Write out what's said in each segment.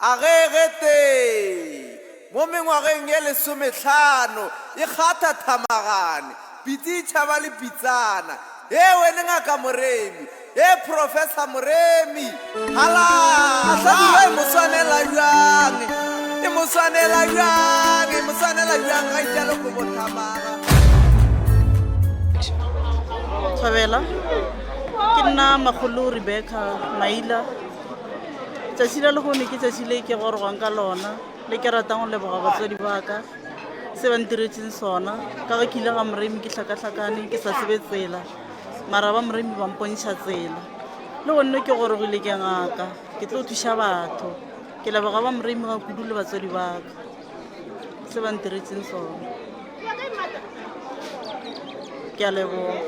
A ge getee mo mengwageng ye lesomehlano e kgatha thamagane, pitsi e tšhaba le pitsana. Hee wene Ngaka Moremi! Hee Professor Moremi! Halala! Hlabirwa e mo swanela bjang? E mo swanela bjang? E mo swanela bjang ga itšalo kobo thamaga? Thobela, ke nna Makgolo Rebecca Maila. Tšatši la lehono ke tšatši le ke gorogwang ka lona, le ke ratang go leboga batswadi ba ka se ba ntiretseng sona. Ka ge ke ile ga Moremi ke hlakahlakane ke sa tsebe tsela, mara ba Moremi ba mpontšha tsela. Le gonne ke gorogile ke ngaka, ke tlo thuša batho. Ke leboga ba Moremi ga kudu le batswadi ba ka se ba ntiretseng sona. Ke a leboga.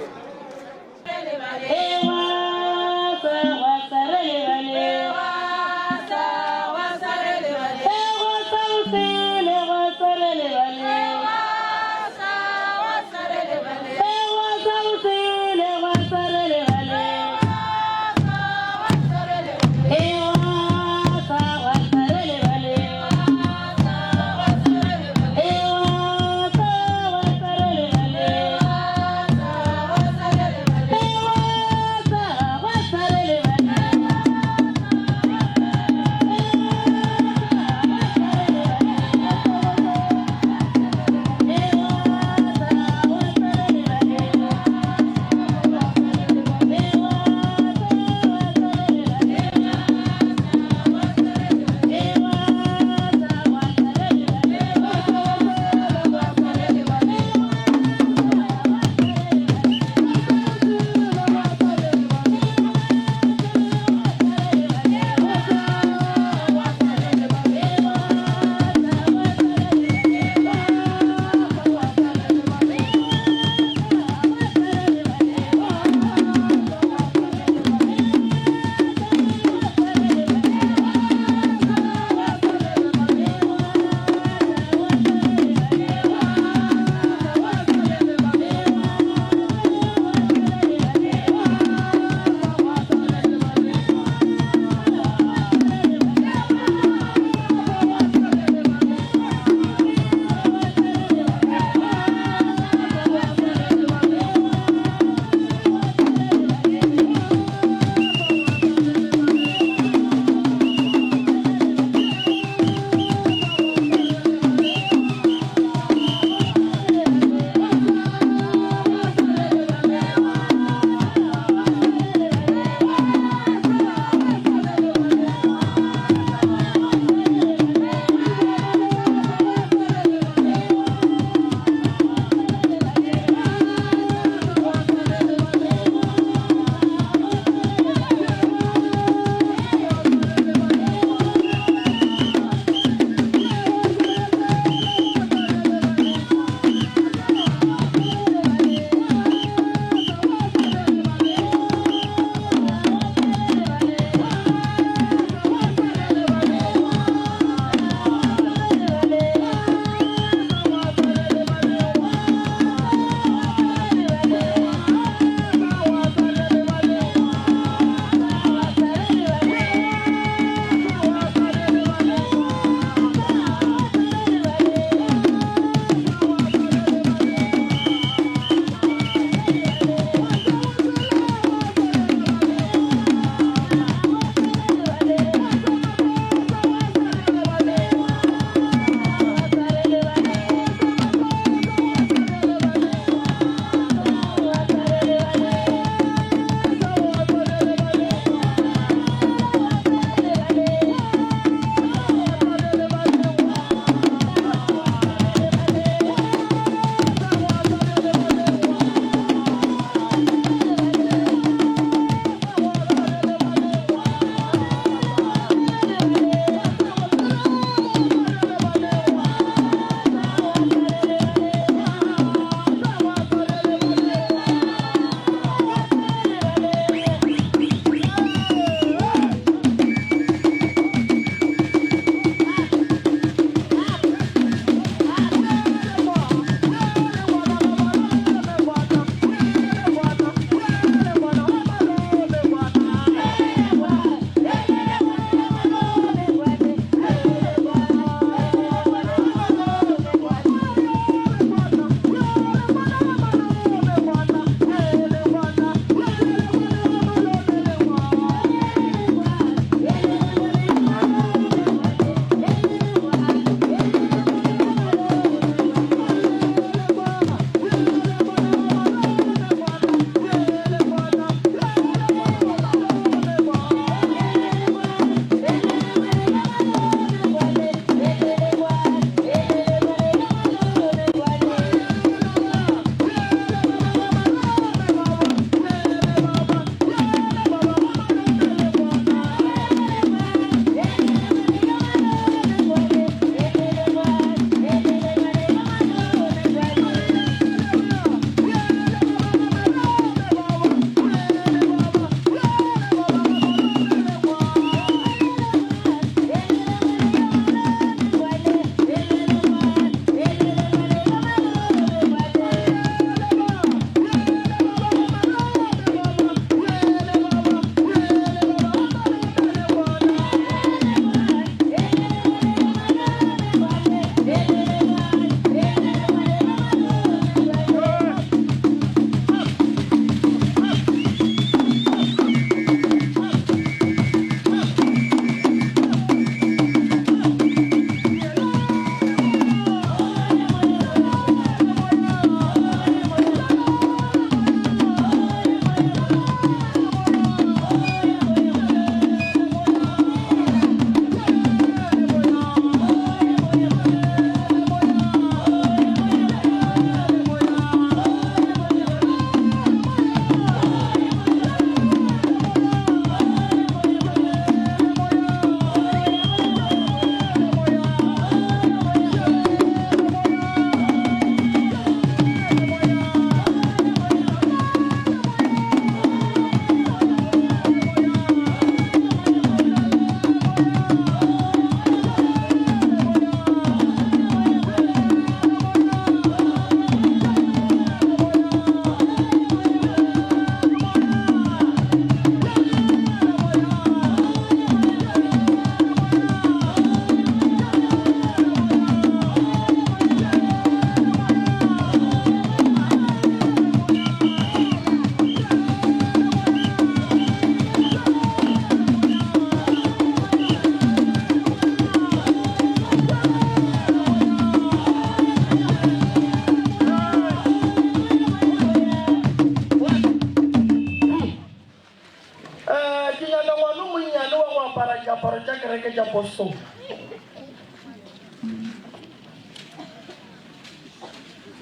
apara diaparo tša kereke tša postolo.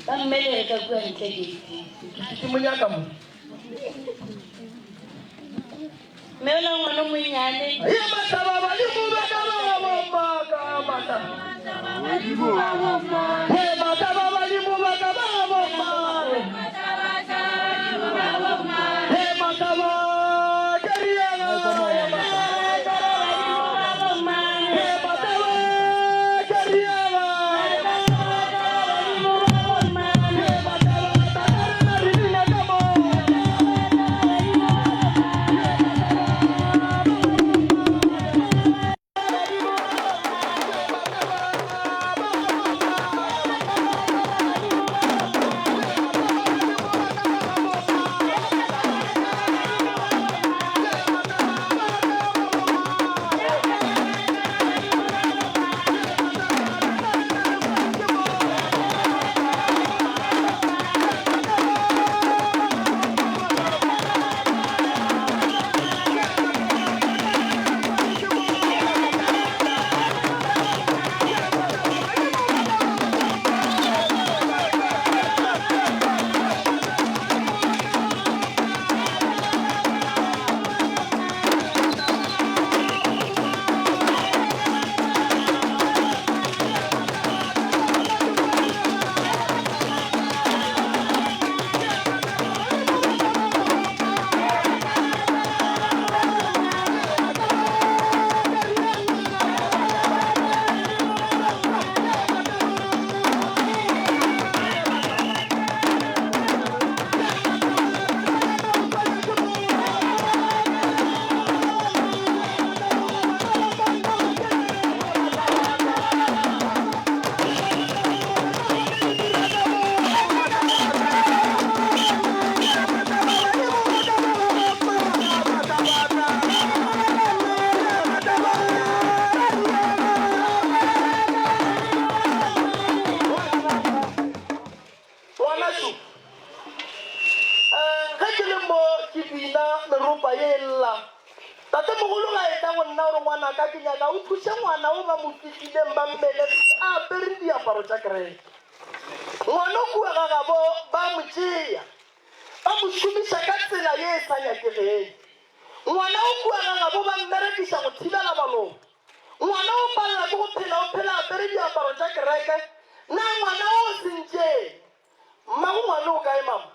Ba mmelege ka kua ntle geiting. Ke mo nyaka mo. Mme ola ngwana o monnyane. Ye mahlaba badimo ba ka ba bomma ka matla. Ye mahlaba badimo ba ka ba bomma. Ye mahlaba ke riana. Ye mahlaba ke riana. Ye mahlaba tatarena re bina ka mo. Ngwanašu, eh, ge ke le mo ke bina meropa ye e lla, tatemogolo ga etla go nna gore ngwanaka ke nyaka o thuše ngwana o ba mo fihlileng ba mmelegile a apere diaparo tša kereke. Ngwana o kua ga gabo ba mo tšea ba mo šomiša ka tsela ye e sa nyakegeng. Ngwana o kua ga gabo ba mmerekiša go thibela baloi. Ngwana o palela ke go phela o phela apere diaparo tša kereke. Na ngwana o o sentšeng? Mmago ngwana o kae mama?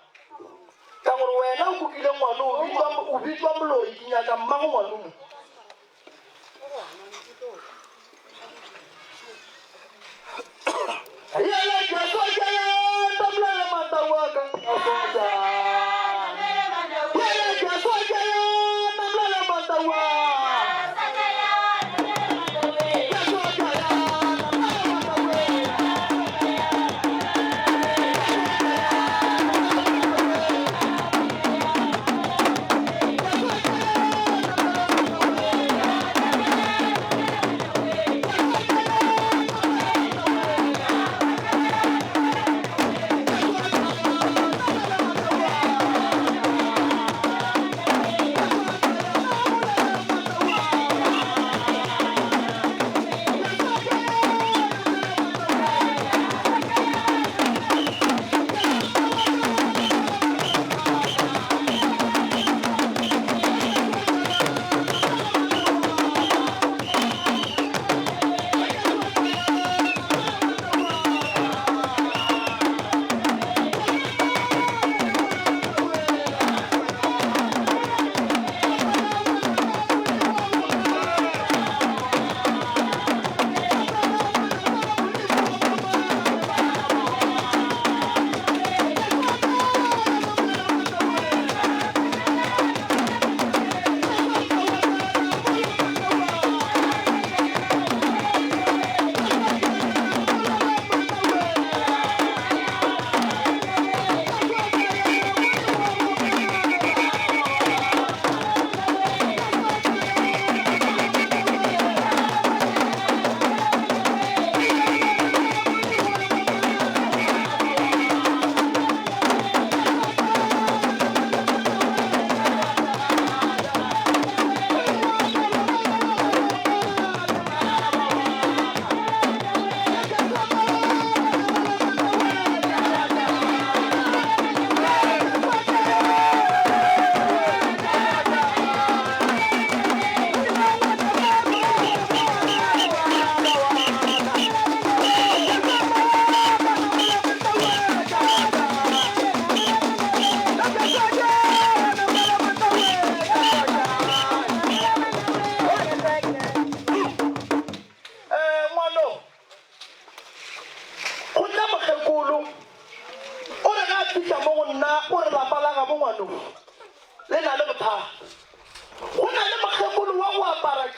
Ka gore wena o kukile ngwana o bitšwa o bitšwa moloi ke nyaka mmago ngwana mo. Yele Jesu ke tamlele matau a ka a foja. Yele Jesu ke tamlele matau a. Jesu ke tamlele matau a.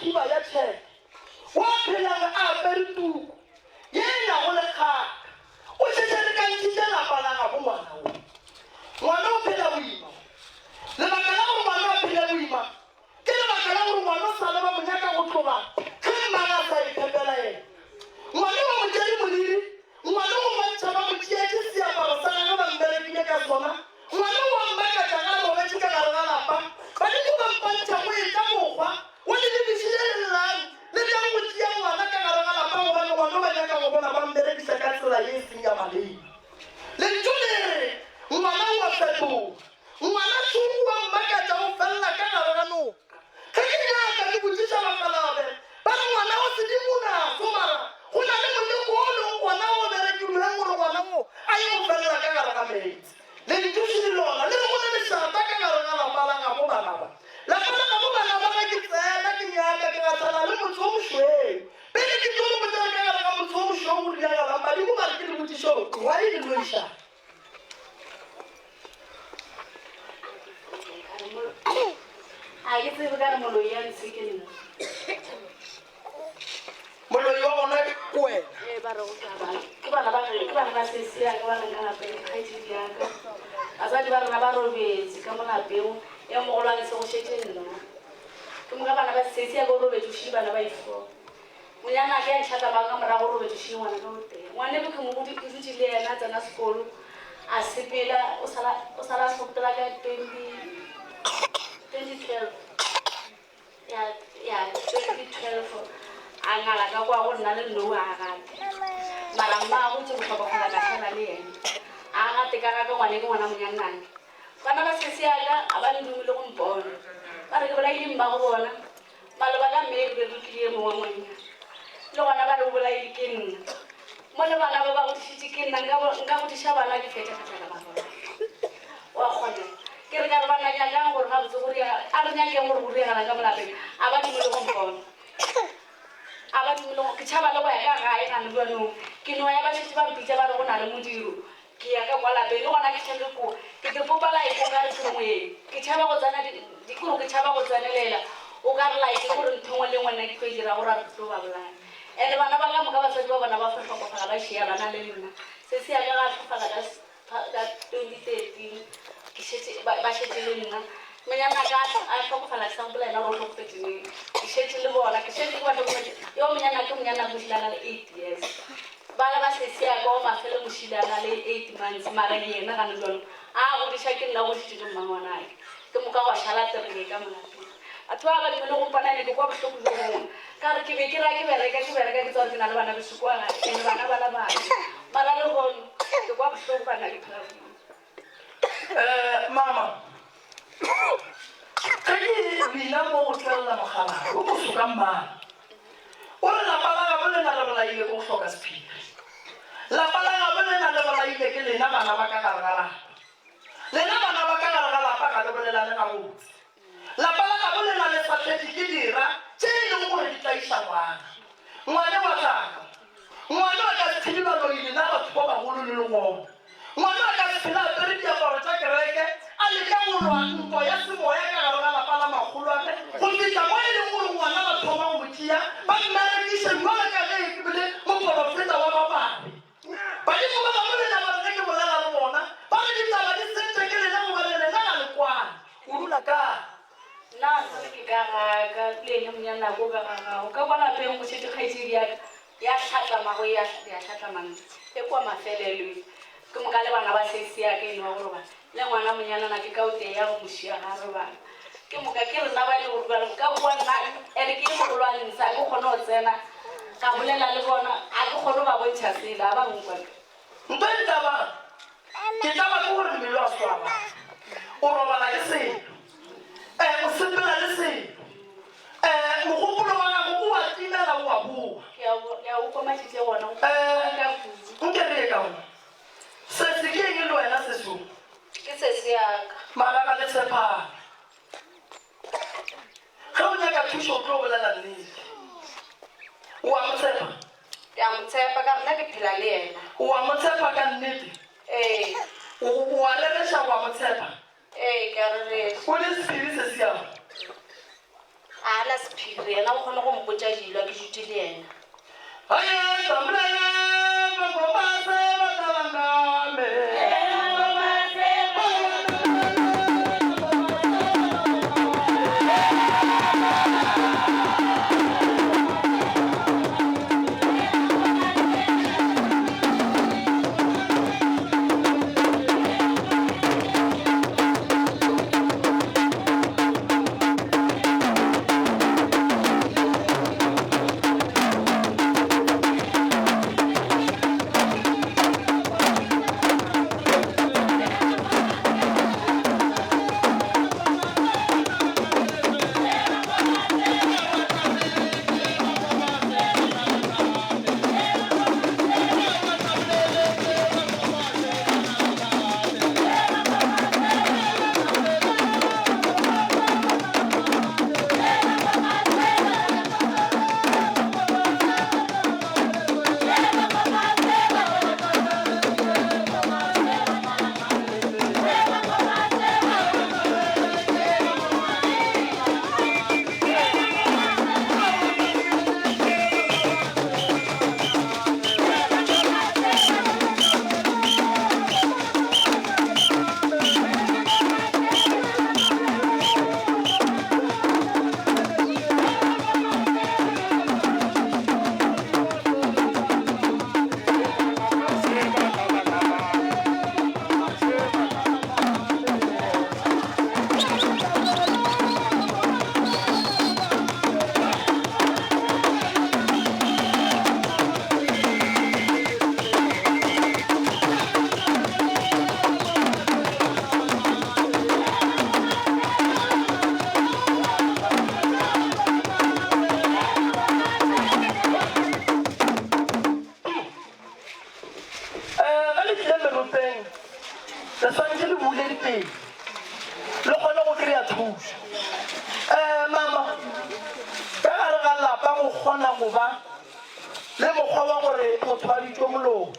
khiba ya tšheke, wa phelang a apere tuku ye e nago le kgaka. O šetše a lekantšhitše lapa la gabo ngwana wo. Ngwana o phela boima. Lebaka la gore ngwana a phele boima ke lebaka la gore ngwana o sa le ba mo nyaka go tloga ge mmagwe a sa iphepela yena. Ngwana ba mo tšere moriri, ngwana o bontšha ba mo tšeetše seaparo sa gagwe ba mmerekile ka sona. Ngwana o a mmakatša ge a robetše ka gare ga lapa. Badimo ba mpantšha go etša mokgwa wo le lebišitše lellang le tlang go tšea ngwana ka gare ga lapa gobane ngwana ba nyaka go bona ba mmerekiša ka tsela ye e seng ya maleba. Lentšu le re ngwana o a fetoga. Ngwana tšhungu wa mmakatša o felela ka gare ga noka. Ge ke nyaka ke botšiša bafalabe ba re ngwana o sedimo naso mara go na le moleko o leng gona o berekilweng gore ngwana wo a ye go felela ka gare ga meetse. Lentšu šidi lona le re go na lešata ka gare ga lapa la gabo bana ba. Lapa la gabo bana ba ge ke tsena ke nyaka ke gahlana le motse o mošweu. Pele ke tlo le botša gore ka gare ga motse o mošweu go diragalang badimo ba re ke le botšiše gore why le loišana. A ke tsebe ka re moloi ya ntshe ke nna. Moloi wa gona ke wena. Ee, ba re go ka ba. Ke bana ba ke bana ba sesi ya ka ba reng ka lapeng kgaetšedi ya ka. Batswadi ba rena ba robetse ka mo lapeng, e mogolo wa ntshe go šetše nna. Ke moka bana ba sesi ya ka o robetse o šile bana ba ifo. Monyanake a ntšhatlamang ka morago o robetše šie ngwana ka o tee. Ngwaneno ke mo ke dutše le yena a tsena sekolo a sepela o sala o sala a hlokotela ka 20 2012 ya ya 2012 a ngala ka kwa go nna le nnou a gate mara mmago tse bohlokwa ka šala le yena a gate ka ga ka ngwane ke ngwana monyannane bana ba sesi yaka a ba ndume le go mpona ba re ke bolaile mmago bona Maloba ka mme re be re tlile ye mongwe monna. Le gona ba re o bolaile ke nna. Mo le bana ba ba godišitše ke nna, nka nka godiša bana ke fetša ka tlala ba bona. Wa kgona. Ke re ka re bana nyakang gore gabotse go riega, a re nyakeng gore go riegala ka mo lapeng. A ba dumele go mpona. A ba dumele go, ke tšhaba le go ya ka gae gane bjanong. Ke no ya ba šetše ba mpitša ba re go na le modiro. Ke ya ka kwa lapeng, le gona ke tšhabe ko. Ke te popa like o ka re ke moeng. Ke tšhaba go tsena di, di kore ke tšhaba go tsenelela. O ka re like kore ntho engwe le engwe nna ke tlo e dira gore a re tlo ba bolaya. And bana ba ka moka batswadi ba bona ba fo hlokofala ba šia bana le nna. Sesi ya ka ga hlokofala ka ka 2013 ke šetše ba, ba šetše le nna. Monyanaka a hlokofala ke sa gopola yena gore o hlokofetše neng. Ke šetše le bona, ke šetše ke ba hlokometše. Yo monyanaka monyanaka o šile a na le 8 years. Bana ba sesi ya ka wa mafelo mošile a na le 8 months mara yena gane jwalo a godiša ke nna o godišitše ke mmangwanake ke moka gwa šala tereke ka mo lapeng batho ba ba dumele go mpona ne ke kwa bohloko jo bongwe ka re ke be ke ra ke bereka ke bereka ke tswa ke na le bana beso kwa gae ene bana ba la bana mara lehono ke kwa bohloko bana ke phela boima. Eh, mama ge ke bina mo go tlelela mogala o moso ka mmala o re lapa la gabo lena le bolaile ke go hloka sephiri lapa la gabo lena le bolaile ke lena bana ba ka gare ga lapa lena bana ba ka gare ga lapa ga le bolelane gabotse Lapa la gabo le na le swahledi ke dira tše e lego gore di tlaiša ngwana. Ngwane wa tlaka. Ngwana a ka se phele baloi lena batho ba bagolo le le gona. Ngwana a ka se phele a apere diaparo tša kereke a leka go lwa ntwa ya semoya ka gare ga lapa la makgolwagwe go fihla mo e lego gore ngwana ba thoma go mo tšea ba mmerekiše bjalo ka ge e bile moporofeta wa ba babe. Badimo ba bangwe le na ba re ge ke bolela le bona, ba re ditaba di sentše ke lena gobane lena ga le kwane. O dula kae? Nna ga se ke ka ga ka le ene monyanako ka ga gago. Ka kwa lapeng go šetše kgaetšedi ya ka ya hlatlamago ya ya hlatlamang e kwa mafelelo e. Ke moka le bana ba sesi ya ka eno wa go robala le ngwana monyanana ke ka o tee ya go mo šia ga a robala. Ke moka ke rena ba e le gore bjale ka kwa nna ene ke ye mogolwane ntshe a ke kgone go tsena ka bolela le bona a ke kgone go ba bontšha selo a ba nkwa. Ntho e ntabang ke tlaba ke gore mmele wa swaba o robala ke selo um o sepela le selo um mogopolo wa gago o a timela o a boa. Ke a o kwa matšatši a gona Um ka kudu. nke re ye ka mo sesi ke eng le wena seso? Ke sesi ya ka. Mara ga le tshepane. Ge o nyaka thušo o tlo bolela nnete. O a mo tshepa? Ke a mo tshepa ka re nna ke phela le yena. O a mo tshepa ka nnete? Ee. O, o a rereša o a mo tshepa? Ee, ke a rereša. O le sephiri se siama? A na. sephiri, yena o kgone go mpotša dilo a ke dutše le yena. Ge le tlile meropeng, le swanetše le bule dipelo, le kgone go kry-a thušo. Mama, ka gare ga lapa go kgona go ba le mokgwa wa gore motho a bitšwe moloi.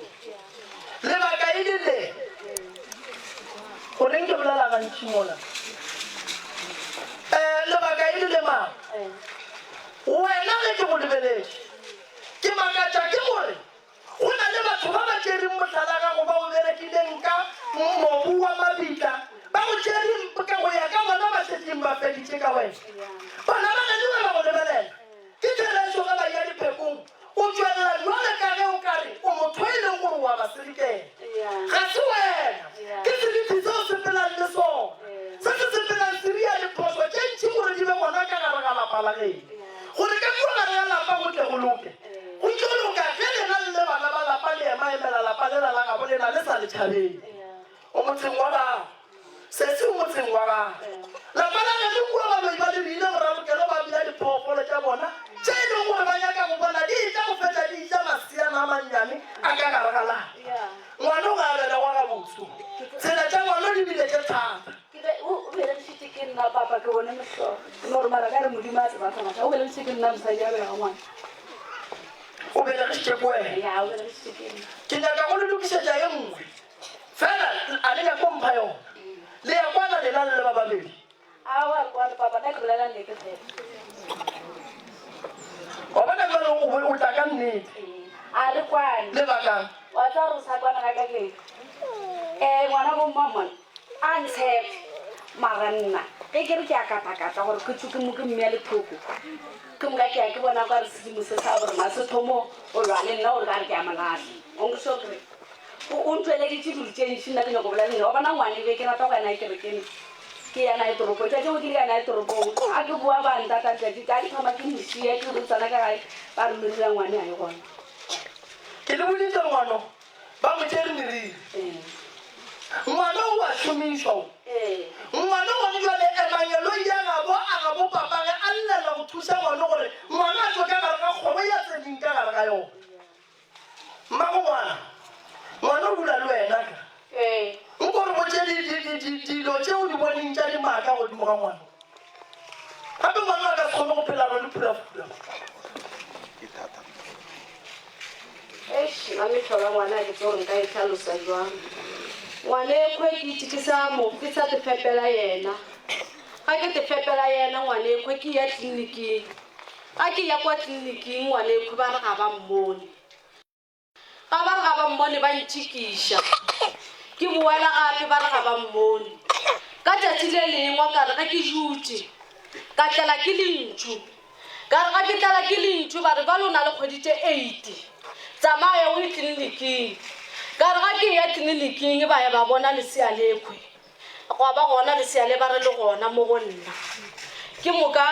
Lebaka e le le, goreng ke bolela gantši mola? Lebaka e le le, mama, wena ge ke go lebeletše, ke makatša ke gore Go na le batho ba ba tšereng mohlala gago ba o berekileng ka mobu wa mabitla, ba go tšere ka go ya ka bona ba šetšeng ba feditše ka wena. Bana ba geno ge ba go lebelela, ke therešo ge ba eya diphekong, o tšwelela bjale ka ge o ka re o motho e leng gore o a ba selekela. Ga se wena, ke seriti se o sepelang le sona, se se sepelang se ria diphošo tše ntši gore di be gona ka gare ga lapa la geno, gore ka kua gare ga lapa go tle go loke. Go tlo loka ge lena le le bana ba lapa le emaemela lapa lela la gabo lena le sa le tšhabeng. O motseng wa gago. Sesi o motseng wa gago. Lapa la geno kua baloi ba le rile boralokelo ba bea diphoofolo tša bona tše e leng gore ba nyaka go bona di etla go fetša di ja maseana a mannyane a ka gare ga lapa. Ngwana o ga a belegwa gabotse. Tsela tša ngwana di bile tše thata. Ke be o belegišitše ke nna papa ke bone mohlolo. Ke no re mara ka re Modimo a tseba sa matla. O belegišitše ke nna mosadi a belega ngwana. O belegišitše ke wena. Ya o belegišitše ke nna. Ke nyaka go le lokišetša ye nngwe. Fela a le nyake go mpha yona. Le ya kwana lena le le ba babedi. Aowa re kwane papa nna ke bolela nnete fela. Wa bona jwale o o tla ka nnete. A re kwane. Lebakang? Wa tseba gore o sa kwana ga ka keng? Eh ngwana bo mmamone. A ntshepe. Mara nna ge ke re ke a katakata gore ke tšwe ke mo ke mmea lethoko, ke moka ke ya ke bona kwa re sedimo se sa borena se thomo o lwa le nna o re ka re ke a mo lahla. O nkwešiša gore ke reng? O, o ntšweleditše dilo tše ntši nna ke nyako bolela le nna. Wa bona ngwane be ke rata go ya naye kerekeng, ke ya naye toropong. Tšatši lengwe ke ile ka ya naye toropong, a ke boa ba ntata letšatši ka ke thoma ke mo šia ke re tsena ka gae ba re meriri ya ngwane ga e gona. Ke le boditše ngwano Ba mo tšere meriri. Ngwana o a šomišwa o. Ngwana gone jwale emangeloi ya gabo a gabo papage a llela go thuša ngwana gore ngwana a tšwe ka gare ga kgobo ya tseneng ka gare ga yona. Mmago ngwana, ngwana o dula le wena ka. Nko re botše dilo tše o di boneng tša dimaka godimo ga ngwana. Gape ngwana a ka se kgone go phela a rwele phulafula. Eish, nna mehlolo ya ngwana ke tsebe gore nka e hlalosa jwang. Ngwana ekhwe ke itše ke sa mo ke sa te fepela yena. Ga ke te fepela yena ngwanekhwe ke ya tleliniking. Ga ke ya kwa tleliniking ngwanekhwe ba re ga ba mmone. Ga ba re ga ba mmone ba ntšikiša. Ke boela gape ba re ga ba mmone. Ka tšatši le lengwe ka re ge ke dutše ka tlela ke lentšu. Ka re ga ke tlala ke lentšu ba re bjale o na le kgwedi tše eight tsamaya o ye tleliniking. Ka re ga ke eya tleliniking ba ya ba bona lesea lekhwe. Gwa ba gona lesea le ba re le gona mo go nna. Ke moka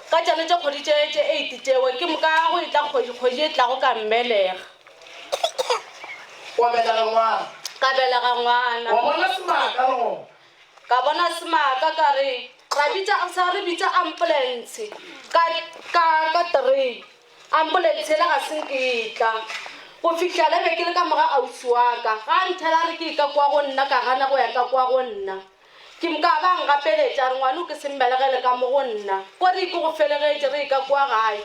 ka tšane tše kgwedi tše tše eight tšewe ke moka go etla kgwedi kgwedi e tlago ka mmelega. Wa belega ngwana. Ka belega ngwana. Wa bona semaka le gona. Ka bona semaka ka re ra bitša sa re bitša ambulance ka ka ka three. Ambulense yela ga se nke e tla. Go fihla le be ke le ka moga ausi wa ka. Ga a nthela a re ke ye ka kwa go nna, ka gana go ya ka kwa go nna. Ke moka a ba a ngapeletša a re ngwano ke se mmelegele ka mo go nna. Ko re ke go felegetše re ye ka kwa gae.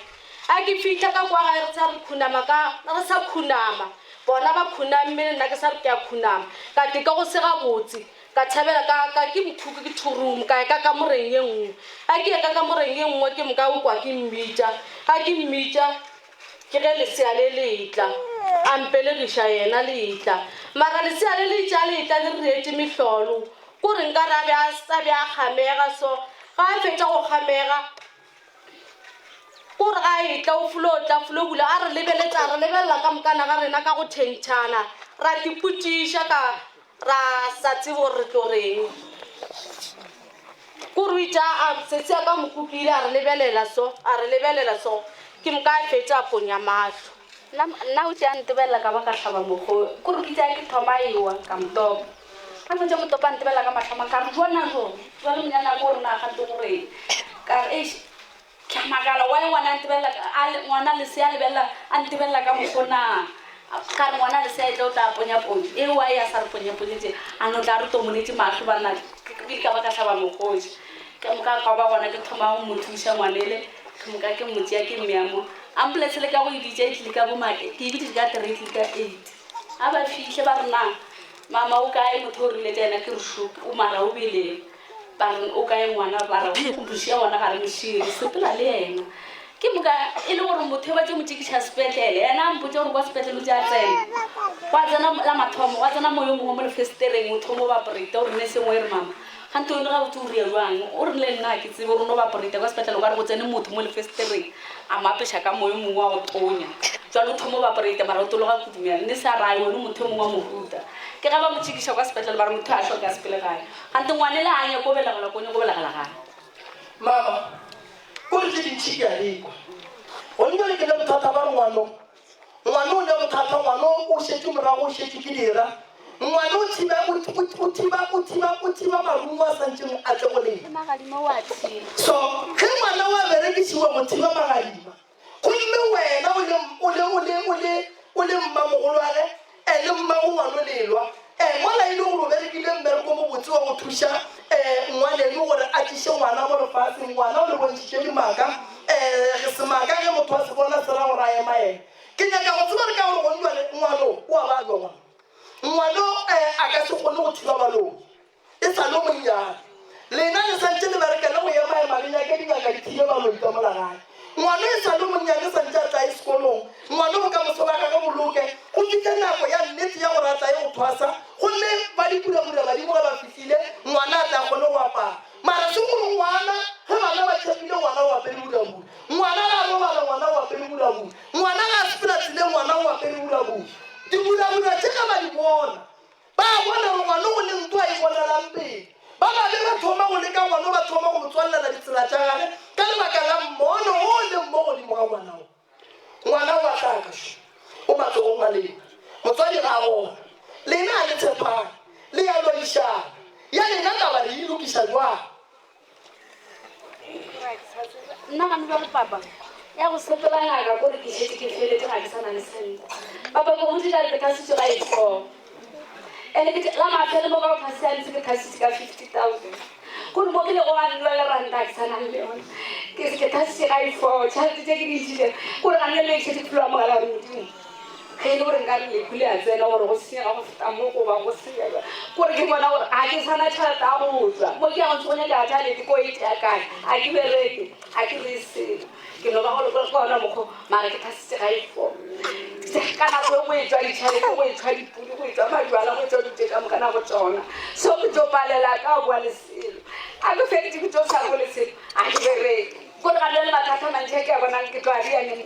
A ke fihla ka kwa gae re sa re khunama ka re sa khunama. Bona ba khunamme le nna ke sa re ke a khunama. Ka teka go se gabotse. Ka tšhabela ka, ka ke mothuku ke thurumu, ka ya ka kamoreng ye nngwe. Ga ke ya ka kamoreng ye nngwe ke moka o kwa ke mmitša. Ga ke mmitša ke ge lesea le le etla, a mpelegiša yena le etla. Mara lesea le le etša le etla le re reetše mehlolo. Ko re nkare a be a, a be a kgamega so. Ga a fetša go kgamega, ko re ga a etla o folo tla folo bula a re lebeletša, a re lebelela ka mokana ga rena ka go tšhentšhana. Ra tipotšiša ka. Ra sa tsebe gore re tlo reng. Kore o itše a sesi a ka mokukile a re lebelela so, a re lebelela so. Ke moka a fetša a ponya mahlo. Nna, nna o tše a ntebelela ka ba ka hlaba mokgo. Kore ke itše a ke thoma a ewa, ka mo topa. A fetša mo topa a ntebelela ka mahlo a mang, ka re, Bona jo, jwale monyana ko rena gante go reng? Ka re, Eish, Ke a makala why ngwana a ntebelela a le ngwana lesea a lebelela a ntebelela ka mokgo na ka re ngwana lesea e tla o tla ponya ponye e why a sa re ponye ponye tše a no tla re tomonetše mahlo banna ke ka ba ka hlaba mokgoši ke moka ka ba gona ke thoma go mo thuša ngwanele ke moka ke mo tšea ke mmea mo ambulance le ka go e bitša e tlile ka bo ma ke e biditše ka three e tlile ka eight a ba fihle ba re na mama o kae motho o rile tša yena ke re shu o mara o beleng Ba re, O kae ngwana? Ba re, Go mo šia gona ga re mo šie, re sepela le yena. Ke moka e le gore motho ba tšo mo tšekiša sepetlele, yena a mpotša gore kwa sepetlele o tše a tsena. Gwa tsena la mathomo, gwa tsena moyo mongwe mo lefesetereng, o thoma o baporeta, o re nurse e nngwe e re, Mama, gante wena gabotse o ria bjang? O re le nna ga ke tsebe, o re no baporeta kwa sepetlele o ka re go tsene motho mo lefesetereng a mo apeša ka moyo mongwe wa go tonya. Jwale o thoma o baporeta mara o tologa kudunyana. Nurse a re, Ai, wena o motho yo mongwe wa mohuta. Ke ge ba mo tšekiša kwa sepetlele ba re motho a hloka a sepele gae. Gante ngwanela a nyako belegela ko nyako belegela gae. Mama, ko re tše dintši ke a di kwa. Gone bjale ke ne bothata ba re ngwano. Ngwano o ne bothata, ngwano o šetše morago o šetše ke dira. Ngwano o thiba, o, o, o thiba, o thiba, o thiba marumo a santšeng a tle go lena. Magadima o a thiba. So, ge ngwana o a berekišiwa go thiba magadima, Gomme wena o le, o le, o le, o le, o le mmamogolwage, eh, le mmago ngwano le lwa, eh, mola e le gore o berekile mmereko o mobotse wa go thuša, eh, ngwaneno gore a tliše ngwana mo lefaseng, ngwana o le bontšhitše dimaka, eh, semaka ge motho a se bona se ra gore a emaeme. Ke nyaka go tseba re ka gore gone bjale ngwano o a babja ngwana. Ngwano, eh, a ka se kgone go thiba baloi. E sa le o monnyane. Lena le santše le bereka le go emaema le nyake dingaka di thibe baloi ka mola gae. Ngwana e sa le o monnyane santše a tlaye sekolong. Ngwana bokamoso ba gage bo loke. Go fihle nako ya nnete ya gore a tlaye go thwasa. Gomme ba dipurabura badimo ge ba fihlile, ngwana a tle a kgone go apara. Mara se gore ngwana, ge bana ba tšhepile ngwana o apere burabura. Ngwana ge a robala ngwana o apere burabura. Ngwana ge a sepela tseleng ngwana o apere burabura. Diburabura tše ge ba di bona, Ba bona gore ngwano o le ntwa e bonalang pele. Ba babe ba thoma go leka ngwano, ba thoma go mo tswallela ditsela tša gage ka lebaka la mmono wo o leng mo godimo ga ngwana wo. Ngwana o a hlaka šo, o matsogong a lena. Motswadi ga a gona. Lena ga le tshepane, le ya lwaišana. Ya lena taba le e lokiša bjang? Nna gane bjale papa ya go sepela ngaka kore ke šetše ke feletše ga ke sa na le sente papa ke go dira ke thasitše ga e-four and ke la mafelo mo ka go thasi a ntse ke thasitše ka 50,000 kore mo ke lego wa nna le ranta ga ke sa na le yona ke ke thasitše ga e-four tšhelete tše ke di ntšhitše kore gane le šetše ke filo amogela gore modimo. Ge e le gore nka re lehu le a tsena gore go senyega go feta mo goba go senyega, kore ke bona gore ga ke sa na tšhelete ya go tšwa mo ke yago ntse go nyakega tšhalete ko e tšea kae? Ga ke bereke, ga ke ree selo. Ke no ba go le ka ona mokgwa mara ke phasitše ga e fo. Ka nako e go etšwa ditšhelete, go etšwa dipudi, go etšwa majwala, go etšwa dilo tše ka moka na go tšona. So ke tlo palela ka go bua le selo. Ga ke feditše ke tlo sa go le selo, ga ke bereke. Kore ga le mathata a mantši a ke a bonang ke tlo a ria neng.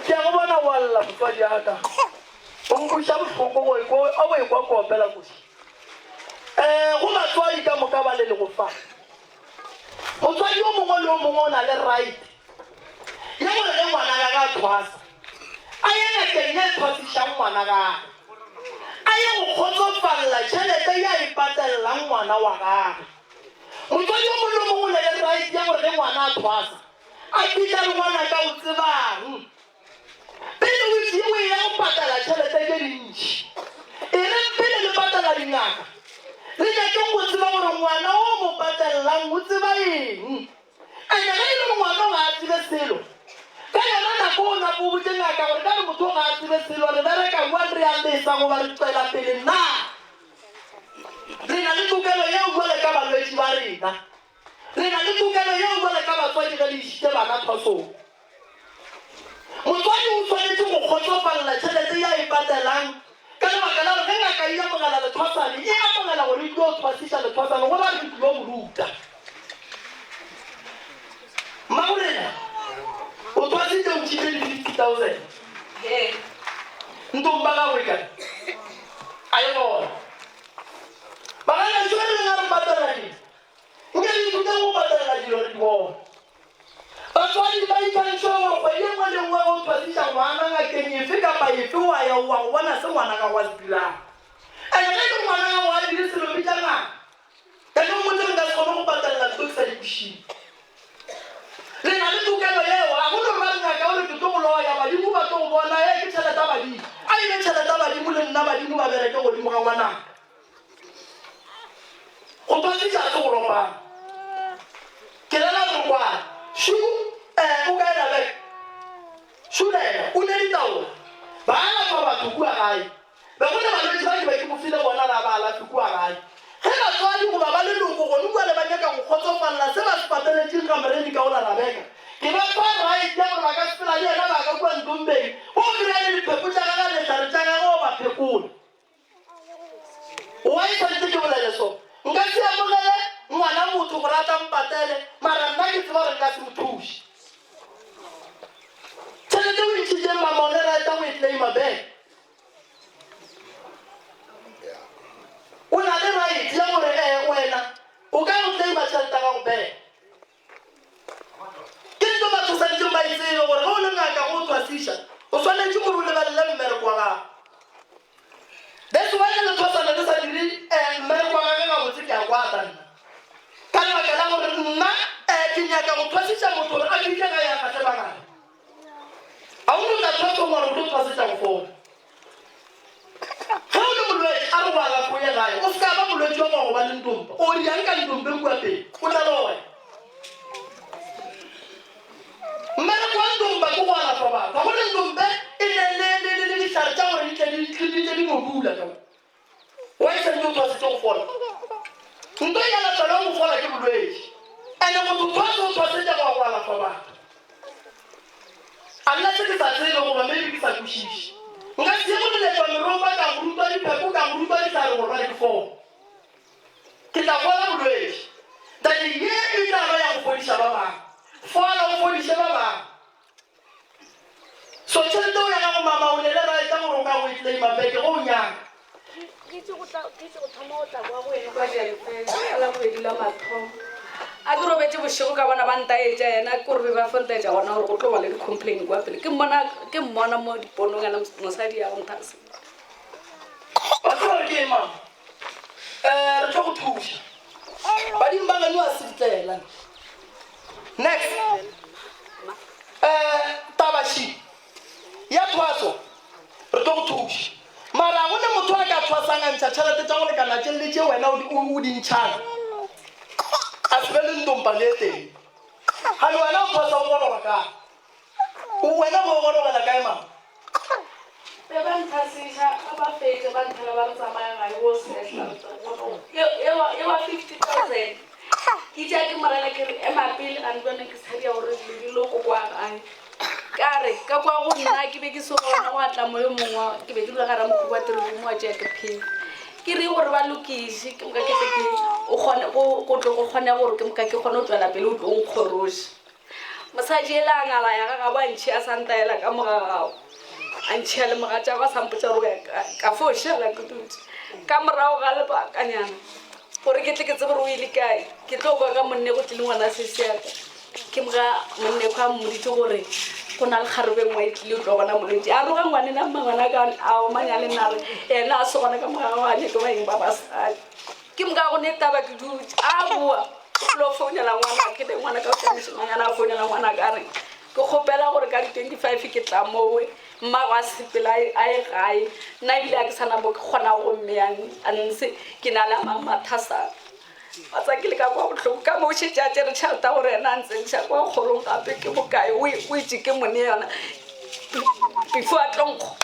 Ke a go bona wa lla motswadi ya ka. O nkweša bohloko go ekwa o ekwa ko opela koši. Go batswadi ka moka ba le lego fa. Motswadi yo mongwe le yo mongwe o na le right ya gore ge ngwana gage a thwasa a ye ngakeng ye e thwasišang ngwana gage, a ye go kgotsofalela tšhelete ye a e patelelang ngwana wa gage. Motswadi yo mongwe le yo mongwe o na le right ya gore ge ngwana a thwasa a fihla re ngwanaka o tsebang Pele o tšee o eya go patala tšhelete tše dintši, e reng pele le patala dingaka, le nyakeng go tseba gore ngwana o mo patelelang o tseba eng. Ene ge e le gore ngwana o ga a tsebe selo, ka yona nako o nape o botše ngaka gore ka re motho o ga a tsebe selo, re bereka bjang, re a lesa goba re tšwela pele na? Re na le tokelo yeo bjale ka balwetši ba rena. Re na le tokelo yeo bjale ka batswadi ge le išitše bana thwasong. Motswadi o swanetše go kgotsofalela tšhelete ye a e patelang ka lebaka la gore ge ngaka e amogela lethwasane, e amogela gore e tlo thwasiša lethwasane go ra re ke tlilo mo ruta. Mmagolena o thwasitše o ntšhitše di 50,000. Ntomba gagwe kae? A e gona. Baganašo re reng a re patela dilo? Nke re ithute go patelela dilo re di bone. Batswadi ba ikantšhwa gore kgwedi e nngwe le nngwe ge o thwasiša ngwana ngakeng efe kapa efe wa ya wa go bona se ngwana gago a se dirang. And ge e le ngwana gago a dire selo bitša ngaka. Ka ke mmotse nka se kgone go patelela ntho ke sa di kwešiše. Le na le tokelo yeo, a go no ba re ngaka o re ke tlo go loya, badimo ba tlo go bona, ee ke tšhelete ya badimo. A e be tšhelete ya badimo le nna badimo ba bereke godimo ga ngwanaka. Go thwasiša se go ropana. Ke rela re kwane. Shu, eh, o kae Rebeka? Shu le yena o ne ditaola. Ba alafa batho kua gae. Be go ne balwetši ba ke be ke mo file bona ra ba alafe kua gae. Ge batswadi goba ba leloko gone kua le ba nyaka go kgotsofalela se ba se pateletšeng ga Moreni ka ola Rebeka, ke ba fa right ya gore ba ka sepela le yena ba ka kua Ntombeng go kry-a le dipheko tša gagwe le dihlare tša gagwe o ba phekola. Why tshwanetse ke bolele so? Nka se amogele ngwana motho gore a tla mpatele mara nna ke tseba gore nka se mo thuše. Tšhelete o ntšhitšeng mama o ne rata go e claima back. O na le right ya gore ee wena o ka go claima tšhelete ya gago back. Ke nto ba. kwata nna ka lebaka la gore nna um ke nyaka go thwasiša motho gore a fihle gae a gahle bagare. A o no tla thwasong gore o tlo thwasetša go fola. Ge o le molwetši a re go alafa o ye gae, o se ka ba molwetši wa go ba le ntompa. O diang ka ntompeng kua pele? O tla loya. Mmereko wa ntompa ke go alafa batho. Ga go ne ntompe e ne le le le le dihlare tša gore di tle di di tle di no dula ka mo. Wa e santse o thwasitse go fola. Nto e alafelwang go fola ke bolwetši. Ene motho thwaso o thwasetša go ya go alafa batho. A nna se ke sa tsebe goba maybe ke sa kwešiše. Nka se ye go leletšwa meropa ka go rutwa dipheko ka go rutwa dihlare gore ba re ke fole. Ke tla fola bolwetši. Then ye e tla ba ya go fodiša ba bangwe. Fola o fodiše ba bangwe. So tšhelete o ya gago mama o ne le right gore o ka go e claima back ge o nyaka. Ke itse go tla ke itse go thoma go tla kwa go wena kwa Jan-first ka la bobedi la mathomo. A ke robetše bošego ka bona ba ntaetša yena ke gore be ba fo ntaetša gona gore go tlo ba le di-complain kwa pele. Ke mmona ke mmona mo diponong yena mosadi ya go nthasa. Wa tseba gore ke eng mama? Eh re tlo go thuša. Badimo ba geno a se ditlela. Next. Eh taba she ya thwaso re tlo go thuša. Mara go ne motho a ka thwasang a ntšha tšhelete tša go lekana tše le tše wena o di ntšhang. A se be le ntompa le e teng. Gane wena o thwasa o goroga kae? Wena bo gorogela kae mama? Be ba nthasiša ga ba fetša ba nthela ba re tsamaya gae wo sehla e wa 50,000 ke tša ke morena ke re ema pele ga ntwane ke tshadia gore dilo di lo ko kwa gae ka re ka kwa go nna ke be ke se gona go atla moyo mongwe ke be ke dula gara mokhukhu wa terebo mo wa tšea ke phela ke re gore ba lokiše ke moka ke tle ke o kgone go tlo go kgone gore ke moka ke kgone go tswela pele o tlo nkgoroša Mosadi ela a ngala ya gagabo a ntšhia a sa ntaela ka mo ga gago a ntšhia le mogatšago a sa mpotša gore o ya kae ka fo šala ke dutše ka morago ga lebakanyana gore ke tle ke tsebe gore o ile kae ke tlo kwa ka monne go tlile ngwana sesi yaka ke moga monne kwa mmoditše gore go na le kgarebe nngwe e tlile o tlo bona molwetši a roga ngwanena mmangwana ka a omanya le nna re ena a se gona ka moga gago a nyake baeng ba basadi Ke moka go ne taba ke dutše a boa o tlo founela ngwana ke le ngwana ka o mošemanyana a founela ngwana ka re ke kgopela gore ka di-25 ke tla mowe mmago a sepela a ye gae nna ebile a ke sana mo ke kgona go mmeyang a nse ke na le a mang mathasana wa tsa ke le ka kwa bohloko ka mo o šetše a tšere tšhelete gore ena a ntsentšha kwa kgorong gape ke bokae o itše ke mone yona before a tlo nkgo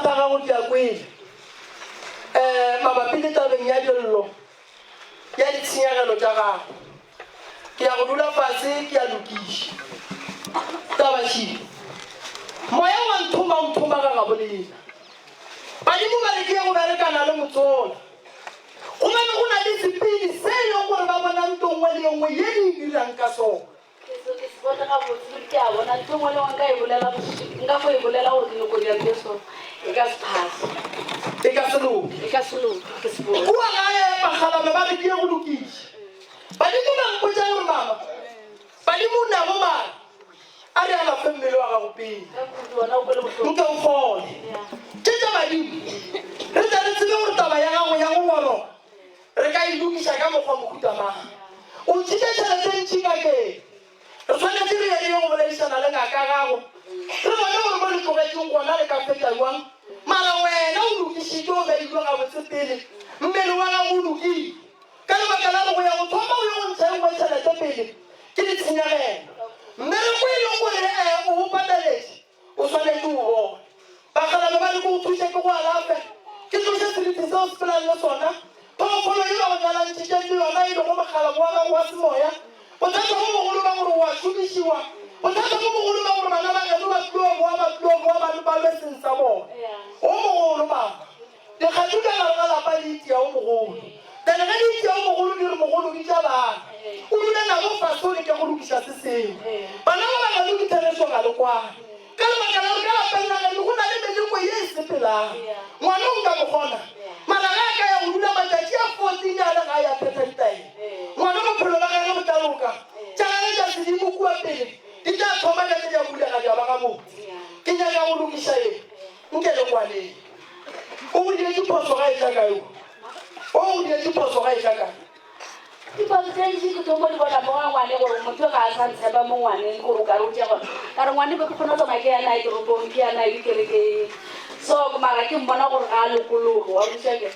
Mathata a gago ke a kwele um mabapi le tabeng ya dillo ya ditshenyegelo tša gago. Ke ya go dula fase ke a lokiša taba še. Moya wa nthoma o nthoma ga gabo lena. Badimo ba re ke ye go berekana le motsola. Gobane go na le sepili se e leng gore ba bona nto nngwe le ye nngwe ye le e dirang ka sona. Ke se ke se bone gabotse kudu ke a bona ntho e nngwe le nngwe nka e bolela bošego nka fo e bolela gore ke nyoko dira ntho e so e ka se phase. E ka se loke. E ka se loke ke se bone. Kua gae bakgalabje ba re ke ye go lokiša. Badimo ba mpotša gore mama, badimo o nabo mara a re alafe mmele wa gago pele. Ka kudu wona o kwele bohloko. Nke o fole. Tše tša badimo re tle re tsebe gore taba ya gago ya go goroga Re ka e lokiša ka mokgwa mohuta mang? O ntšhitše tšhelete e ntši ngakeng. Re swanetše re ye re ye go boledišana le ngaka ya gago, re bone gore mo le tlogetšeng gona le ka fetša bjang. Mara wena o lokišitšwe, o beilwe gabotse pele, mmele wa gago o lokile. Ka lebaka la gore go ya go thoma o ye go ntšha e nngwe tšhelete pele ke ditshenyegelo. Mmereko e leng gore o o pataletše, O swanetše o bone. Bakgalabje ba re ke go thuše ke go alafe, ke tloše seriti seo o sepelang le sona, phoofolo ye ba go nyalantšhitšeng le yona e lego mokgalabje wa gago wa semoya. Bothata bo bogolo ba gore o a šomišiwa. Bothata bo bogolo ba gore bana ba geno ba tlilo boa ba tlilo boa ba ba lwe seng sa bona. O mogolo mama. Dikgatšu ka gare ga lapa di itia o mogolo. Then ge di itia o mogolo di re mogolo bitša bana o dule nabo fase o leke go lokiša se sengwe. Bana ba ba geno ke therešo ga le kwane. Ka lebaka la gore ka lapeng la geno go na le meleko ye e sepelang. Ngwana o nka mo kgona mara ge a ka ya go dula matšatši a 14 a le gae a phetha ditaelo ngwana bophelo ba gage bo tla loka. Tša gage tša sedimo kua pele di tla thoma bjale di a bulega di a ba gabotse. Ke nyaka go lokiša eng? Nke le kwaneng. O go dietše phoso ga e tla kae o? O go dietše phoso ga e tla kae? Diphoso tše ntši ke thomo di bona mo ga ngwane gore motho ga a sa ntshepa mo ngwaneng gore o ka re o tšea gore ka re ngwane be ke kgona go tsamaya ke ya nae toropong ke ya nae dikerekeng so mara ke mmona gore ga a lokologe wa buša ke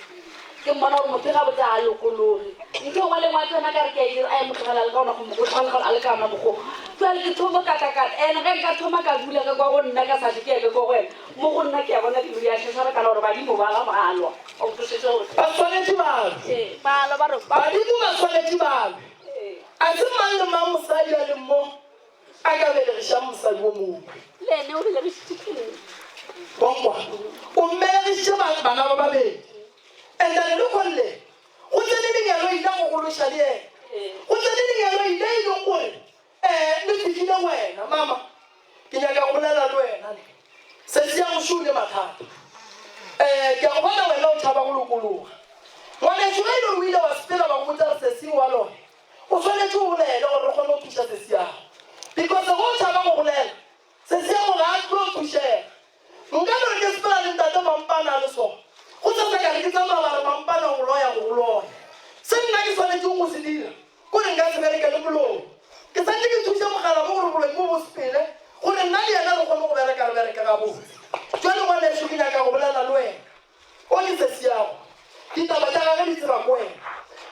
Ke mmona gore motho gabotse ga a lokologe. Ntho e nngwe le nngwe a tsena ka re ke a e dira, a e mo tlogela a le ka ona go mo tlogela a le ka ona mokgwa o. Jwale ke thomo katakata and ge nka thoma ka dula ka kwa go nna ka sa tle ke ya ka kwa go wena, mo go nna ke a bona dilo di a šašarakana gore badimo ba ga ba lwa. Wa utlwisisa gore. Ba swanetše ba lwe. Ee, ba lwa ba re ba. Badimo ba swanetše ba lwe. A se mang le mang mosadi a leng mo a ka belegišang mosadi wo mongwe. Le ene o belegišitše tleng. Bonkwa, o mmelegišitše bana ba babedi. And then le kgolle, go tsene lengeloi la go gološa le yena. Go tsene lengeloi le e leng gore um le fihlile go wena. Mama, ke nyaka go bolela le wena ne. Sesi ya go šoo le mathata. Um ke a go bona wena o tšhaba go lokologa. Ngwanešu, ge e le gore o ile wa sepela wa go botša gore sesi o a loya, O swanetše o bolele gore re kgone go thuša sesi yago because ge o tšhaba go bolela sesi yago ga a tlo thušega. Nka no re ke sepela le ntate Mampane a le so, go sasa ka re ke tsamaya ba re Mampane o go loya go go loya. Se nna ke swanetšeng go se dira kore nka se bereke le moloi. Ke santše ke thuše mogala mo gore boloi bo bo sepele gore nna le yena re kgone go bereka re bereke gabotse. Jwale ngwanešu ke nyaka go bolela le wena. O ke sesi yago. Ditaba tša gage di tseba ke wena.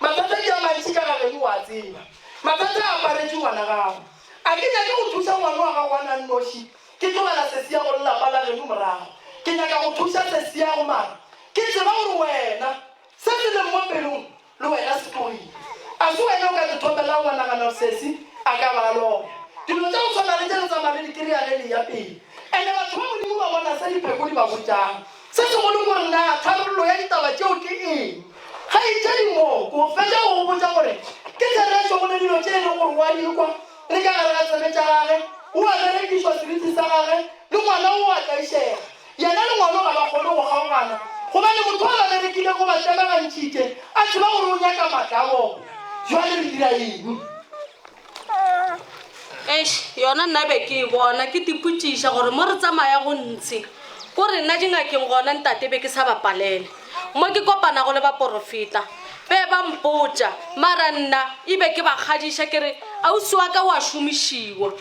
Mathata ke a mantši ka ga geno o a tseba. Mathata a aparetše ngwana gago. A ke nyake go thuša ngwana wa gago a na nnoši, ke tlogela sesi yago le lapa la geno morago. Ke nyaka go thuša sesi yago mara ke tseba gore wena se se leng mo pelong Le wena Setori, a se wena o ka te thomelago wa nagana gore sesi a ka ba a loya? Dilo tša go swana le tše re tsamaya re di kry-a ge le eya pele. Ene batho ba Modimo ba bona se dipheko di ba botšang. Se segolo ke gore na tharollo ya ditaba tšeo ke eng? Kgaetšedi mo, ko fetša go go botša gore ke therešo go ne dilo tše e leng gore o a di kwa le ka gare ga tsebe tša gage, o a berekišwa seriti sa gage, le ngwana o a tlaišega. Yena le ngwano ga ba kgone go kgaogana, gobane motho a ba berekilego ba tlemagantšhitše, a tseba gore o nyaka maatla a bona. Bjale re dira eng? Eish, yona nna be ke e bona, ke tipotšiša gore mo re tsamaya go ntshe, ko re nna dingakeng gona ntate be ke sa ba palele. Mo ke kopanago le baporofeta, be ba mpotša, mara nna e be ke ba kgadiša ke re ausi wa ka wa šomišiwa.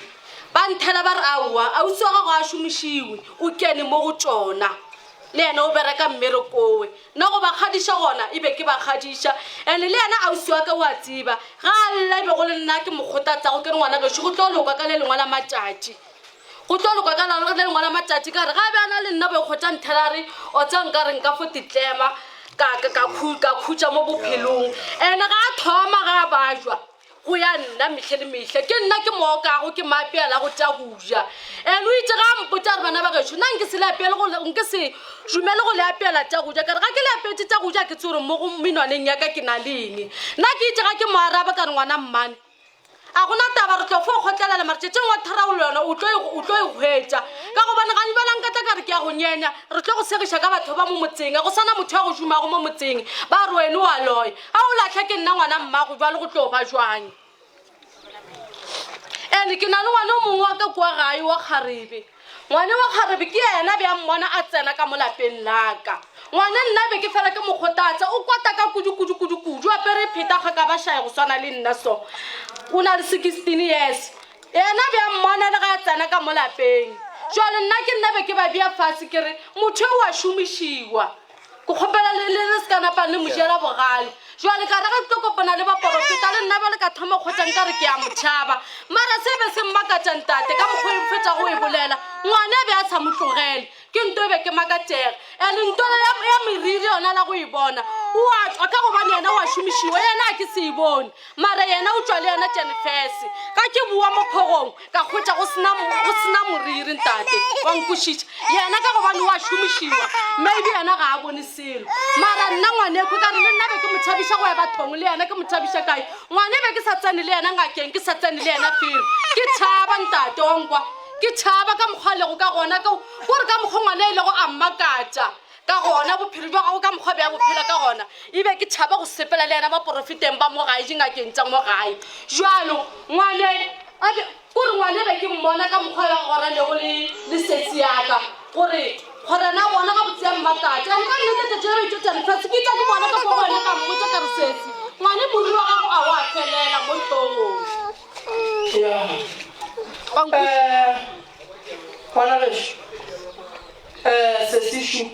Ba nthela ba re, Aowa, ausi wa gago ga a šomišiwe, o kene mo go tšona. Le yena o bereka mmerekowe. Nna go ba kgadiša gona e be ke ba kgadiša. And le yena ausi wa ka o a tseba, ga a lla e be go le nna ke mo kgothatsago ke re ngwana gešo go tlo loka ka le lengwe la matšatši. Go tlo loka ka la le lengwe la matšatši ka re ga be a na le nna bo kgotsa nthela re o tsa nka re nka fo titlema ka ka ka khu ka khutša mo bophelong. Ene ga a thoma ga a bajwa go ya nna mehle le mehle ke nna ke mookago ke maapeela go tša go ja. Ene o itše ga a mpotša re bana ba gešo nna nke se le apeele go nke se dumele go le apeela tša go ja ka re ga ke le apeetše tša go ja ke tse gore mo go menwaneng ya ka ke na le eng. Nna ke itše ga ke mo araba ka re ngwana mmane A gona taba, re tlo fo kgotlelela, mara tšatšing wa tharabollo yona o tlo e, o tlo e hwetša. Ka gobane ga bjala nka tla ka re ke a go nyenya, re tlo go segiša ka batho ba mo motseng, ga go sa na motho ya go šomago mo motseng, ba re wene o a loya. A o lahla ke nna ngwana mmago, bjale go tlo ba jwang? Ene ke na le ngwana o mongwe wa ka kua gae wa kgarebe. Ngwane wa kgarebe ke yena be a mmona a tsena ka mo lapeng la ka. Ngwane nna be ke fela ke mo kgothatsa, o kwata ka kudu kudu kudu kudu, apere pheta ga ka ba šaye go swana le nna so. O na le 16 years. Yena be a mmona le ga a tsena ka mo lapeng. Jwale nna ke nna be ke ba bea fase ke re motho o a šomišiwa. Ke kgopela le le le se ka napa le mo jela bogale. Jwale ka re ge ke tlo kopana le baporofeta le nna bjale ka thoma go kgotsa nka re ke a mo tšhaba. Mara se be se mmakatša ntate ka mokgwa e fetša go e bolela. Ngwana e be a sa mo tlogele. Ke nto e be ke makatšega. And nto ya, ya meriri yona la go e bona. O a tšwa ka gobane yena o a šomišiwa, yena a ke se e bone. Mara yena o tšwa le yena Jenifese. Ga ke boa mo phogong ka hwetša go sena, go sena moriri ntate. Wa nkwešiša? Yena ka gobane o a šomišiwa, maybe yena ga a bone selo. Mara nna ngwaneko ka re le nna be ke mo tšhabiša go ya bathong le yena ke mo tšhabiša kae? Ngwane be ke sa tsene le yena ngakeng, ke sa tsene le yena felo. Ke tšhaba ntate wa nkwa. Ke tšhaba ka mokgwa a lego ka gona, ka gore ka mokgwa ngwana e lego a mmakatša. Ka gona, bophelo bja gagwe ka mokgwa bja bo phela ka gona, e be ke tšhaba go sepela le yena baporofeteng ba mo gae, dingakeng tša mo gae. Bjalo, ngwane, a be, kore ngwane be ke mmona ka mokgwa ya goranego le, le setsi ya ka, gore kgorana ya bona gabotse ya mmakatša. And ka nnete tšatši le re tšwa lefase, ke tla ke bona ka kwa go wena ka mmotša ka re, Sesi, ngwane moriri wa gago a wa felela mo hlogong. Ya. Wa nkwešiša? Eh, ngwana gešo. Eh, sesišu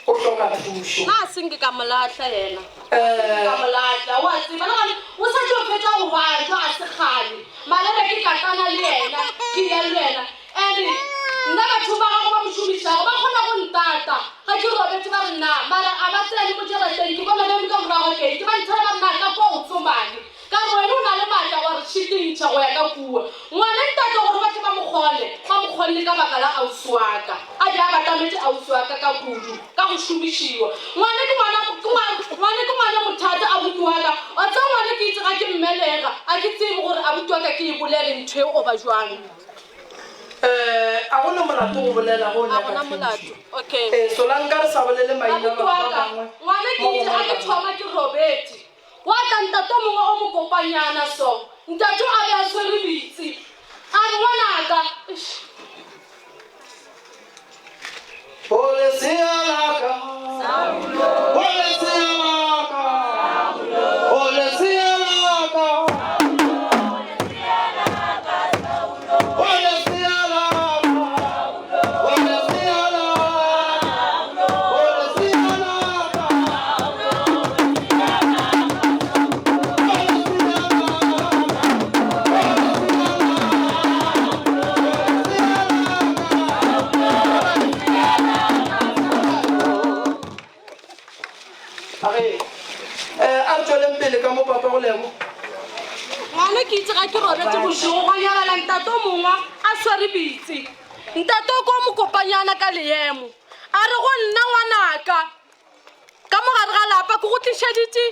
o hloka thušo. Na se nke ka mo lahla yena? Eh. Ka mo lahla, o a tseba. Le gona o sa tšo fetša go bajwa a se kgale. Malebe ke katana le yena, ke ya le yena. And nna batho ba gago ba mo šomišago ba kgona go ntata ga ke robetše ba re na mara a ba tsene mo jarateng ke bona ba eme ka morago ga keiti ba nthela ba re na ka kwa o tsomane Ka re wena o na le maatla wa re šitintšha go ya ka kua. Ngwane ntate gore ba tle ba mo kgone, ba mo kgonne ka baka la ausi wa ka. A be a batametše ausi wa ka ka kudu, ka go šomišiwa. Ngwane ke ngwana, ke ngwa, ngwane ke ngwana mothata abuti wa ka. Wa tseba ngwane ke itse ga ke mmelega, a ke tsebe gore abuti wa ka ke e bolele ntho e goba jwang. Eh, a go na molato go bolela ge o A nyaka gona thušo. molato. Okay. Eh, solanka re sa bolele maina a Abuti batho wa ba ka, bangwe ngwane ke mo itse gongwe ga ke ba bangwe. thoma ke robetše. Gwa tla ntate o mongwe o mokopanyana so. Ntate o a be a swere pitsi. A re, Ngwanaka, eish. O lesea la ka, o lesea la ka, o lesea la ka, o lesea la ka, o lesea la ka, o lesea la ka. A re tšweleng pele ka mo papa go lebo. Ngwana ke itse ga ke robetse bošego gwa nyalala ntate o mongwe a swere bitse. Ntate o ko mokopanyana ka leemo. A re go nna ngwanaka Ka mo gare ga lapa ke go tlišeditše.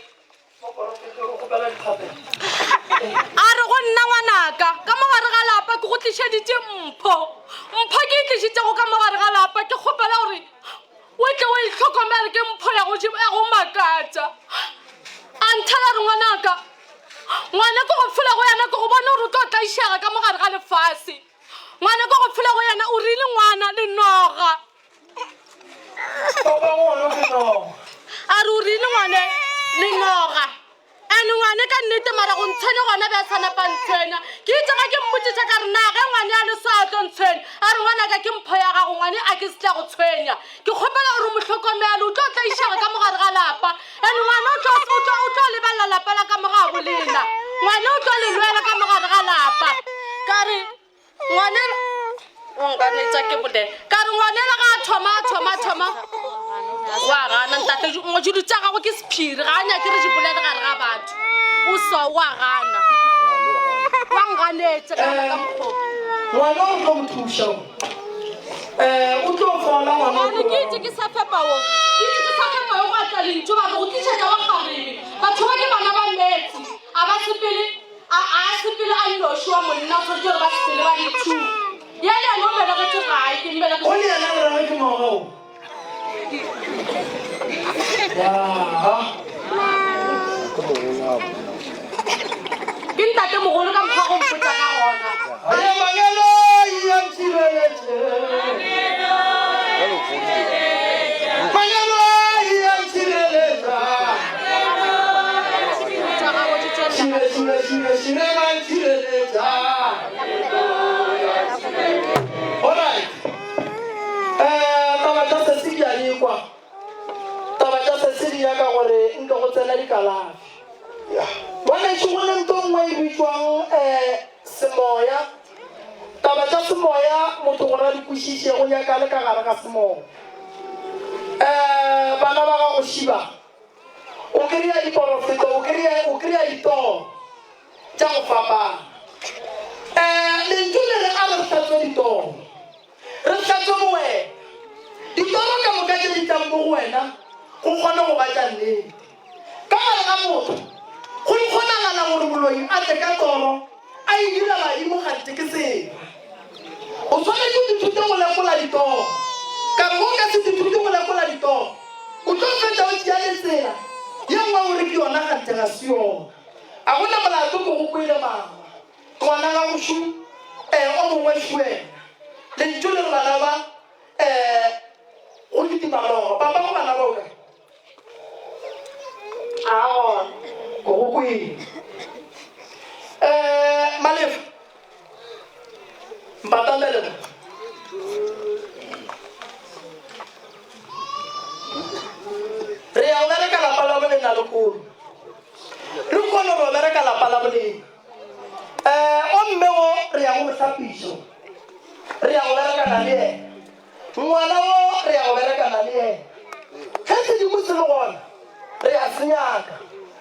A re go nna ngwanaka, ka mo gare ga lapa ke go tlišeditše mpho. Mpho ke e tlišitšego ka mo gare ga lapa ke kgopela gore o tle o e hlokomele, ke mpho ya go ya go makatša. A nthela re ngwanaka, ngwana ke go fela go yena ke go bone gore o tlo tlaišega ka mo gare ga lefase. Ngwana ke go fela go yena o rile ngwana le noga. A re o rile ngwane le noga ene ngwane ka nnete mara go ntshwenya gona be a sa napa ntshwenya ke itse ga ke mmotšiša ka re na ge ngwane a le so a tlo ntshwenya a re ngwanaka ke mpho ya gago ngwane a ke se tla go tshwenya ke kgopela gore mo hlokomele o tlo tlaišega ka mogare ga lapa ene ngwane o tlo o tlo o tlo lebelela lapa la ka moga bolena ngwane o tlo le lwela ka mogare ga lapa ka re Ngwane. O nganetša ke bolele. Ka re ngwanela ga a thoma a thoma a thoma wa gana ntate dilo tša gago ke sephiri ga a nyake re di bolele gare ga batho. O so wa gana. Wa nganetša ka ka mokgwa. Ngwana o tlo mo thuša. Eh, o tlo fola ngwana. Ngwane ke itse ke sa fepa wo. Ke itse ke sa fepa wo gwa tla lentšu ba re go tlišetša wa kgarebe. Batho ba ke bana ba meetse. A ba sepele A a sepele a nnoši wa monna, o swanetše gore ba sepele ba le two. Bjale yena o belegetše gae, ke mmelegetše. O le yena o rage ke ngwaga o. Yaha. Ke ntatemogolo ka mokgwa go mpotša ka gona. Aye mangeloi a ntšhireletše. Mangeloi a ntšhireletša. Alright. Eh, taba tša sesi di a lekwa. Taba tša sesi di nyaka gore nke go tsena dikalafi. Ngwanešu go ne nto nngwe e bitšwang eh semoya. Taba tša semoya motho gore a di kwešiše go nyaka le ka gare ga semoya. Eh, bana ba gago šiba. O kry-a diporofeto, o kry-a, o kry-a ditoro tša go fapana. Um Lentšu le re a re hlatswe ditoro, re hlatswe bowena. Ditoro ka moka tše di tlang mo go wena go kgone go ba tša nnete. Ka gare ga motho go kgonagala gore moloi a tle ka toro a e dira badimo kganthe ke sera. O swanetše o ithute go lekola ditoro. Ka re ge o ka se ithute go lekola ditoro, o tlo fetša o tšea le tsela ye nngwe o re ke yona kganthe ga se yona. A go na molato ke go kwele mama. Ngwana gago šu, eh, o mongwe šu wena. Lentšu le re bana ba, eh, go kitima noga. Papa go bana ba o kae? A gona. Ke go kwele. Eh, Malefa. Mpatamele mo. Re ya go bereka lapa la bolena lekolo. Le kono re bereka lapa la bolena. Eh, o mme o re ya go mo hlapiša. Re ya go berekana le yena. Ngwana wo re ya go berekana le yena. Ge sedimo se le gona, re a se nyaka.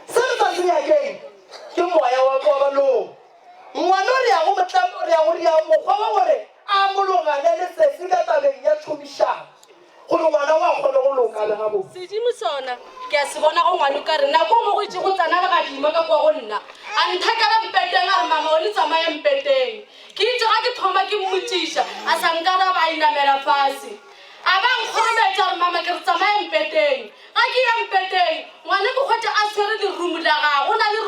Se re sa se nyakeng ke moya wa wa baloi. Ngwana o re ya go mo re ya go ria mokgwa wa gore a amologane le sesi ka tabeng ya tšhomišano gore ngwana o a kgone go loka le gabotse. Sedimo sona ke a se bona go ngwana o ka re nako nngwe go itše go tsena legadima ka kwa go nna a nthakela mpeteng a re mama o le tsamaya mpeteng. Ke itše ga ke thoma ke mmotšiša, a sa nkaraba, a inamela fase. A ba nkgorometša, a re, Mama, ke re tsamaya mpeteng. Ga ke ya mpeteng, ngwana ke hwetša a swere lerumo la gagwe. Go na le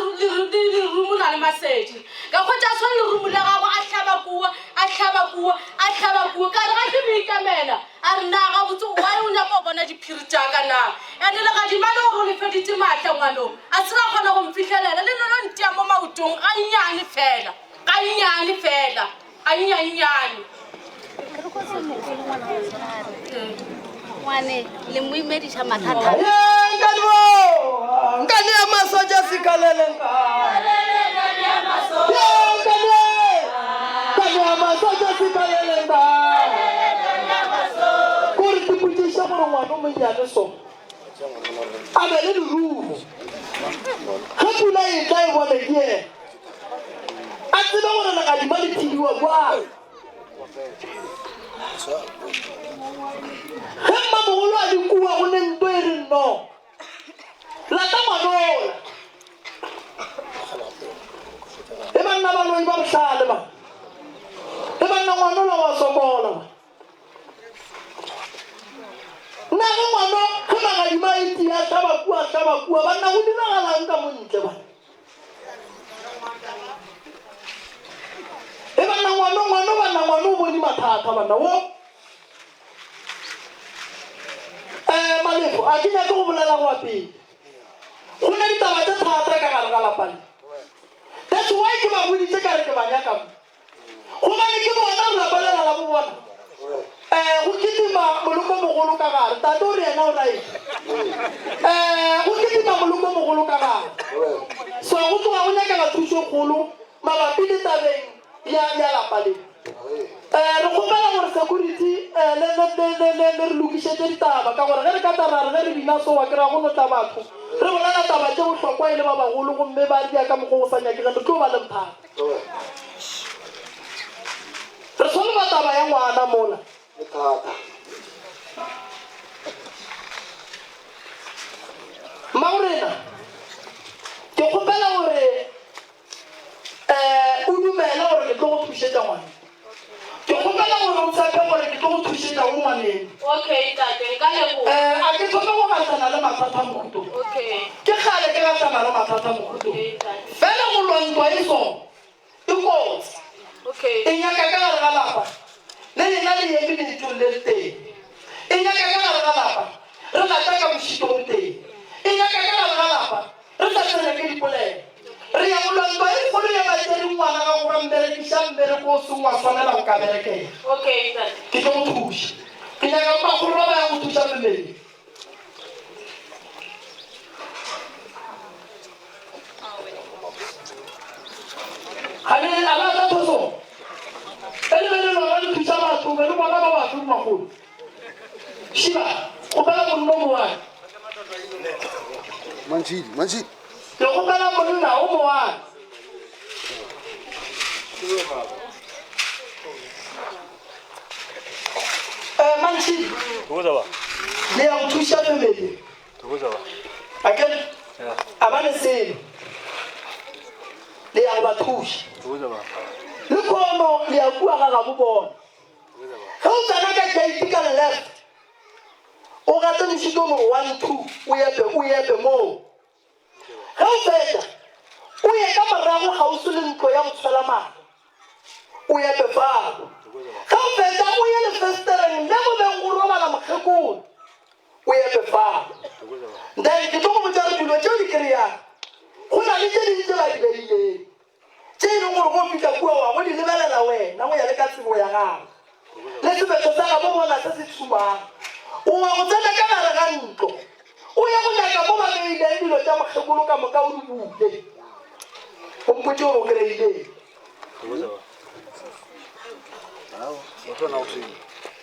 lerumo na le masedi. Ka hwetša a swere lerumo la gagwe, a hlaba kua, a hlaba kua, a hlaba kua. Ka re ga ke mo ikamela, a re, Na gabotse why o nyaka go bona diphiri tša ka na? Ene legadima le gore o le feditše maatla ngwano, a se ra kgona go mfihlelela. Le no ntia mo maotong gannyane fela. Gannyane fela, gannyannyane. Ngwane, le mo imediša mathata. Nkane ya masoja sikalele nkane. Nkane ya masoja sikalele nkane. Kore ke potšiše gore ngwana o monnyane so a be le lerumo. Ge pula e tla e bone ke yena. A tsebe gore legadima le thibiwa bjang. Ge mmamogolo a le kua go ne nto e re nno lata ngwanola. E banna baloi ba bohlale ba. E banna ngwanola wa sokola ba. Na ge ngwano ge magadima a itia a hlaba kua a hlaba kua banna go diragalang ka mo ntle ba. E banna ngwano ngwano banna ngwano o bone mathata banna wo. Eh Malefo a ke nyake go bolela go pele. Go na ditaba tše thata ka gare ga lapa le. That's why ke ba boditše ka re ke ba nyaka mo. Gobane ke bona re lapa lela la bobona. Eh, go kitima moloko mogolo ka gare. Tate o re yena o right. Eh, go kitima moloko mogolo ka gare. So go tloga go nyakega thušo kgolo mabapi le tabeng ya ya lapa le. Re kgopela gore security le, le, le, le, le, le re lokišetše ditaba, ka gore ge re ka tla ra re ge re bina so wa kry-a go no tla batho re bolela taba tše bohlokwa e le ba bagolo gomme ba dia ka mokgwa o go sa nyakegeng, re tlo ba le bothata. Re solva taba ya ngwana mola. E thata. Mmagorena, ke kgopela gore um o dumele gore ke tlo go thušetša ngwane. Ke kgopela gore o tshepe gore ke tlo go thušetša o ngwaneno. Okay, tate, nka leboga. Um a ke thome go gahlana le mathata mohuto. Okay. Ke kgale ke gahlana le mathata mohuto. Okay, tate. Fela go lwa ntwa e so e kotsi. Okay. E nyaka ka gare ga lapa le lena le eme lentšong le letee. E nyaka ka gare ga lapa re gata ka mošito o tee. E nyaka ka gare ga lapa re sa tsene ke dipolelo. Re ya go lwa ntwa e kgolo ya batšeri ngwana gago ba mmerekiša mmereko o seng wa swanela go ka berekela. Okay, tate. Ke tlo go thuša. Ke nyaka bomakgolo ba ba yang go thuša mmele. Ga le a la tla thosong. E le be le lona le thuša batho be le bona ba bafe bomakgolo. Šiba, kgopela monna o mongwe. Mantšhidi, mantšhidi. Ke kgopela monna o mongwe. Eh, Mantšhidi. Le ya go thuša family. A ke a ba le selo. Le ya go ba thuša. Le khono le ya kua ga gabo bona. Ge o tsena ka gate ka left, o gate mošito o no 1 2 o epe o epe moo. Ge o fetša, o ye ka morago kgauswi le ntlo ya go tshwela mare, o epe fao. Ge o fetša, o ye lefestereng le go beng go robala mokgekolo, o epe fao. Then ke tlo go botša gore dilo tšeo di kry-ang, go na le tše ding tše ba di beileng. Tše e leng gore go fihla kua wa go di lebelela wena go ya le ka tsebo ya gago le sebetho sa gabo bona se se tshumang. O wa go tsena ka gare ga ntlo o ye go nyaka mo ba beileng dilo tša mokgekolo ka moka o di bule, o mpotše gore o kry-ileng.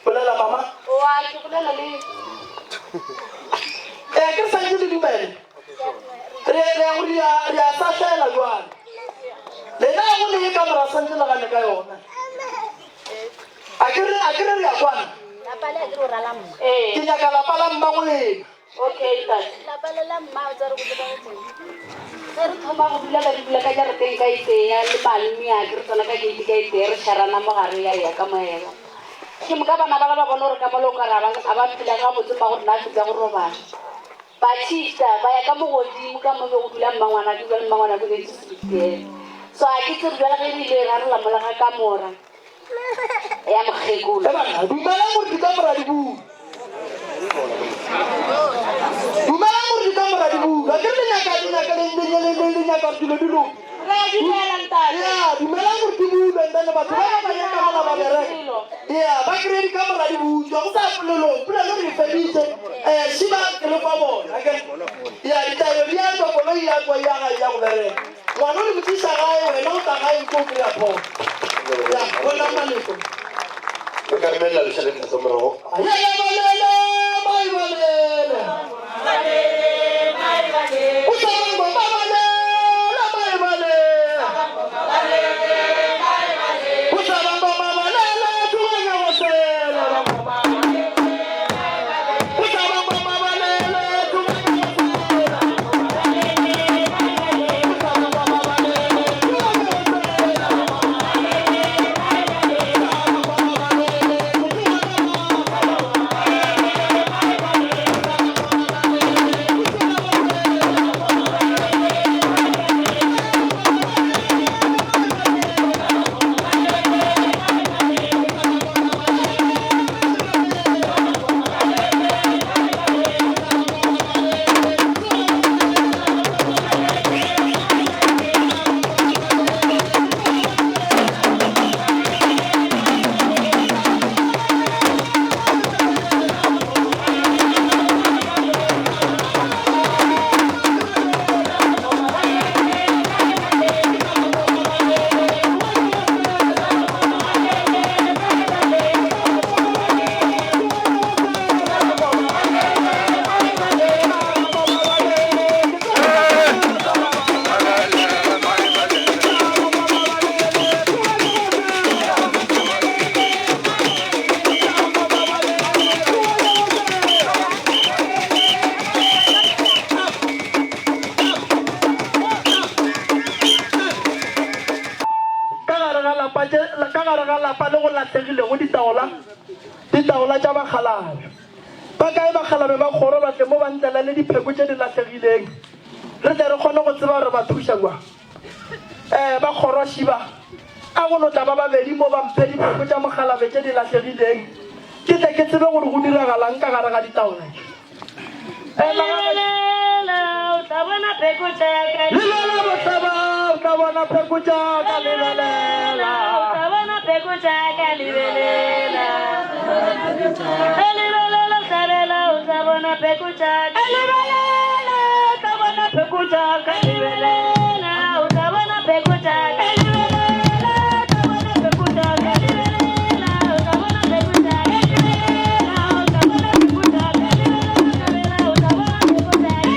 Bolela mama. Wa ke bolela le. Eh ke sa le dumele. Re re ya re ya re ya sahlela jwale. Lena go le ka mora santse le gane ka yona. A ke re a ke re re ya kwana. Lapa le a ke re o rala mma. Ee. Ke nyaka lapa la mma go lena. Okay, ntate. Lapa le la mma o tsa re go lebagetseng. Ge re thoma go dula ka dula ka jarateng ka itee le malome ya ke re tsena ka gate ka itee re šarana mo gare ya ya ka moya. Ke moka bana ba ba bona gore ka mola o ka re a ba phela gabotse mma gore na fetsa go robala. Ba shifta ba ya ka mo godimo ka mo be go dula mmangwana ke dula le mmangwana ke nyetse sebitiela. So a ke tsebe jwale ge re ile ra re lamola ga kamora ya mokgekolo. E banna, dumelang gore dikamora di bulwe. Dumelang gore dikamora di bulwe. Akere le nyaka le nyaka le le le le le nyaka gore dilo di loke. Re a dumela ntate. Ya, dumelang gore di bulwe and then batho ba ba nyaka mola ba bereka. Ya, ba kry-e dikamora di butswa go sa polelong. Polelo re e feditše. Eh, šiba ke le kwa bona. Akere ya ditaelo di a tswa koloi ya tswa ya ga ya go bereka. Ngwana o le mo tliša gae wena o tla gae o tlo kry-a phoso. Ya, bona maleko. Re ka lebelela lešaleng tlase morago. Ayele balele, mai balele. O sa bangwa ba balele, mai balele. O sa bangwa ba balele, tsoga go sela ba ba. O sa bangwa ba balele, tsoga go sela. O sa bangwa ba balele, tsoga go sela. bakgalabe. Ba kae bakgalabe ba kgoro ba tle mo ba ntlelele dipheko tše di lahlegileng, re tle re kgone go tseba gore ba thuša jwang. Eh, ba kgoro šiba, a go no tla ba babedi mo ba mphe dipheko tša mokgalabe tše di lahlegileng, ke tle ke tsebe gore go diragalang ka gare ga ditaola tše. Eh, Lebelela, o tla bona pheko tša ka. Lebelela bohlaba, o tla bona pheko tša ka. Lebelela, o tla bona pheko tša ka. Lebelela, lebelela, hlabela, o tla bona pheko tša ka. Lebelela, o tla bona pheko tša ka. Lebelela, o tla bona pheko tša ka. Lebelela, o tla bona pheko tša ka. Lebelela, o tla bona pheko tša ka. Lebelela, o tla bona pheko tša ka. Lebelela, o tla bona pheko tša ka.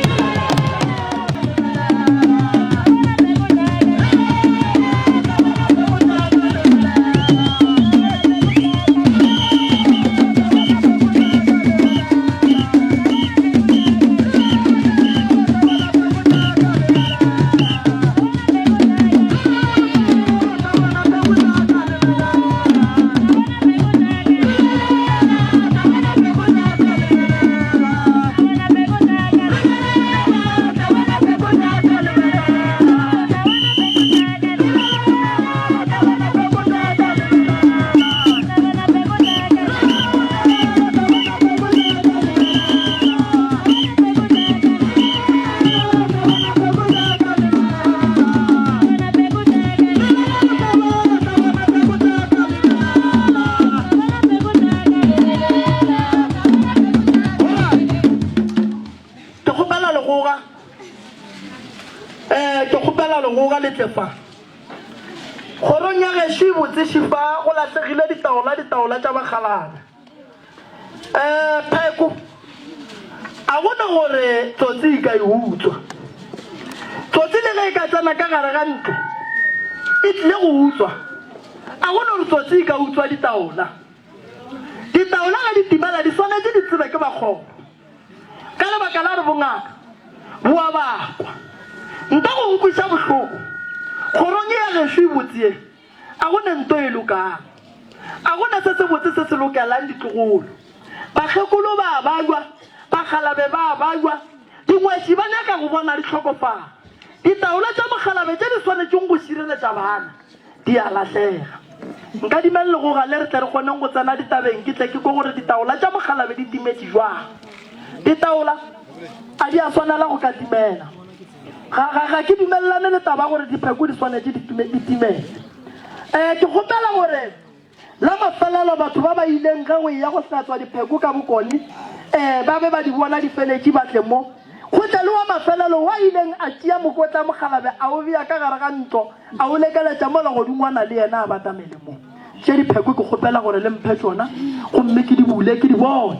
Ke kgopela legoga, eh, ke kgopela legoga le tle fa. Kgorong ya gešo e botse šifa go lahlegile ditaola, ditaola tša bakgalabje. Eh, pheko, a go na gore tsotsi e ka e utswa. Tsotsi le ge e ka tsena ka gare ga ntlo, e tlile go utswa. A go na gore tsotsi e ka utswa ditaola. Ditaola ge di timela di swanetše di tsebe ke bakgopo. Ka lebaka la gore bongaka bo a bakwa. Nta go nkweša bohloko. Kgorong ye ya gešo e botse ye, a go ne nto e lokang. A go na se sebotse se se lokelang ditlogolo. Bakgekolo ba a bajwa, bakgalabe ba a bajwa, dingwetši ba nyaka go bona di hlokofala. Ditaola tša mokgalabe tše di swanetšeng go šireletša bana di a lahlega. Nkadimeng legoga le re tle re kgoneng go tsena ditabeng ke tle ke kwe gore ditaola tša mokgalabe di timetše bjang. Ditaola a di a swanela go ka timela. Ga, ga, ga ke dumelelane le taba gore dipheko di swanetše di, di timele. Um ke kgopela gore La mafelelo, batho ba ba ileng ge go eya go hlatswa dipheko ka bokone, ee, ba be ba di bona di feletše, ba tle mo. Go tle le wa mafelelo wa ileng a tšea mokotla mokgalabe a o bea ka gare ga ntlo, a o lekeletša mola godingwana le yena a batamele mo. Tše dipheko ke kgopela gore le mphe tšona, gomme ke di bule ke di bone.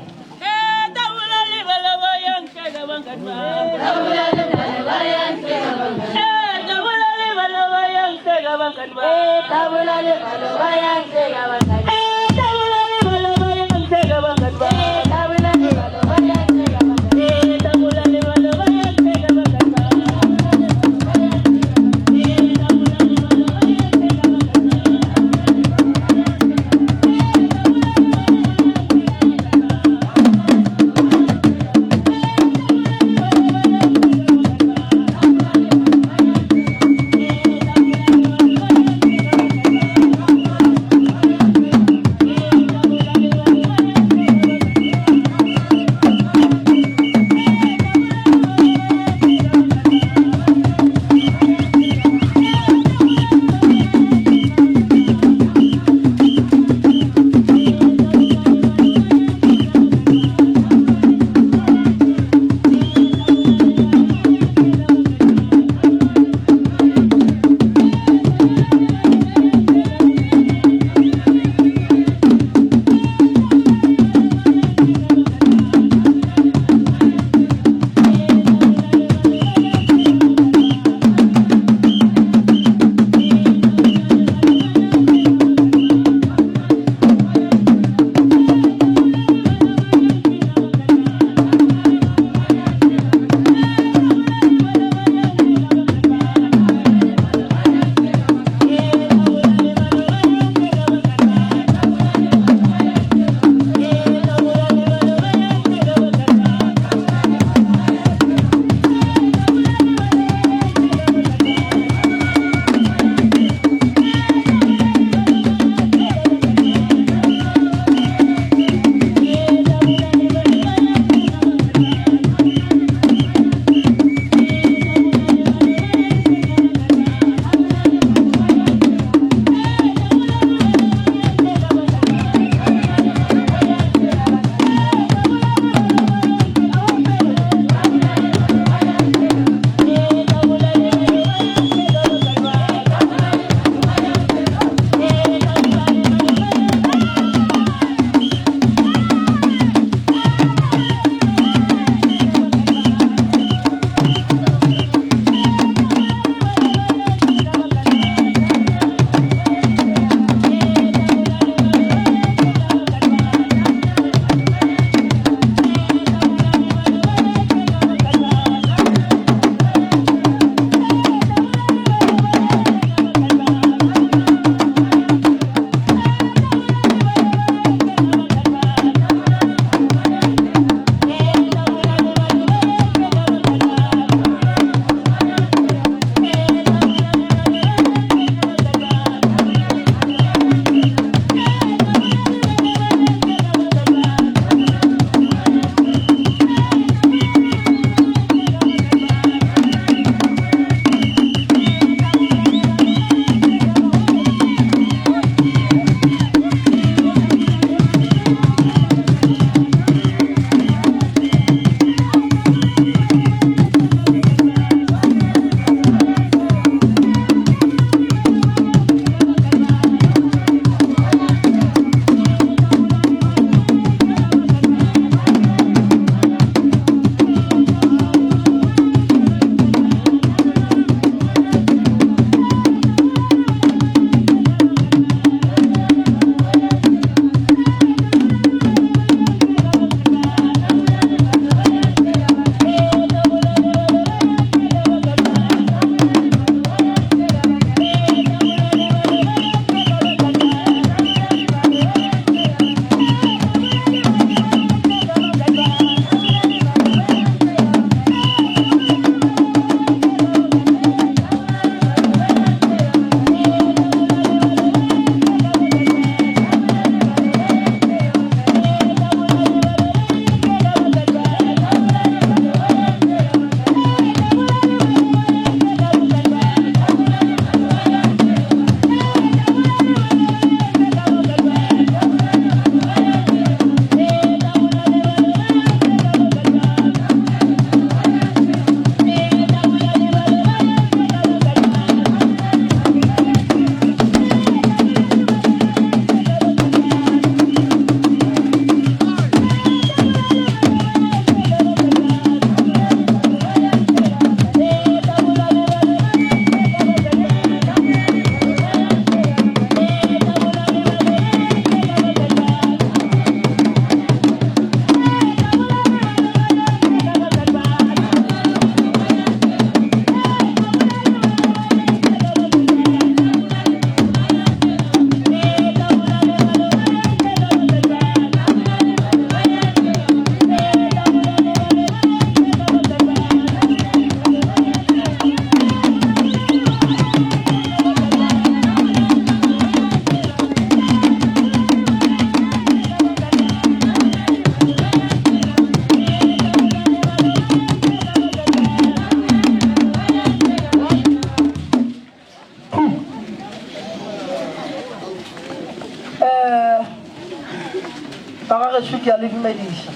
ke a le dumediša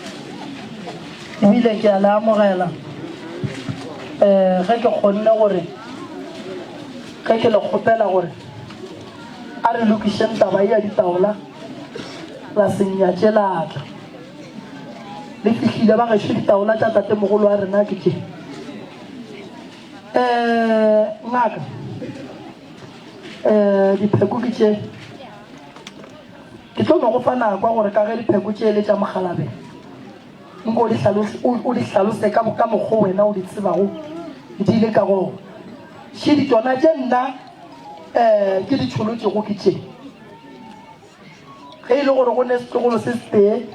ebile ke a le amogela um ge ke kgonne gore ge ke le kgopela gore a re lokišeng taba ye ya ditaola la se nnyatše la tla. Le fihlile ba gešo ditaola tša tatemogolo wa rena ke tše. Um ngaka um dipheko ke tše. Ke tlo no go fa nako gore ka ge dipheko tše e le tša mokgalabje nko o di hlalose, o di hlalose ka, ka mokgo wena o di tsebago di le ka gona. Šedi tšona tše nna um ke di tšholotšego ke tše. Ge e le gore go ne setlogolo se setee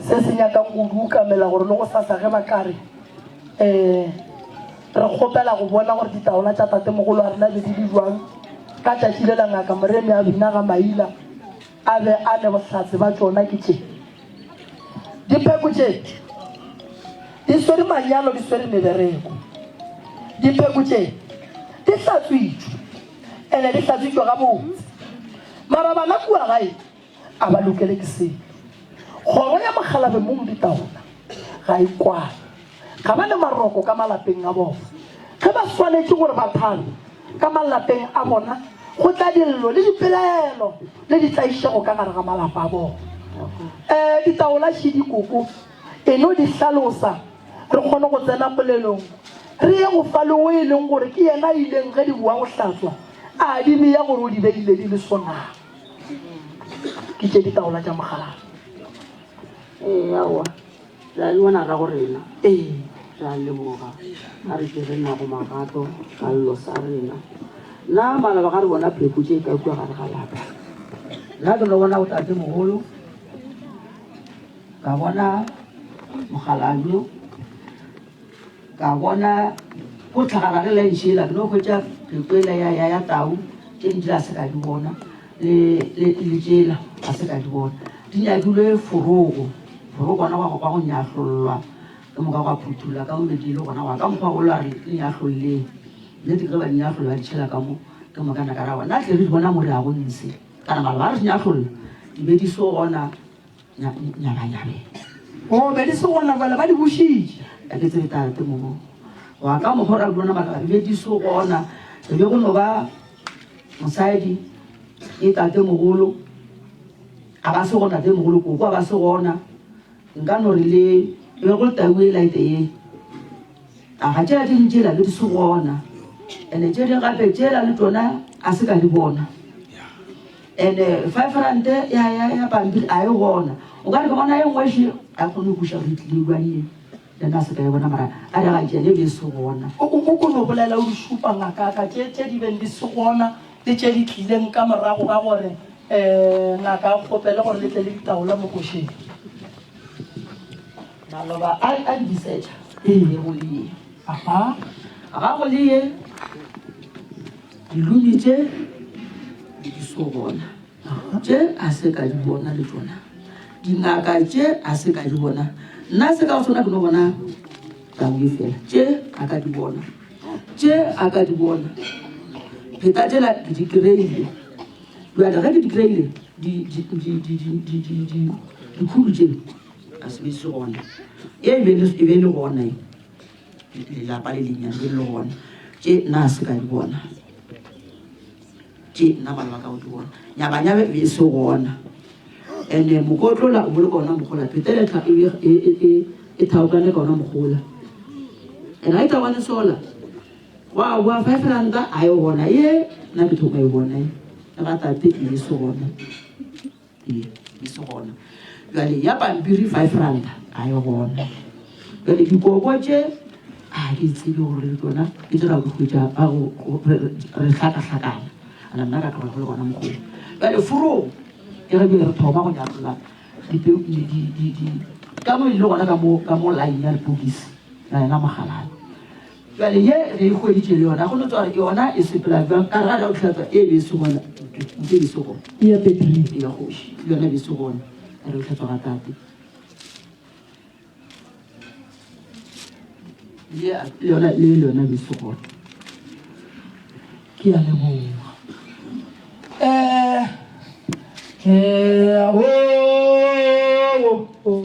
se se nyakang go di ukamela gore le gosasa ge ba ka re, um Re kgopela go bona gore ditaola tša tatemogolo wa rena be di le bjang ka tšatši lela Ngaka Moremi a bina ga Maila a be a ne bohlatse ba tšona ke tše. Dipheko tše di swere manyalo di swere mebereko. Dipheko tše di hlatswitšwe ene di hlatswitšwe gabotse. Mara bana kua gae a ba lokele ke selo. Kgoro ya Mokgalabje mong ditaola ga e kwane. Ga ba ne maroko ka malapeng a bona. Ge ba swanetše gore ba thabe ka malapeng a bona, go tla dillo le dipelaelo le ditlaišego ka gare ga malapa a bona. Ee, ditaola še dikoko, e no di hlalosa re kgone go tsena polelong, re ye go fa le o e leng gore ke yena a ileng ge di boa go hlatswa a di bea gore o di beile di le sona. Ke tše ditaola tša mogalana. Ee, aowa. Re a bona rrago rena. Ee. Re a leboga. A re tšere nago magato ka llo sa rena. Nna maloba ga re bona pheko tše ka kua gare ga lapa. Nna ke no bona botatemogolo, ka bona mokgalabje, ka bona go tlhagala ge la ntšhela, ke no hwetša pheko ela ya, ya, ya tau, tše dintši ga se ka di bona, le, le, le tšela ga se ka di bona. Di nyakilwe forogo, forogo gona gwa, gwa go nyahlollwa, ke moka gwa phuthulla ka mo be di le gona, gwa ka mokgwa o la re le nyahlolleng. Nnete ke ge ba di nyahlolla ba di tšhela ka mo, ke moka nna ka ra bona, nna tle re di bona mo re yago ntshe, kana maloba ga re di nyahlolla, di be di se gona. Nyabanyabeng. O be di se gona bjale ba di bušitše. Ga ke tsebe tate mo. Go ya ka mokgwa o ra di bona mara di be di se gona. Re be go no ba mosadi ke tate mogolo a ba se gona tate mogolo koko a ba se gona. Nka no re le be go le tau e light ye. A ga tšela tše ding tšela be di se gona. Ene tše ding gape tšela le tšona a se ka di bona. And 5 rand ya ya ya pampiri a e gona. O ka re ke bona e nngwe še a kgone go kweša gore e tlile jwang ye. Le nna se ka e bona mara a re ga tšene be se gona. O o ko no bolela o di šupa ngakaka tše tše di beng di se gona le tše di tlileng ka morago ga gore um ngaka a kgopele gore le tle le ditaola mo košeng. Maloba a a di search-a e go le ye. Aha. Ga go le ye. Dilomi tše di di so gona, tše a se ka di bona le tšona. Dingaka tše a se ka di bona. Nna se ka go sona ke no bona tau e fela. Tše a ka di bona, tše a ka di bona. Pheta tšela ke di kry-ile. Bjale ge ke di kry-ile, dikhulu tše a se be se gona. Ye e be e le gona ye. Lelapa le lennyane le le gona. Tše nna a se ka di bona. Tše nna bana ba ka go di bona. Nyabanyabe e be e se gona. And-e mokotlola o boloka ona mogola. Phetele e e, e, e, e thaokane ka ona mogola. And ga e thaokane sola, gwa boa 5 ranta a e gona. Ye nna ke thoma e bona ye. Le ga tate e be se gona. Ee, e se gona. Bjale ya pampiri 5 ranta a e gona. Bjale dikoko tše a ke tsebe gore le tsona ke tše ra go hwetša a go re hlakahlakana. Ana nna ka tloga go le gona mogolo. Bjale forong ke ge bjale re thoma go nyatlola dipeu di di di di ka mo e le gona ka mo ka mo line ya lepokisi la yena mogalana. Bjale ye re e hweditše le yona, go no tswa gore yona e sepela bjang, ka re ga re ya go hlatswa e be e se gona, ntho e be e se gona. E ya petri. E ya kgoši, le yona e be e se gona, ka re hlatswa ga tate. Le yona le yona e be e se gona. Ke a leboga. Eh, eh, oh, oh, oh.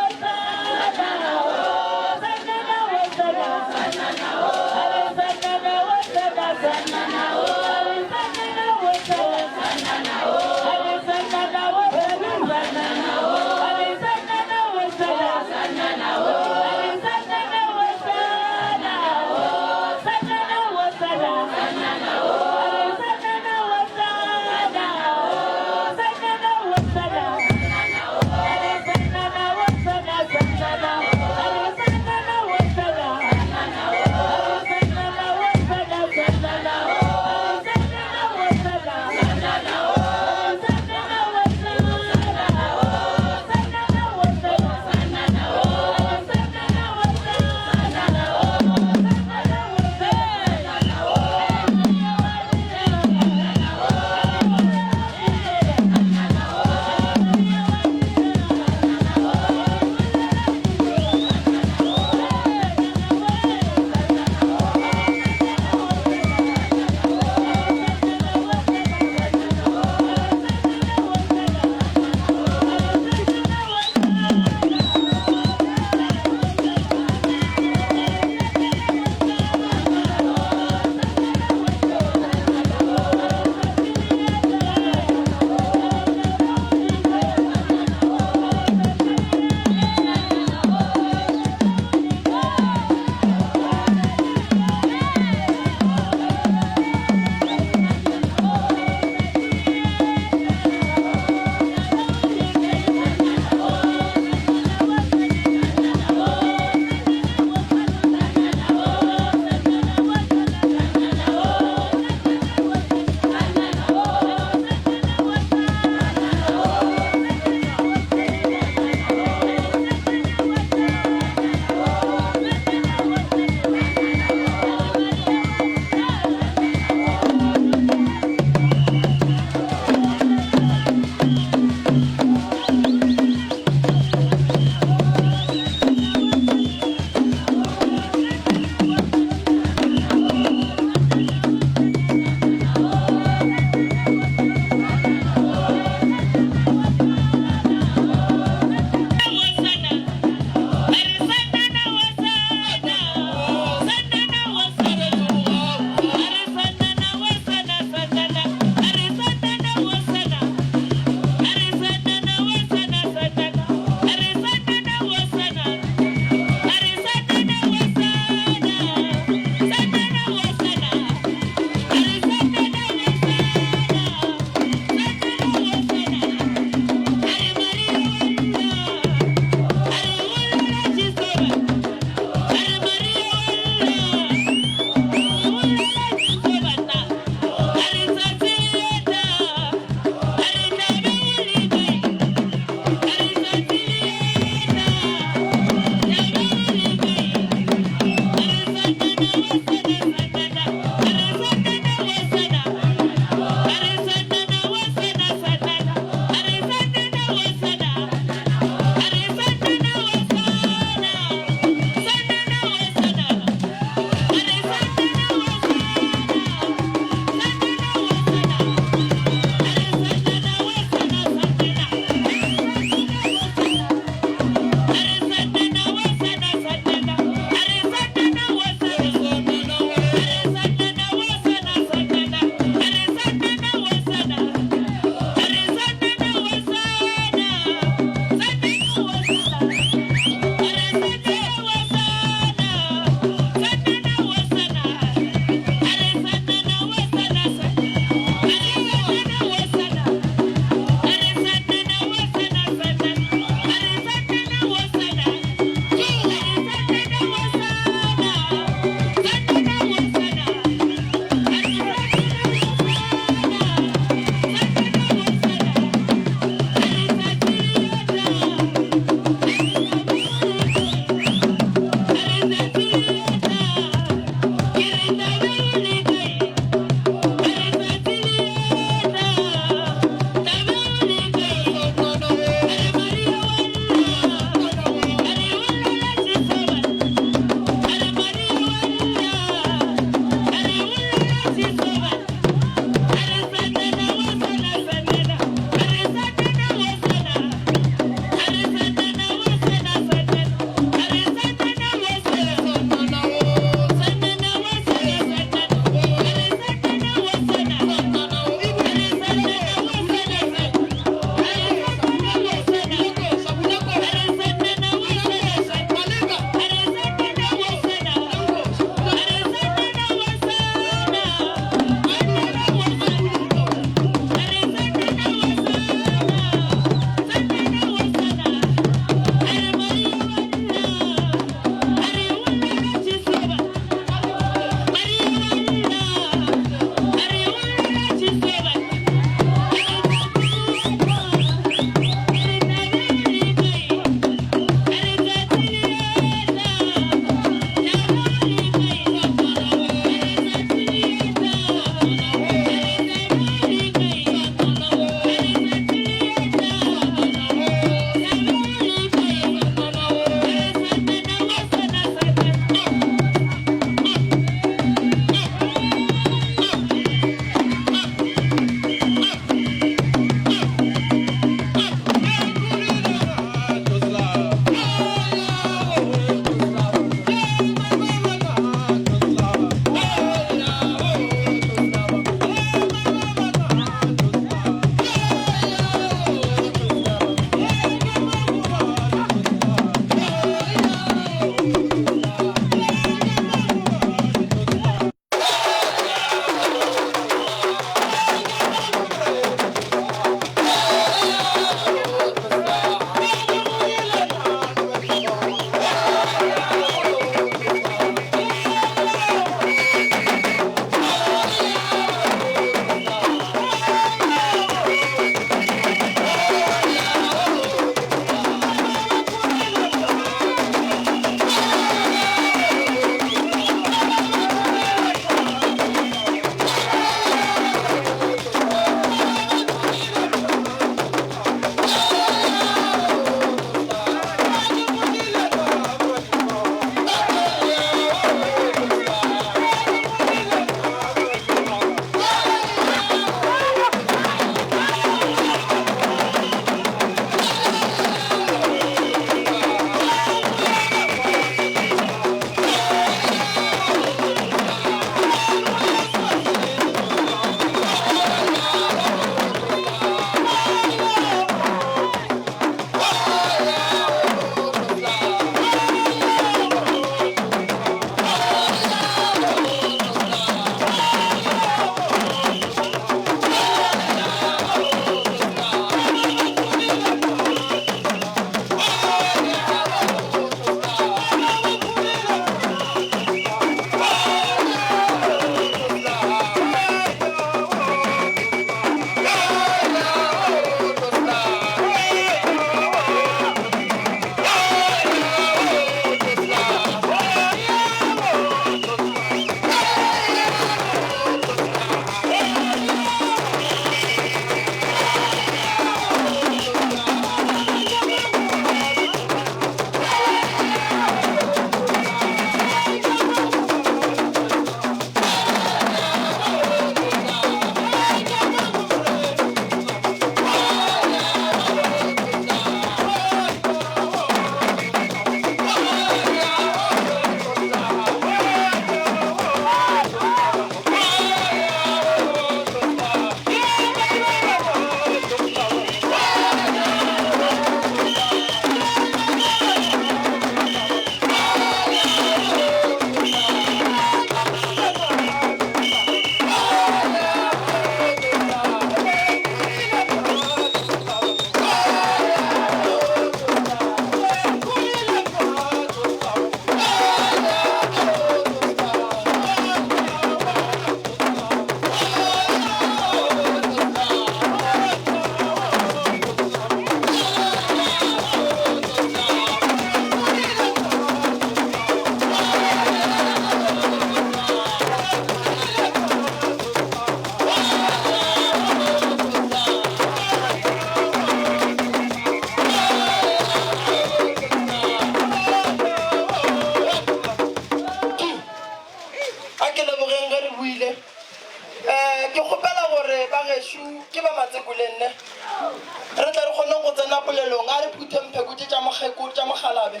mokgeko tša mokgalabe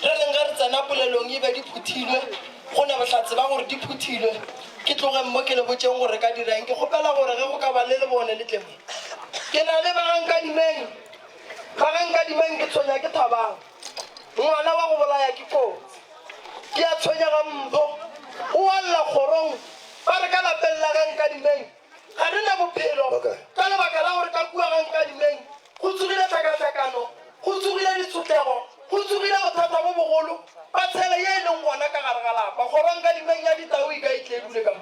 re reng ge re tsena polelong e be di phuthilwe go ne bohlatse ba gore di phuthilwe ke tlogeng mo ke le botšeng gore re ka dira eng ke kgopela gore ge go ka ba le lebone le tle mo ke na le bagankadimeng bagankadimeng ke tshwenya ke thabang ngwana wa go bolaya ke kotsi ke a tshwenyega mpho o a lla kgorong ba re ka lapeng la gankadimeng ga re na bophelo ka lebaka la gore ka kua ga nkadimeng go tsogile tlhakatlhakano go tsogile ditshotlego go tsogile bothata bo bogolo ba tshele ye e leng gona ka gare ga lapa kgoro nkadimeng ya ditau e ka e tle dule ka mo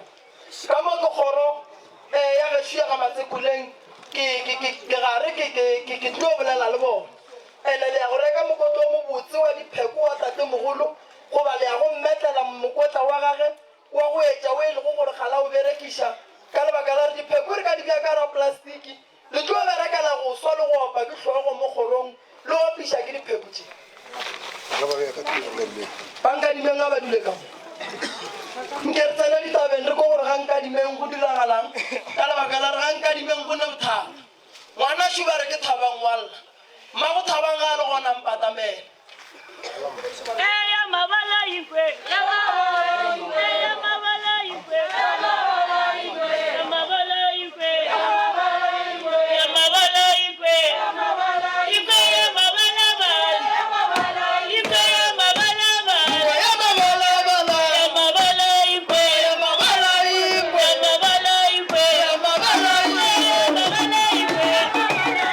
ka mo ke kgoro um ya gešo ya ga matsekuleng ke gare ke tlo bolela le bona ene le ya go reka mokotlo o mobotse wa dipheko wa tatemogolo goba le ya go mmetlela mokotla wa gage wa go etša o e lego gore ga la o berekiša ka lebaka la gore dipheko re ka di bja ka ra plastiki le tlo berekela go swa le go opa ke hlogo mo kgorong le opiša ke dipheko tše. Bankadimeng a ba dule ka mo. Nke re tsena ditabeng re ko gore ga nkadimeng go diragalang ka lebaka la re ga nkadimeng go ne bothata. Ngwana šo ba re ke Thabang wa lla. Mmago Thabang ga a le gona mpatamela. Eya mabala ikwe. Eya mabala ikwe. Ya mabala ikwe. Ya mabala ikwe. Ikwe ya mabala bala. Ikwe ya mabala bala. Ya mabala bala. Ya mabala ikwe. Ya mabala ikwe. Ya mabala ikwe. Ya mabala ikwe. Ya mabala ikwe.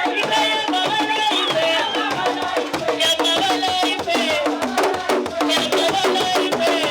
Ikwe ya mabala ikwe. Ya mabala ikwe. Ya mabala ikwe.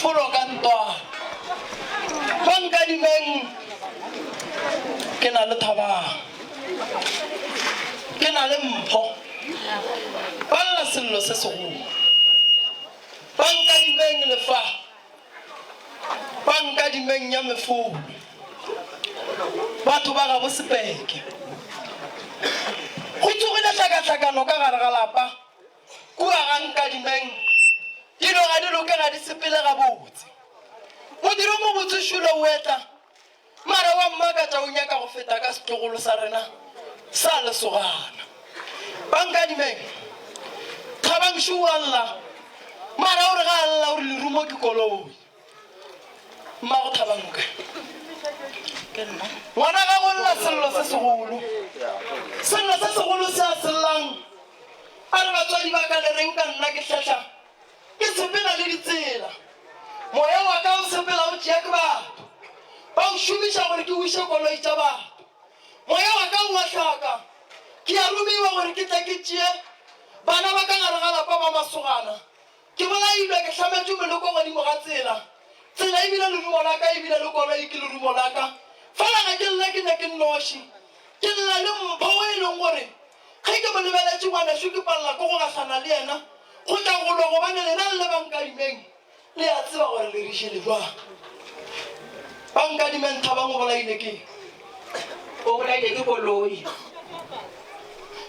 mefolo ka ntwana. Ba nkadimeng ke na le Thabang. Ke na le Mpho. Ba lla sello se segolo. Ba nkadimeng lefa. Ba nkadimeng ya mefolo. Batho ba gabo Sepeke. Go tsogile hlakahlakano ka gare ga lapa kua ga Nkadimeng. Dilo ga di loke, ga di sepele gabotse. Modiro o mobotse šolo o etla, mara wa mmakatša o nyaka go feta ka setlogolo sa rena sa lesogana. Ba Nkadimeng, Thabang šo o a lla, mara o re ga a lla o re lerumo ke koloi. Mmago Thabang o kae? Ngwana gago o lla sello se segolo. Sello se segolo se a se llang a re batswadi ba ka le reng ka nna ke hlehla ke sepela le ditsela. Moya wa ka o sepela o tšea ke batho. Ba o šomiša gore ke wiše koloi tša batho. Moya wa ka o a hlaka. Ke a romiwa gore ke tle ke tšee bana ba ka gare ga lapa ba masogana. Ke bolailwe, ke hlametšwe moloko godimo ga tsela. Tsela e bile lerumo la ka, e bile le koloi ke lerumo la ka. Fela ga ke lle ke ne ke nnoši. Ke lla le Mpho o e leng gore ge ke mo lebeletše ngwanešu ke palela ke go gahlana le yena go tla go lwa gobane lena le le ba Nkadimeng le a tseba gore le re jele bjang. Ba Nkadimeng Thabang o bolaile ke eng? O bolaile ke koloi.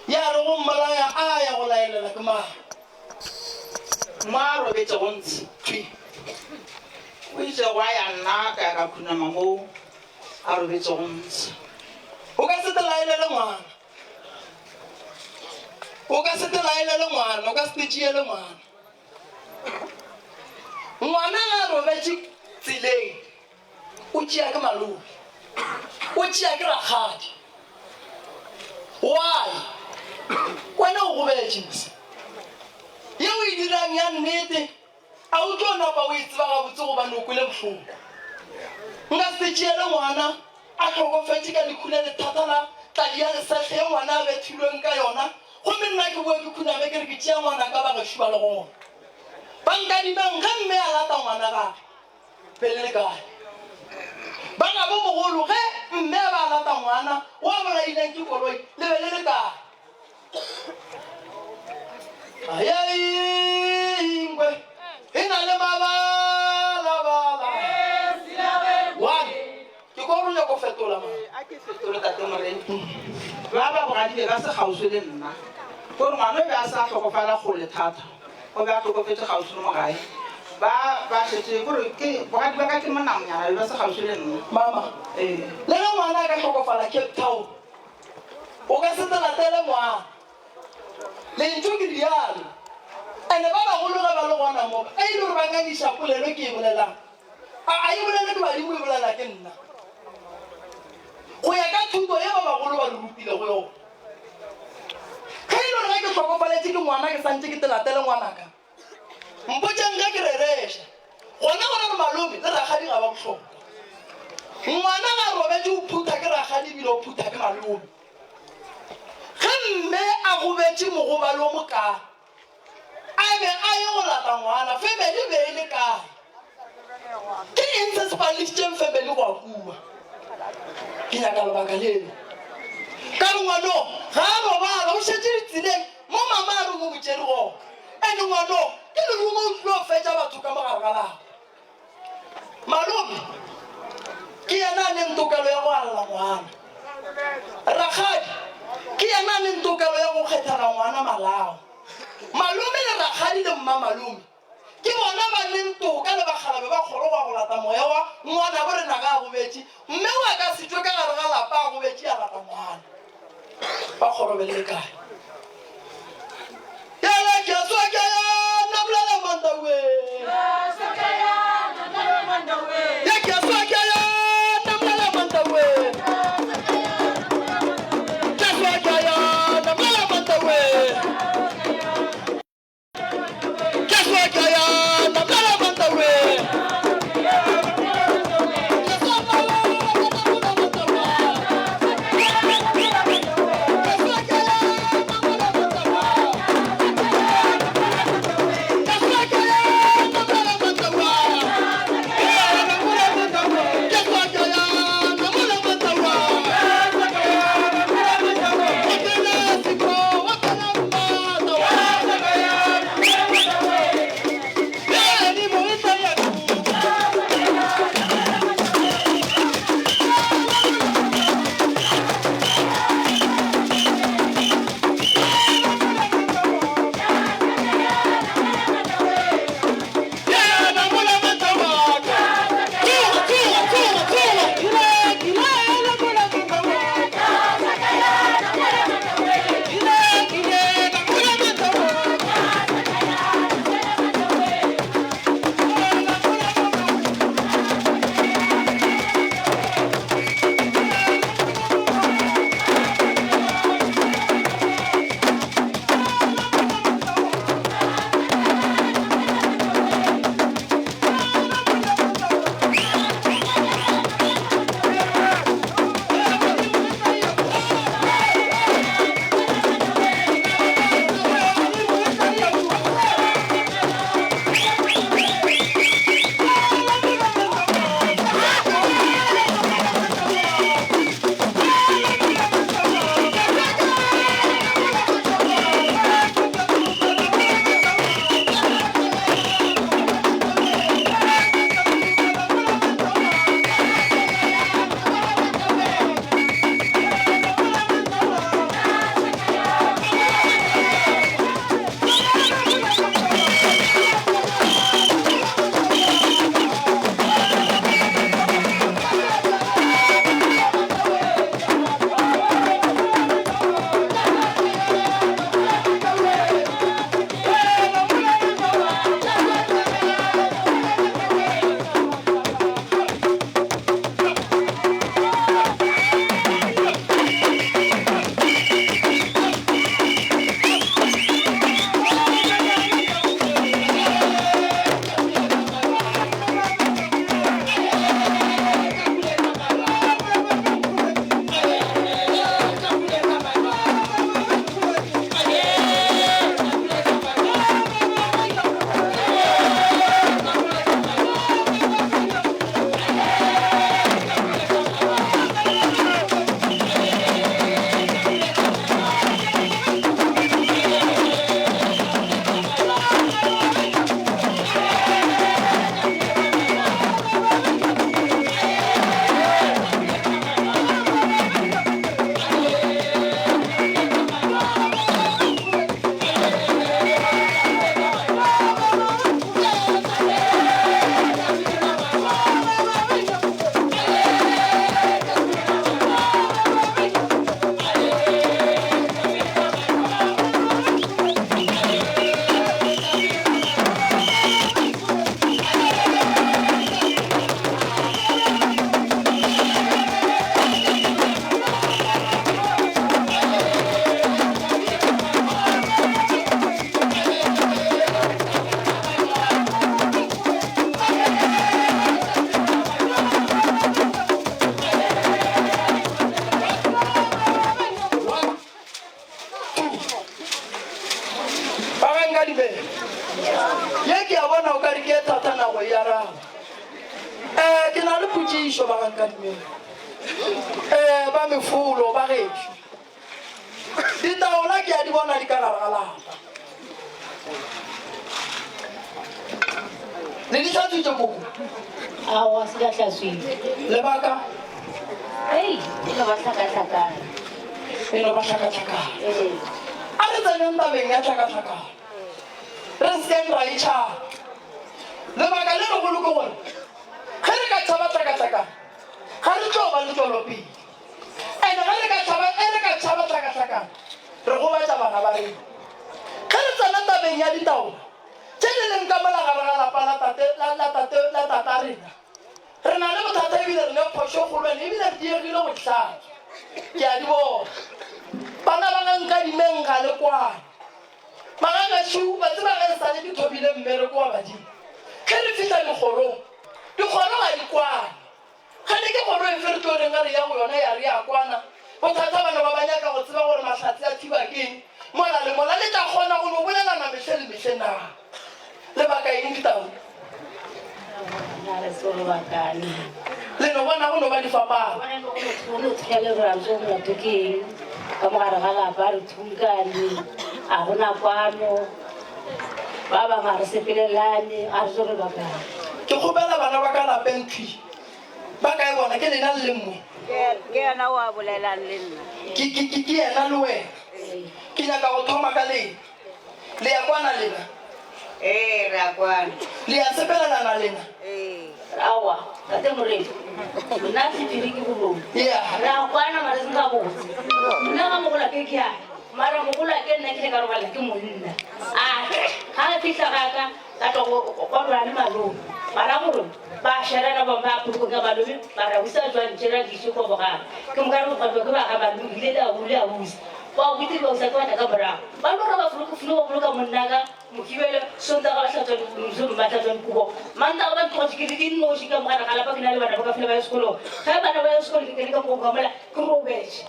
Ya re go mmolaya a ya go laelela ke mang? Mo a robetšego ntshe thwi, o itše gwa ya nna ka ya ka khunama moo a robetšego ntshe. O ka se te laelele ngwana. O ka se te laelele ngwana, o ka se te tšeele ngwana. Ngwana ga a robetše tseleng, o tšea ke malome, o tšea ke rakgadi. Why? Wena o gobetše mose. Ye o e dirang ya nnete, a o tlo napa o e tseba gabotse gobane o kwele bohloko. Nka se tšeele ngwana a hlokofetše ka lehu le lethata la tladi ya lesehle ye ngwana a bethilweng ka yona, gomme nna ke boe ke khuname ke re ke tšea ngwana ka bagešo ba le gona. Ba nkadimang ge mme a lata ngwana gage? Be le le kae? Ba gabo mogolo ge mme a ba a lata ngwana o a bolaileng ke koloi, le be le le kae? Ayaiingwe e na le mabalabala. One, ke kwa gore o nyaka go fetola man. A ke fetole tate Morena. Ba ba bogadi be ba se kgauswi le nna. Gore ngwana o be a se a hlokofala kgole thata. O be a hlokofetše kgauswi le mo gae. Ba ba šetše kore ke bogadi ba ka ke monamonyana be ba se kgauswi le nna. Mama, Ee. le ge ngwana a ka hlokofala Cape Town, o ka se te latele ngwana. Lentšu ke rialo. Ene ba bagolo ge ba le gona mo, ba e le gore ba ngangiša polelo ke e bolelang. A a e bolele ke badimo, e bolela ke nna. Go ya ka thuto ye ba bagolo ba re rutilego yona. Ge e le gore ge ke hlokofaletše ke ngwana ke santše ke te latele ngwanaka, mpotšeng ge ke rereša. Gona go ra gore malome le rakgadi ga ba bohlokwa. Ngwana ga a robetše o phutha ke rakgadi ebile o phutha ke malome. Ge mme a gobetše mogobalo o mokaa, a be a ye go lata ngwana, family e be e le kae? Ke eng se se paledišitšeng family go ya kua? Ke nyaka lebaka leo. Ka re ngwano ga a robala, o šetše ditseleng mo mama a reng o mo tšere gona. And ngwano ke lerumo o tlilo fetša batho ka mo gare ga lapa. Malome ke yena a neng tokelo ya go alla ngwana. Rakgadi ke yena a neng tokelo ya go kgethela ngwana malao. Malome le rakgadi le mmamalome ke bona ba neng toka le bakgalabe ba kgoro go ya go lata moya wa ngwanabo rena ge a gobetše. Mme wa ka se tšwe ka gare ga lapa a gobetše a lata ngwana. Ba kgoro be le le kae? Yala ke swa ke ya namlela mandawe. Ya ke swa ke ya namlela mandawe. Ke swa ke ya namlela mandawe. Ke swa ke ya namlela mandawe. Ke swa ke ya namlela mandawe. Ke swa ke ya namlela mandawe. bona o ka re ke e thata nako e araba. Um ke na le potšišo ba gankadimeng. Um ba mefolo ba gešo. Ditaola ke a di bona di ka gare ga lapa. Le di hlatswitše koko? Aowa, se ka hlatswiwa. Lebaka? Ei, e no ba hlakahlakana. E no ba hlakahlakana. Ee. A re tseneng tabeng ya hlakahlakano. Re se keng ra e tšhaba. Lebaka le legolo ke gore ge re ka tšhaba hlakahlakano, ga re tlo ba le tšwelopele. And ge re ka tšhaba, ge re ka tšhaba hlakahlakano, re gobatša bana ba rena. Ge re tsena tabeng ya ditaola tše di leng ka mola gare ga lapa la tate, la, la tate, la tata rena, re na le bothata ebile re ne phošo e kgolo and ebile re diegile go di hlatswa. Ke a di bona. Bana ba ga Nkadimeng ga le kwane. Magagešo, ba tseba ge e sa le ke thomile mmereko wa badimo, ge re fihla dikgorong, dikgoro ga di kwane. Kgane ke kgoro efe re tlo reng ge re ya go yona ya re ya kwana? Bothata bana ba ba nyaka go tseba gore mahlatse a thiba keng mola le mola. Le tla kgona go no bolelana mehle le mehle na? Lebaka eng Ditau? Na re tsebe lebaka eng. Le no bona go no ba difapano. Bona le go no thunya le gore a re tsebe molato ke eng ka mo gare ga lapa re thunkane a go na kwano. Ba bangwe ga re sepelelane, ga re tsoge ba kae. Ke kgopela bana ba ka lapeng thwi. Ba kae bona? Ke lena le leng mo? Ke yena o a bolelang le nna. Ke, ke, ke, ke yena le wena. Ke nyaka go thoma ka lena. Le ya kwana lena? Ee, re a kwana. Le ya sepelelana lena? Ee. Aowa, Tate Moremi, nna sephiri ke boloi. Yeah. Re a kwana mara e seng gabotse. Nna ga mogolake ke a. Mara mogolake nna ke ile ka robala ke monna. A ga a fihla ga ka, ka tla go gwa robala le malome. Ba ra gore ba šerana ba ba polokong ya malome, ba re ausi a tšwa ntšera diše kwa bogare. Ke moka re go ke ba ga malome ile le au le ausi. Ba buti ba ausi ka ba tla ka morago. Ba no re ba foloka folo ba boloka monna ka Mokibelo, Sontaga ba hlatswa mesong ba hlatswa dikobo. Mantaga ba ntlogetše ke le ke nnoši ka mogare ga lapa ke na le bana ba ka fela ba ya sekolong. Ge bana ba ya sekolong ke kene ka mogoka mola ke robetše.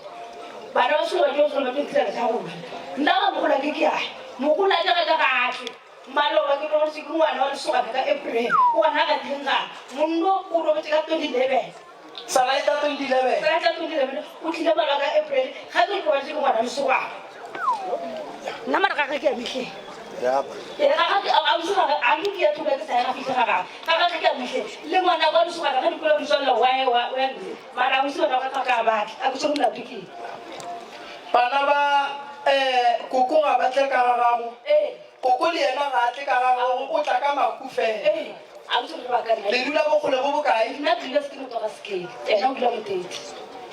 Bana ba sekolo ba tšwa sekolong ba tlo ntirela tša go ja. Nna ga mogolake ke ae. Mogolake ga ka ga a tle. Maloba ke robetše ke ngwana wa lesogana ka April. Gona ga tleng ga. Monno o robetše ka 2011. Salaeta 2011. Salaeta 2011 o tlile maloba ka April. Ga ke robetše ke ngwana wa lesogana. Nna mara ga ge ke ya mehleng. Ee, ga ga ausi ga a nke ke ya thoka ke sa ya ga fitlhe ga gagwe. Ga ga ke ya mehleng. Le ngwana wa lesogana ge dikolo di tswalela wa ya wa ya ntle. Mara ausi wena ga ka batla. A ke tshwere molato ke eng? Bana ba eh koko ga ba tle ka ga gago. Ee. Koko le yena ga a tle ka ga gago, o tla ka maku fela. Ee. Ausi re ba ka nna. Le dula bokgole bo bokae? Nna ke dula Sekinoto ga Sekele. Yena o dula Motete.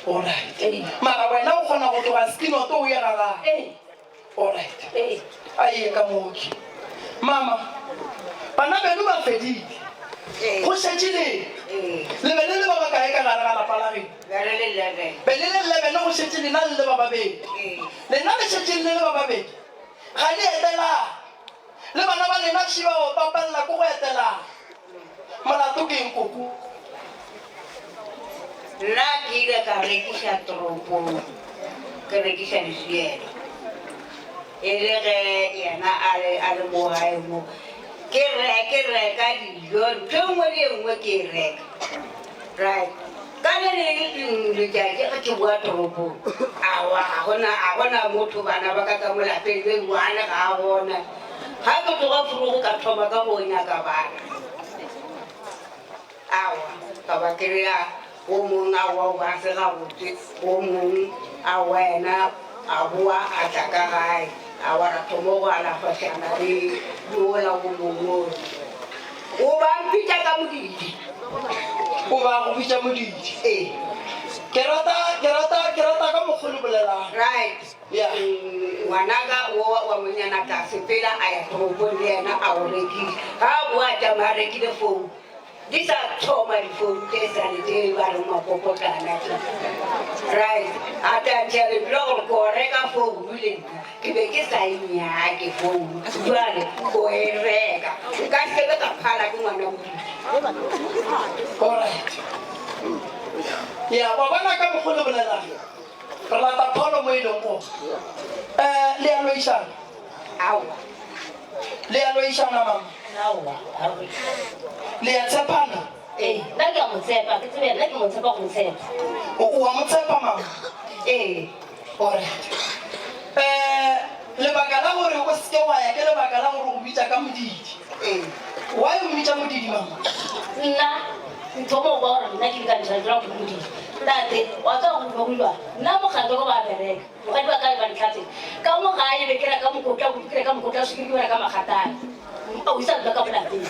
Alright. Ee. Mara wena o kgona go tloga Sekinoto o ye ga gagwe? Ee. Alright. Ee. A ye ka mooki. Mama, bana beno ba fedile. Go šetše lena. Le be le le ba bakae ka gare ga lapa la geno? Be re le 11. Be le le 11, go šetše lena le le ba babedi. Lena le šetšeng le le ba babedi, ga le etelane. Le bana ba lena šiba ba bapalela ko go etelana. Molato ke eng koko? Nna ke ile ka rekiša toropong, ke rekiša diswielo. E le ge yena a le a le mo gae mo, ke re ke reka dijo, ntho e nngwe le e nngwe ke e reka. Right. Ka le leng letšatši ge ke boa toropong, aowa ga gona ga gona motho bana ba ka ka mo lapeng le one ga a gona. Ga ke tloga forogo ka thoma ka go nyaka bana. Aowa ka ba kry-a o mong aowa o ba se gabotse, o mong aowa yena a boa a tla ka gae. Aowa ra thoma go alafašana le le ola o mongwe o. O ba mpitša ka modidi. O ba go bitša modidi. Ee. Ke rata, ke rata, ke rata ka mokgo le bolelang. Right. Yeah. Ngwanaka o wa monyana tla sepela a ya toropong le yena a o rekile. Ga a boa a tšama a rekile phone. Di sa thoma difounu tše sale tše ba reng mapopotlana tše. Right. A tla ntšha lebelo gore ko reka founu le nna. Ke be ke sa e nyake founu. Jwale ko e reka. Nka se be ka phala ke ngwana modidi. Alright. Ya, wa bona ka mokgo le bolelang. Re lata pholo mo e leng gore. Eh, le a loišana? Aowa. Le a loišana mama? Aowa, aowa. Le a tshepana? Ee, nna ke a mo tshepa, ke tsebe nna ke mo tshepa go mo tshepa. O o a mo tshepa mama? Ee. Alright. Eh, lebaka la gore o seke wa ya ke lebaka la gore o bitša ka modidi. Ee. Why o mmitša modidi mama? Nna ntho mo kwa gore nna ke le ka ntšha jwang ke modidi. Tate, wa tseba go utlwa go jwang? Nna mokgatlo ko ba bereka. Mokgadi wa ka ba ntlhatseng. Ka mo gae be ke reka mokotla kudu, ke reka mokotla wa sukiri, ke reka magatane. A o isa dula ka mo lapeng.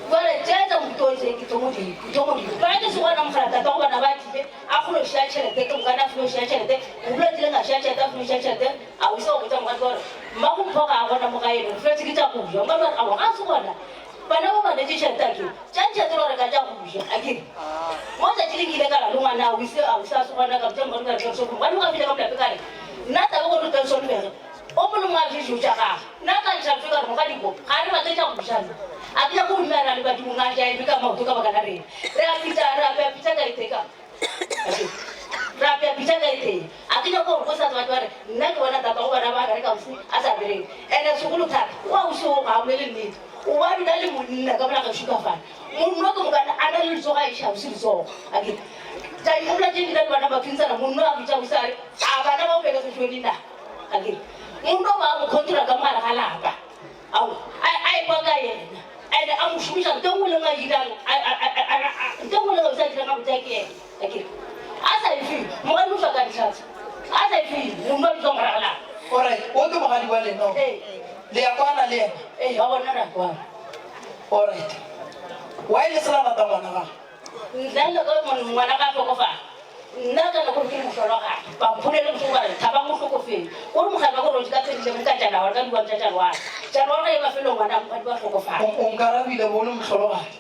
Jwale tše tsa mohuta o tse ke thomo di, ke thomo di. Jwale ke se gona mogala tata go bana ba tlile, a kgolo šia tšhelete, ke mokana a filo šia tšhelete, o tlile nga šia tšhelete, a filo šia tšhelete, a o isa go botsa mokgadi gore mmago mpho ga a gona mo gae, re filo tse ke tša go ja. Mokgadi wa re, aowa ga a se gona. Bana ba ba netše tšhelete a kere, tša tšhelete lo reka tša go ja a kere. Mo tšatši le ke ile ka ra le ngwana a o ise a o se a se gona ka botša mokgadi ka re tla so mokgadi ga fihla ka mo lapeng ka re nna taba gore tla so lebege o mo le mo a je dijo tša gagwe. Nna ka ntšha ntho ka re mogadiko ga re batle tša go ja nna. A ke nyake go dumela le badimo nga ja eme ka maoto ka baka la rena. Re a pitsa re apea pitsa ka itheka. Re apea pitsa ka etheng. A ke nyake gore go sa batho ba re nna ke bona tata go bana ba bereka bosigo a sa bereke. Ene segolo thata o ausi o ga a bolele nnete. O ba dula le monna ka mola gešo ka fane. Monna ke mokana a na le letsogo a iša ausi letsogo. A ke tša ikobola tše dina le bana ba phintsana monna a bitša ausi a re a bana ba o belegetšwe nna. A ke monna o ba a mo controla ka mogare ga lapa. Ao a a ekwa ka yena ene a mo šomiša nto nngwe le nngwe a e dirang nto nngwe le nngwe a dirang gabotse ke yena. A ke a sa e fiwe mogadi o hloka ditlhatsa a sa e fiwe monna o bitšwa morago ga lapa. Alright, o ke mogadi wa lena o? Ee. Le ya kwana le yena? Ee, wa bona re a kwana. Alright. Why le se la rata ngwana gago? Nna le ka ngwana ga hlokofala. Nna ka nako ke mohlologadi. Ba mpholele bohloko ba re Thabang o hlokofetse. O re mogadi wa ko robetše ka 2011 ka January ka di-one tša January. January ge e mafelong ngwana mogadi wa hlokofala. O nkarabile bo o le mohlologadi.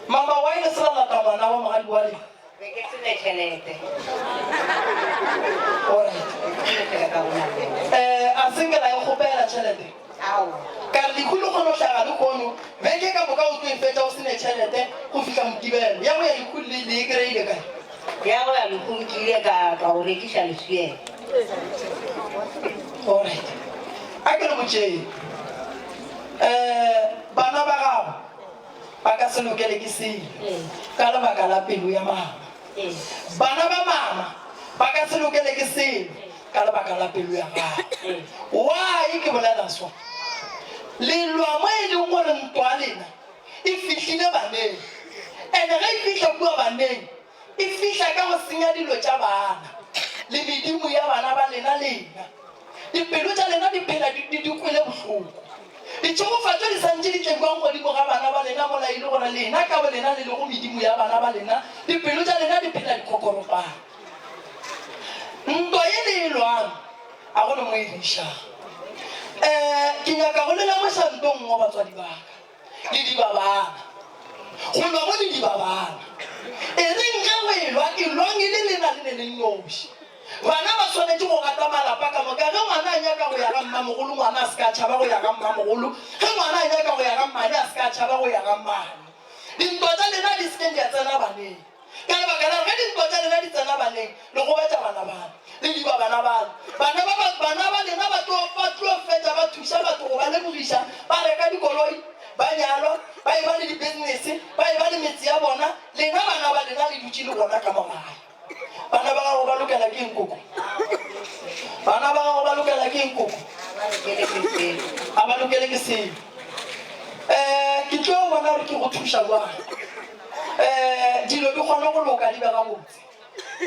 Mama why le se la lata ngwana wa mogadi wa lena? Be ke se ne tšhelete. Alright. Eh, a se nke la e kgopela tšhelete? Aowa. Ka re lehu le kgone go hlaga lehono, beke ka moka o tlo e fetša o se ne tšhelete go fihla Mokibelo. Ya go ya lehung le le e kry-ile kae? Ya go ya lehung ke ile ka ka go rekiša leswiela. Alright. A ke le botšeng. Eh, bana ba gago ba ka se lokele ke selo ka lebaka la pelo ya mama. Bana ba mama ba ka se lokele ke selo ka lebaka la pelo ya gagwe. Why ke bolela so? Le lwa mo e leng gore ntwa ya lena e fihlile baneng. And-e ge e fihla kua baneng, e fihla ka go senya dilo tša bana le medimo ya bana ba lena lena. Dipelo tša lena di phela di, di, di kwele bohloko. Ditšhegofatšo di sa ntše di tlekwang godimo ga bana ba lena mola e le gore lena ka bolena le lego medimo ya bana ba lena, dipelo tša lena di phela di kokoropana. Ntwa ye le e lwang a go ne mo e le išago. Um ke nyaka go le lemoša nto nngwe batswadi ba ka, le diba bana. Go lwa mo le diba bana. E reng ge go e lwa, e lwang e le lena le ne le nnoši. Bana ba swanetše go rata malapa ka moka. Ge ngwana a nyaka go ya ga mmamogolo, ngwana a se ka tšhaba go ya ga mmamogolo. Ge ngwana a nyaka go ya ga mmane, a se ka tšhaba go ya ga mmane. Dintwa tša lena di se ke di a tsena baneng. Ka lebaka la gore ge dintwa tša lena di tsena baneng, le gobatša bana bana, le diba bana bana. Bana ba ba, bana ba lena ba tlo, ba tlo fetša ba thuša batho go ba lebogiša, ba reka dikoloi, ba nyalwa, ba eba le di-business, ba eba le metse ya bona. Lena bana ba lena le dutše le bona ka mo gae. Bana ba gago ba lokela ke eng koko? Bana ba gago ba lokela ke eng koko? A ba lokele ke selo. Um ke tlo bona gore ke go thuša jwang. Um dilo di kgone go loka di be gabotse.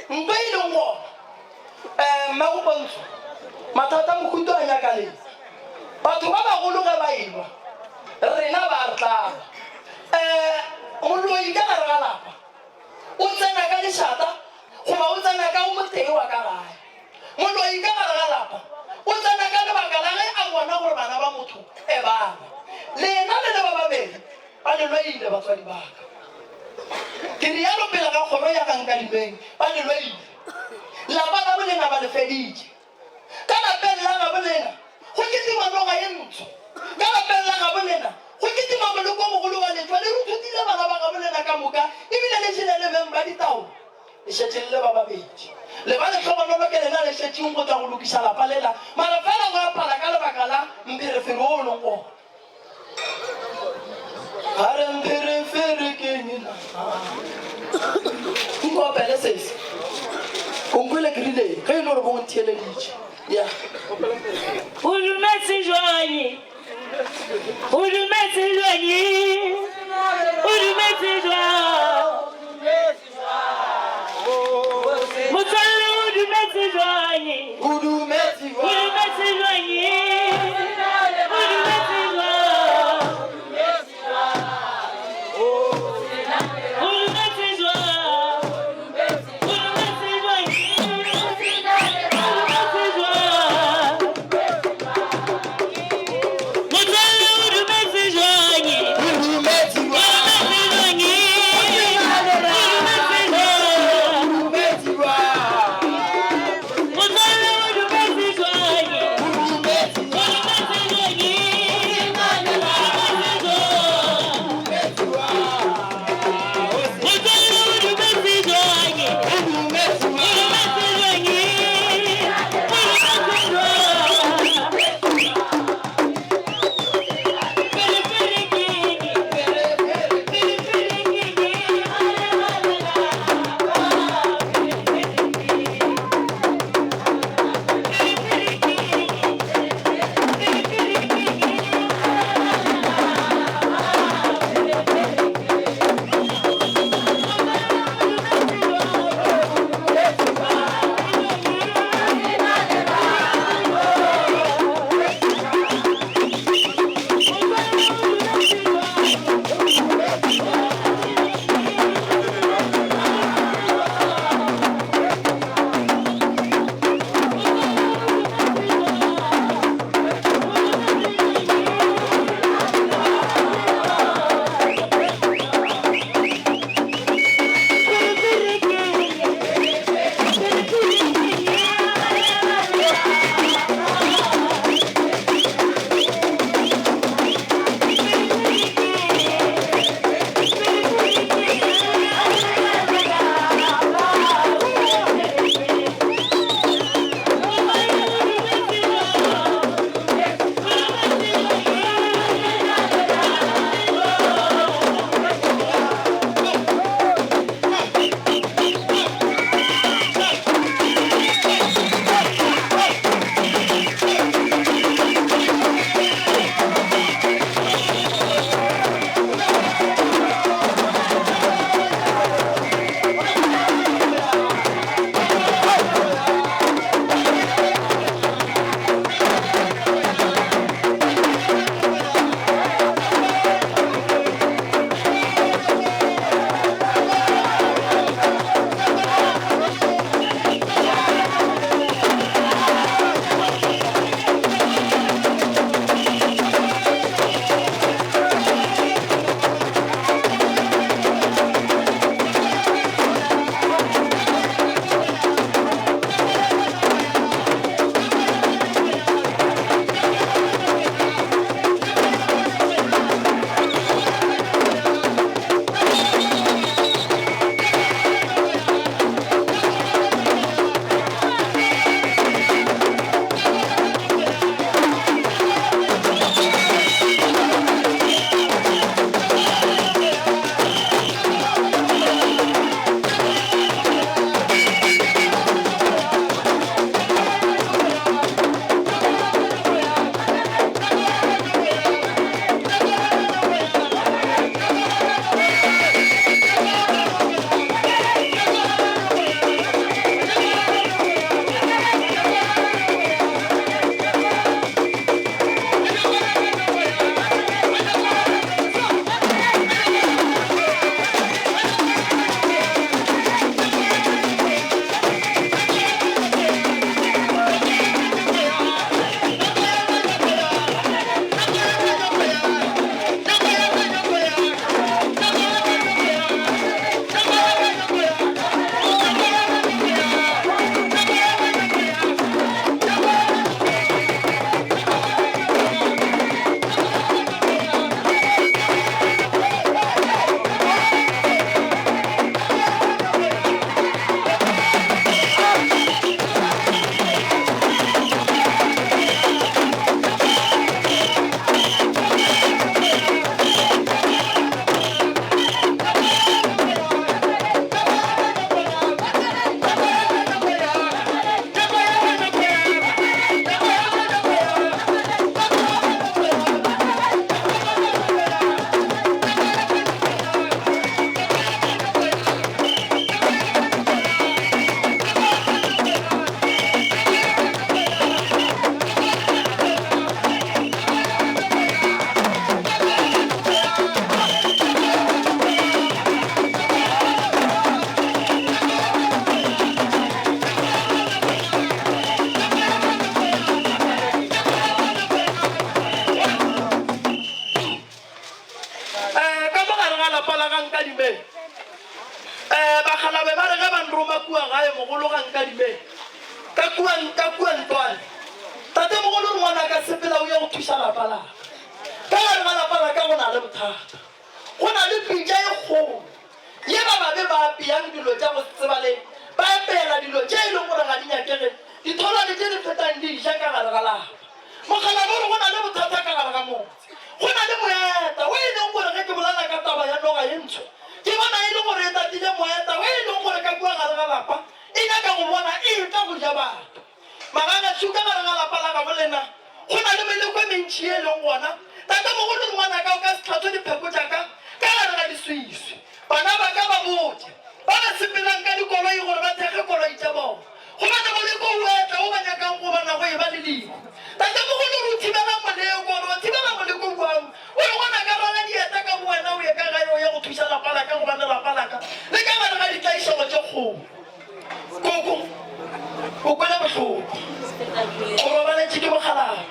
Nto e leng gona um mmago Pontsho, mathata mohuto a nyaka lena. Batho ba bagolo ge ba elwa, rena ba re tlaba. Um moloi ka gare ga lapa O tsena ka lešata goba o tsena ka o motee wa ka gae. Moloi ka gare ga lapa o tsena ka lebaka la ge a bona gore bana ba motho e bana. Lena le le ba babedi ba le loile batswadi ba ka. Ke realo pele ga kgoro ya ga Nkadimeng ba le loile. Lapa la bolena ba le feditše. Ka lapeng la gabo lena go kitima noga ye ntsho. Ka lapeng la gabo lena go kitima moloko o mogolo wa letšwa. Le ruthutile bana ba gabo lena ka moka, e bile le jele le beng ba ditaola. Le šetše le le ba babedi. Le ba lehlogonolo ke lena le šetšeng go tla go lokiša lapa lela, mara fela go a pala ka lebaka la mpherefere wo o leng gona. Ba re mpherefere ke eng na? Nkopele sesi. O nkwele ke rile ge e le gore bo ntheeleditše. Ya. O dumetse jwang? O dumetse jwang? O dumetse jwang? Motswalle o dumetse jwang? O dumetse jwang? O dumetse jwang? O dumetse jwang? O dumetse jwang? O dumetse jwang? O dumetse jwang? Motswalle o dumetse jwang? ga lapa la ga Nkadimeng. Um bakgalabe ba re ge ba nroma kua gae mogolo ga Nkadimeng, ka kua, ka kua Ntwane, tatemogolo re ngwanaka sepela o ye go thuša lapa la ka. Ka gare ga lapa la ka go na le bothata. Go na le pitša e kgolo ye ba babe ba apeyang dilo tša go se tsebalege, ba apeela dilo tše e lego gore ga di nyakege, ditholwane tše di fetang di ja ka gare ga lapa. Mokgalabje o re go na le bothata ka gare ga motse. Go na le moeta wo e lego gore ge ke bolela ka taba ya noga ye ntsho, ke bona e le gore e tatile moeta wo e lego gore ka kua gare ga lapa e nyaka go bona e etla go ja batho. Magagešo, ka gare ga lapa la gabo lena go na le meleko e mentši ye e lego gona. Tatemogolo le ngwanaka o ka se hlatswe dipheko tša ka ka gare ga diswiswi. Bana ba ka ba botše ba ba sepelang ka dikoloi gore ba thekge koloi tša bona, gobane moleko o etla wo ba nyakang go bona go eba le lehu. Tatemogolo o re o thibela moleko, o re o thibela moleko bjang? O re, Ngwanaka, rwala dieta ka bowena o ye ka gae o ye go thuša lapa la ka, gobane lapa la ka le ka gare ga ditlaišego tše kgolo. Koko, o kwele bohloko. O robaletše ke mokgalabje.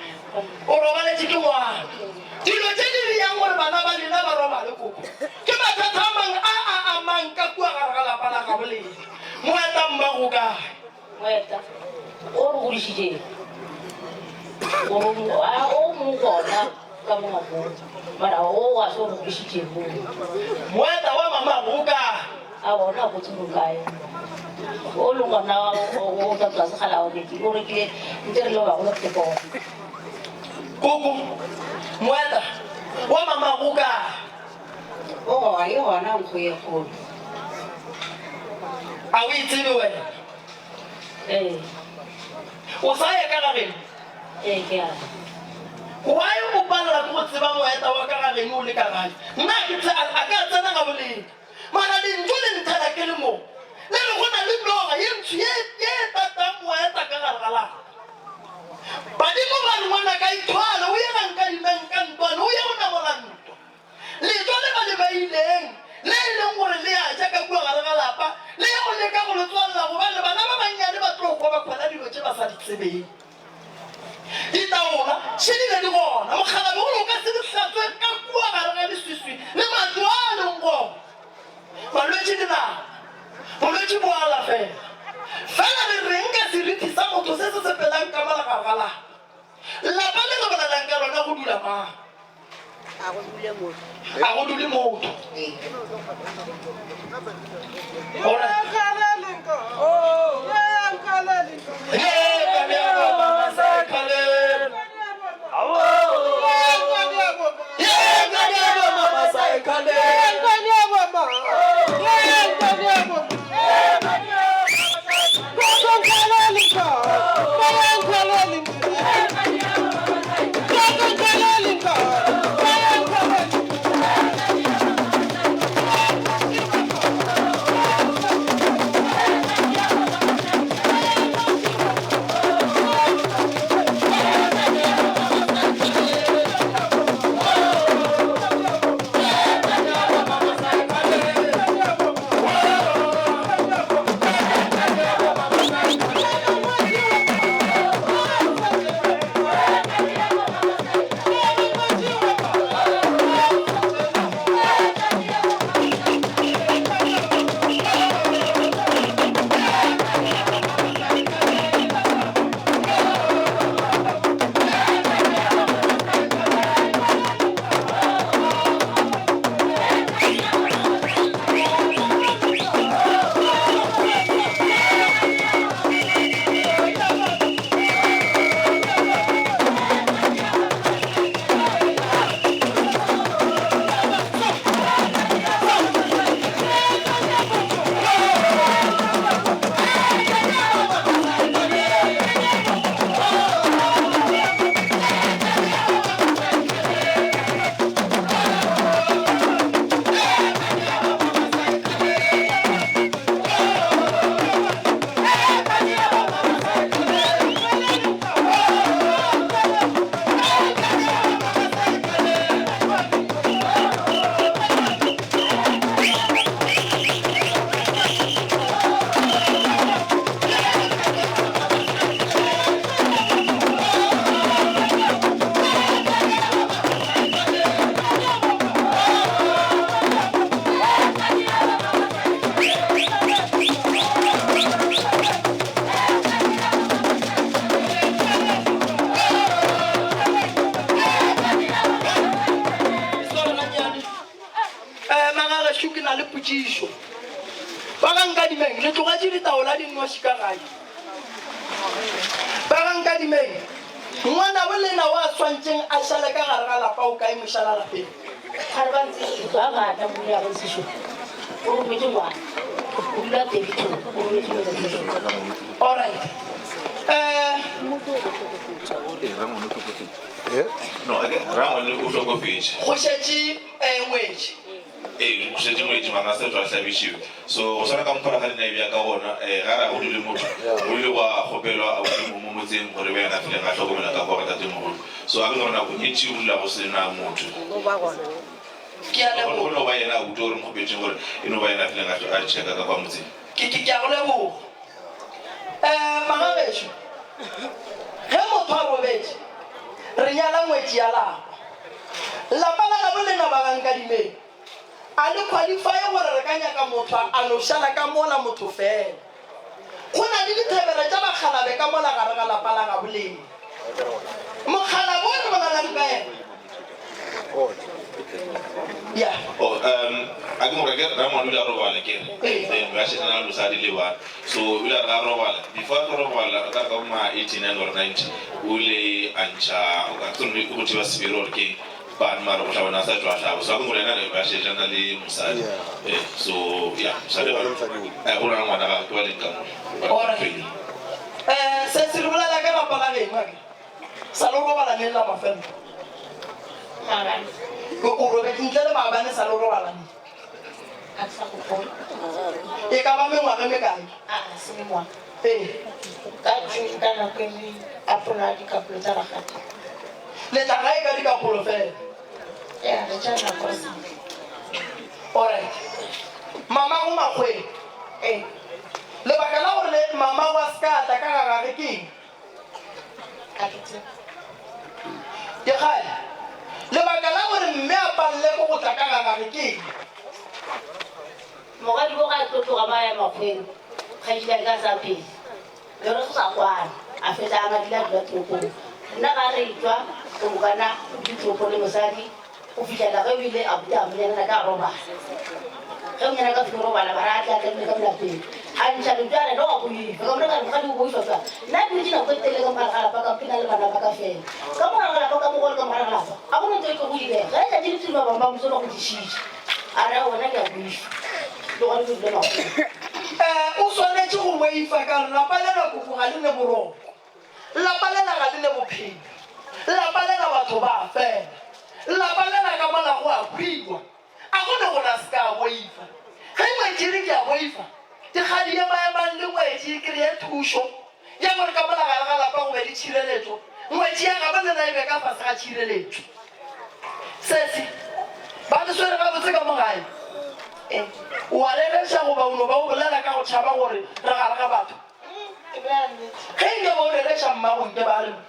O robaletše ke ngwana. Dilo tše di dirang gore bana ba lena ba robale, koko, ke mathata a mang a a amang ka kua gare ga lapa la gabo lena. Moeta mmago o kae? Moeta, o re godišitšeng, gore o mong gona ka mo ngwakong, mara o ga se o re godišitšeng mo. Moeta wa mamago o kae? A bona go tsebo kae. O le gona o tla tswa segala o rekile, o rekile ntse re le bagolo ke bona. Koko, moeta wa mamago o kae? O gona, e gona nkgo ye kgolo. A o e tsebe wena? Ee. O sa ya ka ga geno? Ee, ke a. Why o palela ke go tseba moeta wa ka ga geno o le ka gae? Nna ke a ka tsena ga bolena. Mara lentšu le nthela ke le mo. Le re go na le noga ye ntsho ye ye e tatang moeta ka gare ga lapa. Badimo ba re ngwanaka ithwale o ye ga Nkadimeng ka ntwane o ye go namola ntwa. Letšwa le ba le beileng, le e leng gore le a ja ka kua gare ga lapa, le ye go leka go le tswalela gobane bana ba bannyane ba tlo kwa ba khwela dilo tše ba sa di tsebeng. Ditaola še di be di gona, mokgalabje gore o ka se di hlatswe ka kua gare ga leswiswi le matlo a a leng gona. Malwetši le nama, bolwetši bo a alafega. Fela re reng ka seriti sa motho se se sepelang ka mola gare ga lapa? Lapa le re bolelang ka lona go dula mang? A go dule motho. A go dule motho. Magagešo ke na le potšišo. Ba ga Nkadimeng, le tlogetše ditaola di nnoši ka gae? Ba ga Nkadimeng, ngwanabo lena wa swantšeng a šale ka gare ga lapa o kae mošala lapeng? Ga re ba ntse ba rata mo ya go sešo. O rometše ngwana. O dula Daveyton, o rometše ngwana. All right. Eh, No, rangwane o hlokofetše. Go šetše eh, ngwetši. Ee, go šetše ngwetši mara a se tšwa a hlabišiwe. So go swana ka mokgwa rakgadi na e bea ka gona, eh, ga ra go dule motho, go ile gwa kgopelwa abuti mo mo motseng gore be yena a fileng a hlokomela ka kwa ga tatemogolo. So a ke gore nako e ntši go dula go se na motho. Go ba gona. Ke a leboga. Go no ba yena abuti o re mo kgopetšeng gore e no ba yena a fileng a checka ka kwa motseng. Ke, ke, ke a go leboga. Um magagešo, ge motho a robetše, re nyala ngwetši ya lapa. Lapa la gabo lena ba ga Nkadimeng, a le qualify gore re ka nyaka motho a no šala ka mola motho fela. Go na le dithebere tša bakgalabe ka mola gare ga lapa la gabo lena. Mokgalabo o re bolelang ka yena. Ya. Oh, um, a ke gore ke rangwane o ile a robala ke re then ba šetše na le mosadi le bana so o ile a re a robala before a tlo robala ka re ka bo ma 89 or 90 o ile a ntšha o ka tsone go thiba sebere or keng bana mara go hlabana a sa tšwa hlaba so a ke gore yena ba šetše na le mosadi eh so ya mosadi ga eh go na ngwana ga ke ba leng ka mo Alright. Eh, se se re bolela ka lapa la geno akere? Sa le robala neng la mafelelo? Maabane. O robetše ntle le maabane sa le robala neng? Ga ke sa gopola. E ka ba mengwaga e mekae? Aa, se mengwaga. Ee. Ka June ka nako e le apola dikapolo tsa rakgadi. Le tla gae ka dikapolo fela? Ya, re tša nako re sa. Alright. Mamago Makgweng. Ee. Lebaka la gore le mamago a se ka a tla ka ga gage ke eng? Dikgale, lebaka la gore mme a palele ke go tla ka ga gage ke eng? Morwadi wo ga a tlo tloga ba ya makgweng, kgaetšedi ya ka a sa phela. Be re sa kwana, a fetša a ngadile a dula toropong. Nna ga re etšwa go mokana o dutše toropong le mosadi go fihlela ge o ile a buta monyanana ka robala. Ge monyana ka fihlo robala ba re a tle a tlamile ka mo lapeng. A ntšha lentšu a re no wa boifa. Ka mo re ka re mokgadi o boifa jwang? Nna ke dutše nako e telele ka mogare ga lapa ka ke na le bana ba ka fela. Ka mogare ga lapa ka mo gole ka mogare ga lapa a go na ntho e tlo go direga. Ge letšatši le phirima bang ba mmuso ba go dišitše. A re aowa nna ke a boifa. Le gona ke dula makgoweng. Eh, o swanetše go boifa ka gore lapa lela koko ga le ne boroko. Lapa lela ga le ne bophelo. Lapa lela batho ba a fela. Lapa lela ka mola go a hwiwa. A go ne gore a se ka a boifa. Ge ngwetši e re ke a boifa, dikgadi emaemang le ngwetši e kreye thušo ya gore ka mola gare ga lapa go be le tšhireletšo. Ngwetši ya gabo lena e be ka fase ga tšhireletšo. Sesi, ba le swere gabotse ka mo gae? O a rereša goba o no ba o bolela ka go tšhaba gore re gare ga batho? Ge nke ba o rereša mmago nke ba re mo.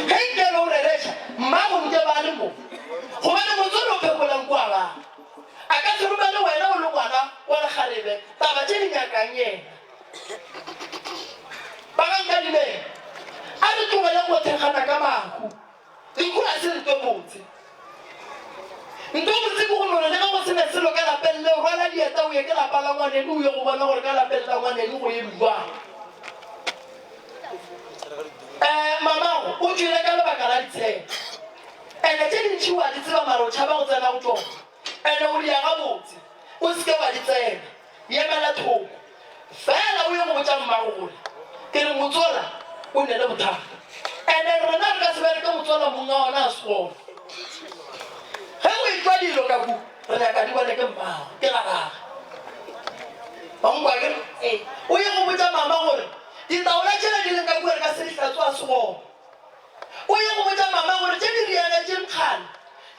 Ge nke be o rereša mmago nke ba le mo. Gobane motswadi o phekolang kua gago. A ka se romele wena o le ngwana wa lekgarebe taba tše di nyakang yena. Ba ga Nkadimeng, a re tlogeleng go thekgana ka mahu. Lehu ga se ntho e botse. Ntho e botse ke go no re le ge go se na selo ka lapeng leo, rwala dieta o ye ke lapa la ngwaneno o ye go bona gore ka lapeng la ngwaneno go eme bjang. Um mamago o tšwele ka lebaka la ditsheko. Ene tše dintši o a di tseba mara o tšhaba go tsena go tšona. Ene o di ya gabotse, o se ke wa di tsena. Yemela thoko. Fela o ye go botša mmago gore ke re motsola o ne le bothata. Ene rena re ka se bereke motsola monga ona a se gona. Ge go etšwa dilo ka ku re nyaka di bone ke mmago, ke la gage. Wa nkwa akere? O ye go botša mama gore ditaola tšela di leng ka kua re ka se di hlatswe a se gona. O ye go botša mama gore tše di riagetšeng kgale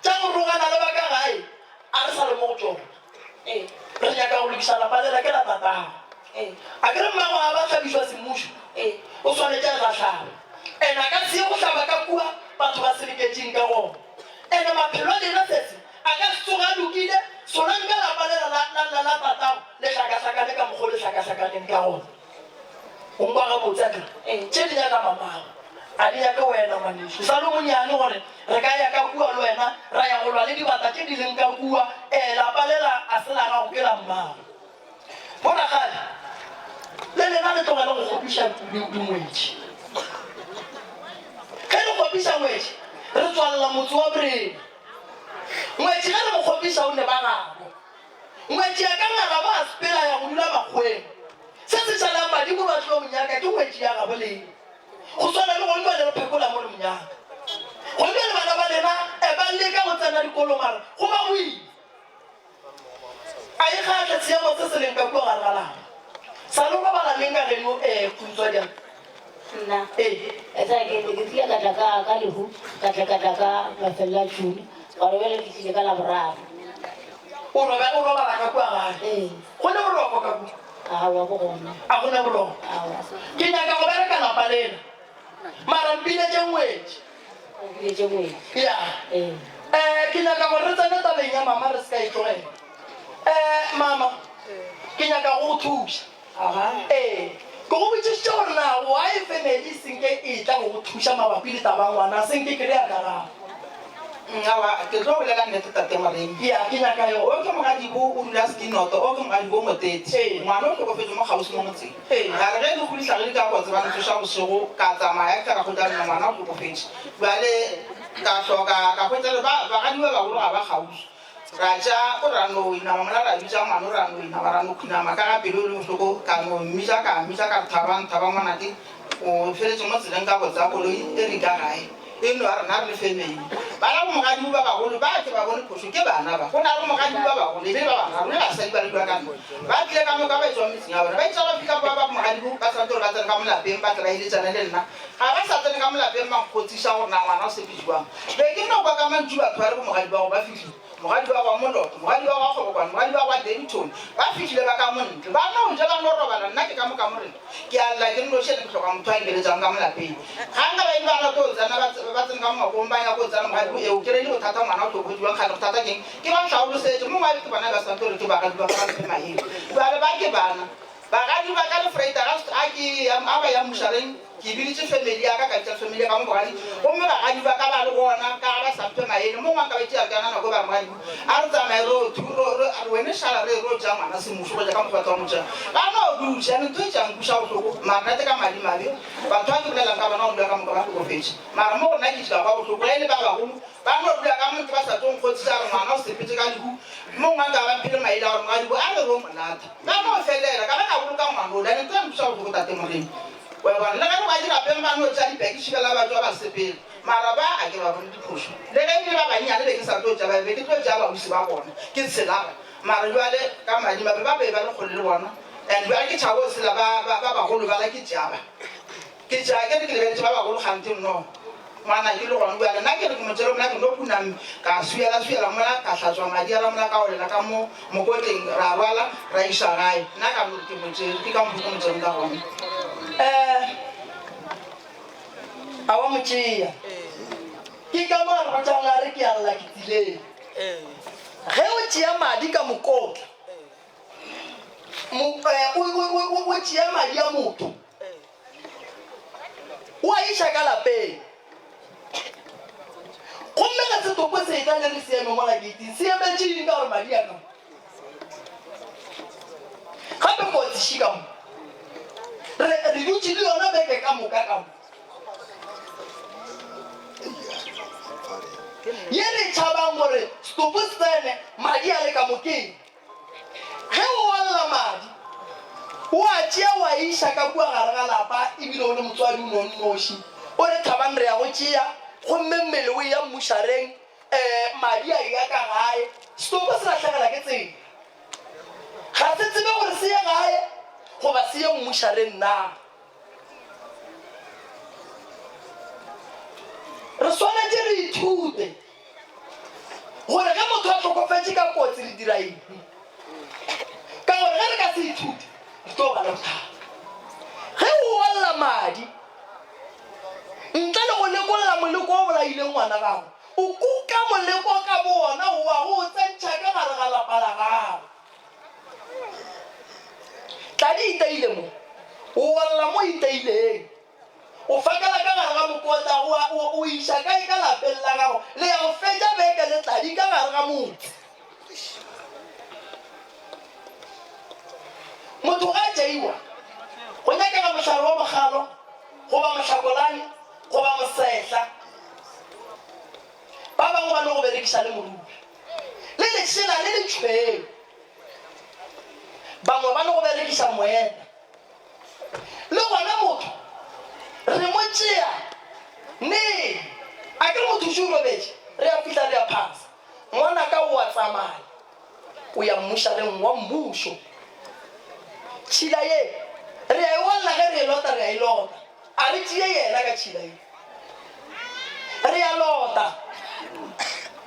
tša go rogana le ba ka gae a re sa le mo go tšona. Re nyaka go lokiša lapa lela ke la tatago. A ke re mmago ga ba hlabišwa semmušo, o swanetše a tla hlaba. Ene a ka se ye go hlaba ka kua batho ba seleketšeng ka gona. Ene maphelo a lena sese a ka se tsoge a lokile, sona nka lapa lela la, la, la, la tatago le hlakahlakane ka mokgo le hlakahlakaneng ka gona. O nkwa gabotse akere? Tše di nyaka mamago, a di nyake wena ngwanešu. O sa le o monyane gore re ka ya ka kua le wena ra ya go. go lwa le dibata tše di leng ka kua. Ee, lapa lela a se la gago, ke la mmago. Borakgadi, le lena le tlogele go kgopiša dingwetši. Ge le kgopiša ngwetši, re tswalela motse wa borena. Ngwetši ge re mo kgopiša o ne ba gabo. Ngwetši ya ka ngala ba a sepela ya go dula makgweng. Se se šalang badimo ba tlo mo nyaka ke ngwetši ya gabo lena. Go swana le gone bjale re phekola mo re mo nyaka. Gone bjale bana ba lena e ba leka go tsena dikolo mara go ba boima. A e kgahle seemo se se leng ka kua gare ga lapa. Sa lo robala neng ka geno eh Khuntswa bjang? Nna e sa ke ke tlile ka tla ka ka lehu ka tla ka tla ka mafelelo a June ka re bjale ke tlile ka Laboraro. O robe o robala ka kua gae? Go ne boroko ka kua? Aowa bo gona. A go ne boroko. Ke nyaka go bereka lapa lela mara mpiletše ngwetši. Ya. Eh, ke nyaka gore re tsene tabeng ya mama re se ka e tlogela. Eh, mama, ke nyaka go go thuša. Ee, ke go botšišitše gore na why family e senke e tla go go thuša mabapi le taba ya ngwana, senke ke rea karabo. Aowa, ke tlo bolela nnete tate Moremi. Ya, ke nyaka yo. O ke mogadibo o dula Skinoto, o ke mogadibo Motete. Ngwana o hlokofetše mo kgauswi mo motseng. Ra re ge lehu le hlagile ka kotsi ba ntsoša bošego, ka tsamaya ka tla ka hwetša nna ngwana o hlokofetše. Bjale ka hloka ka hwetša le ba bagadi ba bagolo ga ba kgauswi. Ra tša ko ra no inama mola ra bitša ngwano ra no inama ra no khunama ka ga pelo e le bohloko ka no mmitša ka mmitša ka re Thabang Thabang ngwanake o feletše mo tseleng ka kotsi ya koloi e re ka gae. E no ya rena re le family. Bana bo mogadibo ba bagolo ba ke ba bone phošo ke bana ba. Go na le bo mogadibo ba bagolo e be ba bararo le basadi ba le dula ka nna. Ba tlile ka moka ba etšwa metseng ya bona. Ba itše ba fihla kwa ba mogadibo ba swanetše gore ba tsene ka mo lapeng ba tle ba eletšane le nna. Ga ba sa tsene ka mo lapeng ba nkgotsiša gore na ngwana o sepetše bjang. Be ke no kwa ka mantšu batho ba re bo mogadibo ba go ba fihlile. Mogadi wa gwa Moloto, mogadi wa gwa Kgobokwane, mogadi wa gwa Daveyton, ba fihlile ba ka mo ntle. Ba no ja, ba no robala, nna ke ka mo kamoreng. Ke a lla, ke nnoši ene ke hloka motho a nkeletšang ka mo lapeng. Ga nka ba ile ba rata go tsena, ba ba tsene ka mo ngwakong, ba nyaka go tsena, mogadi bo, eo, ke reile bothata, ngwana o hlokofetše bjang, kgane bothata keng? Ke ba hlaolosetše, mo gwa ke bona ba sa ntore ke bagadi ba ka ba mphe maele. Bjale ba ke bana. Bagadi ba ka le Freida ga a ke ya a ba ya mošareng, ke biditše family ya ka, ka bitša family ya ka mo bogadi, gomme bagadi ba ka ba le gona, ka ga ba sa mphe maele. Mo ngwe nka ba tšea ka yona nako e ba re mogadi a re tsamaye ro thu ro ro a re wene šala re ro tšea ngwana semušo go ja ka mokgwa batho ba mo tšea. Ba no dutše ane ntho e tša nkuša bohloko, mara nna te ka madimabe batho ba ke bolelang ka bona go dula ka moka ba hlokofetše. Mara mo go nna ke tšwa kwa bohloko ge e le ba bagolo Ba no dula ka mo ntle ba sa tlo nkgotsiša a re ngwana o sepetše ka lehu. Mo ngwe nka ba mphile maele a gore mogadibo a re ro mo lata. Ka no felela ka ba ka boloka ngwana ola. Ene ntho ya nkweša bohloko tate Moremi. Wa bona le ge re ba dirapeng ba no tšea dipekisi fela ba tšwa ba sepela. Mara ba a ke ba bone diphošo. Le ge e le ba bannyane be ke sa tlo tšea ba be ke tlo tšea bausi ba bona ke tshela ba. Mara bjale ka madimabe ba be ba le kgole le bona and bjale ke tšhabo tshela ba ba ba bagolo bala ke tšea ba. Ke tšea ke re ke lebeletše ba bagolo kganthe nno ngwana ke le gona bjale nna ke re ke mo tšere mola ke no khuname ka swiela swiela mola ka hlatswa madi ala mola ka olela ka mo mokotleng ra rwala ra iša gae nna ka no re ke mo tšere ke ka mokgo ke mo tšereng ka gona. Eh, a wa mo tšea. Ke ka mo a re botšang a re ke a lla ke tsileng. Ge o tšea madi ka mokotla, mo, eh, o, o, o, o, o tšea madi a motho, O a iša ka lapeng. Gomme ge setopo se etla le re se eme mola keiting, se emetše eng ka gore madi a ka mo? Gape kotsi še ka mo. Re, re dutše le yona beke ka moka ka mo. Ye re tšhabang gore setopo se tsene, madi a le ka mo ke eng? Ge o alla madi, o a tšea o a iša ka kua gare ga lapa ebile o le motswadi o no nnoši. O re, Thabang re ya go tšea, gomme mmele o eya mmušareng, ee, madi a eya ka gae. Setopo se lahlegela ke tsela. Ga se tsebe gore se ye gae goba se ye mmušareng na. Re swanetše re ithute gore ge motho a hlokofetše ka kotsi re dira eng, ka gore ge re ka se ithute re tlo ba le bothata. Ge o olla madi ntle le go lekolla moleko o bolaileng ngwana gago, o kuka moleko ka bowona o wa go o tsentšha ka gare ga lapa la gago. Tladi e iteile mo, o olla mo e iteileng. O fakela ka gare ga mokotla, o, o, o iša kae ka lapeng la gago. Le ya go fetša beke le tla. tladi ka gare ga motse. Motho ge a tšeiwa, go nyakega mohlare wa mogalo goba mohlakolane goba mosehla. Ba bangwe ba no go berekiša le morula le lešela le letšhweu. Bangwe ba no go berekiša moeta. Le gona motho re mo tšea neng? A ke re motho šo o robetše, re a fihla re a phasa. Ngwanaka o a tsamaya, o ya mmušareng wa mmušo. Tšhila ye re a e olla ge re e lota, re a e lota. A re tšee yena ka tšhila ye. Re a lota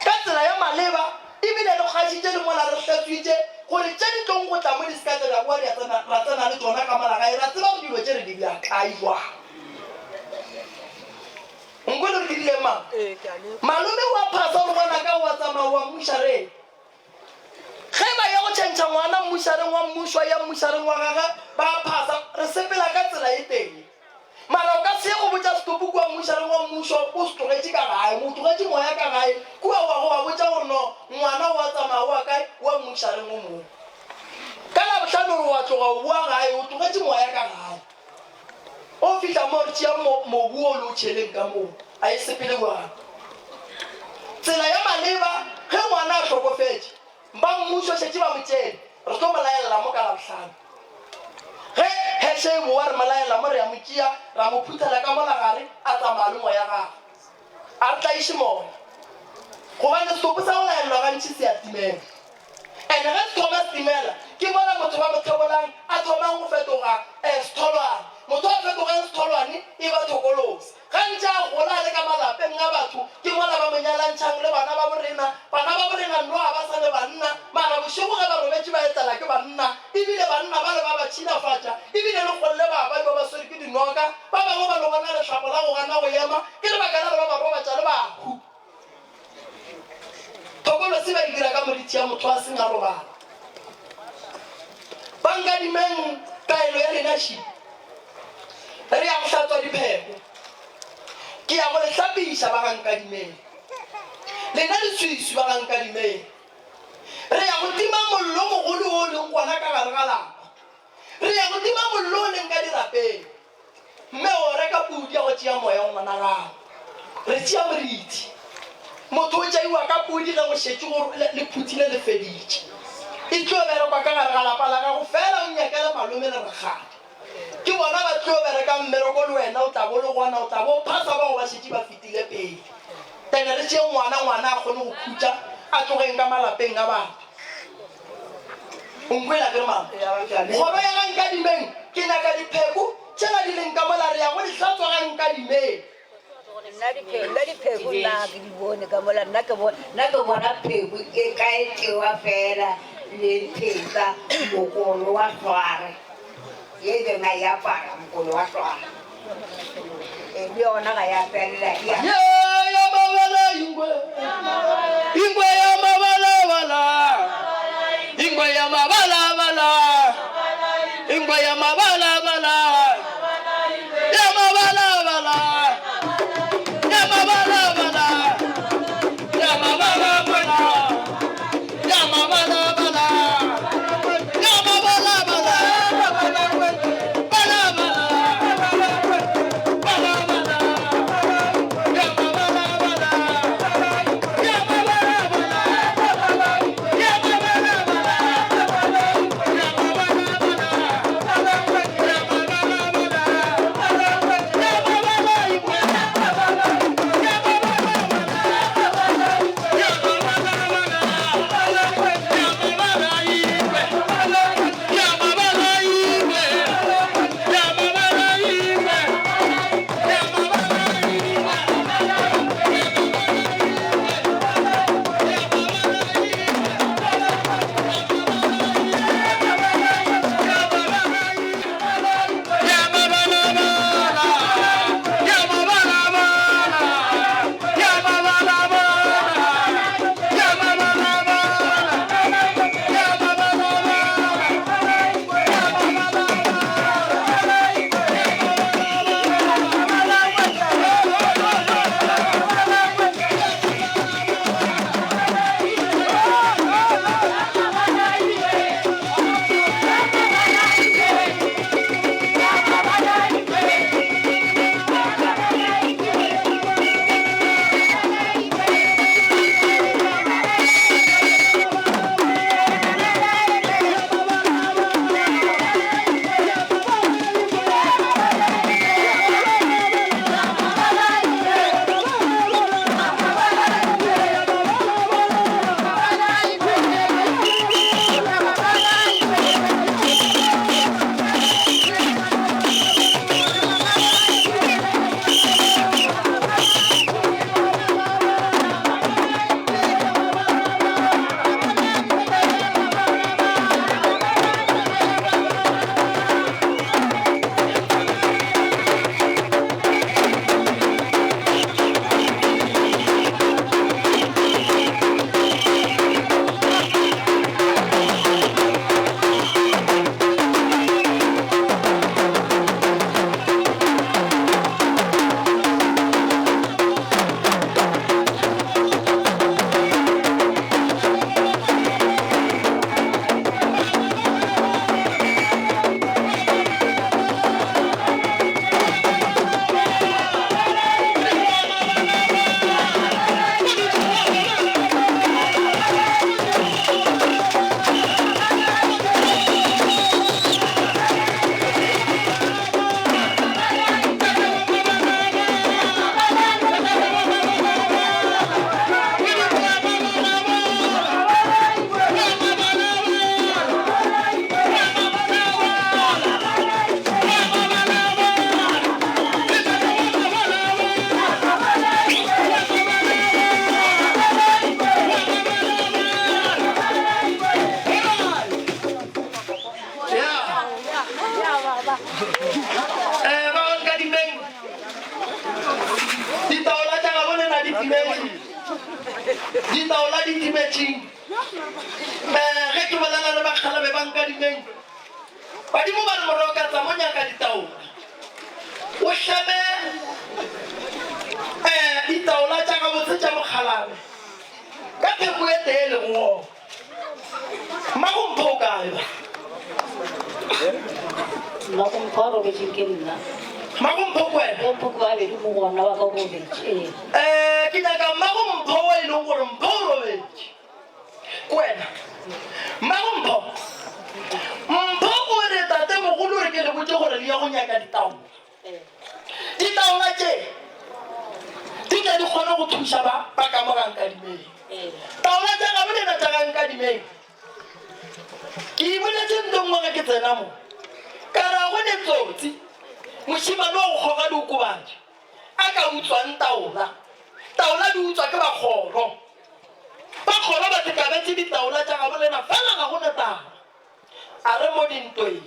ka tsela ya maleba ebile re kgwašitše le mola re hlatswitše gore tše di tlong go tla mo di se ka tša ra boa ra tsena le tšona ka mola gae ra tseba gore dilo tše re di bea kae jwang. Nkwele gore ke rileng mang? Malome o a phasa gore ngwanaka o a tsamaya o a mmušareng. Ge ba ya go tšhentšha ngwana mmušareng wa mmušo a ya mmušareng wa gagwe ba a phasa re sepela ka tsela e tee. Mara o ka se ye go botša setopo kua mmušareng wa mmušo o se tlogetše ka gae, o tlogetše moya ka gae kua wa go ba botša gore no ngwana o a tsamaya o a kae o a mmušareng o mongwe. Ka Labohlano o re o a tloga o boa gae o tlogetše moya ka gae. O fihla mo re tšea mo, mobu wo le o tšheleng ka moo, a e sepele bjang. Tsela ya maleba, ge ngwana a hlokofetše, ba mmušo šetše ba mo tšere, re tlo mo laelela mo ka Labohlano. Ge heše e bowa, re mo laela mo, re a mo tšea, ra mo phuthela ka mola gare, a tsamaya le moya gagwe. A re tlaiše moya, gobane setopo sa go laelelwa gantši se a timela. Ene ge se thoma se timela, ke mola motho ba mo thebolang a thomang go fetoga setholwane. Motho a fetogang setholwane e ba thokolosi. Ga ntše a gola a le ka malapeng a batho, ke mola ba mo nyalantšhang le bana ba borena. Bana ba borena nno ga ba sa le banna, mara bošego ge ba robetše ba etela ke banna, ebile banna bale ba ba tšhilafatša, ebile le kgolle ba ba ba swere ke dinoka. Ba bangwe ba no bona lehlapo la go gana go ema, ke lebaka la re ba ba robatša le bahu. Thokolosi ba e dira ka moriti ya motho a seng a robala. Ba nkadimeng taelo ya lena ši. Re ya go hlatswa dipheko. Ke ya go le hlapiša ba ga nkadimeng. Lena leswiswi ba ga nkadimeng. Re ya go tima mollo mogolo wo o leng gona ka gare ga lapa. Re ya go tima mollo o leng ka dirapeng. Mme o reka pudi ya go tšea moya wa ngwanagagwe. Re tšea moriti. Motho o tšeiwa ka pudi ge go šetše go le phuthile le feditše. E tlo berekwa ka gare ga lapa la gago fela o nyakele malome le rakgadi. Ke bona ba tlo berekang mmereko le wena o tla bo le gona o tla bo phasa bao ba šetše ba fetile pele. Ene re tšee ngwana, ngwana a kgone go khutša a tlogeng ka malapeng a batho. O nkwela ke re mama? Kgoro ya ga Nkadimeng, ke nyaka dipheko tšela di leng ka mola re ya go di hlatswa ga Nkadimeng. Nna nna dipheko nna ke di bone ka mola nna ke bona nna ke bona pheko e ka e tšewa fela le pheka mokolo wa hlware ye e beng a e apara mokolo wa hlware e le yona ga ya felela ya Ye ya mabala ingwe ingwe ya mabala bala ingwe ya mabala bala ingwe ya mabala bala ya mabala bala ya mabala bala ya mabala bala ya mabala bala ya mabala bala bala bala bala ya mabala bala ya mabala bala. Ditaola di timetšeng. Um ge ke bolela le bakgalabe ba nkadimeng, badimo ba re moroka tsa mo nyaka ditaola. O hlame um ditaola tša gabotse tša mokgalabe ka pheko e tee le go. Mmagompho o kae ba? Mmagompho a robetšeng ke nna. Mmagompho ke wena? Mpho ke babedi mo gona wa ka o robetše. Ee. Eh, ke nyaka mmagompho o e leng gore mpho o robetše. Ke wena. Mmagompho. Mpho o re tatemogolo re ke le botše gore le ye go nyaka ditaola. Ditaola tše di tle di kgone go thuša ba ba ka mo ga Nkadimeng. Taola tša gabo lena tša ga Nkadimeng, ke iboletše nto nngwe ge ke tsena mo, ka re a go ne tsotsi, mošemane wa go kgoga diokobatši a ka utswang taola. Taola di utswa ke ba kgoro. Ba kgoro ba tekabetše ditaola tša gabo lena, fela ga go ne taba. A re mo dintweng,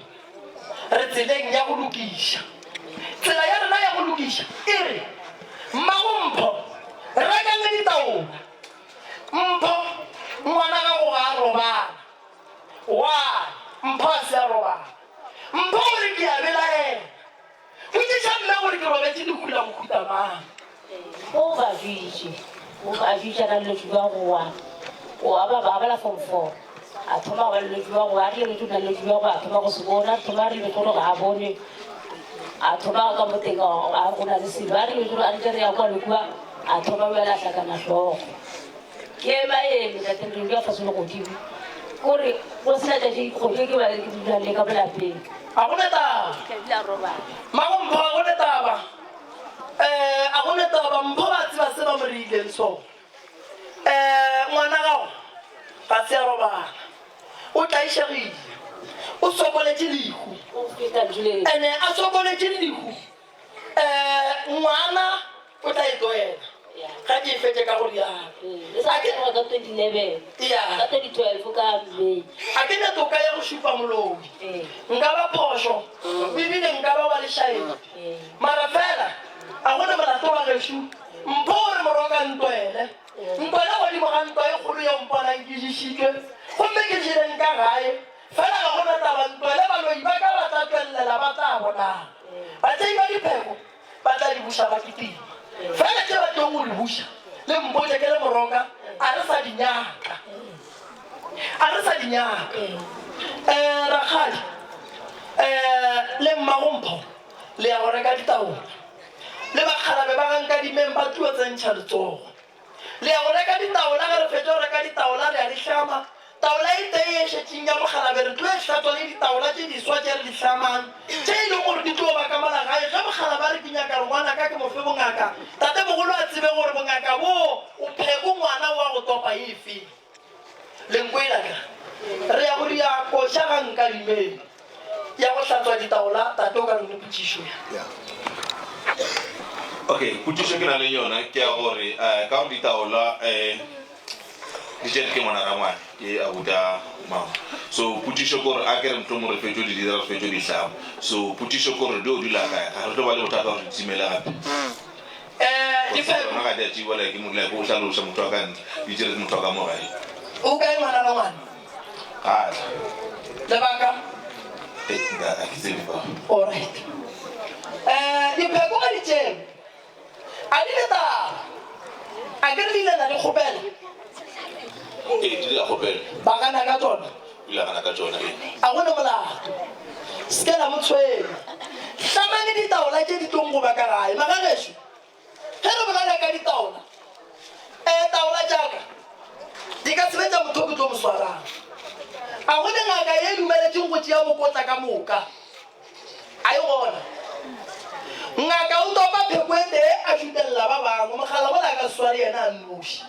re tseleng ya go lokiša. Tsela ya rena ya go lokiša e re, Mmago Mpho, rekang ditaola. Mpho, ngwana gago ga a robala. Why? Mpho a se a robala. Mpho o re ke a belaela. Botšiša mme gore ke robetše lehu la mohuta mang. O ba bitše, o ba bitše a na le letšu ba go wa. O a ba ba bala form 4. A thoma go ba le letšu ba go wa, a re lebetše o na le letšu ba go a thoma go se bona, a thoma a re lebetše gore ga a bone. A thoma ka mo teng a re go na le selo, a re lebetše gore a ntše re ya kua le kua, a thoma bjale a hlakana hlogo. Ke ema eme tate re dula fase le godimo. Kore go sena tšatši kgwedi ke ba ke dula le ka mo lapeng. A go ne taba. Ke bile a robala. Mmago Mpho a go ne taba. Eh a go ne taba Mpho ba tseba se ba mo reileng sona. Eh ngwana gago ga se a robala. O tlaišegile. O sokoletše lehu. O feta ntšhuleng. Ene a sokoletše lehu. Eh ngwana o tla e tlwaela ga ke e fetše ka go rialo. E sa tloga ka 2011. Ya. Ka 2012 ka May. A ke ne toka ya go šupa moloi. Nka ba phošo ebile nka ba wa lešaedi. Mara fela a go ne molato wa gešo. Mpho o re moroka ntwele. Ntwele godimo ga ntwa e kgolo yeo mponang ke ješitšwe gomme ke jeleng ka gae. Fela ga go na taba ntwele baloi ba ka ba tla tšwellela ba tla bonang. Batšei ba dipheko ba tla di buša ba kitima. Fela tše ba tlong go di buša, le mpotše ke le moroka, a re sa di nyaka. A re sa di nyaka. Um rakgadi, um le mmagompho le ya go reka ditaola. Le bakgalabe ba ga Nkadimeng ba tlo tsentšha letsogo. Le ya go reka ditaola, ge re fetša go reka ditaola re a di hlama. Taola e tee ye e šetšeng ya mokgalabe re tlo e hlatswa le ditaola tše diswa tše re di hlamang, tše e lego gore di tlo ba ka mola gae. Ge mokgalabe a re ke nyaka gore ngwanaka ke mo fe bongaka, tatemogolo a tsebe gore bongaka boo o pheko ngwana wa go topa efe. Le nkwela ka re ya go ria koša ga Nkadimeng ya go hlatswa ditaola, tate o ka re ne potšišo ya. Okay, potšišo ke na le yona ke ya gore eh, ka gore ditaola eh, di tšere ke ngwana rangwane ke abuta mama. So potšišo ke gore a ke re mohlomong re fetšo di dira re fetšo di hlama. So potšišo ke gore di o dula kae? Ga re tlo ba le bothata gore di timele gape. Eh, di fe. Tsona ga di a tšeiwa like ke like o hlaloša motho wa ka ntle, di tšere ke motho wa ka mo gae. O kae ngwana rangwane? Ga a tla. Lebaka? Eh, nka ga ke tsebe fa. Alright. Eh, dipheko ga di tšere. A di le taba. A ke re le ile la di kgopela? Ee, di ile la kgopela. Ba gana ka tšona? O ile a gana ka tšona, ee. A go ne molato. Se ke la mo tshwenya. Hlamang ditaola tše di tlong go ba ka gae. Magagešo, ge re bolela ka ditaola, ee, taola tša ka di ka se be tša motho o ke tlo mo swarang. A go ne ngaka ye e dumeletšeng go tšea mokotla ka moka? A e gona. Ngaka o topa pheko e tee a šutelela ba bangwe, mogala wola a ka se sware yena a nnoši.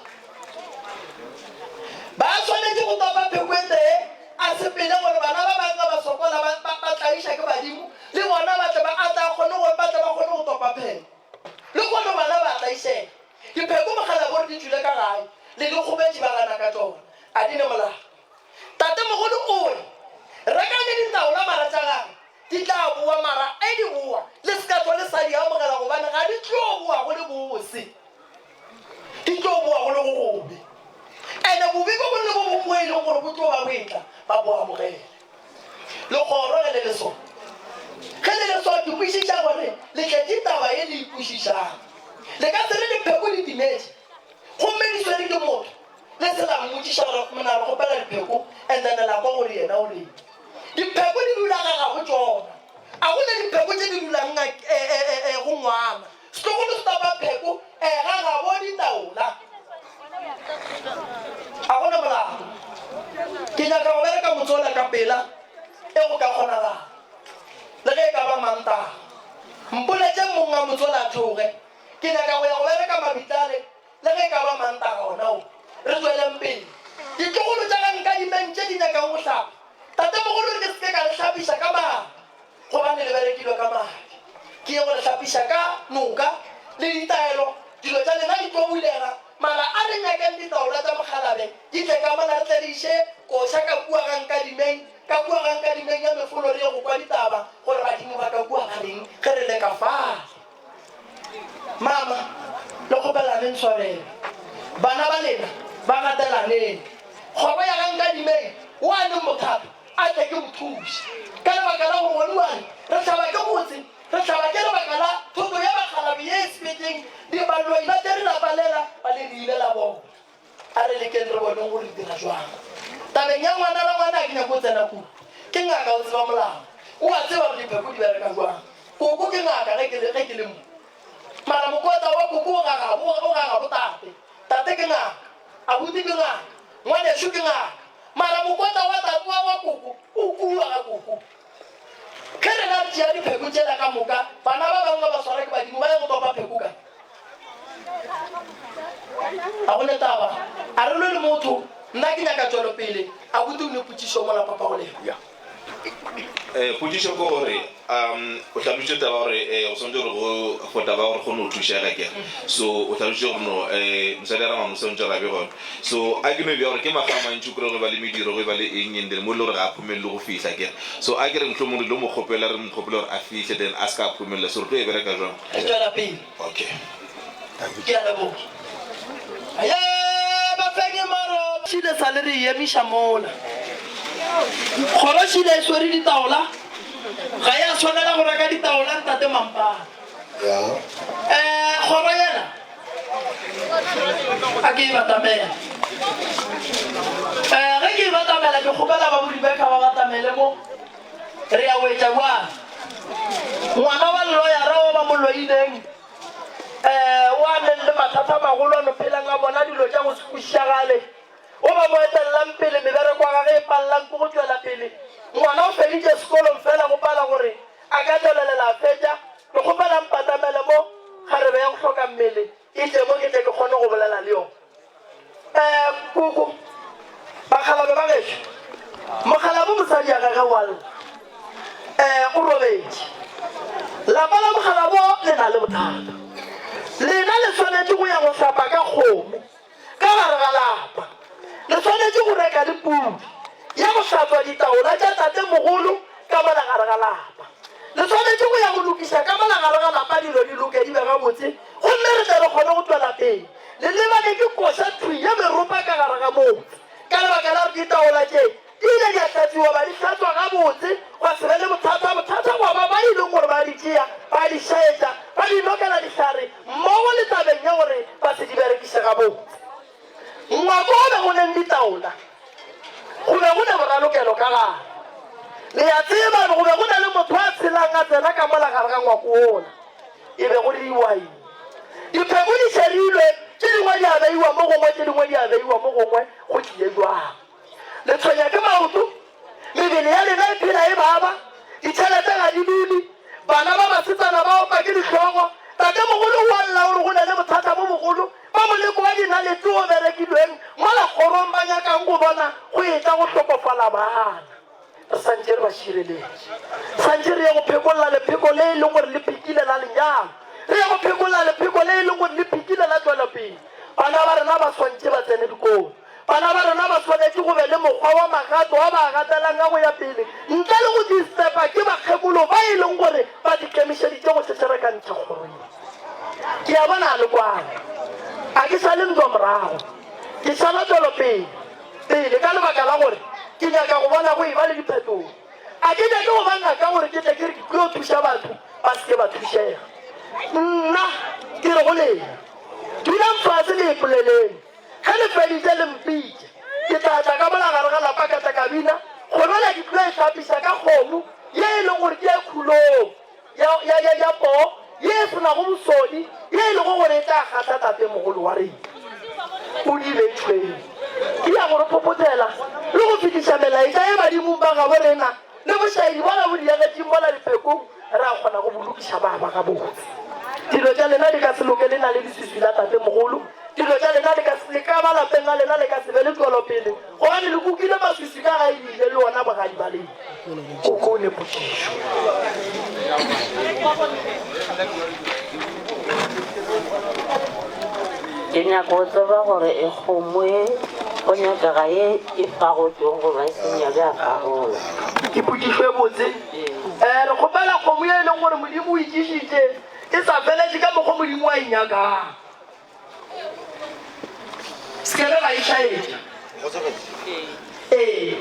Ba swanetše go topa pheko e tee a sepele gore bana ba bangwe ga ba sokola ba, ba, ba tlaiša ke badimo, le bona ba tle ba, a tle a kgone go, ba tle ba kgone go topa pheko. Lehono bana ba tlaišega. Dipheko mogala bo re di tšwile ka gae, le di kgobetše ba gana ka tšona. A di ne molao. Tatemogolo o re, Rekang ditaola mara tša gagwe di tla boa, mara e di boa le se ka tšwa le sa di amogela gobane ga di tlo boa go le bose, di tlo boa go le go gobe. e leng gore bo tlo ba bo etla ba bo amogele. Legoro ge le le so. Ge le le so ke kwešiša gore le tletše taba ye le e kwešišang. Le ka se re dipheko di timetše gomme di swere ke motho le se la mmotšiša gore mna re kgopela dipheko and then la kwa gore yena o reng. Dipheko di dula ga gabo tšona. A go ne dipheko tše di dulang go ngwana. Setlogolo se tapa pheko ga gabo ditaola. A go na molato. Ke nyaka go bereka motse ola ka pela e go ka kgonagago. Le ge e ka ba Mantaga. Mpoletšeng monga motse ola a theoge. Ke nyaka go ya go bereka mabitlale le ge e ka ba Mantaga ona wo. Re tšweleng pele. Ditlogolo tša ga Nkadimeng tše di nyakang go hlapa. Tatemogolo re ke se ke ka le hlapiša ka madi. Gobane le berekilwe ka madi. Ke ye go le hlapiša ka noka le ditaelo, dilo tša lena di tlo bulega. Mara a re nyakeng ditaola tša mokgalabe di tle ka mola, re tle re iše koša ka kua ga Nkadimeng, ka kua ga Nkadimeng ya mefolo re ye go kwa ditaba gore badimo ba ka kua ba reng ge re le ka fale. Mama, le kgopelaneng tshwarelo. Bana ba lena ba gatelaneng. Kgoro ya ga Nkadimeng o a leng bothata a tle ke mo thuše. Ka lebaka la gore gone bjale re hlaba ke motse, re hlaba ke lebaka la thoto ya bakgalabi ye e sepetšeng, baloi ba tšere lapa lela ba le diile la bona. A re lekeng re boneng gore re dira jwang. Tabeng ya ngwana rangwane ga ke nyake go tsena kudu. Ke ngaka o tseba molao. O a tseba gore dipheko di bereka jwang. Koko ke ngaka ge ke le ge ke le mo. Mara mokotla wa koko o gagabo o gagabo tate. Tate ke ngaka. Abuti ke ngaka. Ngwanešu ke ngaka. Mara mokotla wa tate wa wa koko o kua ga koko. Ge rena re tšea dipheko tšela ka moka, bana ba bangwe ba ba swara ke badimo ba ya go topa pheko kae? Ga go ne taba. A re lwe le motho. Nna ke nyaka tšwelopele. Abuti o ne potšišo mola papa go lena. Eh, potšišo ke gore um o hlalošitše taba gore eh, go swanetše gore go for taba gore kgone go thušega kere so o hlalošitše gore no eh, mosadi ya rangwane o swanetše gore a be gona so a ke no e bja gore ke makga a mantši o kry go ba le mediro go e ba le eng and then mo e le gore ga a phomelele go fihla kere so a ke re mohlomong re lo mo kgopela re mo kgopele gore a fihle then a se ka a phomelela so re tlo e bereka jwang Re tšwela pele. Okay. Ke a leboga. Ye bafenyi maro. Šile sa le re emiša mola. Kgoro šile e swere ditaola. Ga ya swanela go reka ditaola ntate Mampana. Eh kgoro yena a ke e batamela. Eh ge ke e batamela ke kgopela ba bo Rebecca ba batamele mo. Re ya wetša bjang? Ngwana wa lloyara o ba mo loileng um o a neng le mathata a magolo a no phelang a bona dilo tša go se kwešišagale, o ba mo etelelang pele mebereko ya gage e palelang ke go tšwela pele. Ngwana o feditše sekolong fela go pala gore a ka tšwelelela a fetša. Ke kgopela mpatamele mo, kgarebe ya go hloka mmele e tle mo ke tle ke kgone go bolela le yona. Um koko, bakgalabe ba gešo, mokgalabo mosadi ya gage wa lla, um o robetše. Lapa la mokgalabo le na le bothata. Lena le swanetše go ya go hlapa ka kgomo ka gare ga lapa. Le swanetše go reka le pudi ya go hlatswa ditaola tša tatemogolo ka mola gare ga lapa. Le swanetše go ya go lokiša ka mola gare ga lapa dilo di loke di be gabotse gomme re tle re kgone go tšwela pele. Le lebane ke koša thwi ya meropa ka gare ga motse ka lebaka la gore ditaola tše di ile di a hlatswiwa ba di hlatswa gabotse gwa se be le bothata. Bothata gwa ba ba e leng gore ba di tšea ba di šaetša ba di lokela dihlare mmogo le tabeng ya gore ba se di berekiše gabotse. Ngwako o be go leng ditaola, go be go ne boralokelo ka gare. Le a tseba, go be go na le motho a tshelang a tsena ka mola gare ga ngwako wola. E be go diriwa eng? Dipheko di šerilwe, tše dingwe di a beiwa mo gongwe, tše dingwe di a beiwa mo gongwe, go tlile bjang? Le tshwenya ke maoto, mebele ya lena e phela e baba, ditšhelete ga di dule, bana ba basetsana ba opa ke dihlogo, tatemogolo o a lla o re go na le bothata bo bogolo, ba moleko wa dinalete o berekilweng mola kgorong ba nyakang go bona go etla go hlokofala bana. Re santše re ba šireletše. Santše re ye go phekolla lepheko le e leng gore le phekile la lenyalo. Re ye go phekolla lepheko le e leng gore le phekile la tšwelopele. Bana ba rena ba swantše ba tsene dikolo. Bana ba rena ba swanetše go be le mokgwa wa magato a ba a gatelang a go ya pele ntle le go distepa ke bakgekolo ba e leng gore ba dikemišeditše go šešerekantšha kgoro ye. Ke a bona a le kwana. A ke šale ntwa morago. Ke šala tšwelopele. pele ka lebaka la gore ke nyaka go bona go eba le diphetogo. A ke nyake go ba ngaka gore ke tle ke re ke tlo thuša batho ba se ke ba thušega. Nna ke re go lena, dulang fase le ipoleleng. Ge le feditše le mpitše, ke tla tla ka mola gare ga lapa ka tla ka bina kgobela ke tlo e hlapiša ka kgomo ye e lego gore ke ya khulong ya, ya, ya, ya poo ye e se nago bosodi ye e lego gore e tla kgahla tatemogolo wa rena. O di be tšhweu. Ke ya go re phophothela le go fetiša melaetša ye badimong ba gabo rena le bošaedi bola bo diagetšeng mola diphekong ra kgona go bo lokiša ba ba gabotse. Dilo tša lena di ka se loke le na le leswiswi la tatemogolo. Dilo tša lena di ka se, le ka ba lapeng la lena le ka se be le tšwelopele gobane le kukile maswiswi ka ga e bile le ona bogadi ba lena. Koko o ne potšišo. Ke nyaka go tseba gore e kgomo e go nyakega ye e fagotšwego goba e seng ya be a fagola. Ke potšišo e botse. Um re kgopela kgomo ye e leng gore Modimo o e tlišitše e sa feletše ka mokgwa Modimo a e nyakang. Se ke be la e hlaetša. Ee,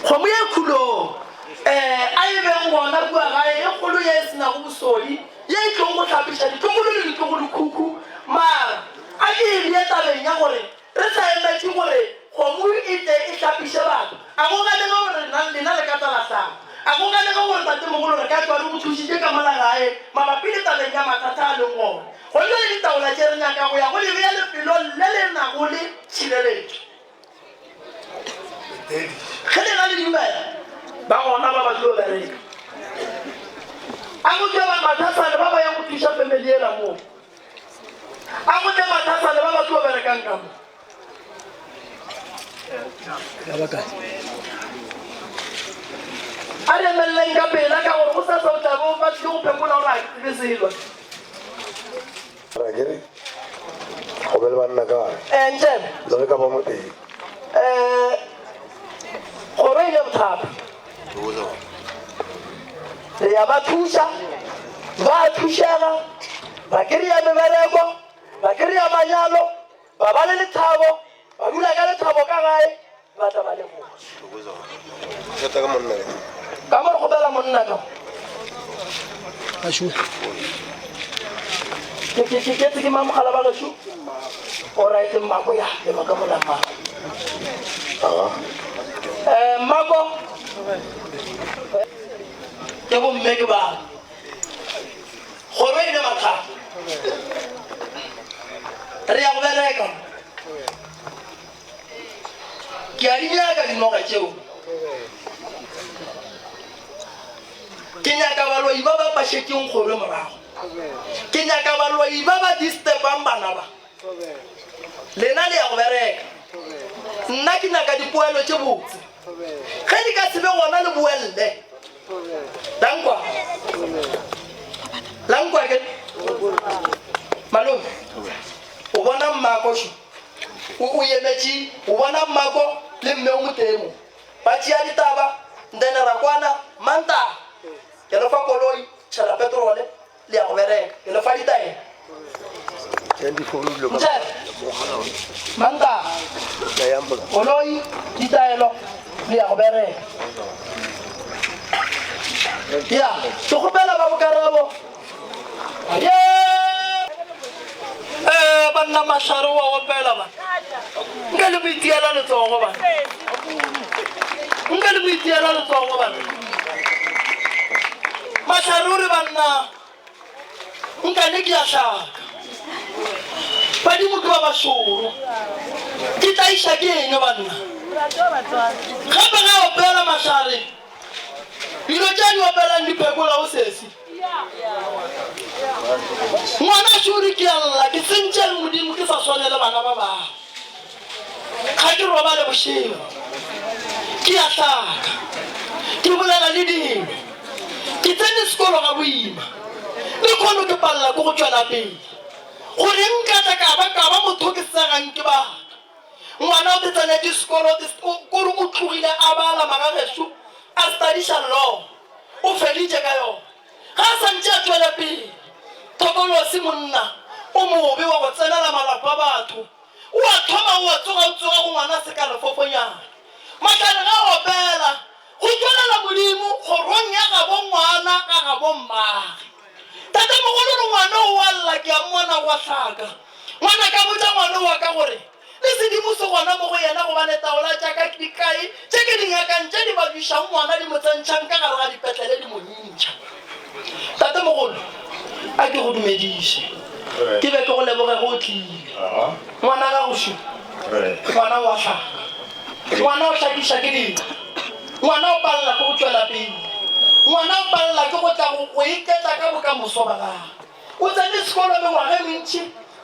kgomo ye khulong um a e beng gona kua gae, e kgolo ye e se nago bosodi, ye e tlong go hlapiša ditlogolo le ditlogolokhukhu. Mara a ke e bee tabeng ya gore re sa emetše gore kgomo e tle e hlapiše batho. A go ganege gore rena lena le ka tla la hlapa. A go ganege gore tatemogolo re ka tšwa re go thušitše ka mola gae mabapi le tabeng ya mathata a leng gona. Go bjale ditaola tše re nyaka go ya go di bea lefelong le le nago le tšhireletšo. Ge lena le dumela, ba gona ba ba tlo bereka. A go tle ba mathasane ba ba yang go thuša family yela moo. A go tle mathasane ba ba tlo berekang ka mo. A re emeleleng ka pela ka gore go sasa o tla bo ba tlile go phekola gore a ke tsebe selo. Ra ke re go be le banna ka gare. Eh, Ntšebe. Le ge ka ba motee. Eh, kgoro e ile bothata. Re ya ba thuša, ba thušega, ba kry-a mebereko, ba kry-a manyalo, ba ba le lethabo, ba dula ka lethabo ka gae, ba tla ba leboga. Ka mo re kgopela monna ka. Ke ke ke ke ke mamogala ba gešo. Alright mmako ya le maka mola mmako. Eh mmako. Ke bomme ke ba. Kgoro e ile mathata. Re ya go bereka. Ke a di nyaka dinoga tšeo. Ke nyaka baloi ba ba pašetšeng kgoro morago. Ke nyaka baloi ba ba disturbang bana ba. Lena le ya go bereka. Nna ke nyaka dipoelo tše botse. Ge di ka se be gona le boelle. Lankwa. Lankwa ke. Malome. O bona mmako šo. O o emetše o bona mmako le mme o motee mo. Ba tšea ditaba then ra kwana Mantaga. Ke le fa koloi, tšhela petrole le ya go bereka. Ke le fa ditaelo. Ntšhele. Mantaga. Koloi, ditaelo le ya go bereka. Ya, ke kgopela ba bokarabo. Ye! Eh, banna mahlare wa opela ba. Nka le mo itiela letsogo ba. Nka le mo itiela letsogo ba. Mahlare o re banna nka ne ke a hlaka. Badimo ke ba bašoro. Ke tlaiša ke eng banna? Gape ge a opela mahlare Dilo tše di opelang di phekola o sesi. Ngwana šuri ke a lla, ke sentšeng Modimo ke sa swane le bana ba bangwe. Ga ke robale bošego, ke a hlaka, ke bolela le dilo. Ke tsene sekolo ga boima, le kgono ke palela ke go tšwela pele. Gore nka tla ka ba ka ba motho ke segang ke baka. Ngwana o te tsenetše sekolo, kore o tlogile a bala magagešo, a studiša law, o feditše ka yona. Ga a sa ntše a tšwela pele, Thokolosi monna o mobe wa go tsenela malapa a batho, o a thoma o a tsoga o tsoga go ngwana se ka lefofonyana. Mahlare ga a opela, go tšwelela Modimo kgorong ya gabo ngwana ga gabo mmage. Tatemogolo re ngwana o a lla ke a mmona go a hlaka. Ngwanaka botša ngwana wa ka gore le sedimo se gona mo go yena gobane taola tša ka di kae tše ke di nyakang tše di babišang ngwana di mo tsentšhang ka gare ga dipetlele di mo ntšha. Tatemogolo a ke go dumediše ke be ke go leboge ge o tlile. Ngwana gago šo ngwana o a hlaka. Ngwana o hlakiša ke dira. Ngwana o palela ke go tšwela pele. Ngwana o palela ke go tla go go iketla ka bokamoso ba gagwe. O tsene sekolo mengwaga e mentši,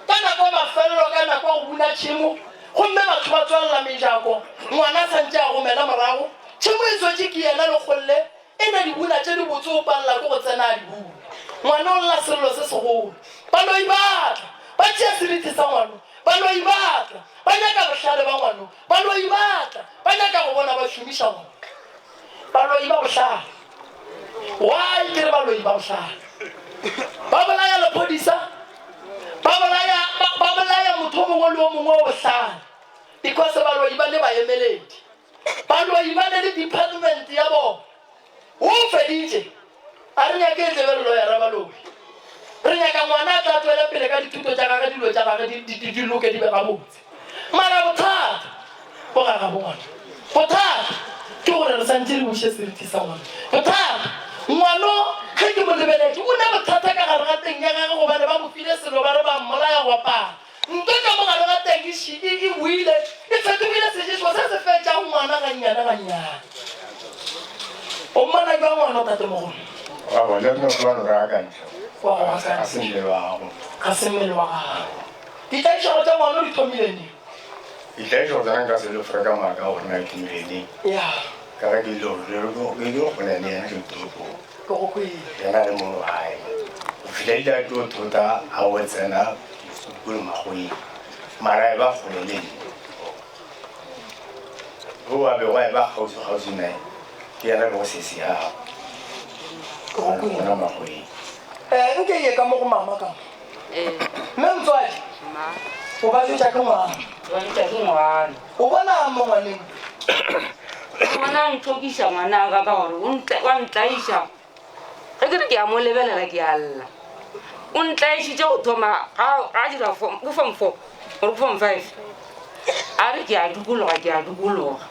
ka nako ya mafelelo, ka nako ya go buna tšhemo, gomme batho ba tswalela mejako, ngwana a sa ntše a gomela morago. Tšhemo e tswetše ke yena lekgolle, e na dibuna tše dibotse, o palela ke go tsena a di buna. Ngwana o lla sello se segolo. Baloi ba tla, ba tšea seriti sa ngwano. Baloi ba tla, ba nyaka bohlale ba ngwano. Baloi ba tla, ba nyaka go bona ba šomiša ngwano. Baloi ba bohlale. Why ke re baloi ba bohlale? Ba bolaya lephodisa, ba bolaya, ba, ba bolaya motho o mongwe le o mongwe o bohlale. Because baloi ba le baemeledi. Baloi ba ne le department ya bona. O feditše. A re nyake e tle be lawyer baloi. Re nyaka ngwana a tla tswele pele ka dithuto tša gage, dilo tša gage di, di, di, di loke di be gabotse. Mara bothata bo ga gabo ngwana. Bothata ke gore re santše re buše seriti sa ngwana. Bothata ngwano ge ke mo lebeletše o ne bothata ka gare ga teng ya gage gobane ba mo file selo ba re ba mmolaya gwa pala. Ntwa ka mo gare ga teng e ši, e, e boile e fetogile seješo se se fetšago ngwana gannyane gannyane. O mmona bjang ngwana o tatemogolo? Aowa, le rena o no re akantšha. Wa go Ga se akantšha. mmele wa gago. Ga se mmele wa gago. Ditlaišego tša ngwana o di thomile neng? Ditlaišego tša ka nka se le fore ka maaka gore na di thomile neng. Ya. Ka ge ke ile go, ke ile kgole le yena ke le toropong. Ke go kwele. Yena a le mono gae. Go fihla ile a tlo thota a go tsena dikolo Makgoweng. Mara e ba kgole le nna. Yo a bego a eba kgauswi-kgauswi nae ke yena bego sesi ya gagwe. Gona Makgoweng. Eh, nke ye ka mo go mama ka mo. Mme motswadi, o ba jwetša ke ngwana. Ba jwetša ke ngwana. O bona mo ngwaneng? Ngwana a ntlhokiša ngwanaka ka gore o ntla- wa ntlaiša. Ge ke re ke a mo lebelela ke a lla. O ntlaišitše go thoma ga ga a dira form ke form four or ke form five. A re ke a dukologa ke a dukologa.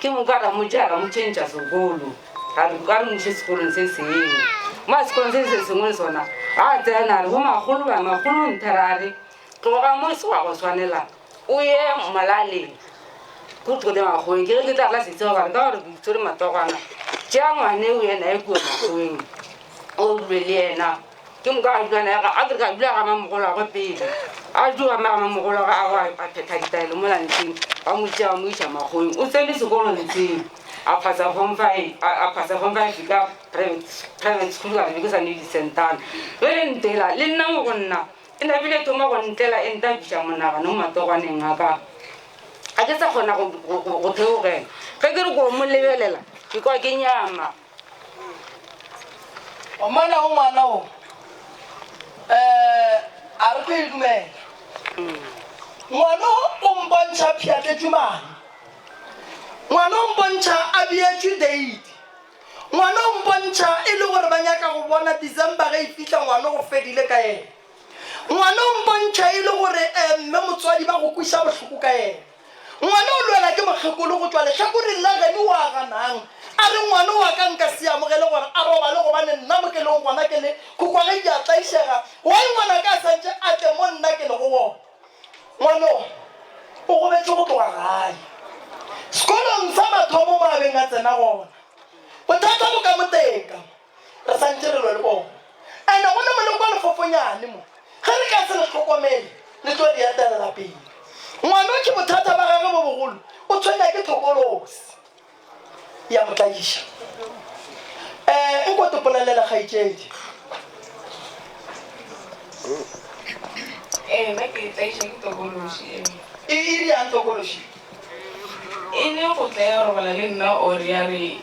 Ke moka ra mo tšea ra mo tšhentšha sekolo. Ra re a re mo iše sekolong se sengwe. Mo a sekolong se se sengwe le sona ga a tsena a re bo makgolo ba makgolo o nthera a re tloga mo se wa go swanela o ye molaleng ko tlo le makgoweng. Ke ge ke tla la setseba ba re ka gore ke itshwere matogwana tšea ngwane o ye naye kua makgoweng o dule le yena. Ke moka a dula naye a ke re ka dula ga mamogolo pele a dula ga mamogolo a go a phetha ditaelo mo lanteng ba mo tšea ba mo iša makgoweng o tsene sekolong seo a phasa form five a phasa form five ka private private school ka be ke sa ne disentana jale ntela le nna mo go nna e nabile thoma go ntlela e ntapiša monagano mo matogwaneng a ka ga ke sa kgona go theogela ge ke re ko mo lebelela ke kwa ke nyama O mmona o ngwana o um a re tlo e dumela ngwana o o mpontšha pšhatletšwe madi ngwana o mpontšha a beetšwe date ngwana o mpontšha e le gore ba nyaka go bona December ge e fihla ngwana go fedile ka yena ngwana o mpontšha e le gore um mme motswadi ba go kweša bohloko ka yena Ngwana o lwela ke mokgekolo go tšwa lehlakoreng la geno wa ganang. A re, Ngwana wa ka nka se amogele gore a robale gobane nna mo ke lego gona ke le khukwa ge ke a tlaišega. Why ngwanaka a santše a tle mo nna ke lego gona? Ngwana o o gobetše go tloga gae sekolong sa mathomo mo a beng a tsena gona. Bothata bo ka moteka. Re santše re lwe le bona. Ene go ne moleko wa lefofonyane mo. Ge re ka se le hlokomele, le tlo re etelela pele. Ngwano ke bothata ba gagwe bo bogolo, o tshwenya ke thokolosi. Ya mo tlaiša. Eh, nko topolelele kgaetšedi. Ee, nna ke tlaiša ke tokološi. Ee. E e riang tokološi? E ne go tla ya robala le nna or ya re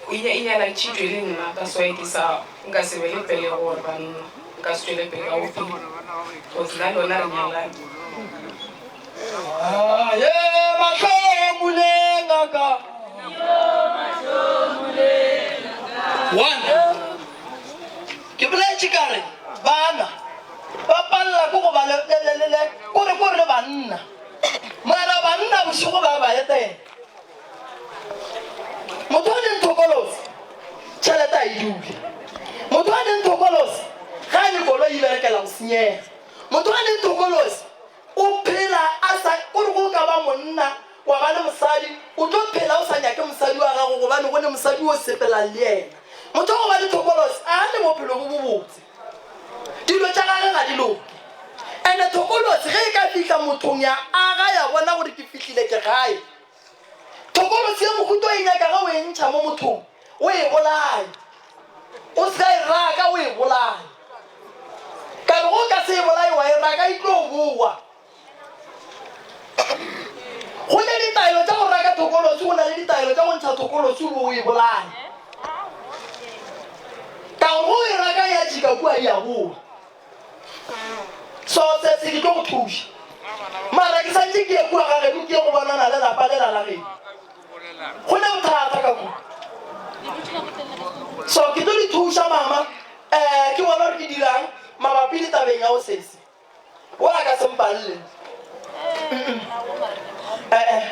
e e nyalantšhitšwe le nna that's why ke sa nka se be le pelego gore banna nka se tšwele pele ka bophelo cause nna le yona re nyalane. Aye, mahlo a mule ngaka. One, ke boletše ka re bana ba palela ke go ba le, le, le, le, le, kore, kore le banna. Mara banna bošego ba ba etela. Motho a leng thokolosi, tšhelete a e dule. Motho a leng thokolosi, ga a le koloi e berekela go senyega. Motho a leng thokolosi, o phela a sa, kore go ka ba monna wa ba le mosadi, o tlo phela o sa nyake mosadi wa gago gobane go ne mosadi o sepelang le yena. Motho wa go ba le thokolosi a ne bophelo bo bobotse. Dilo tša gage ga di loke. Ene thokolosi ge e ka fihla mothong ya aga ya bona gore ke fihlile ke gae. Thokolosi ya mohuta o e nyaka ge o e ntšha mo mothong o e bolaye. O se ka e raka o e bolaye. Ka re go ka se e bolaye wa e raka e tlo boa. Go ne ditaelo tša go raka thokolosi, go na le ditaelo tša go ntšha thokolosi o be o e bolaye. Ka gore go e raka ya jika kua e a boa. So se se ke tlo go thuša. Mara ke santše ke ye kua ga geno ke ye go bonana le lapa lela la geno. Go ne bothata ka kua. So ke tlo di thuša mama, eh ke bona gore ke dirang mabapi le tabeng ya go sese. O a ka se mpalle. Eh eh.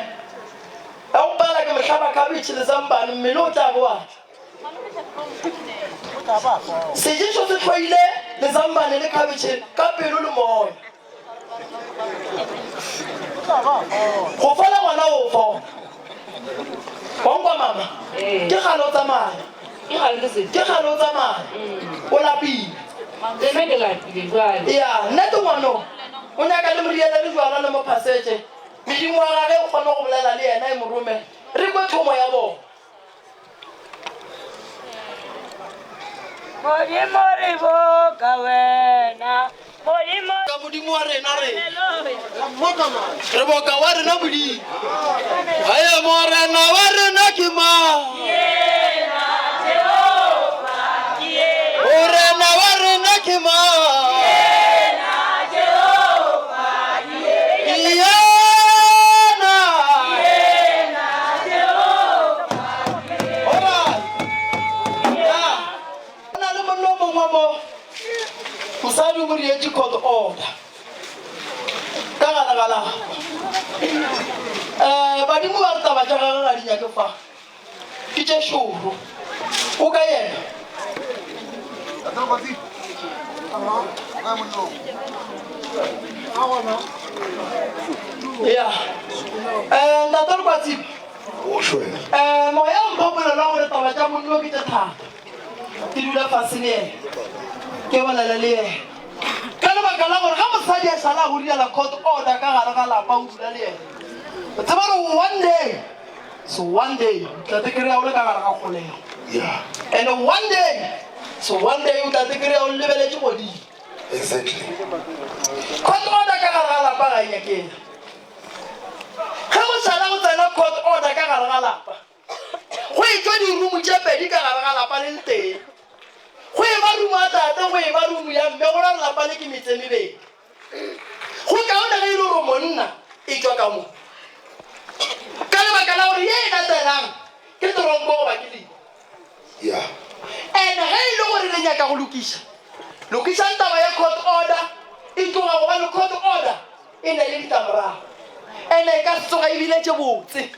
A o pala ke mohlaba khabetšhe le zambane mmele o tla bo wa tla. Seješo se hloile lezambane le khabetšhe ka pelo le moya. Go fola ngwana o fola. Wa nkwa mama? Ke kgale o tsamaya. Ke kgale o tsamaya. O lapile. Nna ke lapile jwale. Ya, nnete ngwano. O nyaka le moriele le jwala le mo phasetše. Medimo wa gage o kgone go bolela le yena e mo rome. Re kwe thomo ya bona. Modimo re boka wena. Modimo ka Modimo wa rena re re boka wa rena Modimo. Haye Morena wa rena ke mang? Morena wa rena ke mang? Yena. Alright. Ya. Go na le monna o mongwe mo, mosadi o mo dietše court order ka gare ga lapa. Um badimo ba re taba tša gagwe ga di nyake fa, ke tše šoro. O ka yena. Ya. Um ntate Lekwatsipa. Um moya o mpha polelo ya gore taba tša monno ke tše thata. Ke dula fase le yena, ke bolela le yena. Ka lebaka la gore ge mosadi a šala a go direla court order ka gare ga lapa o dula le yena, o tseba gore one day, so one day o tla te kry-a o le ka gare ga kgolego. And one day, so one day o tla te kry-a o lebeletše godimo. Exactly. Court order ka gare ga lapa ga e nyakege. Ge go šala go tsena court order ka gare ga lapa, go etšwa dirumu tše pedi ka gare ga lapa le letee. Go eba rumu ya tate, go eba rumu ya mme, go ra gore lapa le ke metse e mebedi. Go kaone ge e le gore monna e tšwa ka mo, ka lebaka la gore ye e latelang ke toronko goba ke lehu. And-e ge e le gore le nyaka go lokiša, lokišang taba ya court order e tloga, gobane court order e na le ditlamorago ene e ka se tsoga e bile tše botse.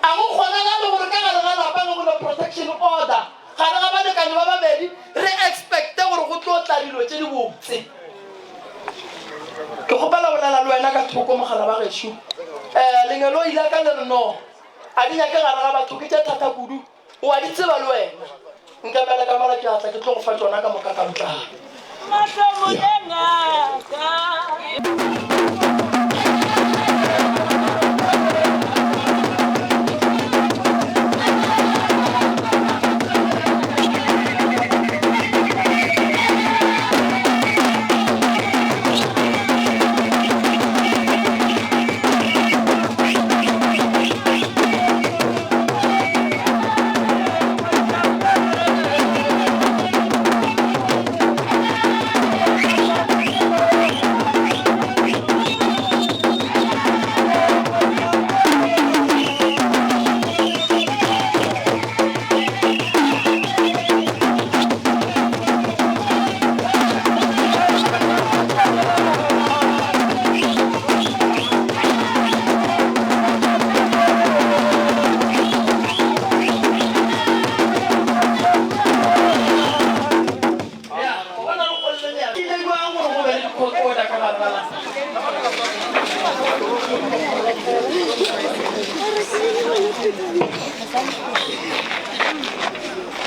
A go kgonagale gore ka gare ga lapa ge go ne protection order gare ga balekane ba babedi re expecte gore go tlo tla dilo tše di botse? Ke kgopela bolela le wena ka thoko mogala ba gešo. Um lengeloi la ka le re no a di nyake gare ga batho ke tše thata kudu. O a di tseba le wena. Nkemele ka mola ke a tla ke tlo go fa tšona ka moka ka botlalo. Mahlomoleng a ka.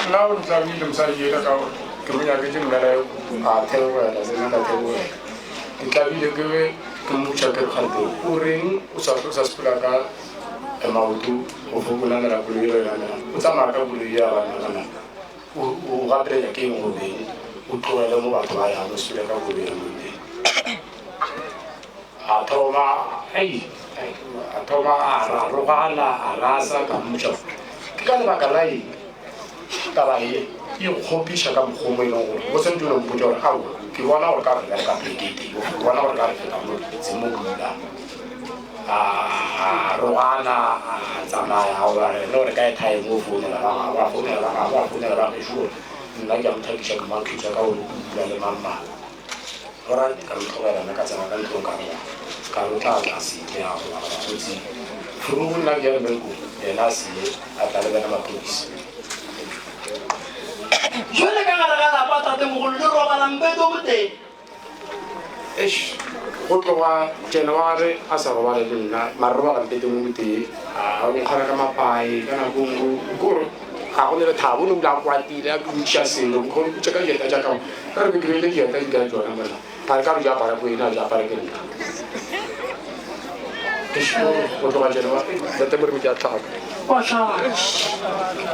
Nna o ntlabile mosadi ela ka gore ke mo nyaketse mmereko a theogela se nna ka theogela. Ke tlabile ke be ke mmotša ke re kgante o reng o sa o sa sepela ka maoto go fo namela koloi ela o e namelang o tsamaya ka koloi ya banna kana o o gapeletša ke eng go beng o tlogele mo batho ba yang o sepele ka koloi ya monna. A thoma ei a thoma a rarogana a rasa ka mmotša gore ke ka lebaka la eng taba ye e kgopiša ka mokgwa mo e leng gore o santse o no mpotša gore aowa ke bona gore ka re bereka pleke e tee ke bona gore ka re feta mo se mo dulang a rogana a tsamaya goba re le gore ka e time o founela ba gabo a founela ba gabo a founela ba gešo gore nna ke a mo thakiša ke mo akhetša ka gore o dula le mang mang. Gora ka mo tlogela nna ka tsena ka ntlong ka robala. Ka re o tla tla se tle a robala bakgotsi. Furugu nna ke ya mmerekong yena a se ye a tla le bena maphodisa. Jwale ka gare ga lapa tatemogolo le robala mpete o motee. Eish go tloga January a sa robale le nna mara re robala mpeteng o motee. A o nkgala ka mapae ka nako nngwe kore ga go ne lethabo o ne o dula a kwatile a ntšha selo go mpotša ka dieta tša ka ka re be ke beile dieta di kae tsona mona ka re ka re di apara ko ena a di apare ke nna Eish, go tloga January tate moremi ke a tlhaka Wa hlaka.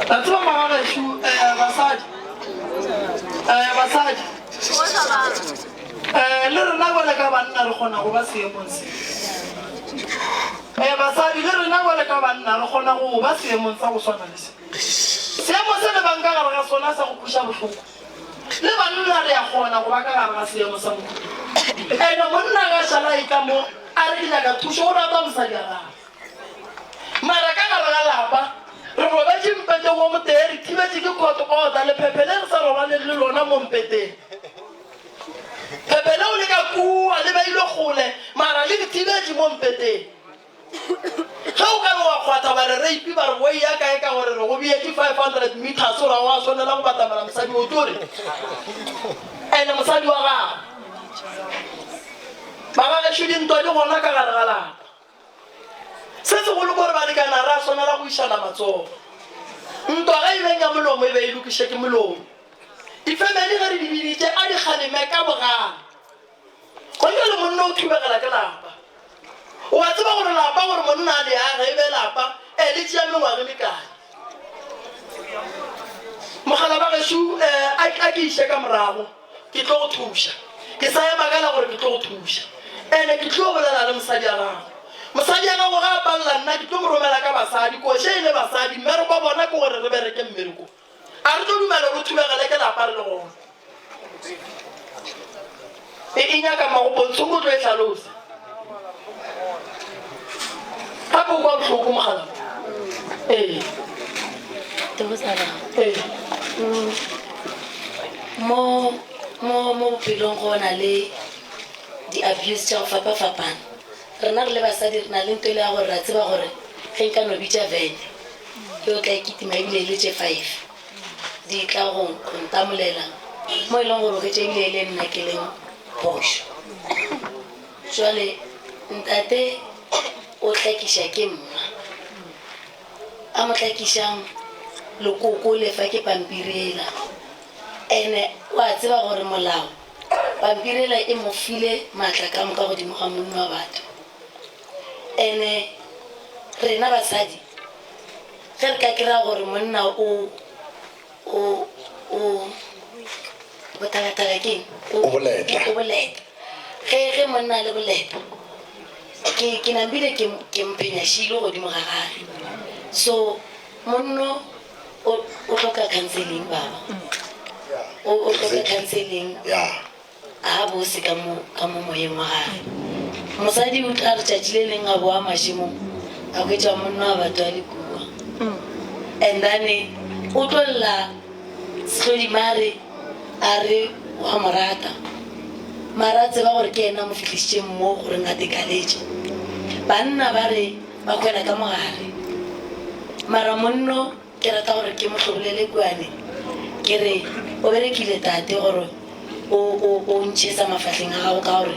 La tseba magagešo eh, basadi eh, basadi eh, le rena bjale ka banna re kgona go ba seemong se eh, basadi le rena bjale ka banna re kgona go ba seemong sa go swana le se seemo se le bang ka gare ga sona sa go kweša bohloko le banna re a kgona go ba ka gare ga seemo sa mohuta ene monna ga šala e tla mo a re ke nyaka thušo o rata mosadi a gagwe Mara ka gare ga lapa, re robetše mpeteng wo motee, re thibetše ke court order, lephephe le re sa robaleng le lona mo mpeteng. Phephe leo le ka kua, le beilwe kgole, mara le re thibetše mo mpeteng. Ge o ka re wa kgwatha ba re rape, ba re o eya kae ka gore re go beetše 500 meters gore ga wa swanela go batamela mosadi o tlo re ene mosadi wa gago. Bagagešo dintwa di gona ka gare ga lapa. Se segolo ke gore balekane ga re a swanela go išana matsogo. Ntwa ge e beng ya molomo e be e lokiše ke molomo. Difemeli ge re di biditše a di kgaleme ka bogale. Gona bjale monna o thubegela ke lapa. O a tseba gore lapa gore monna a le age e be lapa e le tšea mengwaga e mekae. Mogala ba gešo a ke iše ka morago. Ke tlo go thuša. Ke sa ema ka la gore ke tlo go thuša. Ene ke tlo bolela le mosadi ya gago. Mosadi ya gago ga a palela nna, ke tlo mo romela ka basadi. Koše e le basadi, mmereko wa bona ke gore re bereke mmereko. A re tlo dumela gore o thubegele ke lapa re le gona. E, e nyaka Mmagopontshong o tlo e hlalosa. Gape o kwa bohloko mogala. Ee. Ee. Mo mo mo bophelong go na le di-abuse tša go fapa-fapana. Rena re le basadi re na le nto e le ya gore ra tseba gore ge nka no bitša vene e o tla e kitima ebile e le tše five di tla go go ntamolela mo e leng gore o hwetša ebile e le nna ke leng phošo. Jwale ntate o hlakiša ke mma. A mo hlakišang lekoko le fa ke pampiri ela. Ene o a tseba gore molao pampiri ela e mo file maatla ka moka godimo ga monna wa batho. Ene rena basadi ge re ka kry-a gore monna o o o botalatala ke eng? O boleta. O boleta. Ge ge monna a le boleta ke ke nambile ke ke mphenyašilo godimo ga gage. So monno o o hloka counseling baba. O o hloka counseling. Yeah. A bose ka mo, ka mo moyeng wa gagwe. Mosadi o tla re tšatši le leng a boa mašemong, a hwetša monna wa batho a le kua. And then o tlo lla sehlodimare a re wa mo rata. Mara a tseba gore ke yena a mo fihlišitšeng mo goreng a tekaletše. Banna ba re ba hwela ka mogare. Mara monno Ke rata gore ke mo hlobolele kuane, ke re, O berekile, Tate, gore o, o, o ntšhe sa mafahleng a gago, ka gore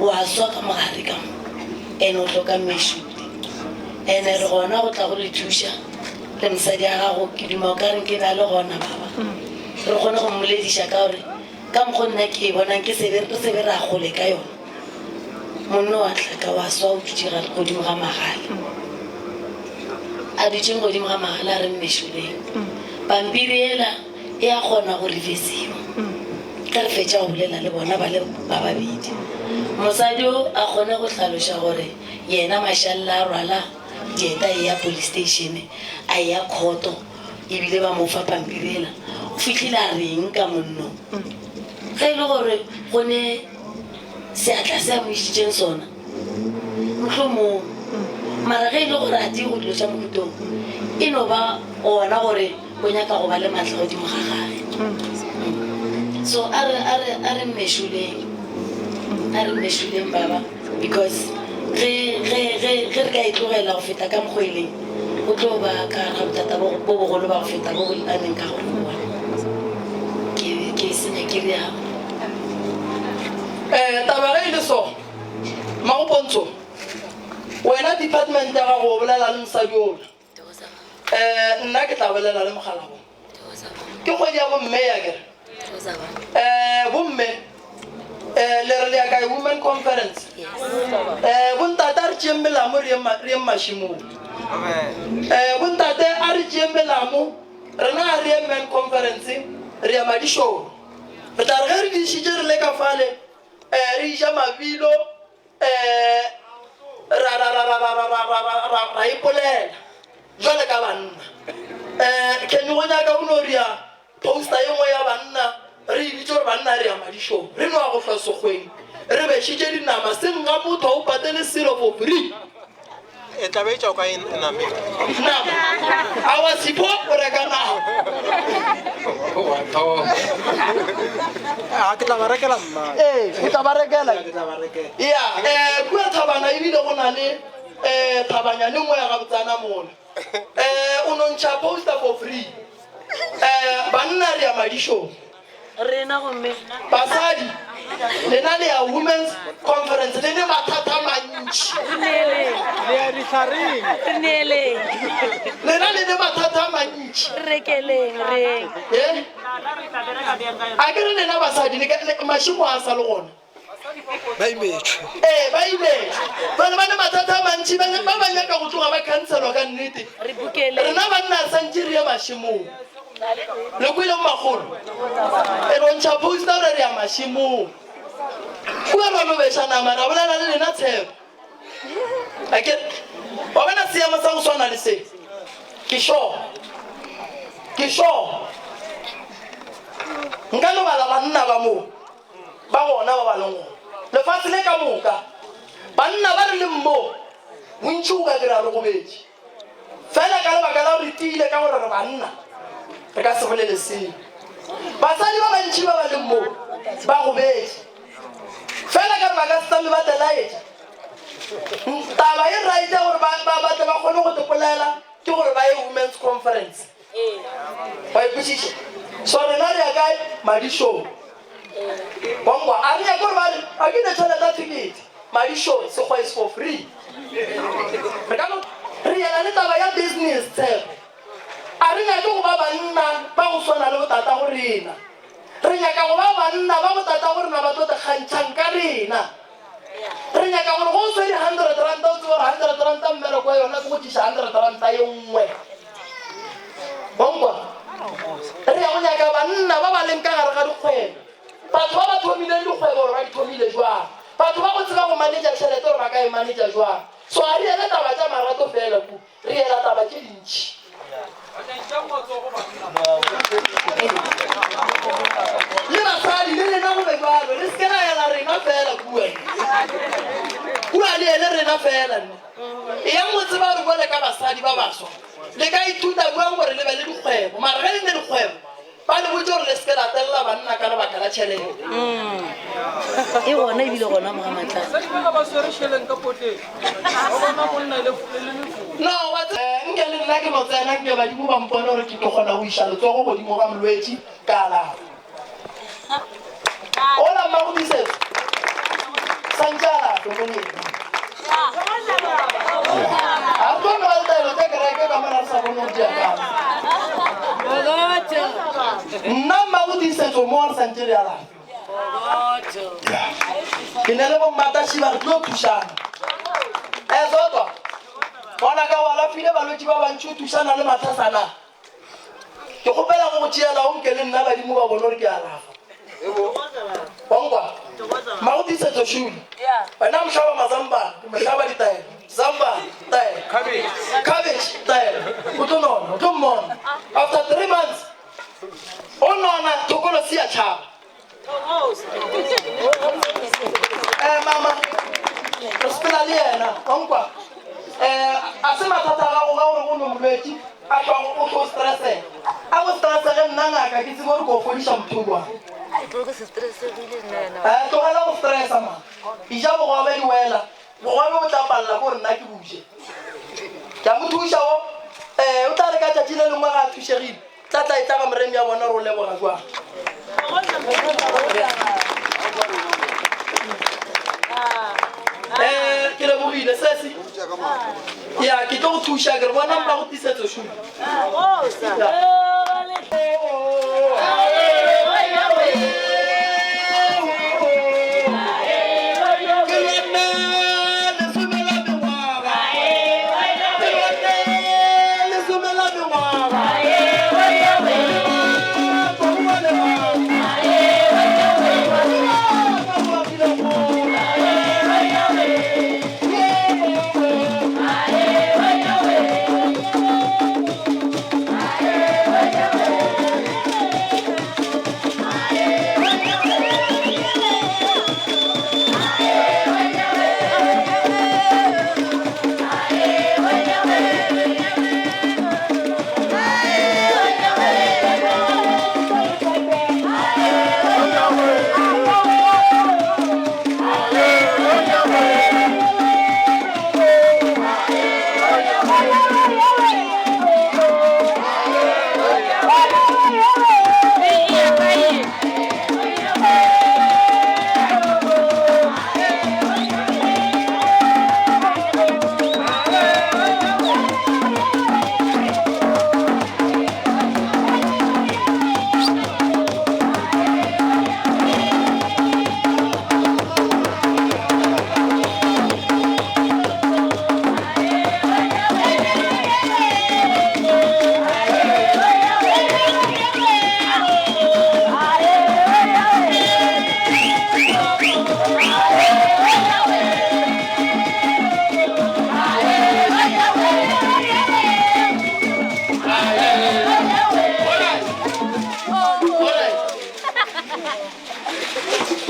o a swa ka mogare ka mo, and o hloka mmešudi. Ene re gona go tla go le thuša le mosadi ya gago, ke duma o ka re nke be a le gona baba, re kgone go mmolediša ka gore ka mokgo nna ke e bonang ke sebe re sebe ra gole ka yona. Monna wa hlaka wa swa o dutše godimo ga magala, a dutšeng godimo ga magala a re mmešoleng. Pampiri ela e a kgona go reversiwa ge re fetša go bolela le bona ba le ba babedi. Mosadi o a kgone go hlaloša gore yena Mašalela a rwala dieta e ya police station a eya khoto ebile ba mo fa pampiri ela. O fihlile a reng ka monnong? Ge e le gore go ne seatla se a mo išitšeng sona, mohlomong. Mara ge e le gore a di go dilo tša mohutong, e no ba gona gore o nyaka go ba le maatla godimo ga gage. So a re, a re, a re mmešoleng, a re mmešoleng baba, because ge, ge, ge, ge re ka e tlogela go feta ka mokgo e leng, o tlo ba ka gare ga bothata bo, bo bogolo ba go feta bo bo a neng ka go bona. Ke, ke senya ke realo. Um taba ge e le so, Mmagopontsho, wena department ya gago o bolela le mosadi ola. Um nna ke tla bolela le mogalabo. Ke kgwedi ya bomme ya kere. Um bomme um le re le ya kae women conference? Um bontate a re tšeeng melamo re yeng mašemong. Um bontate a re tšeeng melamo rena a re ye men conference re ya madišong. Re tla re ge re dišitše re le ka fale um re iša mabilo um ra ra ra ra ra ra ra ra ra ra ra ipolela jwale ka banna. Um Kenny go nyaka o no ria poster ye nngwe ya banna re e bitse gore banna re ya madišong re no ya go hlwa sekgweng re bešitše dinama seng ga motho o patele selo for free. E tla be e tšwa kae nameng? Nama. Awa Sipho o reka nama. Wa thoma. A ke tla ba rekela mma. Ee, o tla ba rekela. Ke tla ba rekela. Ya, eh kua thabana ebile go na le eh thabanyane nngwe ya gabotsana mola. Eh o no ntšha poster for free. Eh banna re ya madišong. Rena gomme. Basadi, lena le ya women's conference le ne mathata a mantši. Re neeleng. Le ya dihlareng. Re neeleng. Lena le ne mathata a mantši. Re rekeleng, reng. Eh? A ke re lena basadi le ka- le- mašemo a sa le gona. Ba imetšwe. Ee, ba imetšwe. Bjale ba ne mathata a mantši, ba ba ba nyaka go tloga ba khanselwa ka nnete. Re bukeleng. Rena banna re santše re ye mašemong. Le kwele makgolo? E no ntšha poster gore re ya mašemong. Kua ra no beša nama, ra bolela le lena tshepo. A ke wa bona seemo sa go swana le se? Ke sure. Ke sure. Nka no bala banna ba mo. Ba gona ba ba leng gona lefase le ka moka. Banna ba re leng mo, bontši o ka dira re gobetše. Fela ka lebaka la gore re tiile ka gore re banna, re ka se bolele selo. Basadi ba bantši ba ba leng mo ba gobetše. Fela ka re ba ka se tsame ba telaetša. Taba e right ya gore ba, ba, ba tle ba kgone go tepolela ke gore ba ye women's conference. Wa e kwešiša? So rena re ya kae? Madišong. Wa nkwa? A re nyake gore ba re, a ke ne tšhelete ya thekete. Madišong, sekgwa is for free. Re ka no re yela le taba ya business, Tshepo. A re nyake go ba banna ba go swana le botatago rena. Re nyaka go ba banna ba botatago rena ba tlo te kgantšhang ka rena. Re nyaka gore go o swere hundred ranta o tsebe gore hundred ranta mmereko wa yona ke go tliša hundred ranta ye nngwe. Wa nkwa? Re ya go nyaka banna ba ba leng ka gare ga dikgwebo, batho ba ba thomileng dikgwebo gore ba di thomile jwang, batho ba go tseba go manager tšhelete gore ba ka e manager jwang. So ga re ele taba tša marato fela ku, re ela taba tše dintši. Le basadi le lena go be jwalo, le se ke la ela rena fela kua. Kua le ele rena fela nne. Eyang go tseba gore bjale ka basadi ba baswa le ka ithuta bjang gore le be le dikgwebo, mara ge le ne dikgwebo ba le botše gore le se ke la telela banna ka lebaka la tšhelete. E gona ebile gona mo ga Matlala. No, wa tse- Eh, nke le nna ke no tsena nke badimo ba mpone gore ke kgona go iša letsogo godimo ga molwetši ka alafa. Ola mmago Tiisetso santše alafe mo neng. A re tlo Nna mmago Tiisetso mo re santše re alafe. Ke ne le bommatašiba re tlo thušana. Eh Zodwa, ngwanaka o alafile balwetši ba bantši o thušana le mathasana. Ke kgopela go go tšeela o nke le nna badimo ba bone gore ke alafa. Wa nkwa? Mmago Tiisetso šule. Wena mohlaba mazambane, ke mohlaba ditaelo. Zambane, taelo. Cabbage, taelo. O tlo nona, o tlo mmona. After 3 months, o nona thokolo si ya tšhaba. Eh mama, re sepela le yena, wa nkwa? Eh, a se mathata a gago ga gore o no molwetši a tšwa o tlo stressega. A go stressege nna ngaka ke tsebe gore ko fodiša motho jwang. Eh, tlogela go stressa ma. Eja bogobe di wela. Bogobe o tla palela ko gore nna ke buje. Ke a mo thuša o. Eh, o tla re ka tšatši le lengwe ga a thušegile. Tla tla e tla ga moremi ya bona gore o leboga jwang. Eh, ke lebogile sesi. Ya, ke tlo go thuša ke re bona mpa go tisetso šumo.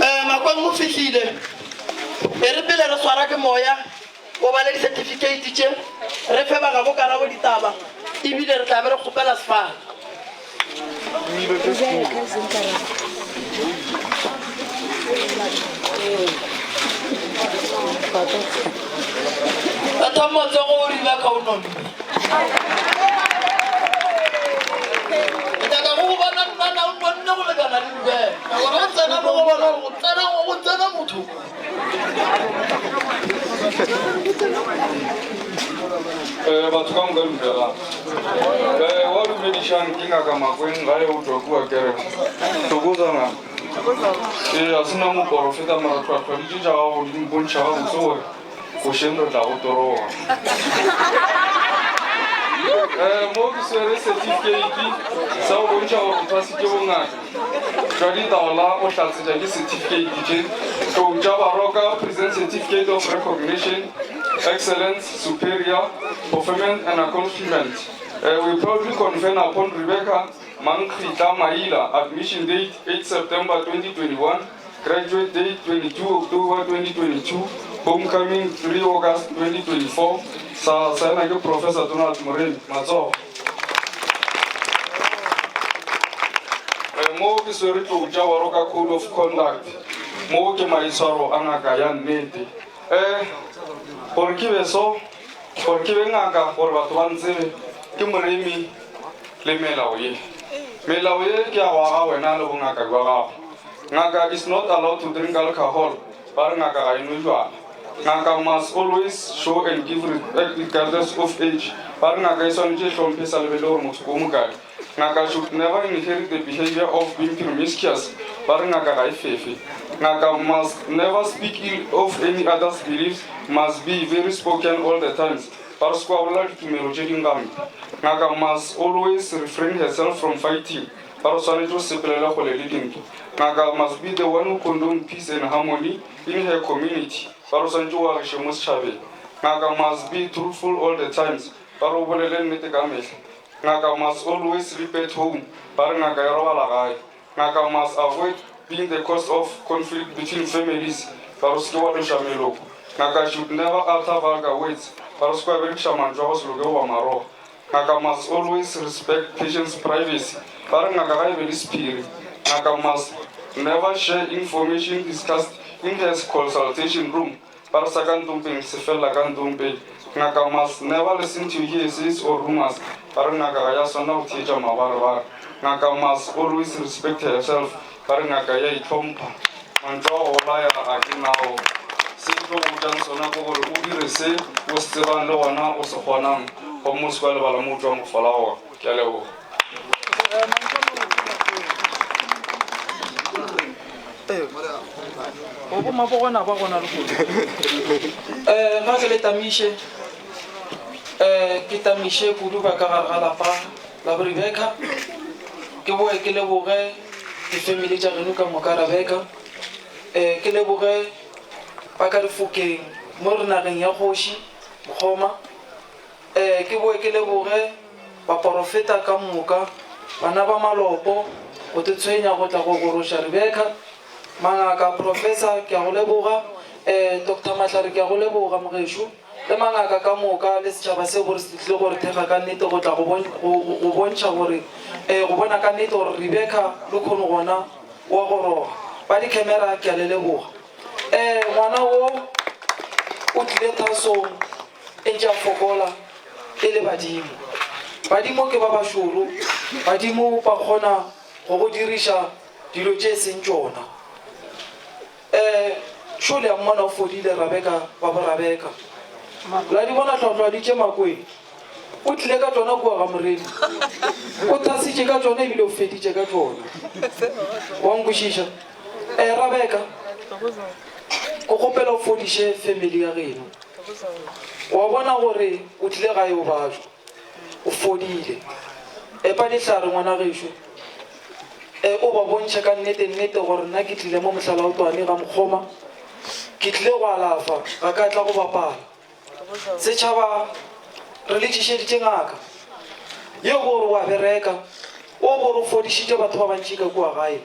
Eh, makweng o fihlile e re pele re swara ke moya o bale di-certificate tše re fe bagabo karabo ditaba ebile re tla be re kgopela sefala Batho matsogo o Rebecca o nonne. Ke nyaka go go bona nnana o nonne go lekana le Rebecca. Gore o tsena mo go bona gore go tsena go tsena motho. Eh, batho ka moka dumelang eh, wa dumedišang ke ngaka makweng gae o tšwa kua kereke thokoza ngaka ee a sena moporofeta mara tlhwatlhwa ditše tša gago di mpontšha gabotse gore košeng re tla go toroga um mo ke swere certificate sa go bontšha gore o thwasitše bongaka jwa ditaola o hlatsetša ke certificate tše tlou tša baroka present certificate of recognition excellence superior performance and accomplishment uh, we proudly confer upon rebecca mankgitla maila admission date 8 september 2021 graduate date 22 october 2022 homecoming 3 august 2024 sa saena ke professor donald moremi matsogo Eh, mo ke swere tlou tša baroka code of conduct mo ke maitshwaro a ngaka ya nnete um gore ke be so gore ke be ngaka gore batho ba ntsebe ke moremi le melao ye melao ye ke ya go aga wena le bongaka bja gago ngaka is not allowed to drink alcohol ba re ngaka ga e nwe jwala ngaka must always show and give respect regardless of age. Ba re ngaka e swanetše e hlomphe e sa lebelele gore motho ke o mokae. Ngaka should never inherit the behavior of being promiscuous. Ba re ngaka ga e fefe. Ngaka must never speak ill of any other's beliefs, must be very spoken all the times. Ba re se kwa bolela ditumelo tše ding gampe. Ngaka must always refrain herself from fighting. Ba re swanetše o sepelele kgole le dintwa. Ngaka must be the one who condone peace and harmony in her community. Ba re swanetše o agiše mo setšhabeng. Ngaka must be truthful all the times. Ba re o bolele nnete ka mehla. Ngaka must always sleep at home. Ba re ngaka e robala gae. Ngaka must avoid being the cause of conflict between families. Ba re o se ke wa loša meloko. Ngaka should never utter vulgar words. Ba re o se ke wa berekiša mantšu a go se loke goba maroga. Ngaka must always respect patient's privacy. Ba re ngaka ga e be le sephiri. Ngaka must never share information discussed in her consultation room. Ba re sa ka ntompeng se felela ka ntompeng. Ngaka must never listen to hearsays or rumors. Ba re ngaka ga ya swanela go theetša mabarebare. Ngaka must always respect herself. Ba re ngaka ya itlhompha. Mantšu a go bolaya ga ke nao. Se ke tlo go botšang sona ke gore o dire se o se tsebang le gona o se kgonang, gomme o se ke wa lebala mo o tšwang go fola gona. Ke a leboga. O bo mabogona ba gona lehono. Eh, ga ke le tamiše, eh, ke tamiše kudu ba ka gare ga lapa la bo Rebecca. Ke boe ke leboge difemili tša geno ka moka Rebecca. Eh, ke leboge ba ka difokeng mo re nageng ya kgoši Mokgoma. Eh, ke boe ke leboge baporofeta ka moka, bana ba malopo, go te tshwenya go tla go goroša Rebecca. Mangaka, Professor, ke a go leboga. Eh, Doctor Mahlare, ke a go leboga, mogešo. Le mangaka ka moka le setšhaba se gore se tlile go re thekga ka nnete go tla go, bon, go, go, go bontšha gore, eh, go bona ka nnete gore Rebecca le kgono gona wa goroga. Ba di-camera, ke a le leboga. Eh, ngwana wo o tlile thasong e ntše a fokola e le badimo. Badimo ke ba bašoro, badimo ba kgona go go diriša dilo tše e seng tšona. Eh, šo le a mmona o fodile Rabeka wa bo Rabeka. La di bona tlhotlhwadi tše makweng? O tlile ka tšona kua ga Moremi. O thasitše ka tšona ebile o feditše ka tšona. Wa nkwešiša? Eh, Rabeka, ke kgopela o fodiše family ya geno. Wa bona gore o tlile gae o bajwa. O fodile. Epa dihlare ngwana gešo. E, o ba bontšhe ka nnete nnete gore nna ke tlile mo Mohlalaotwane ga Mokgoma. Ke tlile go alafa, ga ka tla go bapala. Setšhaba re le tšišeditše ngaka yeo gore o a bereka, o gore o fodišitše batho ba bantši ka kua gae.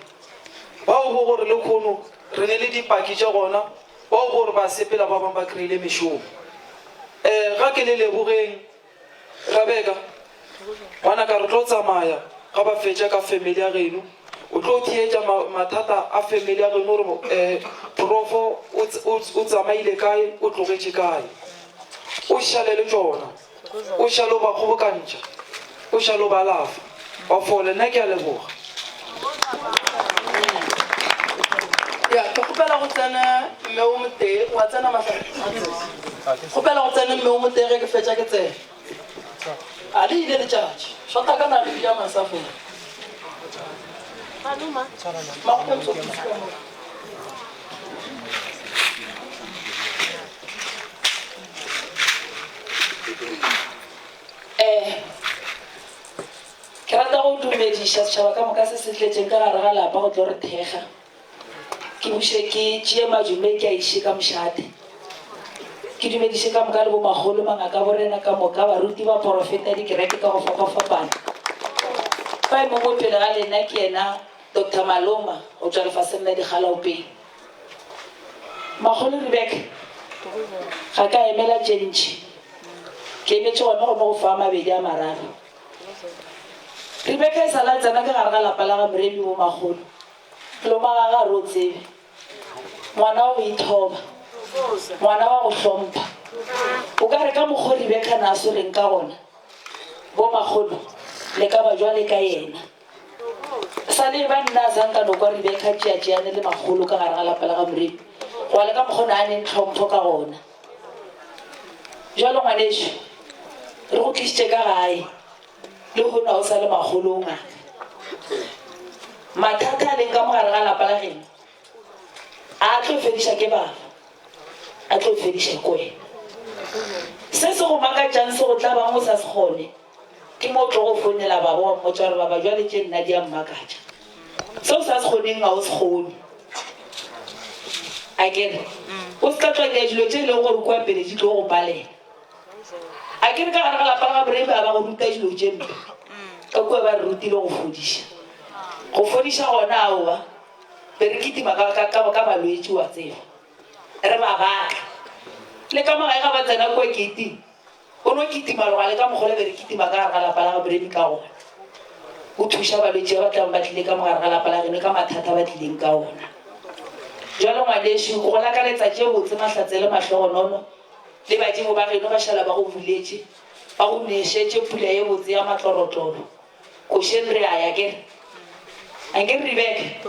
Bao bo gore lekhono re ne le dipaki tša gona, bao gore ba sepela ba bang ba kry-ile mešomo. E, ga ke le lebogeng. Rebeka, ngwanaka re tlo tsamaya ga ba fetša ka family ya geno. O tlo theetša ma, mathata a family ya geno gore eh, profo o, o, o tsamaile kae, o tlogetše kae. O šale le tšona. O šale o ba kgobokantšha. O šale o ba alafa. Ba fole. Nna ke a leboga. Ya, ke kgopela go tsena mme o motee, wa tsena Mahlare? Kgopela go tsene mme o motee ge ke fetša ke tsene. A le ile letšatši, šota ka naledi ya masa fela. Makgotso. Eh, Ke rata go dumediša setšhaba ka moka se se tletšeng ka gare ga lapa go tlo re thekga. Ke buše ke tšee madume ke a iše ka mošate. Ke dumediše ka moka le bomakgolo, mangaka, borena ka moka, baruti, baporofeta, dikereke ka go fapafapana. Fa e mongwe pele ga lena ke yena Doctor Maloma go tšwa lefaseng la Digalaopeng. Makgolo Rebecca, ga ka emela tše ntši. Ke emetše gona go no go fa a mabedi a mararo. Rebeka e sa le a tsena ka gare ga lapa la ga Moremi bo makgolo. Loma ga ga re o tsebe. Ngwana wa go ithoba. Ngwana wa go hlompha. O ka re ka mokgo Rebeka na a swereng ka gona, bo makgolo le ka ba jwale ka yena. Sa le ba nna a sa nka no kwa Rebeka tšeatšeane le makgolo ka gare ga lapa la ga Moremi. Go ya le ka mokgo na a neng tlhompho ka gona. Bjalo ngwanešu, Re go tlišitše ka gae, lehono ga o sa le makgolo o ngaka. Mathata a leng ka mo gare ga lapa la geno a tlo fediša ke baba, a tlo fediša ke wena. Se se go makatšang se go tlabang o sa se kgone, ke mo o tlogo founela baba wa mmotša gore baba jwale tše nna di a mmakatša. Se o sa se kgoneng ga o se kgone. A kere o se ka tlwaela dilo tše e lego gore kua pele di tlo go palela. A ke re ka gare ga lapa la ga Moremi a ba go ruta dilo tše mpe. Ka kua ba re rutile go fodiša. Go fodiša gona aowa, be re kitima ka, ka, ka, ka balwetši wa tseba. Re ba batla. Le ka mo gae ga ba tsena kua keiting, o no kitima loga le ka mokgwa be re kitima ka gare ga lapa la ga Moremi ka gona. O thuša balwetši ba ba tlang ba tlile ka mo gare ga lapa la geno ka mathata ba tlileng ka ona. Jwale ngwanešu, ke go lakaletsa tše botse, mahlatse le mahlogonono. Le badimo ba geno ba šala ba go buletše, ba go nešetše pula ye botse ya matlorotloro. Košeng re a ya, ke re. Anke re Rebeka,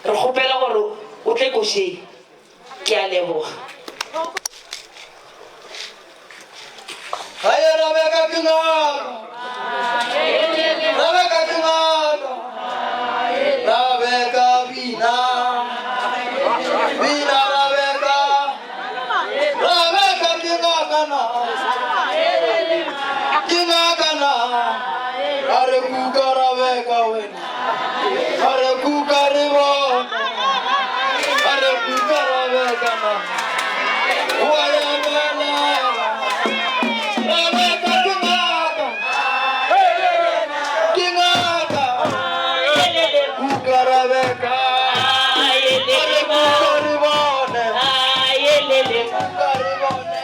re kgopela gore o tle košeng. Ke a leboga. Haye Rebeka ke ngaka. Rebeka ke ngaka. Rebeka bina. Bina Rebeka. Rebeka ke ngaka na. Ke ngaka na. A re kuka Rebeka wena. A re kuka re bona. A re kuka Rebeka na. Wa lebelela. Rebeka ke ngaka. Ke ngaka. Kuka Rebeka. A re kuka re bone. Kuka re bone.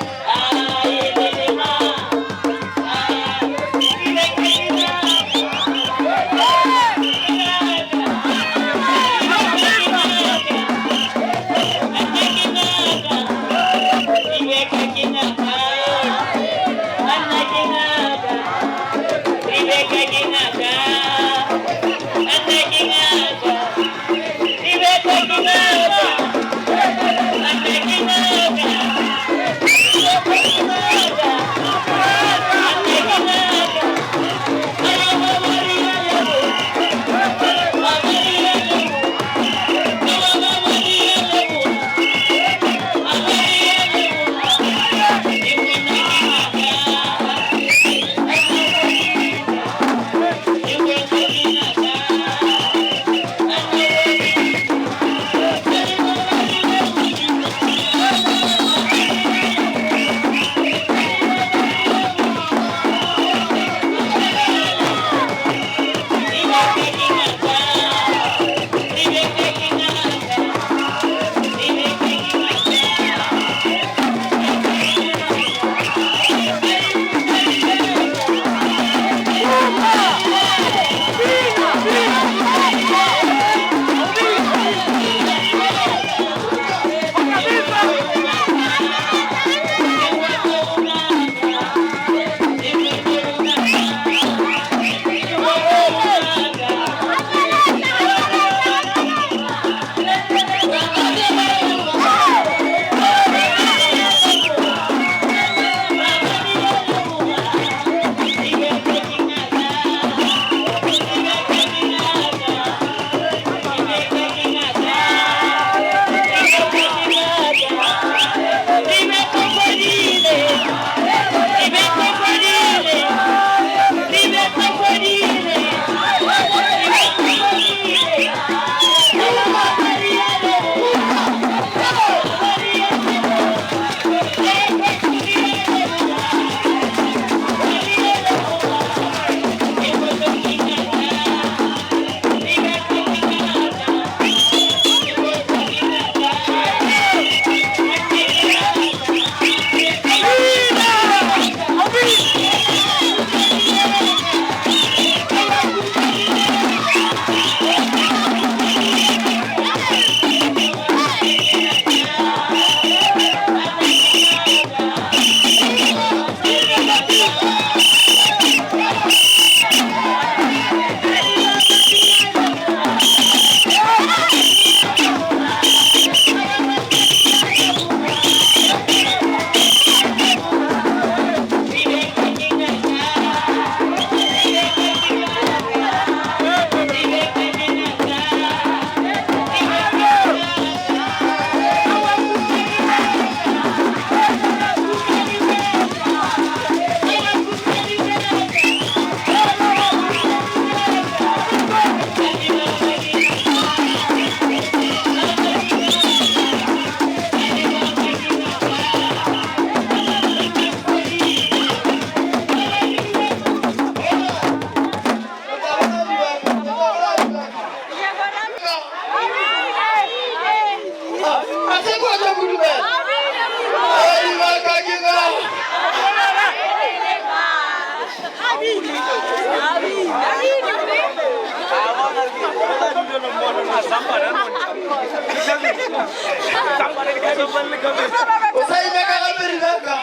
O sa inyaka gape Rebeka?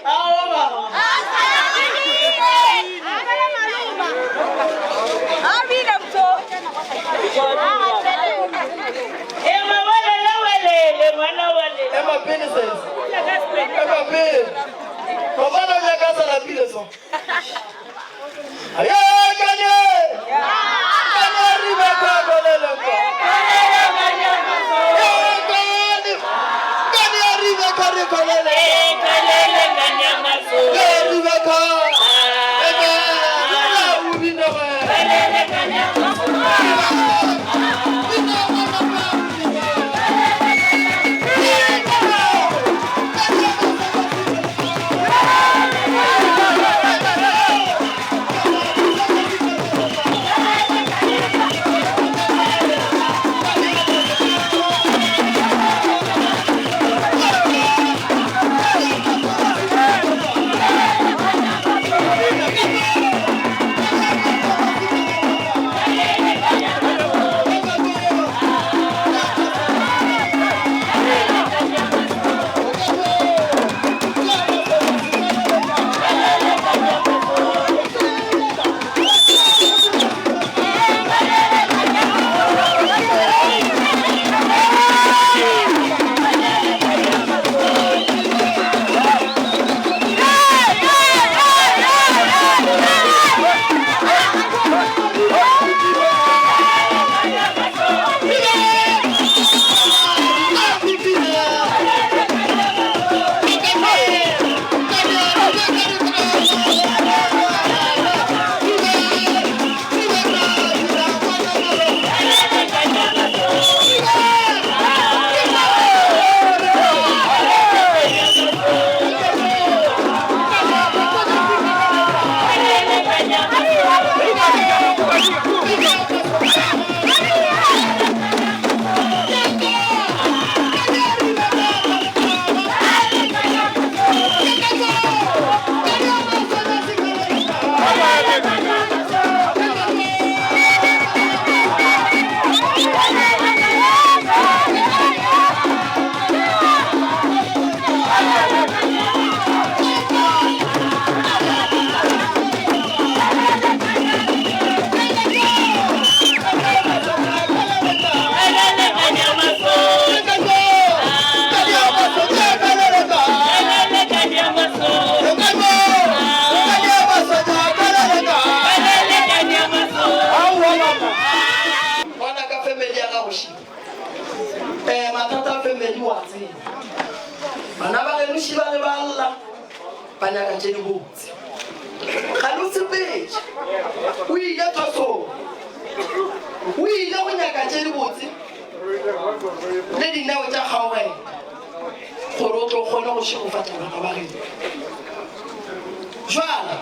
Aowa baba. Ema pele sis. Ema pele. Gobane o nyaka a sa lapile so. Aye kanye. Kanye Rebeka kolele kwa. Kanye. Kanye Rebeka re kolele. Ye Rebeka. Ema. La ubina we. Ngwana ka family ya gago shi. Eh mathata a family wa tseba. Bana ba geno shi ba le ba lla ba nyaka tše di botse. Ga le o sepetše. O ile thosong. O ile go nyaka tše di botse le dineo tša kgaogelo gore o tlo kgone go šegofatša bana ba geno. Jwale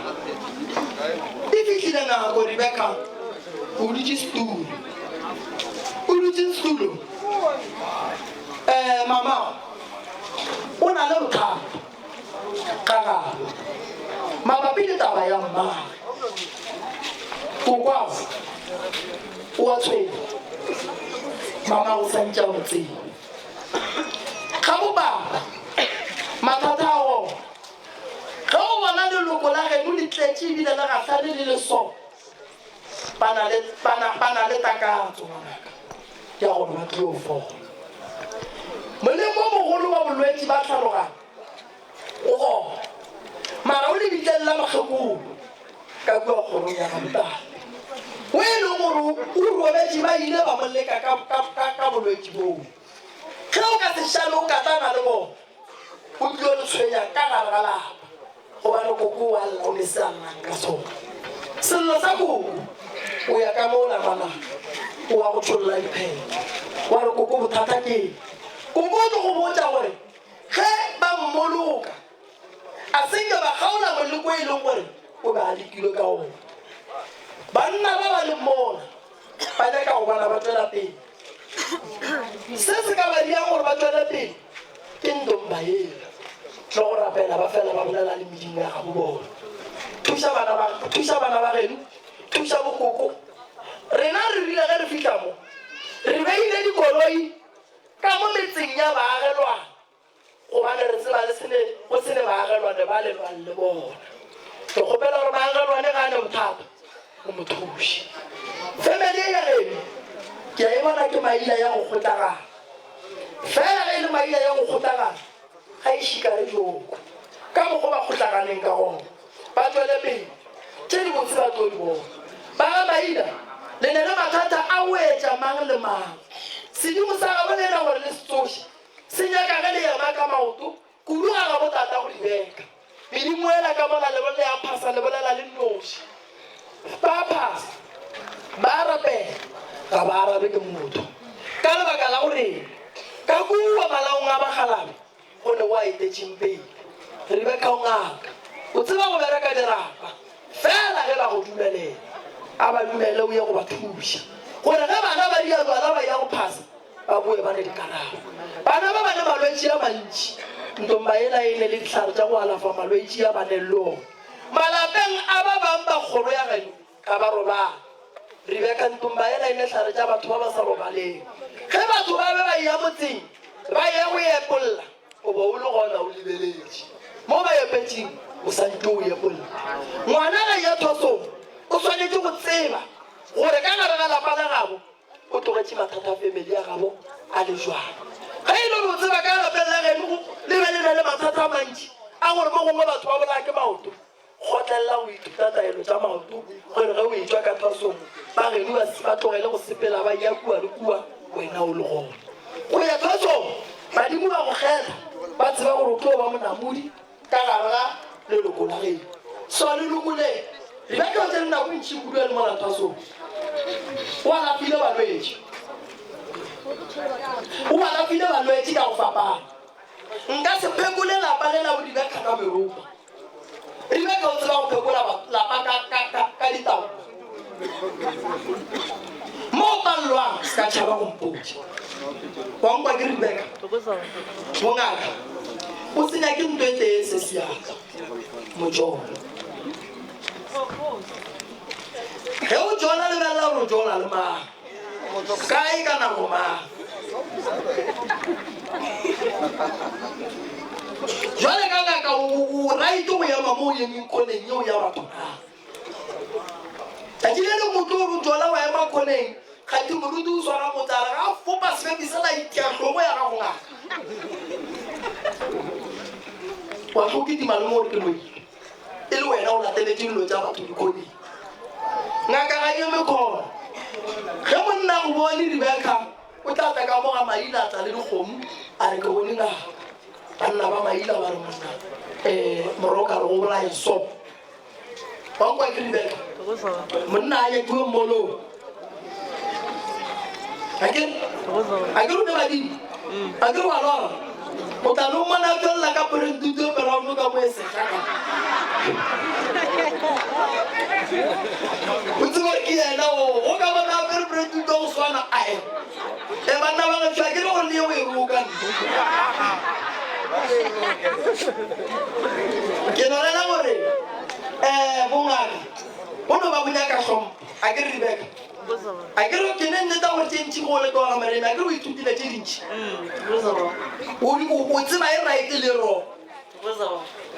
e fihlile nako Rebeka o dutše setulo. O dutše setulo. Eh mama o na le bothata ka gabo mabapi le taba ya mmagwe. Kokoago o a tshwenya. Mama o sa ntše a mo tseba. Ga bo baba mathata a gona. Ge o bona leloko la geno le tletše ebile le gahlane le le so, ba na le, ba na, ba na le takatso, ngwanaka, ya gore ba tlo fola. Molemo o mogolo wa bolwetši ba tlhaloganyo o gona, mara o lebitleng la mokgekolo ka kua kgorong ya ga Motala, o e leng gore o robetše, ba ile ba mo leka ka, ka, ka, ka bolwetši boo. Ge o ka se šale o katana le bona, o tlilo le tshwenya ka gare ga lapa, gobane koko o a lla o ne se a llang ka sona. Sello sa koko, o ya ka mola ngwanaka, o wa go tšholla diphego, wa re koko bothata ke eng? Koko o tlo go botša gore ge ba mmoloka, a se nke ba kgaola moleko e leng gore o be a lekilwe ka ona. Banna ba ba leng mola ba nyaka go bona ba tšwela pele. Se se ka ba diang gore ba tšwele pele ke ndomba yela le go rapela ba fela ba bolela le medimo ya gabo bona. Thuša bana ba, thuša bana ba geno, thuša bokoko. Rena re rile ge re fihla mo, re beile dikoloi ka mo metseng ya baagelwane, gobane re tseba le sene, go se ne baagelwane ba le lwang le bona. Ke kgopela gore baagelwane ga a ne bothata, o mo thuše. Family ye ya geno, ke a e bona ke maila ya go kgotlagana. Fela ge e le maila ya go kgotlagana, ga e šikare joko. Ka mokgwa ba kgotlaganeng ka gona, ba tšwele pele, tše dibotse ba tlo di bona. Ba ga Maila, le ne le mathata a go etša mang le mang. Sedimo sa gabo lena gore le se tsoše, se nyaka ge le ema ka maoto, kudu ga gabo tata go Rebeka. Medimo ela ka mola le le a phasa le bolela le nnoši. Ba phasa, ba a rapela, ga ba arabe ke motho. Ka lebaka la gore ka kua malaong a bakgalabe go ne go a etetšeng pele. Rebeka o ngaka, o tseba go bereka dirapa, fela ge ba go dumelela, a ba dumele o ye go ba thuša gore ge bana ba dialwala ba ya go phasa ba boe ba ne dikarabo. Bana ba ba ne malwetši a mantši, ntomba yela e ne le dihlare tša go alafa malwetši a ba neng le ona. Malapeng a ba bang ba kgoro ya geno ga ba robale. Rebeka, ntomba yela e ne hlare tša batho ba ba sa robaleng. Ge batho ba be ba eya motseng ba eya go epolla, o be o le gona o lebeletše. Mo ba epetšeng o sa ntše o epolla. Ngwana ge eya thwasong o swanetše go tseba gore ka gare ga lapa la gabo O tlogetše mathata a family ya gabo a le jwang? Ge e le gore o tseba ka lapeng la geno go le be le na le mathata a mantši a gore mo gongwe batho ba bolaya ke maoto, kgotlelela go ithuta taelo tša maoto gore ge o etšwa ka thwasong ba geno ba ba tlogele go sepela ba ya kua le kua wena o le gona. Go ya thwasong badimo ba go kgetha ba tseba gore o tlo ba monamodi ka gare ga leloko la geno. So leloko le Rebeka o tsere nako e ntši kudu a le mola thwasong. O alafile balwetši. O alafile balwetši ka go fapana. Nka se phekole lapa le la bo Rebeka ka meropa. Rebeka o tseba go phekola lapa ka, ka, ka, ka ditaola. Mo o palelwang, se ka tšhaba go mpotša. Wa nkwa ke Rebeka? Bongaka, o se nyake nto e tee se seatla, motšolo. Ge o tšola lebelela gore o tšola le mang, kae ka nako mang. Jwale ka ngaka o right go ema mo o emeng khoneng yeo ya batho na? Tšatši le lengwe o tlo re o tšwela wa ema khoneng, kganthe moruti o swara motse a re ga a fopa sebepi sela itia hlogo ya gago ngaka. Wa tlo kitima le mo gore ke loile. E le wena o lateletše dilo tša batho dikhoneng. Ngaka ga e eme khona. Ge monna a go bone Rebecca o tla tla ka mo ga maina a tla le dikgomo a re ke bone ngaka. Banna ba maina ba re monna um moroka re go bolaya so. Wa nkwa ke Rebeka? Monna a nyakiwe mmolong. A ke a ke rune badimo. A ke re wa lora. O tla no mmona a tswelela ka porentutu e brown ka mo e sehla ka. O tsebe gore ke yena o. O ka bona a apere porentutu ya go swana ae. E banna ba gešo a ke re gore le ye o e roka nne. Ke no rera gore um bongaka bo no ba bo nyaka hlompho. A ke re Rebecca? A ke re ke ne nneta gore tše ntši go le ka wa ga Mareme, a ke re o ithutile tše dintši. O tseba e right le wrong.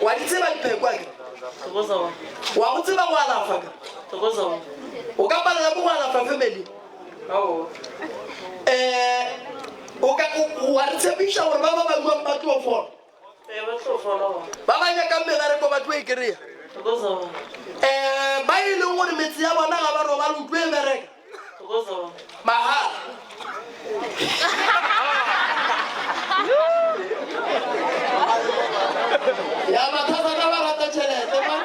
Wa di tseba dipheko a ke? Wa go tseba go alafa ke? O ka palela ke go alafa family? Um o ka wa re tshepiša gore ba ba ba buang ba tlo fola? Ba ba nyakang mebereko ba tlo e kry-a? Um ba e leng gore metse ya bona ga ba robale o tlo e bereka? Mahala. Ya mathata ba rata tšhelete ma.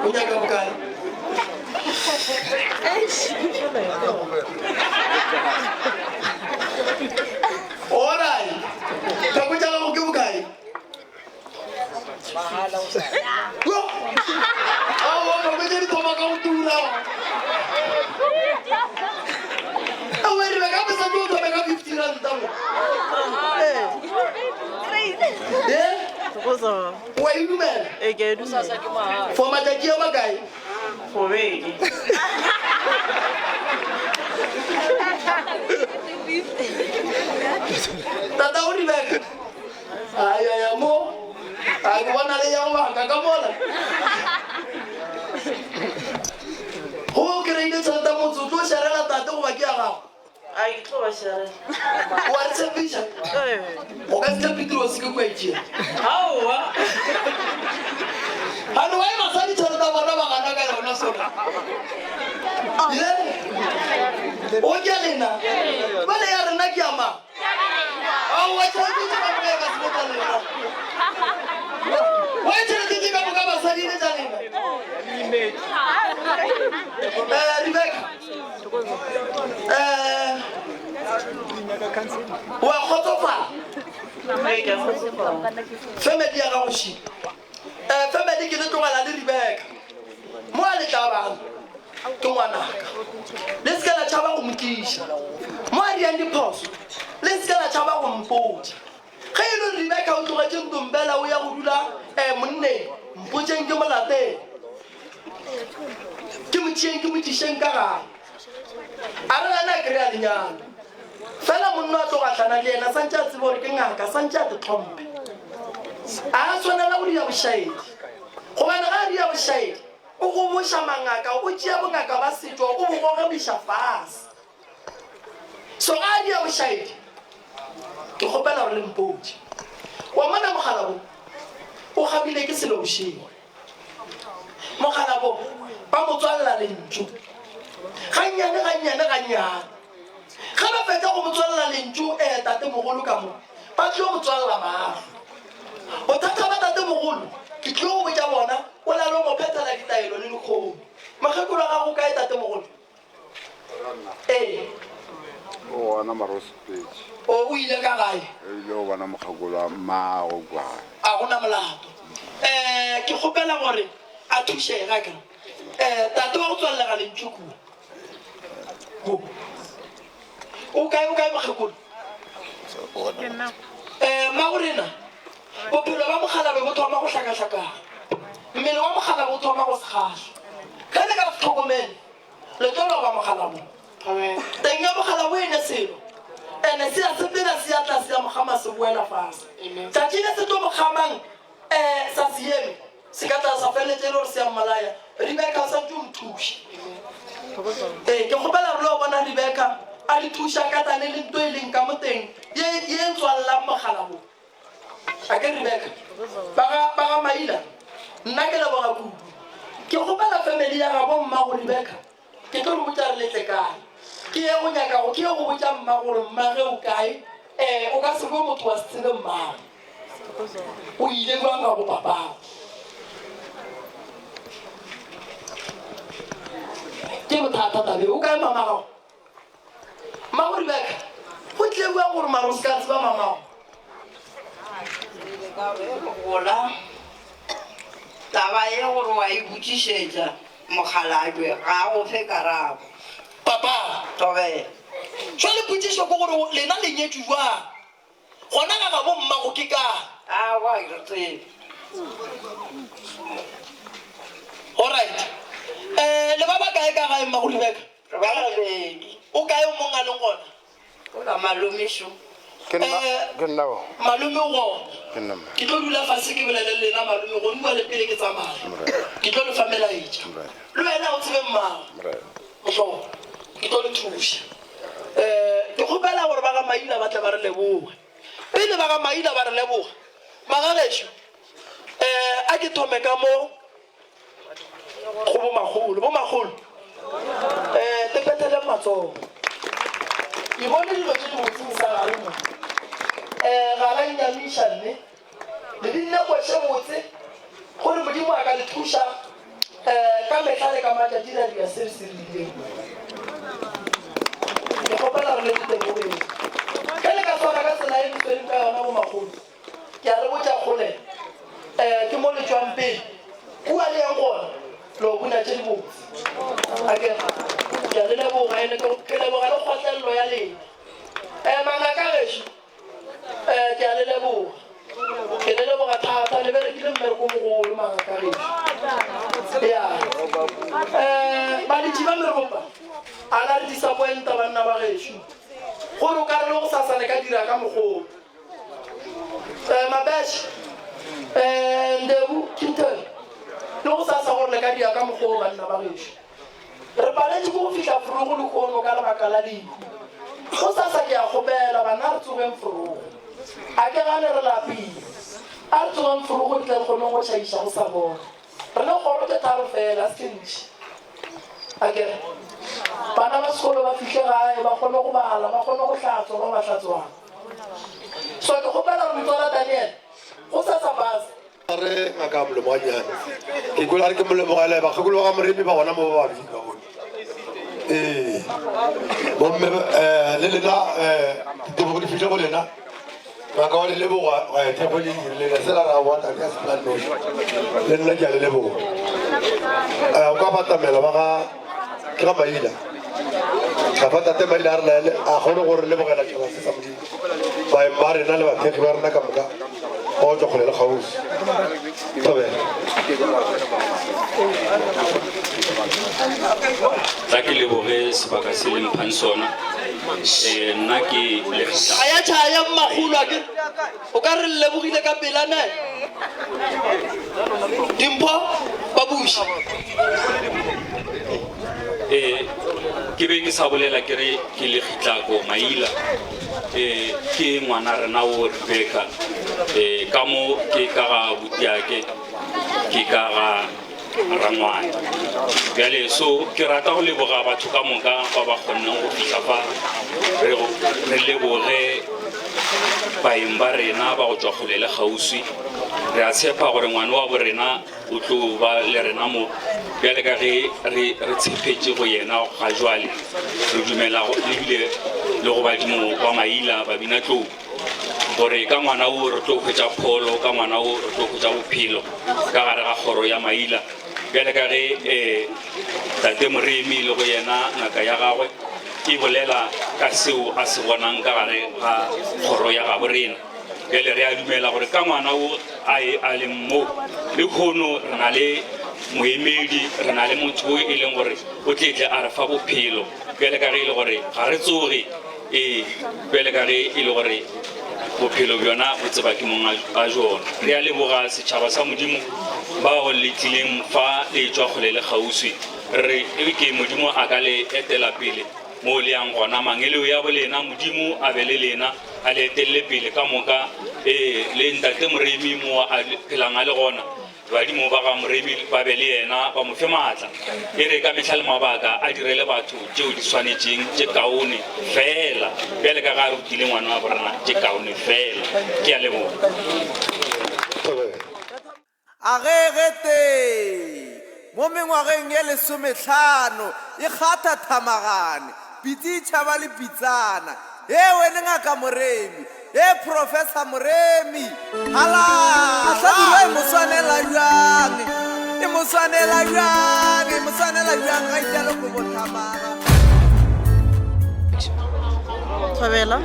O nyaka bokae? Alright. Theko tša gago ke bokae? Yo! Aowa, theko tše di thoma ka go tura. Aowa, re ka pesa ke o thome ka 50 ranta mo. Eh? Wa e dumela? Ee, ke a e dumela. For matšatši a makae? Gobedi. Tata o Rebecca. Ai ai ai mo. A ke bona le ya go baka ka mola. Go o kry-ile tšhelete motse o tlo šerela tate goba ke ya gago? A ke tlo ba šerela. Wa re tshepiša? O ka se tle Petrose ke kua itšea. Aowa. Gane wa e basadi tšhelete ya bona ba gana ka yona sona. Ye. O ke lena. Bale ya rena ke ya mang? Aowa tšhelete tše ka moka e ka se be tša lena. Wa tšhelete tše ka moka basadi e le tša lena. Eh, Rebecca. Eh, wa kgotsofala? Family ya gago shi. Eh, family ke le tlogela le Rebecca. Mo a le tla bang ke ngwanaka. Le se ke la tšhaba go mo tliša. Mo a diang diphoso, le se ke la tšhaba go mpotša. Ge e le gore Rebecca o tlogetše Ntombela o ya go dula eh, monneng, mpotšeng ke mo latele. Ke mo tšeeng ke mo tlišeng ka gae. A re gane a kry-a lenyalo. Fela monna a tlo gahlana le yena santše a tsebe gore ke ngaka, santše a te tlhomphe. A a swanela go dia bošaedi. Gobane ga a dia bošaedi, o goboša mangaka, o tšea bongaka ba setšo o bo gogebiša fase. So ga a dia bošaedi, ke kgopela gore le mpotše. Wa mona mogala bo o gabile ke selo bošego. Mogala bo ba mo tswalela lentšu gannyane gannyane gannyane. Ge ba fetša go mo tswalela lentšu eh tatemogolo ka mo ba tlo mo tswalela mahlo. Bothata ba tatemogolo ke tlo go botša bona o na le go mo phethela ditaelo le lekgono. Mokgekolo wa gago o kae tatemogolo? Ee. O gona mara o sepetše. O o ile ka gae? O ile go bona mokgekolo wa mmago kwa gae. A go na molato. Um ke kgopela gore a thušege a kere. Um tate wa go tswalelega lentšu kua. Mo. O kae o kae mokgekolo? Um mmagorena, bophelo ba mokgalabje bo thoma go hlakahlakana. Mmele wa mokgalabje o thoma go se kgahle. Ge le ka se hlokomele, Le tlo loba mogala wo. Teng ya mogala wo e ne selo. Ene se a sepela se ya tlase ya mogama se boela fase. Tšatši le se tlo mo kgamang um sa se eme, se ka tla sa feleletša e le gore se a mmolaya. Rebeka o santše o nthuše. Ee, ke kgopela gore le yo bona Rebeka a le thuša ka tane le nto e leng ka mo teng ye ye e tswalelang mogala wo. A ke Rebecca? Ba ga, ba ga Maila, nna ke leboga kudu. Ke kgopela family ya gabo mmago Rebecca, ke tlo le botša re le tle kae. Ke ye go nyaka go, ke ye go botša mma gore mma ge o kae, eh, o ka se kwe motho wa se tsebe mmago. O ile jwang ga bo papago. Ke bothata tabe, o kae mama gago? Mmago Rebeka, go tlile bjang gore mara o se ka tseba mamago? Gola, taba ye gore wa e botšišetša mokgalabje ga a go fe karabo. Papa. Thobela. Jwale potšišo ke gore lena le nyetšwe bjang? Gona ga gabo mmago ke kae? Aowa, ga ke tsebe. Alright. Eh, le ba bakae ka gae mmago Rebeka? Re ba babedi. O kae o mong a leng gona? O la malome šo. Ke nna, ke nna o. Malome o gona. Ke nna mma. Ke tlo dula fase ke bolele le lena malome gone bjale pele ke tsamaya. Ke tlo le fa melaetša. Le wena o tsebe mmago. Mohlobo, ke tlo le thuša. Um ke kgopela gore ba ga Maila ba tle ba re leboge. Pele ba ga Maila ba re leboga, magagešo, um a ke thome ka mo go bomakgolo. Bomakgolo, um tepetheleng matsogo. Ke bone dilo tše dibotse mosegare mo. Um ga la nnyamiša mme. Le binne kweše botse, gore Modimo a ka le thuša um ka mehla le ka matšatši ra dira se re se rileng. Ke kgopela gore le ntebogeng. Ge le ka swara ka tsela e le swereng ka yona bomakgolo, ke a le botša kgole um ke mo le tšwang pele kua le yang gona lo buna tše dibotse. A ke ke a le leboga ene ke leboga le kgotlelelo ya lena. Um mangaka gešo Eh, ke a le leboga. Ke le leboga thata, le berekile mmereko o mogolo mangaka gešo. Ya baletši ba meropa a la re disappointa banna ba gešo gore o ka re le go sasa le ka dira ka mokgoo. Mabesh Ndebu Kinton le go sasa gore le ka dira ka mokgoo banna ba gešo. Re paletše ke go fihla forogo lehono ka lebaka la lehu. Go sasa ke a kgopela bana re tsogeng forogo. A ke gane re lapile. A re tsogeng forogo re tle re kgoneng go tšhaiša go sa bona. Re ne kgoro tše tharo fela, a se tše ntši. A ke re bana ba sekolo ba fihle gae ba kgone go bala, ba kgone go hlatswa ba ba hlatswang. So ke kgopela gore motswala Daniel go sasa bus. A re ngaka molomo ga nnyane. Ke kwele a re ke molomo ga le bakgekolo ba ga Moremi ba gona mo ba babedi ba bone. Ee. Bomme le lena ditebogo di fihle go lena. Ngaka wa le leboga thekgo le dirile le sela ra boa tate ya sepelanoši. Le nna ke a le leboga. O ka batamela ba ga ke ga Maila. Ka fa tate Maila a re laele a kgone go re lebogela tšhaba se sa Modimo. Baeng ba rena le bathekgi ba rena ka moka ba go tšwa kgole le kgauswi. Thobela. Tla ke leboge sebaka se le mphang sona. Nna ke Lekgitla. A ya tšhaya mmakgolo a ke o ka re lebogile ka pela ne. Dimpho ba buši. Ke be ke sa bolela ke re ke Lekgitlako Maila. Ke ngwana rena o Rebecca. Ka mo ke ka ga butiake ke ka ga rangwane. Bjale so ke rata go leboga batho ka moka ba ba kgonneng go fihla fa re leboge baeng ba rena ba go tšwa kgole le kgauswi. Re a tshepa gore ngwana wa bo rena o tlo ba le rena mo bjale ka ge re tshepetše go yena ga jwale. Re dumela ebile le go badimo ba Maila ba bina tlou gore ka ngwana o re tlo hwetša pholo, ka ngwana o re tlo hwetša bophelo ka gare ga kgoro ya Maila. Bjale ka ge tate Moremi le go yena ngaka ya gagwe e bolela ka seo a se bonang ka gare ga kgoro ya gabo rena. Bjale re a dumela gore ka ngwana o a e a leng mo lehono re na le moemedi, re na le motho o e leng gore o tletle a re fa bophelo. Bjale ka ge e le gore ga re tsoge, ee, bjale ka ge e le gore bophelo bjona bo tseba ke mong a jona. Re a leboga setšhaba sa Modimo bao le tlileng fa le etšwa kgole le kgauswi. Re re e ke Modimo a ka le etela pele mo le yang gona. Mangeleo ya bolena Modimo a be le lena, a le etelele pele ka moka. Ee, le ntate Moremi mo a phelang a le gona, badimo ba ga Moremi ba be le yena, ba mo fe maatla. E re ka mehla le mabaka a direle batho tšeo di swanetšeng, tše kaone fela, bjale ka ge a rutile ngwana wa borena tše kaone fela. Ke a leboga. A ge getee mo mengwageng ye lesomehlano e kgatha thamagane, pitsi e tšhaba le pitsana. Hee wene Ngaka Moremi! Hee Professor Moremi! Halala! Hlabirwa e mo swanela bjang? E mo swanela bjang? E mo swanela bjang ga itšalo kobo thamaga? Thobela,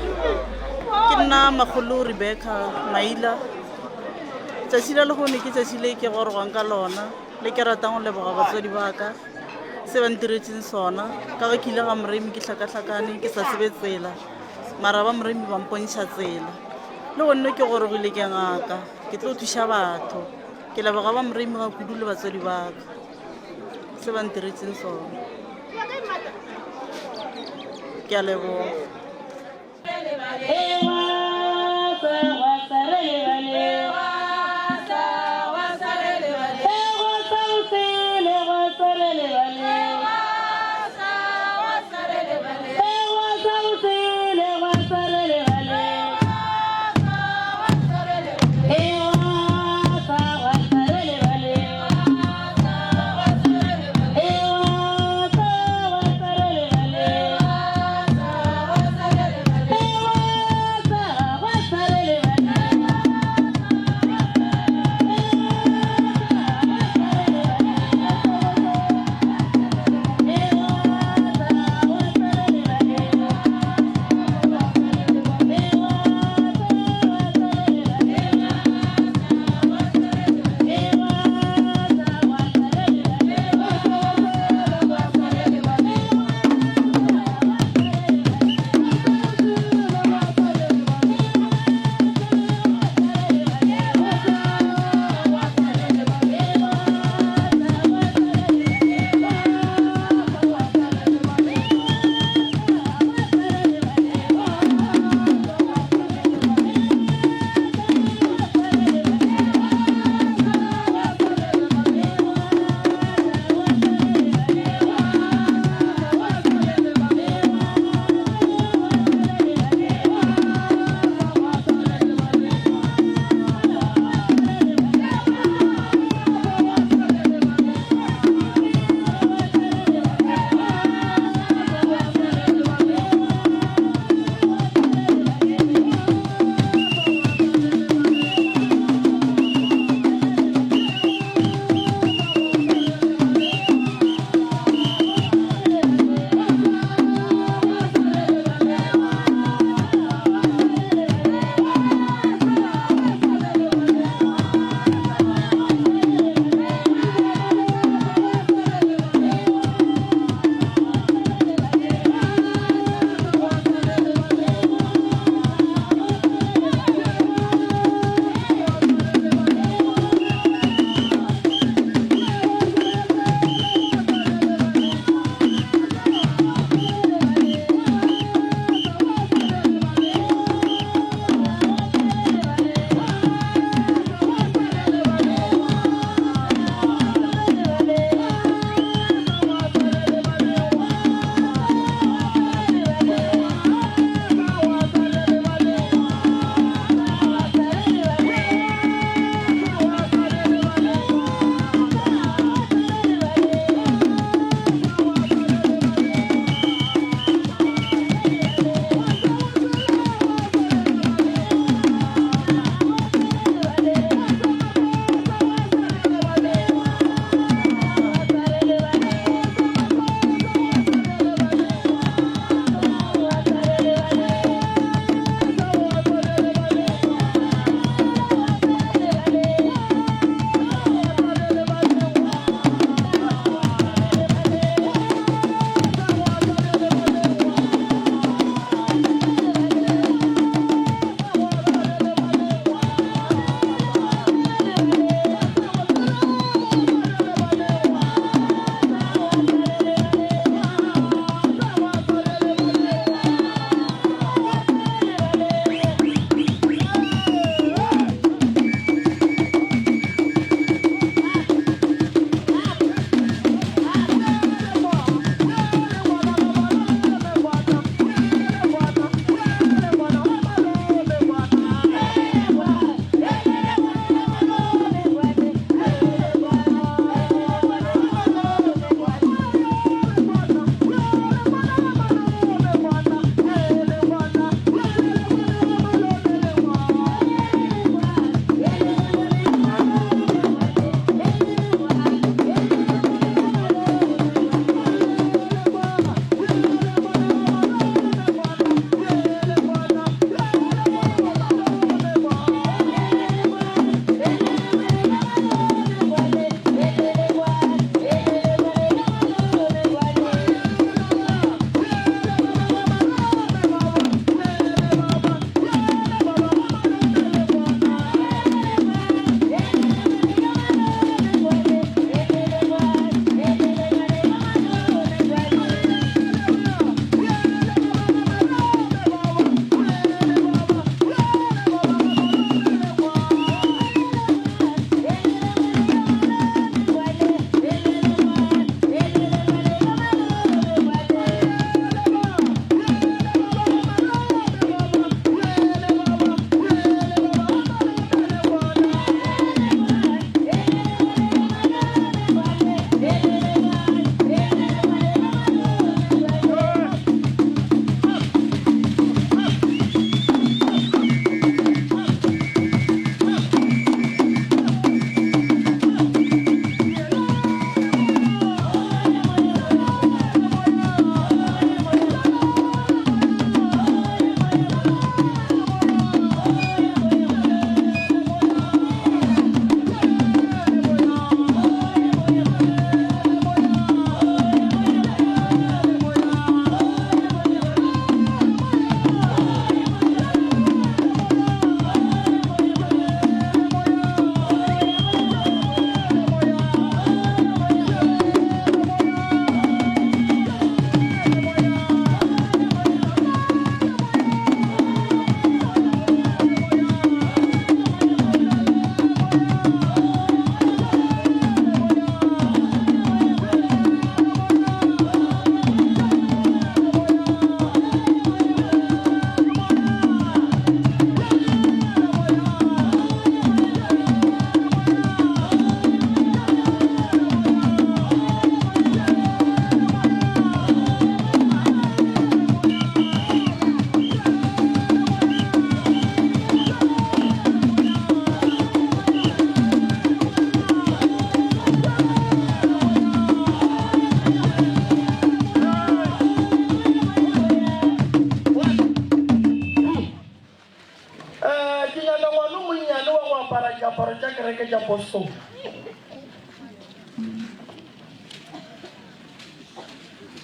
ke nna Makgolo Rebecca Maila. Tšatši la lehono ke tšatši le ke gorogang ka lona, le ke ratang go leboga batswadi ba ka se ba ntiretseng sona. Ka ge ke ile ga Moremi ke hlakahlakane ke sa tsebe tsela, mara ba Moremi ba mpontšha tsela. Le gonne ke gorogile ke ngaka, ke tlo thuša batho. Ke leboga ba Moremi ga kudu le batswadi ba ka se ba ntiretseng sona. Ke a leboga.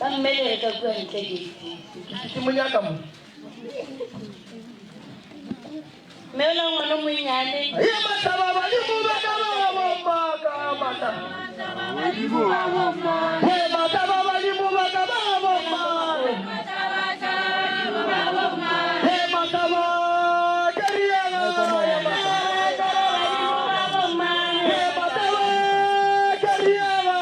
Ba mmelege ka kua ntle geiting. Ke mo nyaka mo. Mme ola ngwana o monnyane. Ye matlaba badimo ba ka ba bommaka mata. Ye matlaba badimo ba ka ba bommane. Ye matlaba ke riela. Ye matlaba ke riela.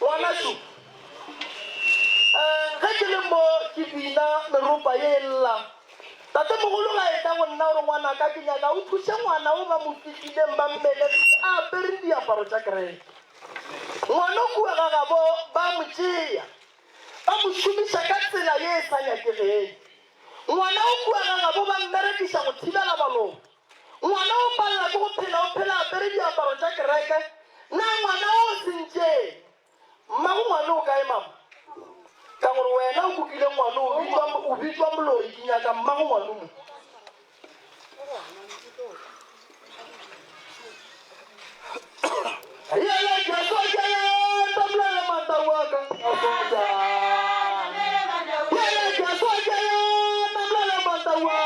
Ngwanašu, ge ke le mo ke bina meropa ye e lla, tatemogolo ga etla go nna gore ngwanaka ke nyaka o thuše ngwana o ba mo fihlileng ba mmelegile a apere diaparo tša kereke. Ngwana kua ga gabo ba mo tšea ba mo šomiša ka tsela ye e sa nyakegeng. Ngwana o kua ga gabo ba mmerekiša go thibela baloi. Ngwana o palela ke go phela o phela apere diaparo tša kereke. Na ngwana o sentšeng? Mmago ngwana o kae mama? Ka gore wena o kukile ngwana o bitšwa o bitšwa moloi ke nyaka mmago ngwana mo. Yele ke soja ya tamlele mata wa ka a soja. Yele ke soja ya tamlele mata wa.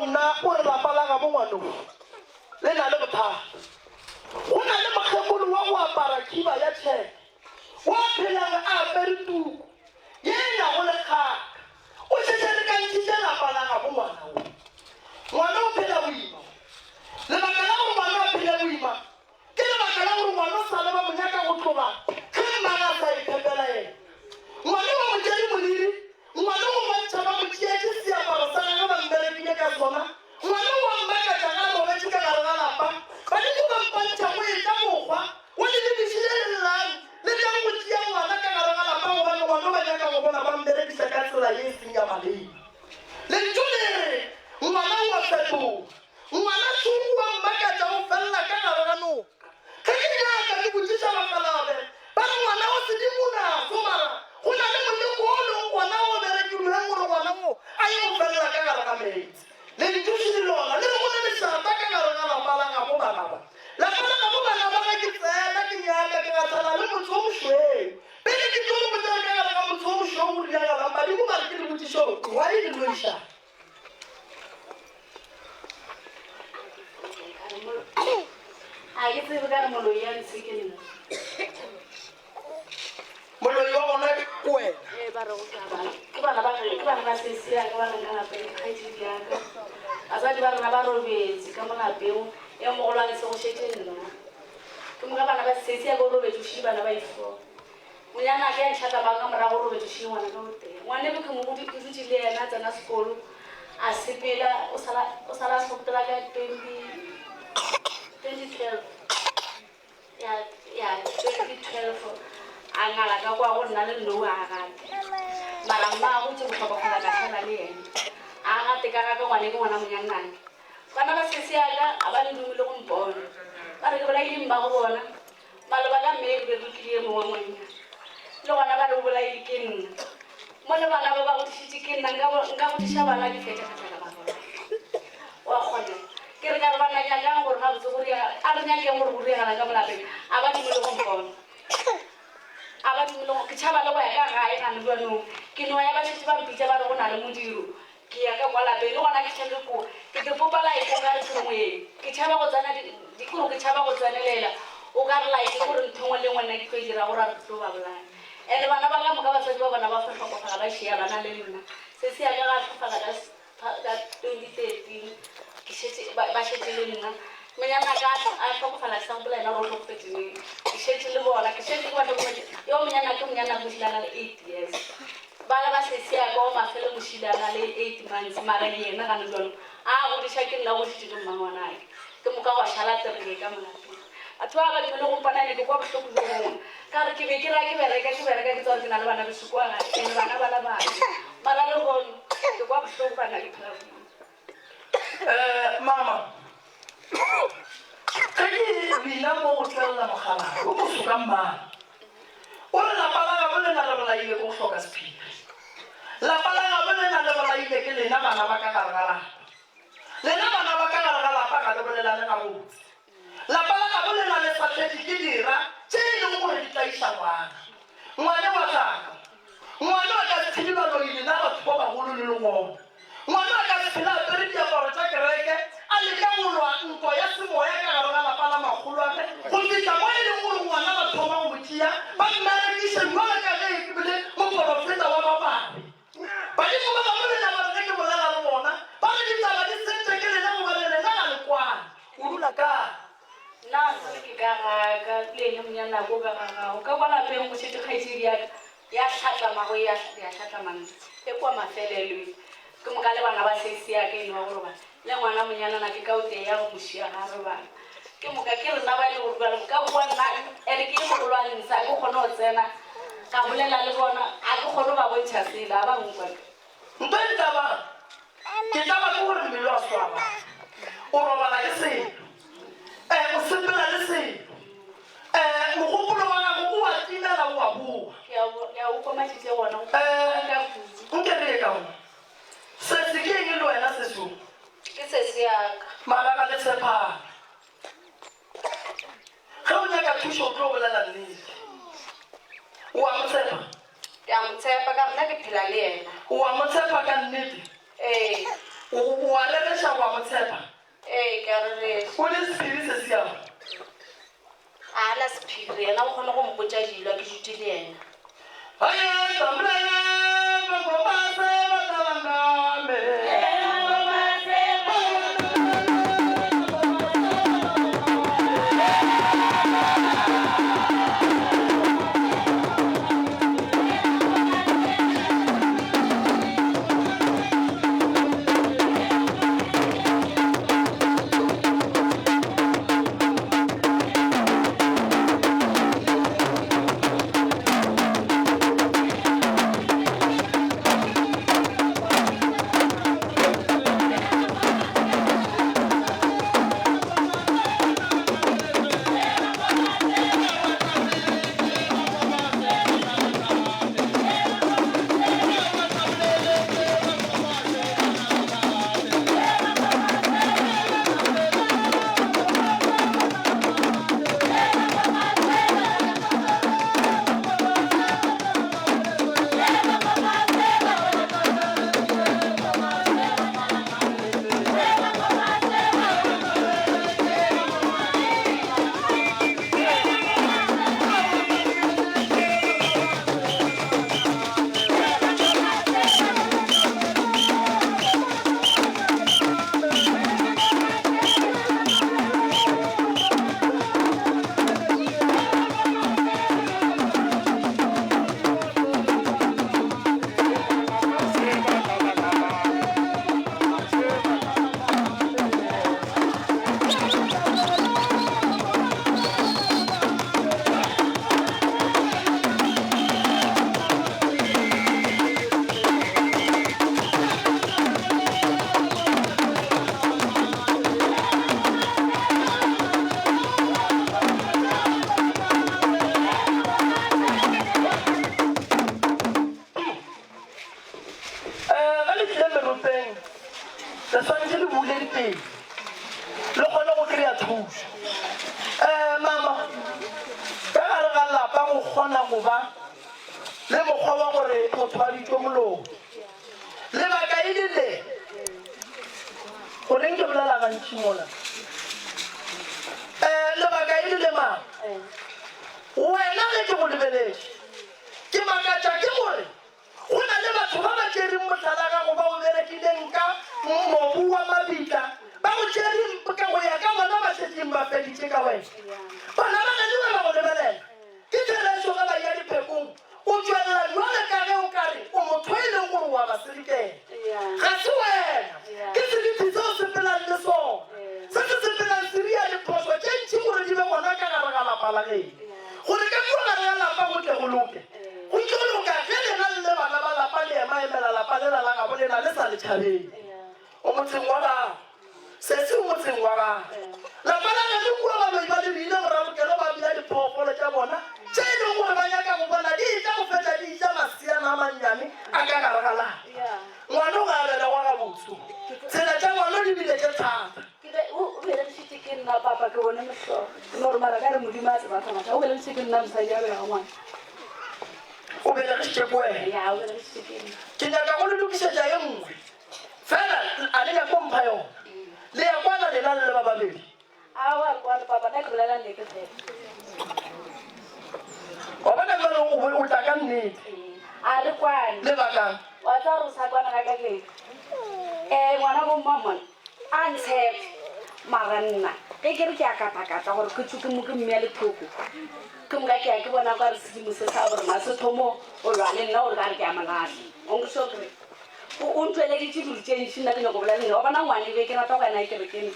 nna o re lapa la gabo ngwanong le na le bothata. Go na le mokgekolo wa go apara khiba ya tšheke wa phelang a apere tuku ye e nago le kgaka. O šetše lekantšhitše lapa la gabo ngwana wo. Ngwana o phela boima. Lebaka la gore ngwana a phele boima ke lebaka la gore ngwana o sa le ba mo nyaka go tloga ge mmagwe a sa iphepela yena. Ngwana ba mo tšere moriri, ngwana o bontšha ba mo tšeetše seaparo sa gagwe ba mmerekile ka sona, ngwana o a mmakatša ge a robetše ka gare ga lapa. Badimo ba mpantšha go etša mokgwa wo le lebišitše lellang le tlang go tšea ngwana ka gare ga lapa gobane ngwana o ba nyaka go bona ba mmerekiša ka tsela ye e seng ya maleba. Lentšu le re ngwana o a fetoga. Ngwana Tšhungu wa mmakatša o felela ka gare ga noka. Ge ke nyaka ke botšiša bakgalabe, ba re ngwana o sedimo naso mara go na le moleko o leng gona o berekilweng gore ngwana wo a ye go felela ka gare ga meetse. Lentšu šidi lona le re go le lešata ka gare ga lapa la gabo bana ba. Lapa la gabo bana ba ge ke tsena ke nyaka ke gahlana le motho o mošweu. Pele ke tlo le botša ka gare ga motho o mošweu go diragalang, badimo ba re ke le botšiše gore why le loišana. A ke tsebe ka re moloi ya ntshe ke nna. Moloi wa gona ke wena. Ee, ba re go ka ba. Ke bana ba ke bana ba sesi ya ka ba leng ka lapeng kgaetšedi ya ka. Batswadi ba rena ba robetse ka mo lapeng, e mogolwane se go šetše nna. Ke moka bana ba sesi ya ka o robetse o šie bana ba ifo. Monyanake a ntšhatlamang ka morago o robetše šie ngwana ka o tee. Ngwaneno ke mo ke dutše le yena a tsena sekolo a sepela o sala o sala a hlokotela ka 20 2012 ya ya 2012 a ngala ka kwa go nna le nnou a gate mara mmago tše bohlokofala ka šala le yena a gate ka ga ka ngwane ke ngwana monyannake bana ba sesi yaka a ba le dume le go mpona ba re ke bolaile mmago bona Maloba ka mme ke be ke tlile mongwe ngwannyana. Le gona ba re o bolaile ke nna. Mo le bana ba ba godišitše ke nna, nka nka godiša bana ke fetša ka tla ka ba bolaya. Wa kgona. Ke re ka re bana nyakang gore gabotse go riega, a re nyakeng gore go riegala ka mo lapeng. A ba dumele go mpona. A ba dumele go, ke tšhaba le go ya ka gae gane bjanong. Ke no ya ba šetše ba mpitša ba re go na le modiro. Ke ya ka kwa lapeng le gona ke tšhabe ko ke te popa like o ka re tšhomo ye ke tšhaba go tsena di kore ke tšhaba go tsenelela o ka re like kore ntho engwe le engwe nna ke tlo e dira gore a re tlo ba bolaya and bana ba ka moka batswadi ba bona ba fo hlokofala ba šia bana le nna se se ya ka ga hlokofala ka ka 2013 ke šetše ba šetše le nna monyana ka a hlokofala ke sa gopola yena gore o hlokofetše neng ke šetše le bona ke šetše ke ba hlokometse yo monyana ke monyana mošilana le 8 years Bana ba sesi ya ka wa mafelo mošile a na le 8 months mara yena gane jalo a godiša ke nna o godišitše ke mmangwanake ke moka gwa šala tereke ka mo lapeng batho ba ba dumele go mpona ene ke kwa bohloko jo bongwe ka re ke be ke ra ke bereka ke bereka ke tswa ke na le bana beso kwa gae ene bana ba la bana mara le gono ke kwa bohloko bana ke phela boima. Eh, mama ge ke bina mo go tlelela mogala o moso ka mmala o re lapa la gabo lena le bolaile ke go hloka sephiri lapa la gabo lena le bolaile ke lena bana ba ka gare ga lapa lena bana ba ka gare ga lapa ga le bolelane gabotse lapa la gabo lena le swahledi ke dira tše e leng gore di tlaiša ngwana ngwane wa tlaka ngwana a ka se phele baloi lena batho ba bagolo le le gona Ngwana a ka se phele a apere diaparo tša kereke, a leka go lwa ntwa ya semoya ka gare ga lapa la makgolwagwe, go fihla mo e leng gore ngwana ba thoma go mo tšea ba mmerekiše bjalo ka ge e bile moporofeta wa ba babe. Badimo ba gabo lena ba re ge ke bolela le bona, ba re ditaba di sentše ke lena gobane lena ga le kwane. O dula kae? Nna ga ke ka ga ka le ene monyanako ka ga gago ka kwa lapeng go šetše kgaetšedi ya ka Ya hlatlama go ya ya hlatlama nna e kwa mafelelo e. Ke moka le bana ba sesi ya ka eno wa go robala le ngwana monyanana ke ka o tee ya go mo šia ga a robala. Ke moka ke rena ba e le gore bjale ka kwa nna ene ke ye mogolo wa ntshe a ke kgone go tsena ka bolela le bona a ke kgone go ba bontšha selo a ba nkwa. Nto e tlabang ke tlaba ke gore mmele wa swaba o robala le selo um o sepela le selo um mogopolo wa gago o a timela o a boa. Ke a o ke a o kwa matšatši a gona Um ka kudu. Nke re ye ka mo. Sesi ke eng le wena sesi o? Ke sesi ya ka. Mara ga le tshepane. Ge o nyaka thušo o tlo bolela nnete. O a mo tshepa? Ke a mo tshepa ka re nna ke phela le yena. O a mo tshepa ka nnete? Ee. O o a rereša wa mo tshepa? Ee, ke a rereša. O le sephiri se siama? A na sephiri, yena o kgone go mpotša dilo a ke dutše le yena. Eh, ge le tlile meropeng le swanetše le bule dipele le kgone go kry-a thušo. Um mama, ka gare ga lapa go kgona go ba le mokgwa wa gore motho a bitšwe molomo. Lebaka e le le, goreng ke bolela gantši mola? Um lebaka e le le mama, wena ge ke go lebeletše ke makatša ke gore Go na le batho ba ba tšereng mohlala gago ba o berekileng ka mobu wa mabitla, ba go tšereng ka go ya ka bona ba šetšeng ba feditše ka wena. Bana ba geno ba ba go lebelela. Ke therešo ge ba eya diphekong, o tšwelela bjale ka ge o ka re o motho e leng gore o a ba selekela. Ga se wena, ke seriti se o sepelang le sona, se se sepelang se ria diphošo tše ntši gore di be gona ka gare ga lapa la geno, gore ka kua gare ga lapa go tle go loke. Go tlo loka ge lena le le bana ba lapa le emaemela lapa lela la gabo lena le sa le tšhabeng. O motseng wa gago. Sesi o motseng wa gago. Lapa la geno kua baloi ba le beile boralokelo ba bea diphoofolo tša bona tše e leng gore ba nyaka go bona di etla go fetša di eja maseana a mannyane a ka gare ga lapa. Ngwano ga a belegwa gabotse. Tsela tša ngwano di bile tše thata. Ke be o belegišitše ke nna papa ke bone mohlolo. Ke no re mara ka re Modimo a tseba thoma o belegišitše ke nna mosadi a belega ngwana. O belegišitše ke wena. Ya o belegišitše ke nna. Ke nyaka go le lokišetša ye nngwe. Fela a le nyake go mpha yona. Le ya kwana lena le le ba babedi. Aowa re kwane papa nna ke bolela nnete fela. Wa bona jwale o o tla ka nnete. A re kwane. Lebakang? Wa tseba gore o sa kwana ga ka ke. Eh ngwana bo mmamona. A ntshepe mara nna ge ke re ke a katakata gore ke tsoke mo ke mmea lethoko ke moka ke ya ke bona ka re sedimo se sa borena se thomo o lwa le nna gore ka re ke a molahla o nkwešiša gore o ntšweleditše dilo tše ntši nna ke nyako bolela le nna wa bona ngwane be ke rata go ya nae kerekeng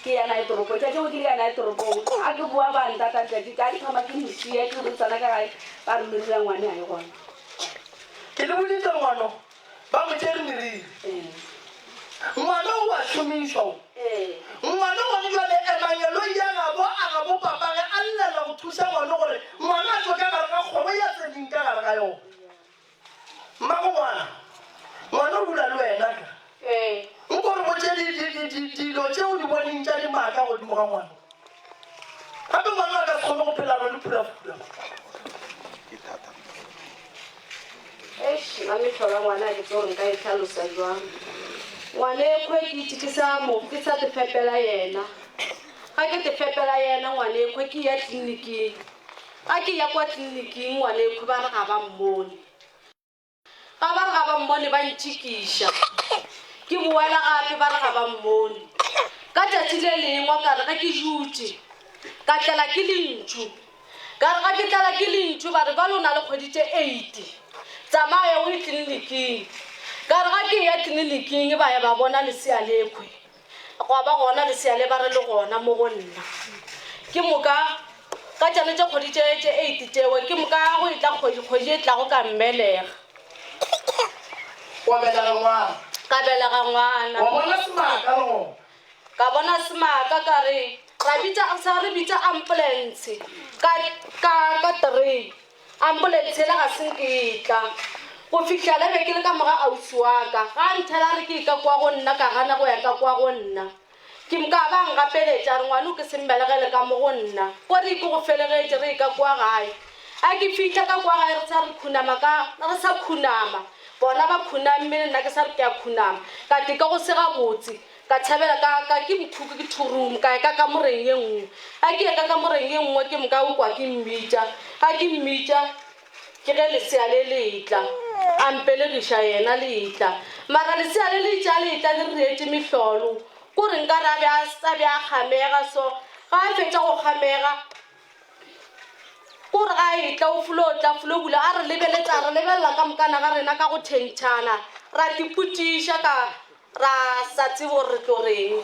ke ya nae toropong tšatši ngwe ke ile ya nae toropong a ke boa ba ntata tšatši ka ke thoma ke mošia ke re tsena ka gae ba re meriri ya ngwane ga e gona. Ke le boditše ngwano Ba mo tšere meriri. Ngwana o a šomišwa o. Ngwana gone jwale emangeloi ya gabo a gabo papage a llela go thuša ngwana gore ngwana a tšwe ka gare ga kgoro ya tseneng ka gare ga yona. Mmago ngwana, ngwana o dula le wena ka. Nko re botše dilo tše o di boneng tša dimaka godimo ga ngwana. Gape ngwana a ka se kgone go phela le phulafula. Eish, nna mehlolo ya ngwana ga ke tsebe gore nka e hlalosa jwang. Ngwanekhwe ke itše ke sa mo ke sa te fepela yena. Ga ke te fepela yena ngwanekhwe ke ya tleliniking. Ga ke ya kwa tleliniking ngwanekhwe ba re ga ba mmone. Ga ba re ga ba mmone ba ntšikiša. Ke boela gape ba re ga ba mmone. Ka tšatši le lengwe ka re ge ke dutše ka tlela ke lentšu. Ka re ga ke tlala ke lentšu ba re ba lona le kgwedi tše 8. Tsamaya o ye tleliniking. Ka re ga ke eya tleliniking ba ya ba bona lesea lekhwe. Gwa ba gona lesea le ba re le gona mo go nna. Ke moka ka tšane tše kgwedi tše tše 8 tšewe ke moka go etla kgwedi kgwedi e tlago ka mmelega. Wa belega ngwana. Ka belega ngwana. Wa bona semaka le gona. Ka bona semaka ka re ra bitša sa re bitša ambulance ka ka ka 3. Ambulense yela ga se nke e tla. Go fihla le be ke le ka moga ausi wa ka. Ga a nthela a re ke ye ka kwa go nna, ka gana go ya ka kwa go nna. Ke moka a ba a ngapeletša, a re ngwano ke se mmelegele ka mo go nna. Ko re ke go felegetše re ye ka kwa gae. A ke fihla ka kwa gae re sa re khunama ka, re sa khunama. Bona ba khunamme le nna ke sa re ke a khunama. Ka teka go se gabotse. Ka tšhabela ka, ka ke bokhukhu ke thurumu, ka ya ka kamoreng ye nngwe. Ga ke ya ka kamoreng ye nngwe ke moka o kwa ke mmitša. Ga ke mmitša ke ge lesea le le etla, a mpelegiša yena le etla. Mara lesea le le etša le etla le re reetše mehlolo. Ko re nkare a be a, a be a kgamega so. Ga a fetša go kgamega, ko re ga a etla o folo tla folo bula a re lebeletša, a re lebelela ka mokana ga rena ka go thentšhana. Ra tipotšiša ka. Ra sa tsebe gore re tlo reng.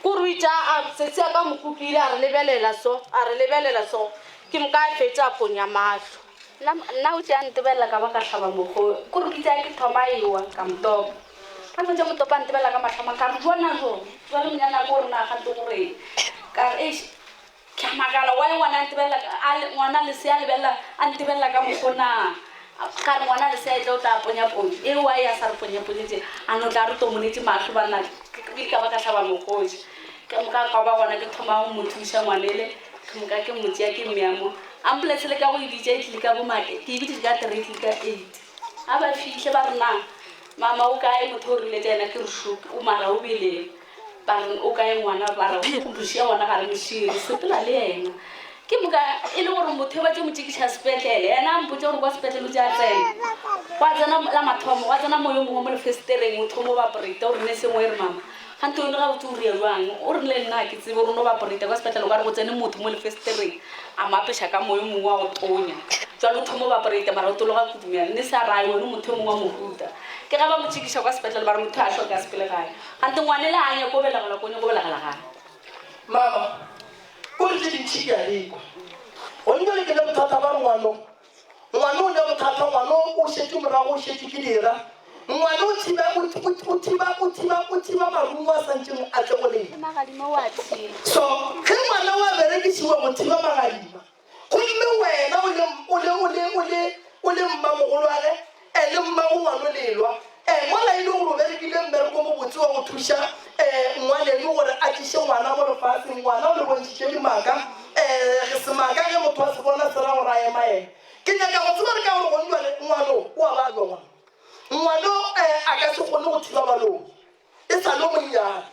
Kore o itše a sesi a ka mo kukile a re lebelela so, a re lebelela so. Ke moka a fetša a ponya mahlo. Nna, nna o tše a ntebelela ka ba ka hlaba mokgo. Kore ke itše a ke thoma a ewa, ka mo topa. Ka fetša mo topa a ntebelela ka mahlo a mang, ka re, Bona jo, jwale monyanaka o re na gante go reng? Ka re, Eish, Ke a makala why ngwana a ntebelela a le ngwana lesea a lebelela a ntebelela ka mokgo na. Ka re ngwana lesea e tle o tla ponya ponyo e why a sa re ponya ponyetse a no tla re tomonetse mahlo banna ke ke ka ba ka hlaba mokgoši. Ke moka ka ba gona ke thoma go mo thuša ngwanele ke moka ke mo tšea ke mmea mo. Ambulance le ka go e bitša e tlile ka bo ma ke e biditše ka three e tlile ka eight. Ga ba fihle ba re na mama o kae motho o rile tša yena ke re šuke o mara o beleng. Ba re, O kae ngwana? Ba re, Go mo šia ngwana ga re mo šie, re sepela le yena. Ke moka e le gore motho e ba tšo mo tšekiša sepetlele, yena a mpotša gore kwa sepetlele o tše a tsena. Gwa tsena la mathomo, gwa tsena moyo mongwe mo lefesetereng, o thoma o baporeta, o re nurse e nngwe e re, Mama, kganthe wena gabotse o ria bjang? O re le nna ga ke tsebe, o re no baporeta kwa sepetlele o ka re go tsene motho mo lefesetereng, a mo apeša ka moyo mongwe wa go tonya. Jwale o thoma o baporeta mara o tologa kudunyana. Nurse a re, Ai, wena o motho e mongwe wa mohuta. Ke ge ba mo tšekiša kwa sepetlele, ba re motho a hloka a sepele gae. Gante ngwanela a nyako belegela ko nyako belegela gae. Mama, ko re tše dintši ke a di kwa. Gonne le ke le bothata ba re ngwano. Ngwano o ne bothata, ngwano o šetše morago, o šetše ke dira. Ngwano o thiba, o, o, o thiba, o thiba, o thiba marumo a santšeng a tle go lena. Magadima o a thiba. So, ge ngwana o a berekisiwa go thiba magadima, Gomme wena o le, o le, o le, o le, o le mmamogolwage, eh, le mmago ngwano le lwa, eh, mola e le gore o berekile mmereko o mobotse wa go thuša, eh, ngwaneno gore a tliše ngwana mo lefaseng, ngwana o le bontšhitše dimaka, eh, semaka ge motho a se bona se ra gore a emaeme. Ke nyaka go tseba re ka gore gone jwale ngwano o a babja ngwano. Ngwano, eh, a ka se kgone go thiba baloi. E sa le o monnyane.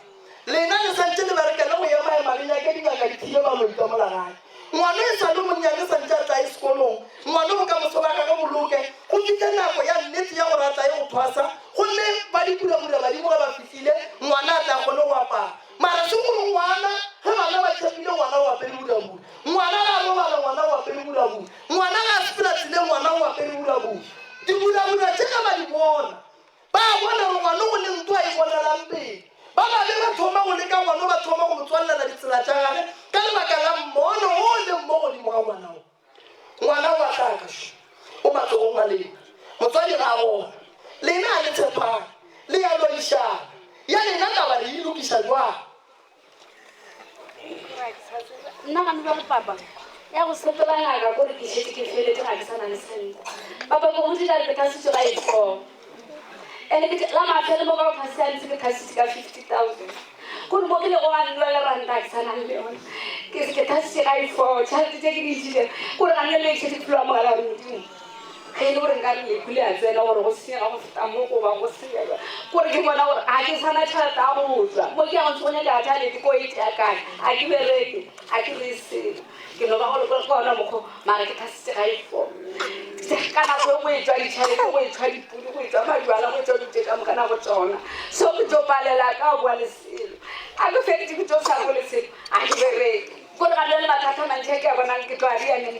Lena le santše le berekele go emaema le nyake dingaka di thibe baloi ka mola gae. Ngwana e sa le o monnyane santše a tlaye sekolong. Ngwana bokamoso ba gage bo loke. Go fihle nako ya nnete ya gore a tlaye go thwasa. Gomme ba dipurabura badimo ge ba fihlile, ngwana a tle a kgone go apara. Mara se gore ngwana, ge bana ba tšhepile ngwana o apere burabura. Ngwana ge a robala ngwana o apere burabura. Ngwana ge a sepela tseleng ngwana o apere burabura. Diburabura tše ge ba di bona, Ba bona gore ngwano o le ntwa e bonelang pele. Ba babe ba thoma go leka ngwano, ba thoma go mo tswallela ditsela tša gage ka lebaka la mmono wo o leng mo godimo ga ngwana wo. Ngwana o a tla ka šo, o matsogong a lena. Motswadi ga a gona. Lena a le tshepane, le ya loišana. Ya lena taba re e lokiša bjang? Nna gane bjale papa ya go sepela ngaka kore ke šetše ke feletše ga ke sa na le sente. Papa ke go dira ke thasitše ga e four ene ke la mafelo mo ka go phasiantse ke thasitše ka 50,000 kore mo ke lego wa nna le ranta ga ke sa na le yona ke ke thasitše ga e four tšhelete tše ke di ntšhitše kore gane le šetše ke felo amogela gore modimo. Ge e le gore nka re lehu le a tsena gore go senyega go feta mo goba go senyega, kore ke bona gore ga ke sana tšhelete ya go tšwa mo ke yago go nyaka tšhalete ko e tšea kae? Ga ke bereke, ga ke re selo, ke no ba gore ke ona mokgwa, mara ke phasitše ga e fo. Ka nako e go etšwa ditšhelete, go etšwa dipudi, go etšwa majwala, go etšwa dilo tše ka moka na go tšona. So ke tlo palela ka boa le selo. Ga ke feditše ke tlo sa bo le selo, ga ke bereke. Kore ga bjale mathata a mantši a ke a bonang ke tlo a ria neng.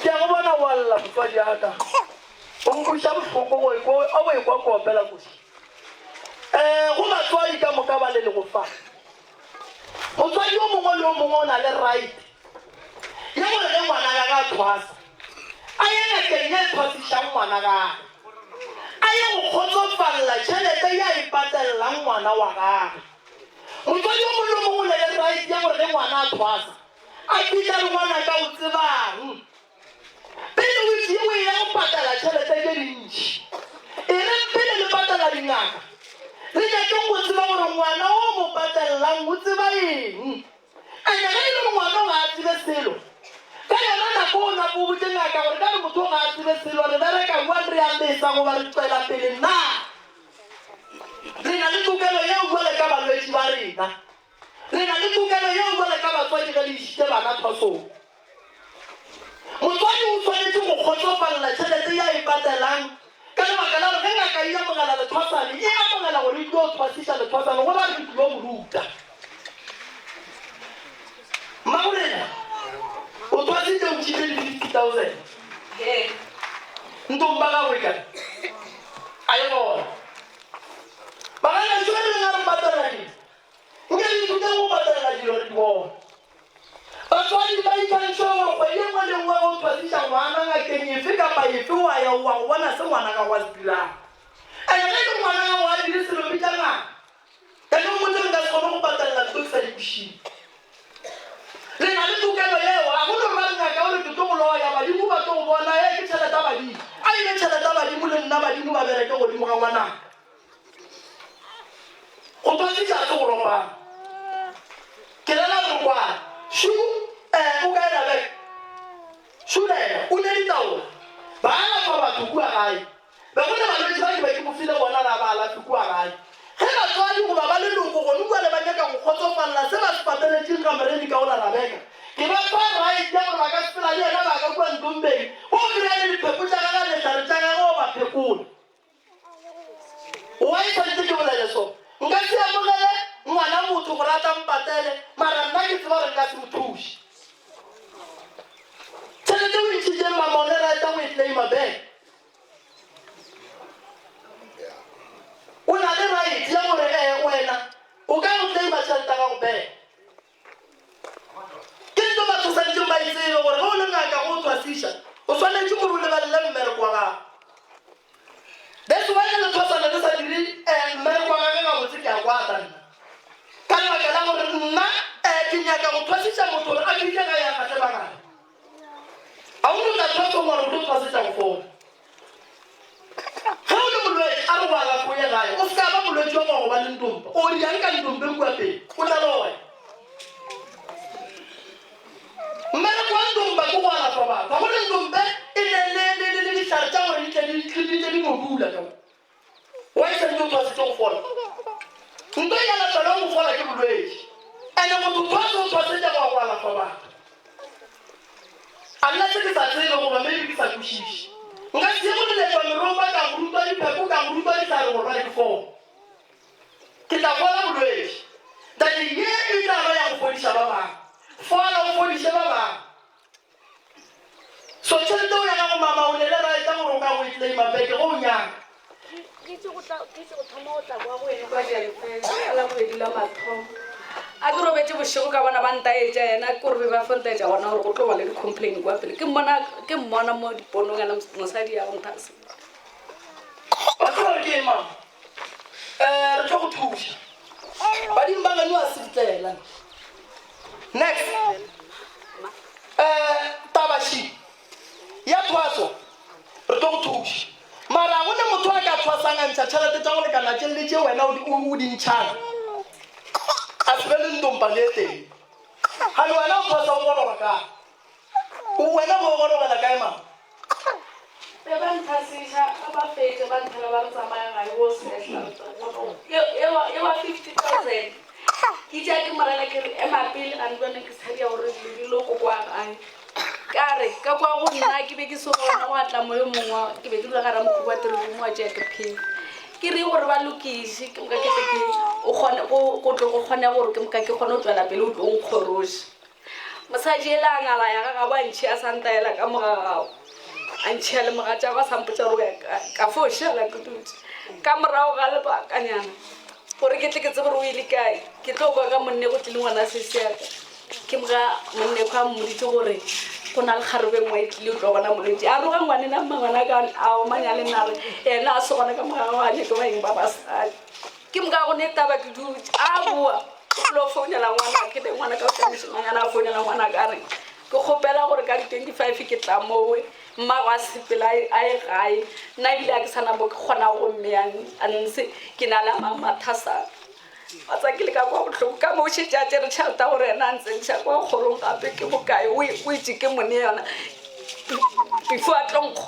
Ke a go bona wa lla motswadi ya ka. O nkweša bohloko go ekwa o ekwa ko opela koši. Go batswadi ka moka ba le lego fa. Motswadi yo mongwe le yo mongwe o na le right ya gore ge ngwana gagwe a thwasa, a ye ngakeng ye e thwasišang ngwana gagwe, a ye go kgotsofalela tšhelete ye a e patelelang ngwana wa gagwe. Motswadi yo mongwe le yo mongwe o na le right ya gore ge ngwana a thwasa, a fihla re ngwanaka o tsebang? Pele o tšee o eya go patala tšhelete tše dintši. E re pele le patala dingaka, le nyakeng go tseba gore ngwana o mo patelelang o tseba eng. Ene ge e le gore ngwana o ga a tsebe selo, ka yona nako o nape o botše ngaka gore ka re motho o ga a tsebe selo, re bereka bjang, re a lesa goba re tšwela pele na? Re na le tokelo yeo bjale ka balwetši ba rena. Re na le tokelo yeo bjale ka batswadi ge le išitše bana thwasong. Motswadi o swanetše go kgotsofalela tšhelete ye a e patelang ka lebaka la gore ge ngaka e amogela lethwasane, e amogela gore e tlo thwasiša lethwasane go ra re tlilo mo ruta. Mmagolena o thwasitše o ntšhitše di 50,000. Ntomba gagwe kae? A e gona. Baganašo re reng a re patela dilo? Nke re ithuteng go patelela dilo re di bone. Batswadi ba ikantšha gore kgwedi e nngwe le nngwe ge o thwasiša ngwana ngakeng efe kapa efe o a ya o wa go bona se ngwana gago a se dirang. Ene ge e le ngwana gago a dire selo bitša ngaka. Ka ke mmotse nka se kgone go patelela ntho ke sa di kwešiše. Le na le tokelo yeo, a go no ba re ngaka o re ke tlo go loya, badimo ba tlo go bona, ee ke tšhelete ya badimo. A e be tšhelete ya badimo le nna badimo ba bereke godimo ga ngwanaka. Go thwasiša se go ropana. Ke rela re kwana. Shu, eh, o kae Rebeka? Shu le yena o ne ditaola. Ba alafa batho kua gae. Be go le balwetši ba ke be ke mo file bona ra ba alafe kua gae. Ge batswadi goba ba leloko gone kua le ba nyaka go kgotsofalela se ba se pateletšeng ga Moremi ka ola Rebeka, ke ba fa right ya gore ba ka sepela le yena ba ka kua Ntombeng go kry-a le dipheko tša gagwe le dihlare tša gagwe o ba phekola. Why tshwanetse ke bolele so? Nka se amogele ngwana motho gore a tla mpatele, mara nna ke tseba gore nka se mo thuše. Tšhelete o ntšhitšeng mama o ne right go e claima back. O na le right ya gore eh wena o ka go claima tšhelete ya gago back. Ke nto batho thwasiša, o swanetše gore o lebelele mmereko wa gago. That's why ge lethwasana le sa dire um mmereko wa gage gabotse ke a kwata nna. Ka lebaka la gore nna um ke nyaka go thwasiša motho gore a fihle gae a gahle ba gage. A o no tla thwasong wa re o tlo thwasetša go fola. Ge o le molwetši a re go alafe o ye gae, o se ka ba molwetši wa go ba le ntompa. O diang ka ntompeng kua pele? O tla loya. Mmereko wa ntompa ke go alafa batho. Ga go ne ntompe e ne le le le le dihlare tša gore di tle di di tle di no dula ka mo. Wa e santse o thwasitse go fola. Nto e alafelwang go fola ke bolwetši. Ene motho thwase o thwasetša go ya go alafa batho. A nna se ke sa tsebe goba maybe ke sa kwešiše. Nka se ye go leletšwa meropa ka go rutwa dipheko ka go rutwa dihlare gore ba re ke fole. Ke tla fola bolwetši. Then ye e tla ba ya go fodiša ba bangwe. Fola o fodiše ba bangwe. So tšhelete o ya gago mama o ne le right gore o ka go e claima back ge o nyaka. Ke itse go tla ke itse go thoma go tla kwa go ene kwa Janfeng ka la bobedi la mathomo. A ke robetše bošego ka bona ba ntaetša yena ke gore be ba fo ntaetša gona gore go tlo ba le di-complain kwa pele. Ke mmona ke mmona mo diponong yena mosadi ya go nthasa. Wa tseba gore ke eng mama? Eh re tlo go thuša. Badimo ba geno a se ditlela. Next. Eh taba she ya thwaso re tlo go thuša. Mara go ne motho a ka thwasang a ntšha tšhelete tša go lekana tše le tše wena o di ntšhang. A se be le ntompa le e teng. Gane wena o thwasa o goroga kae? Wena o gorogela kae mama? Be ba nthasiša ga ba fetša ba nthela ba re tsamaya gae o sehla e wa 50,000 ke tša ke morela ke re ema pele ga ntlwane ke tshadia gore lebilo ko kwa gae ka re ka kwa go nna ke be ke se gona go atla moyo mongwe ke be ke dula gara mokhubu wa teromo wa tšea ke phele ke re gore ba lokiše ke moka ke tle ke o kgone go tlo go kgone gore ke moka ke kgone go tswela pele o tlo nkgoroša Mosadi ela a ngala ya ga gabo a ntšhia a sa ntaela ka moga gago a ntšhia le mogatšago a sa mpotša gore o ya kae ka fo šala ke dutše ka morago ga lebakanyana gore ke tle ke tsebe gore o ile kae ke tlo kwa ka monne go tlile ngwana sesi yaka ke moga monne kwa mmoditse gore go na le kgarebe nngwe e tlile o tlo bona molwetši a roga ngwanena mmangwana ka a omanya le nna re ena a se gona ka moga gago a nyake baeng ba basadi Ke moka go ne taba ke dutše a boa o tlo founela ngwana ke be ngwana ka o mošemanyana a founela ngwana ka re ke kgopela gore ka di-25 ke tla mowe mmago a sepela a ye gae nna ebile a ke sana mo ke kgona go mmeyang a nse ke na le a mang mathasana wa tsa ke le ka kwa bohloko ka mo o šetše a tšere tšhelete gore ena a ntsentšha kwa kgorong gape ke bokae o itše ke mone yona before a tlo nkgo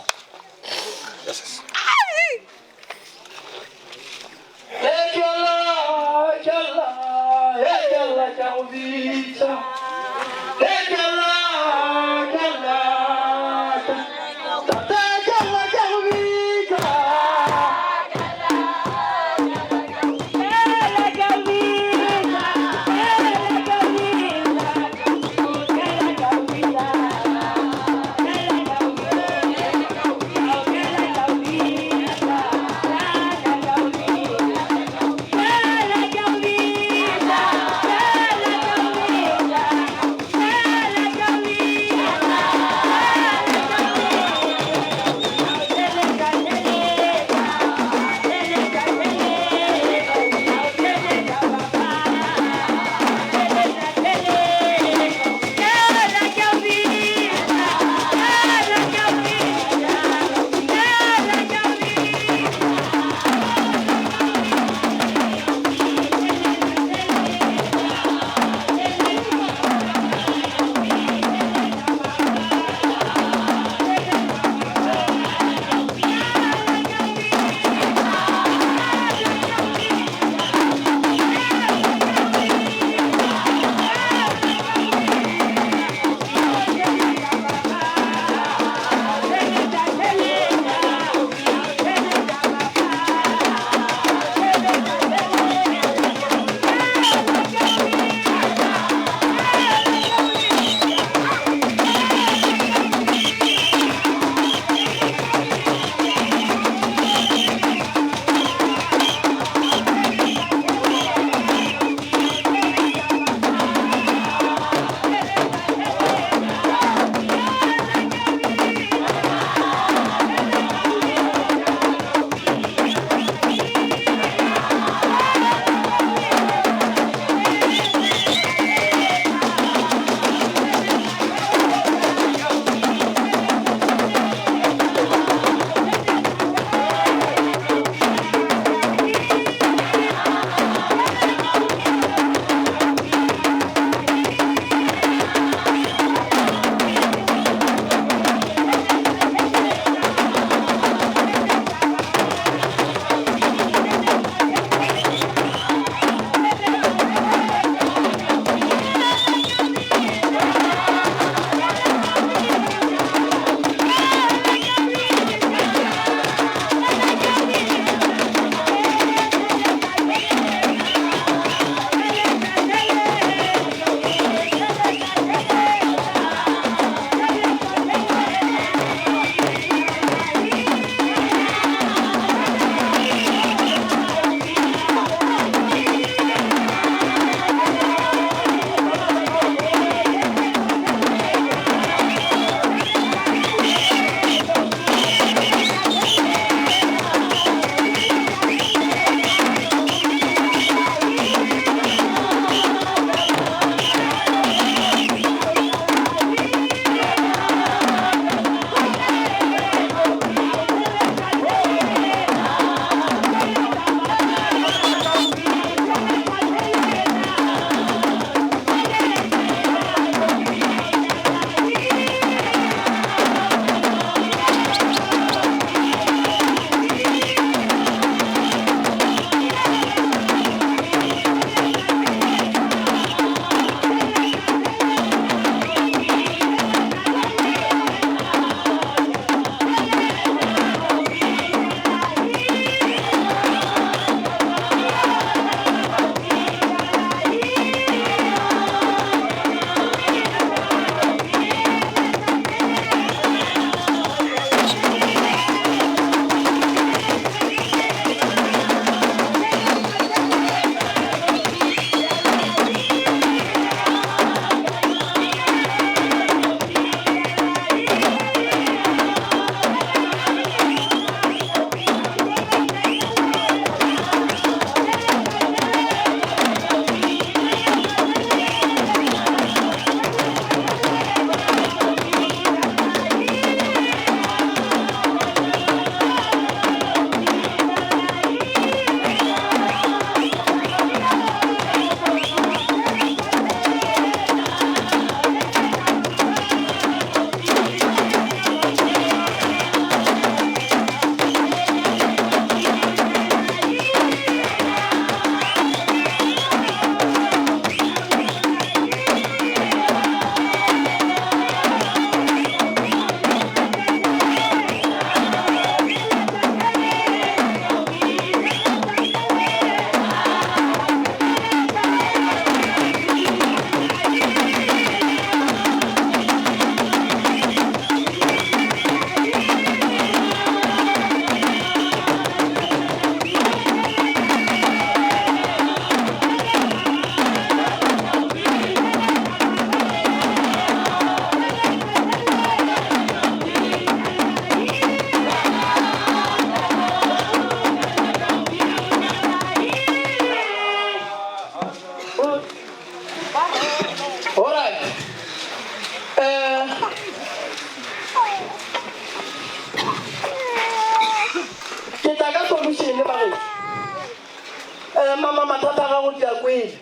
gago di a kwele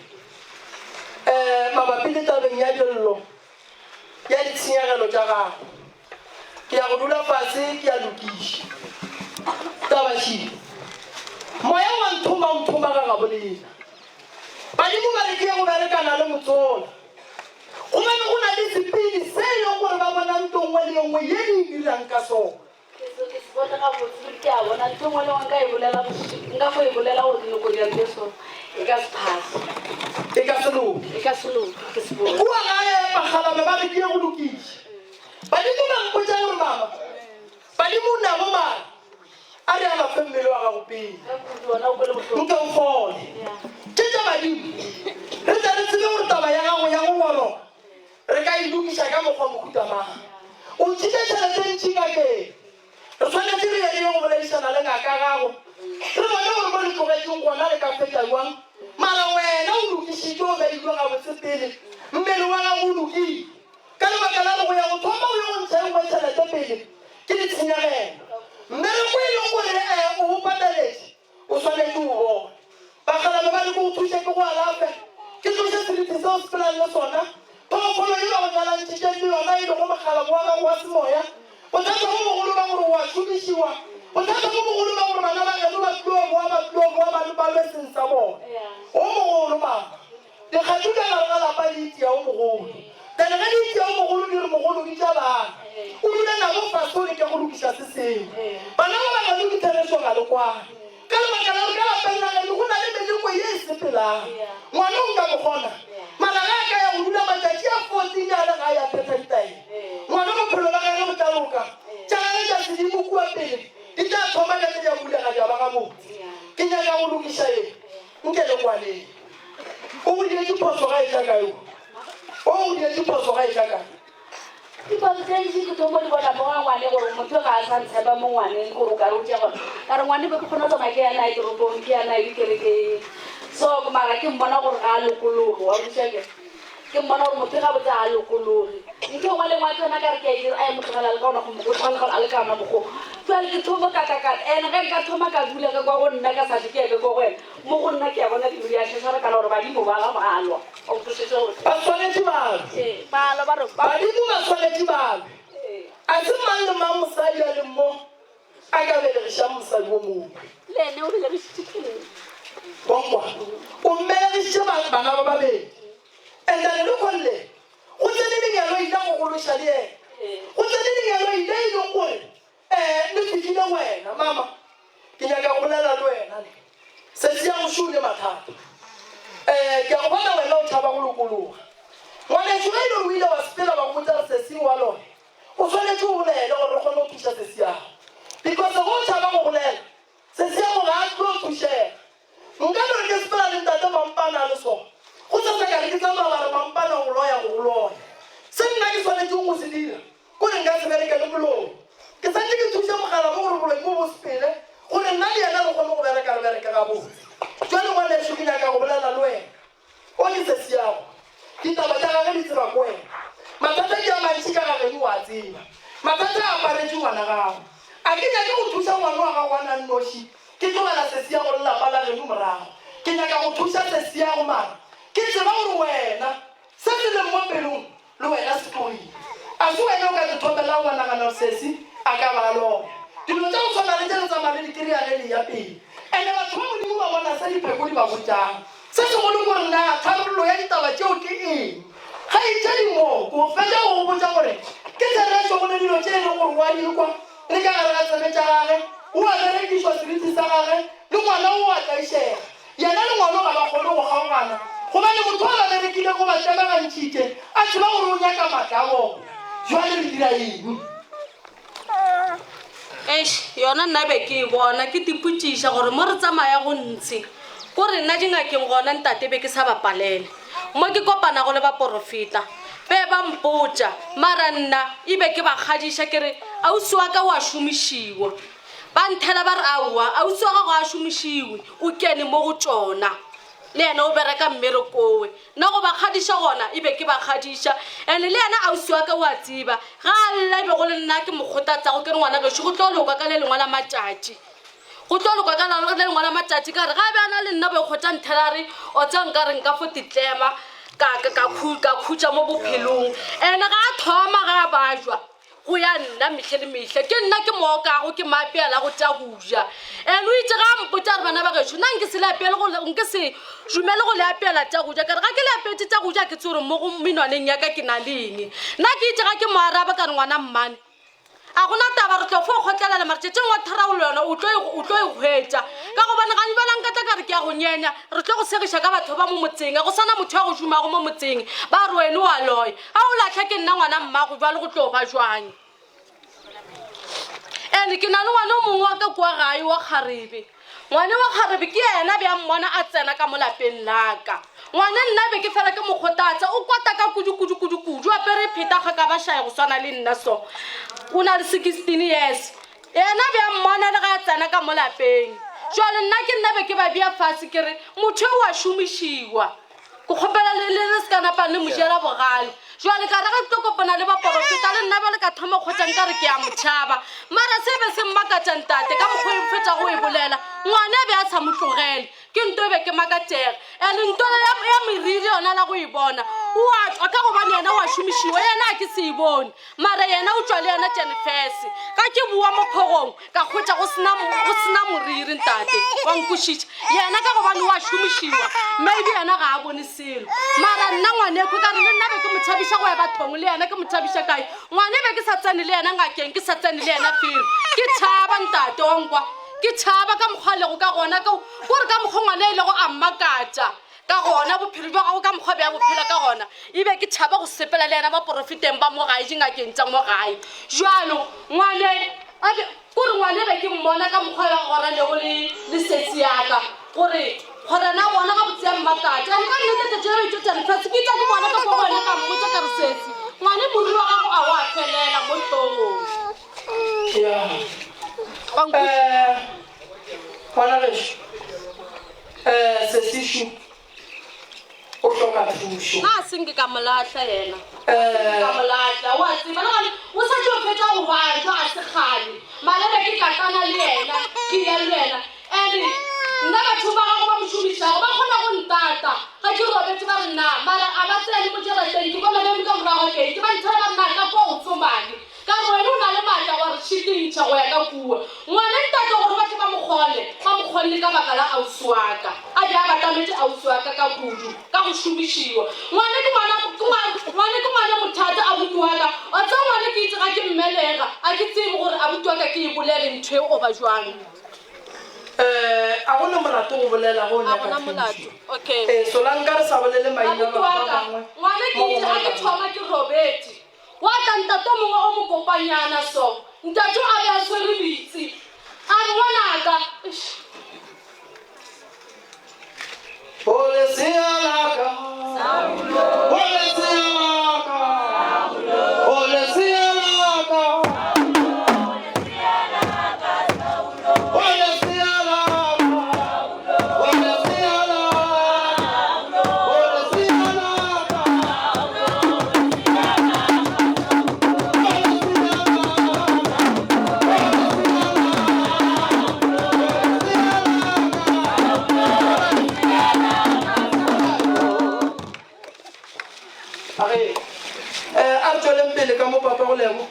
um mabapi le tabeng ya dillo ya ditshenyegelo tša gago. Ke ya go dula fase ke a lokiša taba šile. Moya wa nthoma o nthoma ga gabo lena. Badimo ba re ke ye go berekana le motsola. Gobane go na le sepili se e leng gore ba bona nto nngwe le ye nngwe ye le e dirang ka sona. Ke se ke se bone gabotse kudu ke a bona ntho engwe le engwe nka e bolela nka fo e bolela gore ke nyoko dira ntho e so e ka se phase. E ka se loke. E ka se loke ke se bone. Kua gae bakgalabje ba re ke ye go lokiša. Badimo ba mpotša gore mama, badimo o nabo mara a re alafe mmele wa gago pele. Nke o fole. Tše tša badimo re tle re tsebe gore taba ya gago ya go goroga Re ka e lokiša ka mokgwa mohuta mang? O ntšhitše tšhelete e ntši ngakeng. Re swanetše re ye re ye go boledišana le ngaka ya gago, re bone gore mo re tlogetšeng gona re ka fetša bjang. Mara wena o lokišitšwe, o beilwe gabotse pele, mmele wa gago o lokile. Ka lebaka la gore go ya go thoma o ye go ntšha e nngwe tšhelete pele ke ditshenyegelo. Mmereko e leng gore o o pataletše, O swanetše o bone. Bakgalabje ba re ke go thuše ke go alafe, ke tloše seriti seo se phelang le sona, phoofolo ye ba go nyalantšhitšeng le yona e lego mokgalabje wa gago wa semoya. Bothata bo bogolo ba gore o a šomišiwa. Bothata bo bogolo ba gore bana ba geno ba tlilo boa ba tlilo boa ba ba lwe seng sa bona. O mogolo mama. Dikgatšu ka gare ga lapa di itia o mogolo. Then ge di itia o mogolo di re mogolo bitša bana o dule nabo fase o leke go lokiša se sengwe. Bana ba ba geno ke therešo ga le kwane. Ka lebaka la gore ka lapeng la geno go na le meleko ye e sepelang. Ngwana o nka mo kgona mara ge a ka ya go dula matšatši a 14 a le gae a phetha ditaelo. Ngwana bophelo ba gage bo tla loka. Tša gage tša sedimo kua pele di tla thoma ka tše di a bulega di a ba gabotse. Ke nyaka go lokiša eng? Nke le kwaneng. O go diretše phošo ga e tla kae? O go diretše phošo ga e tla kae? Diphoso tse ntši ke thomo di bona mo ga ngwane gore motho ga a sa ntshepa mo ngwaneng gore o ka re o tšea gore ka re ngwane be ke kgona go tsamaya ke ya nae toropong ke ya nae dikerekeng so mara ke mmona gore ga a lokologe wa buša ke Ke mmona gore motho gabotse ga a lokologe. Ntho engwe le engwe a tsena ka re ke a e dira, a e mo tlogela a le ka gona go mo tlogela a le ka gona mokgo. Jwale ke thomo ka ka ka ene ge nka thoma ka dula ka kwa go nna ka sa tle ke ya ka kwa go wena. Mo go nna ke a bona dilo di a šašarakana gore badimo ba ga ba lwa. Wa utlwisisa gore. Ba swanetše ba lwe. Ee, ba lwa ba re ba. Badimo ba swanetše ba lwe. A se mang le mang mosadi a leng mo a ka belegišang mosadi wo mongwe. Le ene o belegišitše ke nna. Bonkwa, o mmelegišitše bana ba babedi. And then lehono le, go tsene lengeloi la go gološa le yena. Go tsene lengeloi le e leng gore um le fihlile go wena. Mama, ke nyaka go bolela le wena ne. Sesi ya go šoo le mathata. Um ke a go bona wena o tšhaba go lokologa. Ngwanešu, ge e le gore o ile wa sepela ba go botša gore sesi o a loya, o swanetše o bolele gore re kgone go thuša sesi ya gago. Because ge o tšhaba go bolela, sesi ya gago ga a tlo thušega. Nka no re ke sepela le ntate Mampane a le so, go sasa ka re ke tsamaya ba re Mampane o loya go go loya. Se nna ke swanetšeng go se dira kore nka se bereke le moloi. Ke santše ke thuše mogala mo gore boloi bo bo sepele gore nna le yena re kgone go bereka re bereke gabotse. Jwale ngwanešu ke nyaka go bolela le wena. O ke sesi yago. Ditaba tša gage di tseba ke wena. Mathata ke a mantši ka ga geno o a tseba. Mathata a aparetše ngwana gago. A ke nyake go thuša ngwana wa gago a na nnoši Ke tlogela sesi yago le lapa la geno morago. Ke nyaka go thuša sesi yago mara ke tseba gore wena se se leng mo pelong le wena se tlogile. A se wena o ka te thomelago wa nagana gore sesi a ka ba a loya. Dilo tša go tshwana le tše le tsamaya le di kry-a ge le eya pele. Ene batho ba Modimo ba bona se dipheko di ba botšang. Se segolo ke gore na tharollo ya ditaba tšeo ke eng. Kgaetšedi mo, ke o fetša go go botša gore ke therešo go ne dilo tše e leng gore o a di kwa le ka gare ga tsebe tša gage, o a berekišwa seriti sa gage, le ngwana o a tlaišega. Yena le ngwano ga ba kgone go kgaogana, gobane motho a ba berekilego o ba tlemagantšhitše a tseba gore o nyaka maatla a bona. Bjale re dira eng? Eish, yona nna be ke e bona, ke tipotšiša gore mo re tsamaya go ntshe, ko re nna dingakeng gona ntate be ke sa ba palele. Mo ke kopanago le baporofeta, be ba mpotša, mara nna e be ke ba kgadiša ke re, Ausi wa ka o a šomišiwa. Ba nthela ba re, Aowa, ausi wa gago ga a šomišiwe, o kene mo go tšona. Le yena o bereka mmerekowe. Nna go ba kgadiša gona e be ke ba kgadiša. And-e le yena ausi wa ka o a tseba, ga a lla e be go le nna ke mo kgothatsago ke re ngwana gešo go tlo loka ka le lengwe la matšatši. Go tlo lokwa ka le lengwe la matšatši ka re ga be a na le nna bo kgotsa nthela re o tsa nka re nka fo titlema ka ka ka khu ka khutša mo bophelong. Ene ga a thoma ga a bajwa go ya nna mehle le mehle ke nna ke mookago ke maapeela go tša go ja. Ene o itše ga a mpotša re bana ba gešo nna nke se le apeele go nke se dumele go le apeela tša go ja ka re ga ke le apeetse tša go ja ke tsore mo go menwaneng ya ka ke na le eng. Nna ke itše ga ke mo araba ka re ngwana mmane a gona taba re tlo fo kgotlelela mare tšatšing wa tharaolo yona o tlo e- o tlo e hwetša ka gobane ga jala nka tla ka re ke ya go nyenya re tlo go segiša ka batho ba mo motseng a go sana motho ya go šomago mo motseng ba re wene wa loya a o latlha ke nna ngwana mmago jwale go tlo ba jwang. Ene ke na le ngwana o mongwe wa ka kua gae wa kgarebe ngwane wa kgarebe ke yena be a mmona a tsena ka mo lapeng laka ngwane nna be ke fela ke mokgotatsa o kwata ka kudu kudu kudu kudu apere pheta ga ka ba šae go swana le nna so o na le 16 years yena be a mmona le ga a tsena ka mo lapeng jwale nna ke nna be ke ba bea fatshe ke re motho o a šomišiwa ke kgopela le le le se ka napang le mo jela bogale jwale ka re ge ke tlo kopana le baporofeta le nna bjale ka thoma kgotsa nka re ke a motšhaba mara se be se mmakatša ntate ka mokgwa e fetša go e bolela ngwana be a sa mo tlogele ke nto e be ke makatšega and nto ya meriri yona la go e bona o a tswa ka gobane yena o a šomišiwa yena a ke se e bone mara yena o tšwa le yena jenefese ga ke bua mo phogong ka kgwetša go sena go sena moriri ntate wa nkwešiša yena ka gobane wa šomišiwa maybe yena ga a bone selo mara nna ngwaneko ka re le nna be ke mo tšhabiša go ya bathong le yena ke mo tšhabiša kae ngwane be ke sa tsene le yena ngakeng ke sa tsene le yena felo ke tšhaba ntate wa nkwa ke tšhaba ka mokgwa a lego ka gona kore ka mokgwa ngwane e lego a mmakatša ka gona bophelo jwa gago ka mokgwa bja bophela ka gona ebe ke tšhaba go sepela le yena baporofeteng ba mo gae dingakeng tša mo gae jalo ngwane kore ngwane be ke mmona ka mokgwa ya gora lego le le setsi yaka gore gorena bona ga botse ya mmakatša ane ka nnete tšatši le itšo tša ke tla ke bona ka kwa gona ka mmotša ka re setsi ngwane moriri wa gago a wa felela mo hlogong. Ya ngwana gešo um sesišu o hloka thušo. Na se nke ka mo lahla yena ka mo lahla wa tseba le gone o sa tlo fetša go bajwa ga se kgale malebe ke katana le yena ke ya le yena ande nna batho ba gago ba mo šomišago ba kgona go ntata ga ke robetse ba re nna mara a ba tsene mo jarateng ke bona ba eme ka morago ga keite ba nthela ba re na ka kwa o tsomane Ka re wena o na le maatla wa re šitintšha go ya ka kua. Ngwana ntate gore ba tle ba mo kgone, ba mo kgonne ka baka la ausi wa ka. A be a batametše ausi wa ka ka kudu, ka go šomišiwa. Ngwana ke ngwana, ke ngwana, ngwana ke ngwana mothata abuti wa ka. Wa tseba ngwana ke itše ga ke mmelega, a ke tsebe gore abuti wa ka ke e bolele ntho e goba jwang. Um a go ne molato go bolela go o A nyaka gona thušo. molato. Okay. Ee, solanka re sa bolele maina a Abuti batho wa ba ka, bangwe ngwana ke mo itše gongwe ga ke ba thoma ke robetše. Gwa tla ntate o mongwe o mokopanyana so. Ntate o a be a swere pitsi. A re, Ngwanaka, eish. O lesea la ka. O lesea la ka. O lesea la ka. O lesea la ka. O lesea la ka. O lesea la ka. Age, eh, a re tsweleng pele ka mo papa go lebo.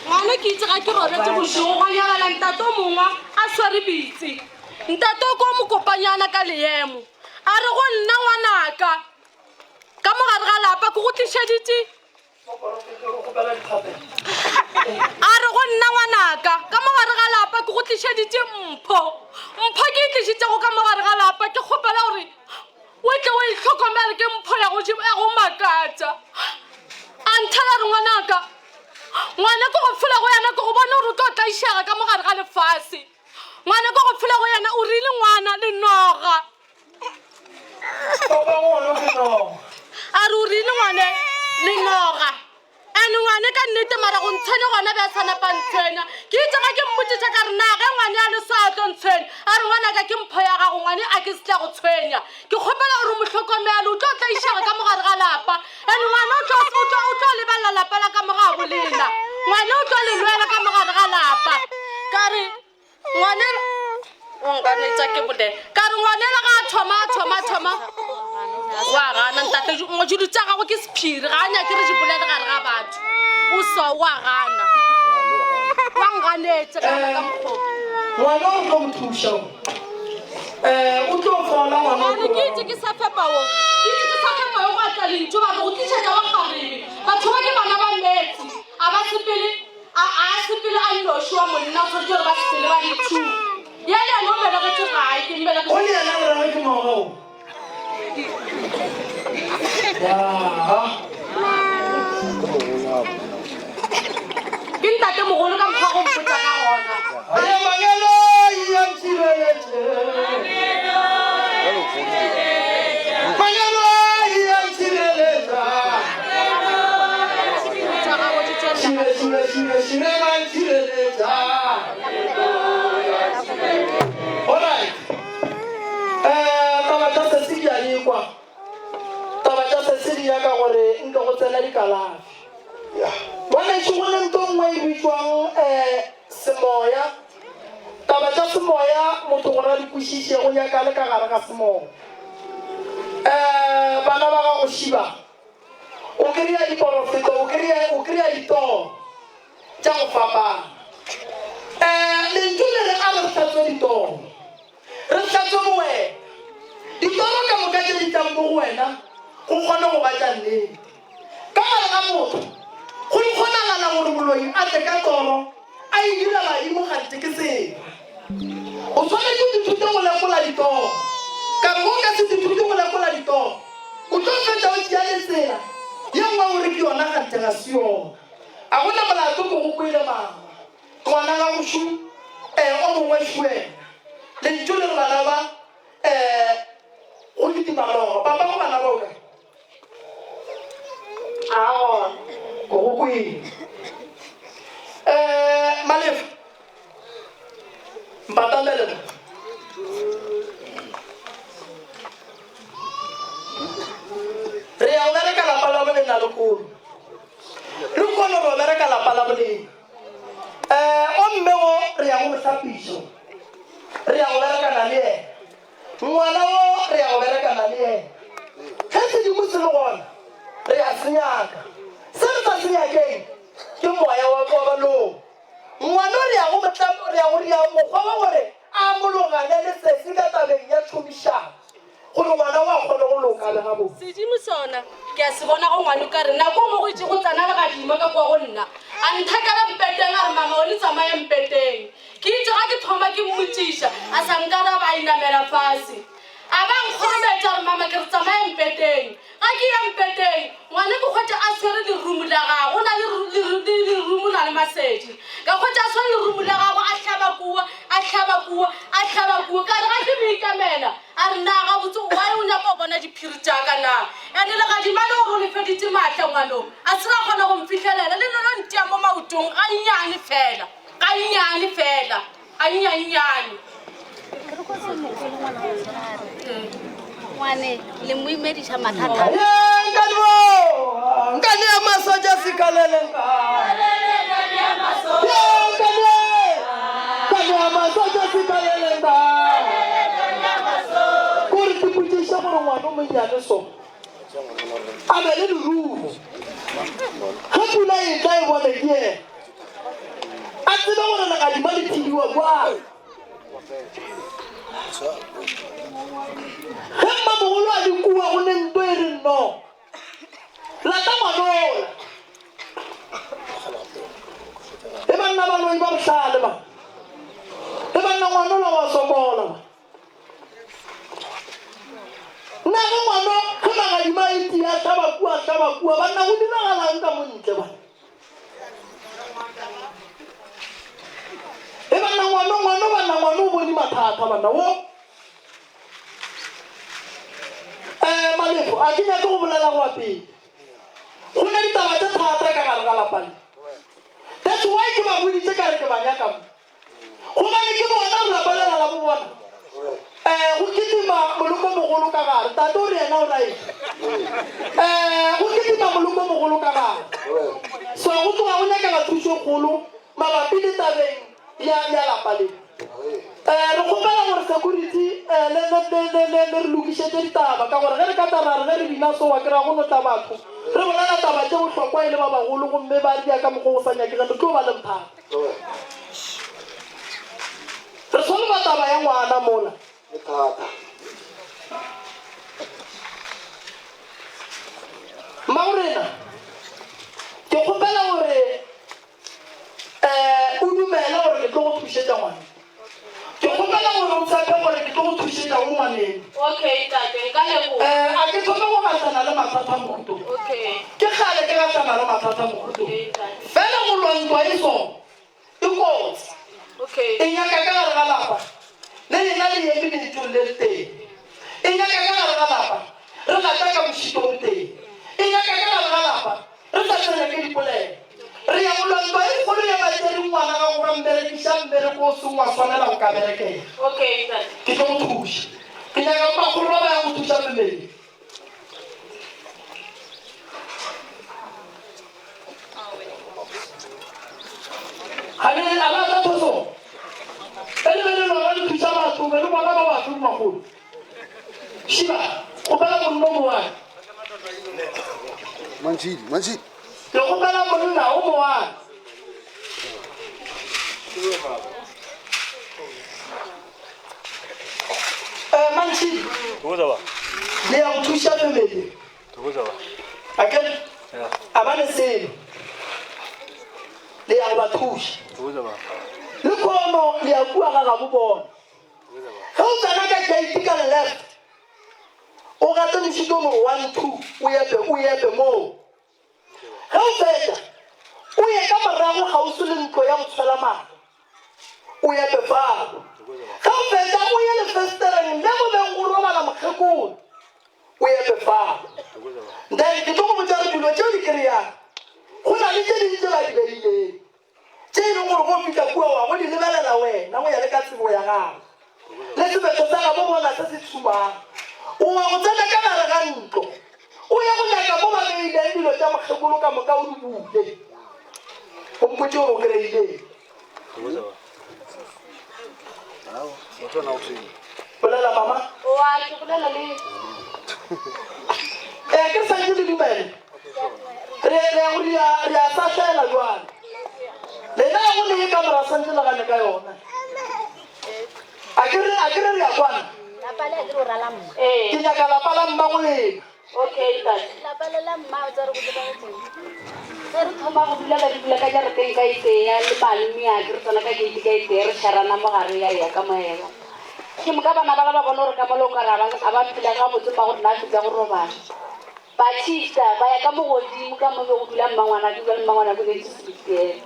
Ngwana ke itse ga ke robetse bošego gwa nyalala ntate o mongwe a swere pitse. Ntate o ko mokopanyana ka leemo. A re go nna ngwanaka ka mo gare ga lapa ke go tlišeditše a re go nna ngwanaka ka mo gare ga lapa ke go tlišeditše mpho mpho ke e tlišitšego ka mo gare ga lapa ke kgopela gore o tle o e hlokomele ke mpho ya go makatša a nthela re ngwanaka ngwana ke go fela go yena ke go bone gore o tlo tlaišega ka mo gare ga lefase ngwana ke go fela go yena o rile ngwana le noga A re o rile ngwane le noga and ngwane ka nnete mara go ntshwenya gona be a sa napa ntshwenya ke itse ga ke mmotšiša ka re na ge ngwane a le so a tlo ntshwenya a re ngwanaka ke mpho ya gago ngwane a ke se tla go tshwenya ke kgopela gore mo hlokomele o tlo tlaišega ka mogare ga lapa and ngwane o tlo lebelela lapa la ka mo ga bolena ngwane o tlo le lwela ka mogare ga lapa ka re. Ngwanela o nganetša ke bolele. Ka re ngwanela ga a thoma a thoma a thoma wa gana ntate ngwajulu tša gago ke sephiri ga a nyake re di bolele gare ga batho. O so wa gana. Wa nganetša ka ka mokgwa. Ngwana o tlo mo thuša o. Eh, o tlo fola ngwana o Ke tlo. itse ke sa fepa wo. Ke itse ke sa fepa wo gwa tla lentšu ba re go tlišetša wa kgarebe. Batho ba ke bana ba meetse. A ba sepele a a sepele a nnoši wa monna o tshwanetse gore ba sepele ba le two. Yena yena o belegetše gae ke O le yena o rage ke ngwaga o. Ya. Ke ntate mogolo ka mokgwa go mpotsa ka gona. Aye mangeloi a ntshireletše. Mangeloi a ntshireletša. Šire, šire, šire, šire, ba ntshireletša. Alright. Eh, taba tša sesi di a lekwa. Taba tša sesi di nyaka gore nke go tsena dikalafi. Ngwanešu go ne nto nngwe e bitšwang um semoya. Taba tša semoya motho gore a di kwešiše go nyaka le ka gare ga semoya. Um bana ba gago šiba o kry-a diporofeto o kry-a o kry-a ditoro tša go fapana. Um lentšu le re a re hlatswe ditoro. Re hlatswe bo wena. Ditoro ka moka tše di tlang mo go wena go kgone go ba tša nnete. Ka gare ga motho go kgonagala gore moloi a tle ka toro a e dira badimo kganthe ke sera. O swanetše o ithute go lekola ditoro. Ka re o ka se ithute go lekola ditoro o tlo fetša o tšea le tsela ye nngwe o re ke yona kganthe ga se yona. A go na molato ke go kwele mama. Ngwana gago šu, eh, o mongwe šu wena. Lentšu le re bana ba, eh, go kitima mmogo. Papa go bana ba o kae? A gona. Ko go kwele. Eh, Malefa. Mpatamele mo. Re ya go bereka lapa la bolena lekolo. Le kono re o bereka lapa la bolena. Eh, o mme o re ya go mohlapišo. Re ya go berekana le yena. Ngwana o re ya go berekana le yena. Ge sedimo se le gona, re ya se nyaka. Se re sa se nyakeng ke moya wa wa baloi. Ngwana o re ya go motla re ya go ria mokgwa wa gore a mologane le sesi ka tabeng ya tšhomišano gore ngwana wa kgone go loka le gabotse. Sedimo sona ke a se bona go ngwana o ka re nako nngwe go itše go tsena legadima ka kwa go nna a nthakela mpeteng a re mama o le tsamaya mpeteng. Ke itše ga ke thoma ke mmotšiša a sa nkaraba a inamela fase. A ba nkgorometša a re mama ke re tsamaya mpeteng. Ga ke ya mpeteng ngwana ke hwetša a tshwere lerumo la gagwe, go na le lerumo na le masedi. Ka hwetša a tshwere lerumo la gagwe a hlaba kua, a hlaba kua, a hlaba kua. Ka re ga ke mo ikamela a re na gabotse why o nyaka go bona diphiri tša ka na? Ene legadima le gore o le feditše maatla ngwano a se ra kgona go mfihlelela le lona ntia mo maotong gannyane fela, gannyane fela, gannyane-nyane. Ngwane le mo imediša mathata. Nkane bo, nkane ya masoja sikalele nka. Nkane, nkane ya masoja sikalele nka. Kore ke potšiše gore ngwana o monnyane so a be le lerumo. Ge pula e tla e bone ke yena. A tsebe gore legadima le thibiwa kwa. Ge mmamogolo a le kua go ne nto e re nno lata ngwanola. E banna baloi ba bohlale ba. E banna ngwanola wa sokola ba. Nna ge ngwano ge magadima a itia a hlaba kua a hlaba kua banna go diragalang ka mo ntle ba. E banna ngwano ngwano banna ngwano o bone mathata banna wo. Eh Malefo a ke nyake go bolela go pele. Go na ditaba tše thata ka gare ga lapa le. That's why ke ba boditše ka re ke ba nyaka mo. Gobane ke bona lapa lela la bo bona. Eh go kitima moloko mogolo ka gare. Tate o re yena o right. Eh go kitima moloko mogolo ka gare. So go tloga go nyakega thušo kgolo mabapi le tabeng ya ya lapa le. Um re kgopela gore security um le le le le le le re lokišetše ditaba ka gore ge re ka tla ra re ge re bina so wa kry-a go no tla batho re bolela taba tše bohlokwa e le ba bagolo gomme ba dia ka mokgwa o sa nyakegeng re tlo ba le bothata. Re solva taba ya ngwana mola. E thata. Mmagorena, ke kgopela gore um o dumele gore ke tlo go thušetša ngwana. Ke kgopela gore o tshepe gore ke tlo go thušetša o ngwaneno. Okay ntate, nka leboga. Um a ke thome go gahlana le mathata mokhutong. Okay. Ke kgale ke gahlana le mathata mokhutong. Fela go lwa ntwa e so e kotsi. Okay. E nyaka ka gare ga lapa le lena le eme lentšong le le tee. E nyaka ka gare ga lapa re gata ka mošito o tee. E nyaka ka gare ga lapa re sa tsene ke dipolelo. Re ya go lwa ntwa e kgolo ya batšeri ngwana gago ba mmerekiša mmereko o seng wa swanela go ka berekela. Okay ntate. Ke tlo go thuša. Ke nyaka bagolo ba ba yang go thuša mmele. Ga le a la tla phoso. E le be le lona le thuša batho be le bona ba batho bagolo. Shiba, kgopela monna o mongwe. Mantšhidi, mantšhidi. Ke kgopela monna o mongwe. Eh, Mantšhidi. Le ya go thuša family. A ke a ba le selo. Le ya go ba thuša. Le khono le ya kua ga gabo bona. Ge o tsena ka gate ka left, o gate mošito o mongwe 1 2 o epe o epe moo. Ge o fetša, o ye ka morago kgauswi le ntlo ya go tshwela mare, o epe fao. Ge o fetša, o ye lefestereng le go beng go robala mokgekolo, o epe fao. Then ke tlo go botša gore dilo tšeo di kry-ang, go na le tše ding tše ba di beileng, tše e leng gore go fihla kua wa go di lebelela wena go ya le ka tsebo ya gago le sebetso sa gabo bona se se tshumang. O wa go tsena ka gare ga ntlo o ye go nyaka mo ba beileng dilo tša mokgekolo ka moka o di bule, o mpotše gore o kry-ileng. Bolela mama. Wa ke bolela le Ee, ke re santše le dumele. Re re ya go ria re a sahlela jwale. Lena ya go le ka mora santše le gane ka yona. A ke re a ke re re ya kwana. Lapa le a ke re o rala mma. Ke nyaka lapa la mma go lena. Okay ntate. Lapa le la mma o tsa re go diragetseng. Ge re thoma go dula ba di dula ka jarateng ka e tee ya le malome a ke re tsena ka gate ka e tee re šarana mo gare ya ya ka moela. Ke moka bana bala ba bona gore ka mola o ka re a ba phela gabotse mma gore na a fetsa go robala. Ba tšhita ba ya ka mo godimo ka mo be go dula mmangwana ke jale mmangwana ke ne ke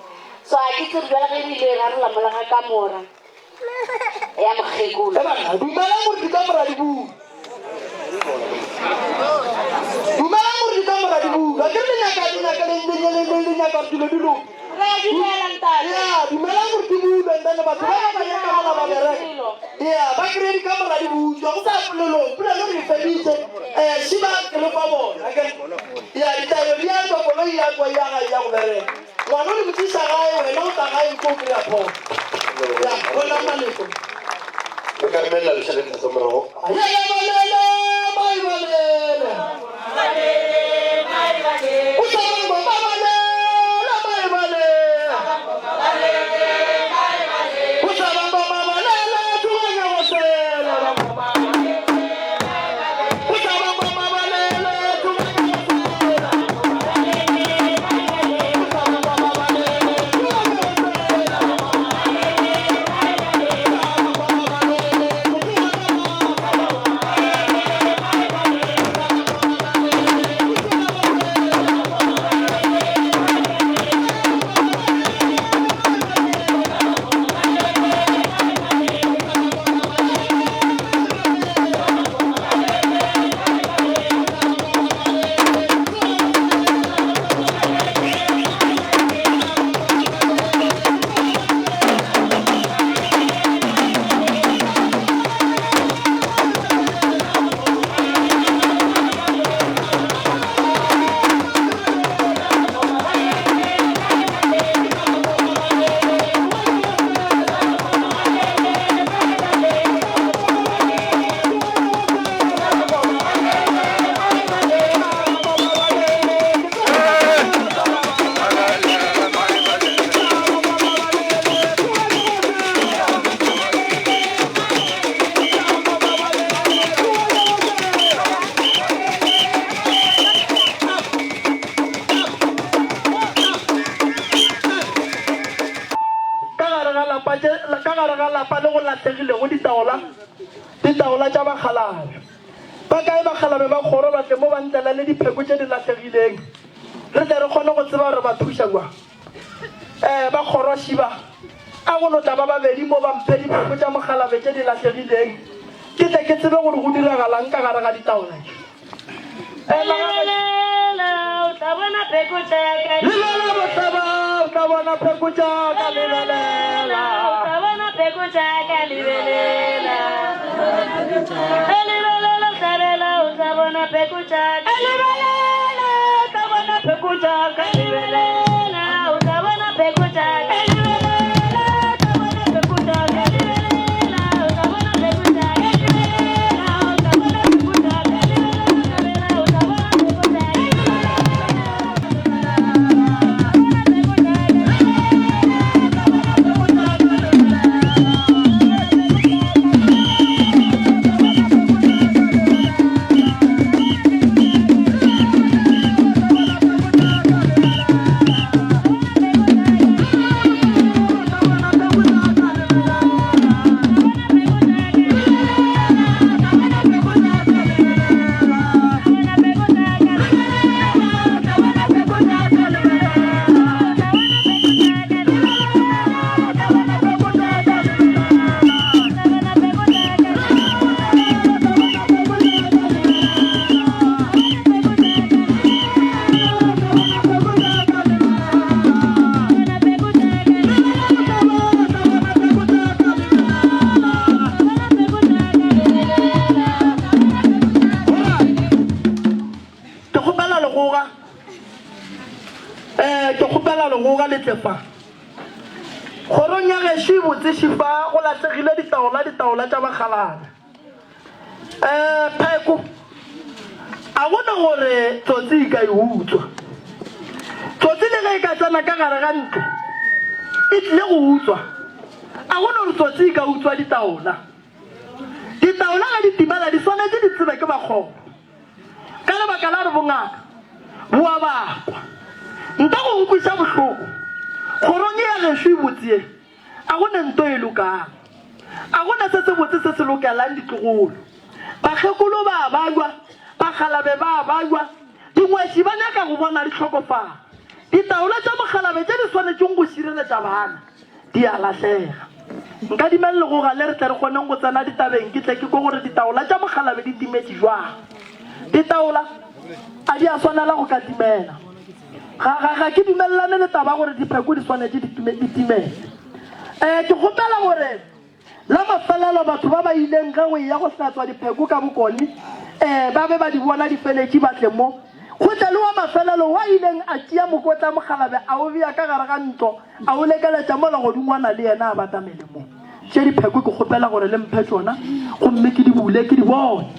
So a ke tsebe jale ge re ile e rarola mola ga kamora ya mokgekolo. E banna, dumelang gore dikamora di bulwe. Dumelang gore dikamora di bulwe. A ke re le nyaka le nyaka le le le le le nyaka gore dilo di loke. Re a dumela ntate. Ya, dumelang gore di bulwe and then batho ba ba nyaka mola ba bereka. Ya, ba kry-e dikamora di butswa. Go sa polelong, polelo re e feditše. Eh, šiba ke le kwa bona. Akere? Ya, ditaelo di a tswa, koloi ya tswa ya ga ya go bereka. Ngwana o le motšiša gae, wena o tla gae nko o kry-a phoso. Ya, bona maleko. Re ka emelela le šale tlase morago. Ayele balele, mai balele. O sa bangwa ba balele, mai balele. O sa bangwa ba balele, thubanya go sela ba ngoma. O sa bangwa ba balele, thubanya go sela. O sa bangwa ba balele, thubanya go sela. gare ga lapa le go lahlegilego ditaola, ditaola tša bakgalabe. Ba kae bakgalabe ba kgoro ba tle mo ba ntlelele dipheko tše di lahlegileng, re tle re kgone go tseba gore ba thuša kwa. Eh, ba kgoro šiba, a go no tla ba babedi mo ba mphe dipheko tša mokgalabe tše di lahlegileng, ke tle ke tsebe gore go diragalang ka gare ga ditaola tše. Eh, Lebelela, o tla bona pheko tša ka. Lebelela bohlaba, o tla bona pheko tša ka. Lebelela. O tla bona pheko tša ka. Lebelela. Lebelela, hlabela, o tla bona pheko tša ka. Lebelela, o tla bona pheko tša ka. Lebelela, o tla bona pheko tša ka. Lebelela, o tla bona pheko tša ka. Lebelela, o tla bona pheko tša ka. Lebelela, o tla bona pheko tša ka. Lebelela, o tla bona pheko tša ka. Ke kgopela legoga, eh, ke kgopela legoga le tle fa. Kgorong ya gešo e botse šifa go lahlegile ditaola, ditaola tša bakgalabje. Eh, pheko, a go na gore tsotsi e ka e utswa. Tsotsi le ge e ka tsena ka gare ga ntlo, e tlile go utswa. A go na gore tsotsi e ka utswa ditaola. Ditaola ge di timela di swanetše di tsebe ke bakgopo. Ka lebaka la gore bongaka bo a bakwa. Nta go nkweša bohloko. Kgorong ye ya gešo e botse ye, a go ne nto e lokang. A go na se sebotse se se lokelang ditlogolo. Bakgekolo ba a bajwa, bakgalabe ba a bajwa, dingwetši ba nyaka go bona di hlokofala. Ditaola tša mokgalabe tše di swanetšeng go šireletša bana di a lahlega. Nkadimeng legoga le re tle re kgoneng go tsena ditabeng ke tle ke kwe gore ditaola tša mokgalabe di timetše bjang. Ditaola a di a swanela go ka timela. Ga, ga, ga ke dumelelane le taba gore dipheko di swanetše di, di timele. Eh, ke kgopela gore La mafelelo, batho ba ba ileng ge go eya go hlatswa dipheko ka bokone, ee, ba be ba di bona di feletše, ba tle mo. Go tle le wa mafelelo wa ileng a tšea mokotla mokgalabe a o bea ka gare ga ntlo, a o lekeletša mola godingwana le yena a batamele mo. Tše dipheko ke kgopela gore le mphe tšona, gomme ke di bule ke di bone.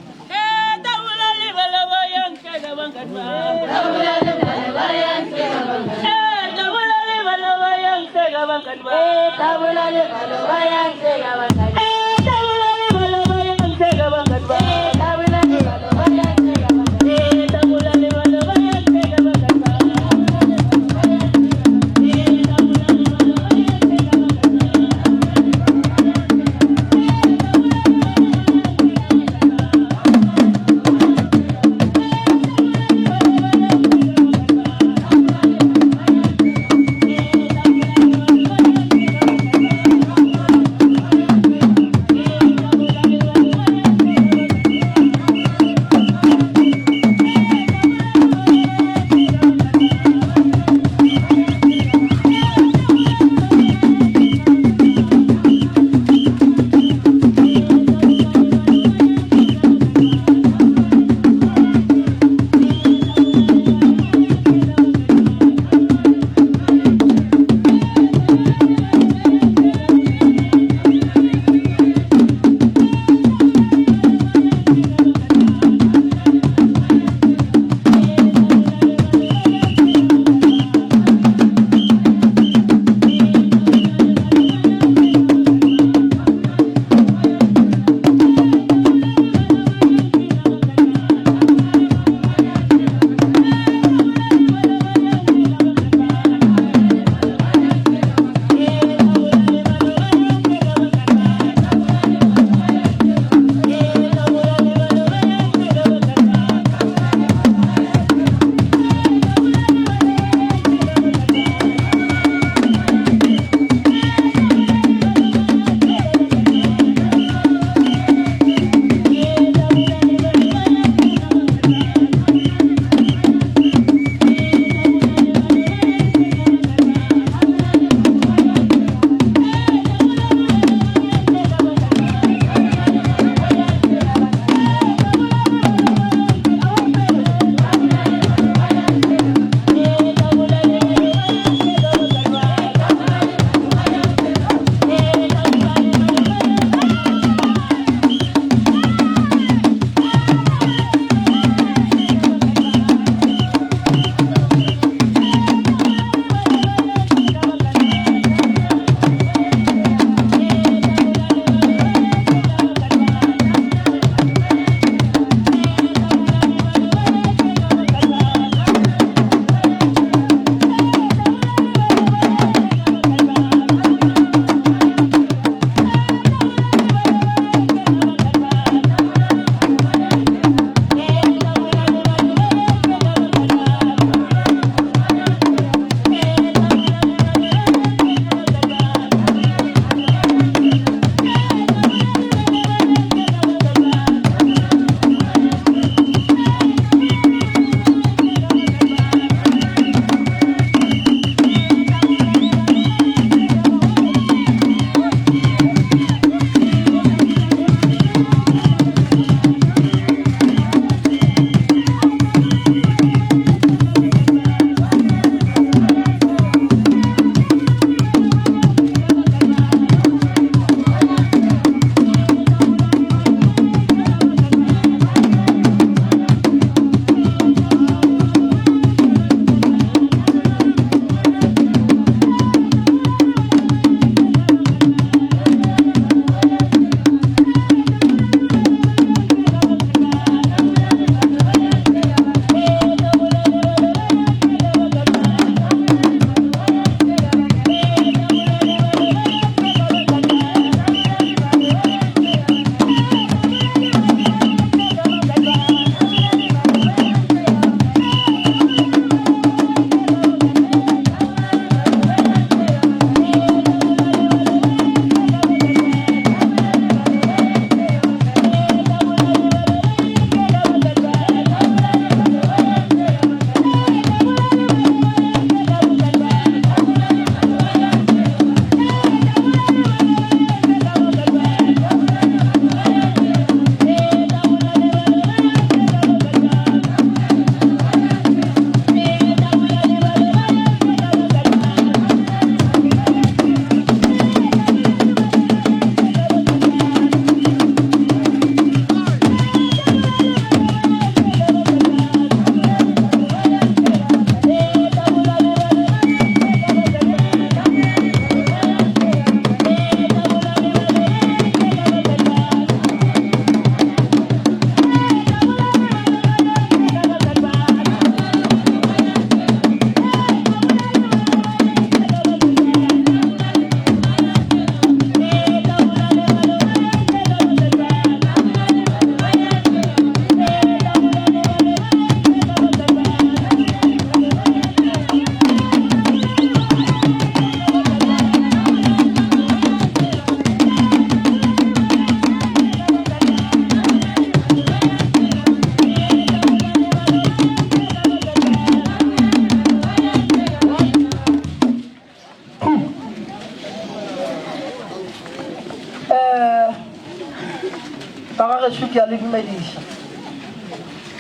Ba ga gešo ke a le dumediša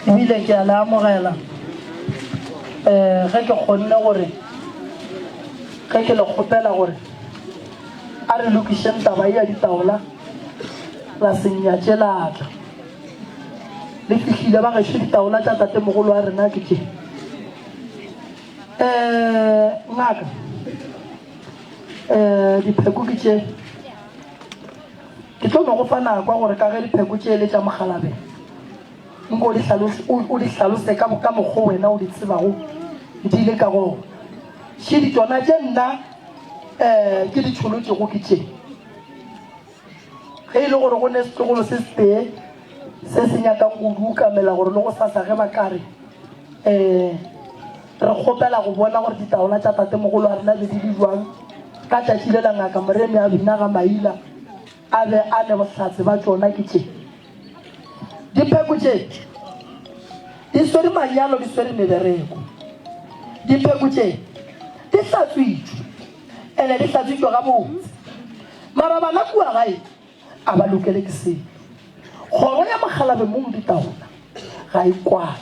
ebile ke a le amogela um ge ke kgonne gore ge ke le kgopela gore a re lokišeng taba ye ya ditaola la se nyatše la tla. Le fihlile ba gešo ditaola tša tatemogolo wa rena ke tše. Um ngaka um dipheko ke tše. Ke tlo no go fa nako ya gore ka ge dipheko tše e le tša mokgalabje, nko o di hlalose, o, o di hlalose ka, ka mokgo wena o di tsebago di le ka gona. Šedi tšona tše nna um ke di tšholotšego ke tše. Ge e le gore go ne setlogolo se setee se se nyakang go di ukamela gore le gosasa ge ba ka re um re kgopela go bona gore ditaola tša tatemogolo wa rena be di le bjang ka tšatši le la ngaka Moremi a bina ga Maila a be a ne bohlatse ba tšona ke tše. Dipheko tše di swere manyalo di swere mebereko. Dipheko tše di hlatswitšwe ene di hlatswitšwe gabotse. Mara bana kua gae a ba lokele ke selo. Kgoro ya Mokgalabje mong ditaola ga e kwane.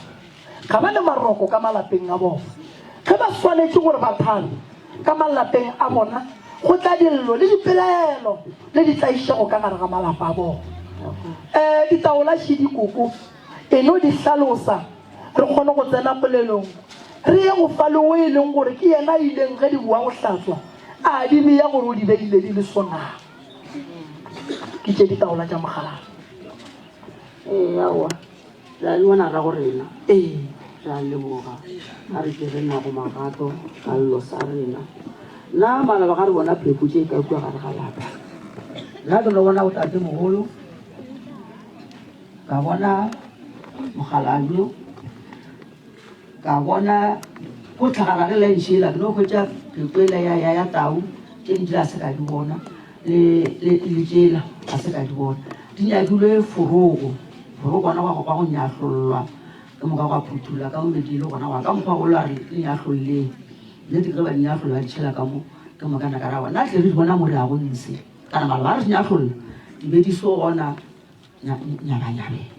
Ga ba ne maroko ka malapeng a bona. Ge ba swanetše gore ba thabe ka malapeng a bona, go tla dillo le dipelaelo le ditlaišego ka gare ga malapa a bona. Ee, ditaola šidi koko, e no di hlalosa re kgone go tsena polelong, re ye go fa le o e leng gore ke yena a ileng ge di boa go hlatswa a di bea gore o di beile di le sona. Ke tše ditaola tša mogalana. Ee, aowa. Re a le bona rrago rena. Ee. Re a leboga. A re tšere nago magato ka llo sa rena. Nna maloba ga re bona pheko tše ka kua gare ga lapa. Nna ke no bona botate mogolo, ka bona mokgalabje, ka bona go tlhagala ge la ntšhela ke no hwetša pheko ela ya, ya, ya tau, tše dintši ga se ka di bona. Le, le, le tšela ga se ka di bona. Di nyakilwe forogo, forogo gona gwa, gwa go nyahlollwa, ke moka gwa phuthulla ka mo be di le gona, gwa ka mokgwa golo a re le nyahlolleng. Nnete ke ge ba di nyahlolla ba di tšhela ka mo, ke moka nna ka ra bona tle re di bona mo re yago ntshe. Kana maloba ga re di nyahlolla, di be di se gona nyabanyabeng.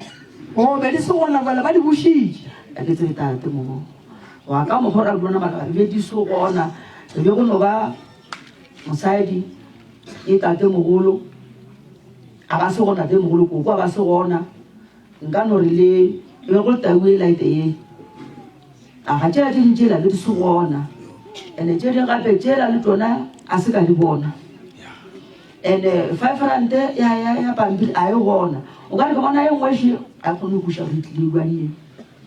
Oh, be di se gona bjale ba di bušitše. Ga ke tsebe tate mo. Gwa ka mokgwa ra di bona maloba di be di se gona, re be go no ba mosadi ke tatemogolo a ba se gona tatemogolo koko a ba se gona nka no re le e be go le tau e laete ye a ga tšela tše ding tšela le di se gona ene tše ding gape tšela le tsona a se ka di bona ene 5 rand ya ya ya pampiri a e gona o ka re ke bona e nngwe še a kgone go kuša gore e tlile jwang ye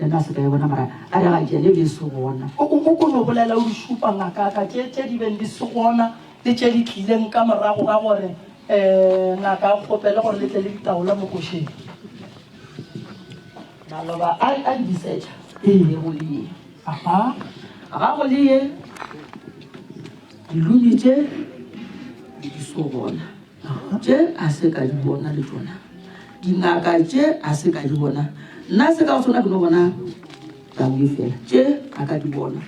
Le nna se ka e bona mara a re ga tšene be se gona. O o ko no bolela o di šupa ngakaka tše tše di beng di se gona le tše di tlileng ka morago ga gore um ngaka a kgopele gore le tle le ditaola mo košeng. Maloba a a di searcha e go le ye. Aha. Ga go le ye dilumi tše di di so gona. Tše a se ka di bona le tšona. Dingaka tše a se ka di bona. Nna se ka go sona ke no bona tau e fela. Tše a ka di bona.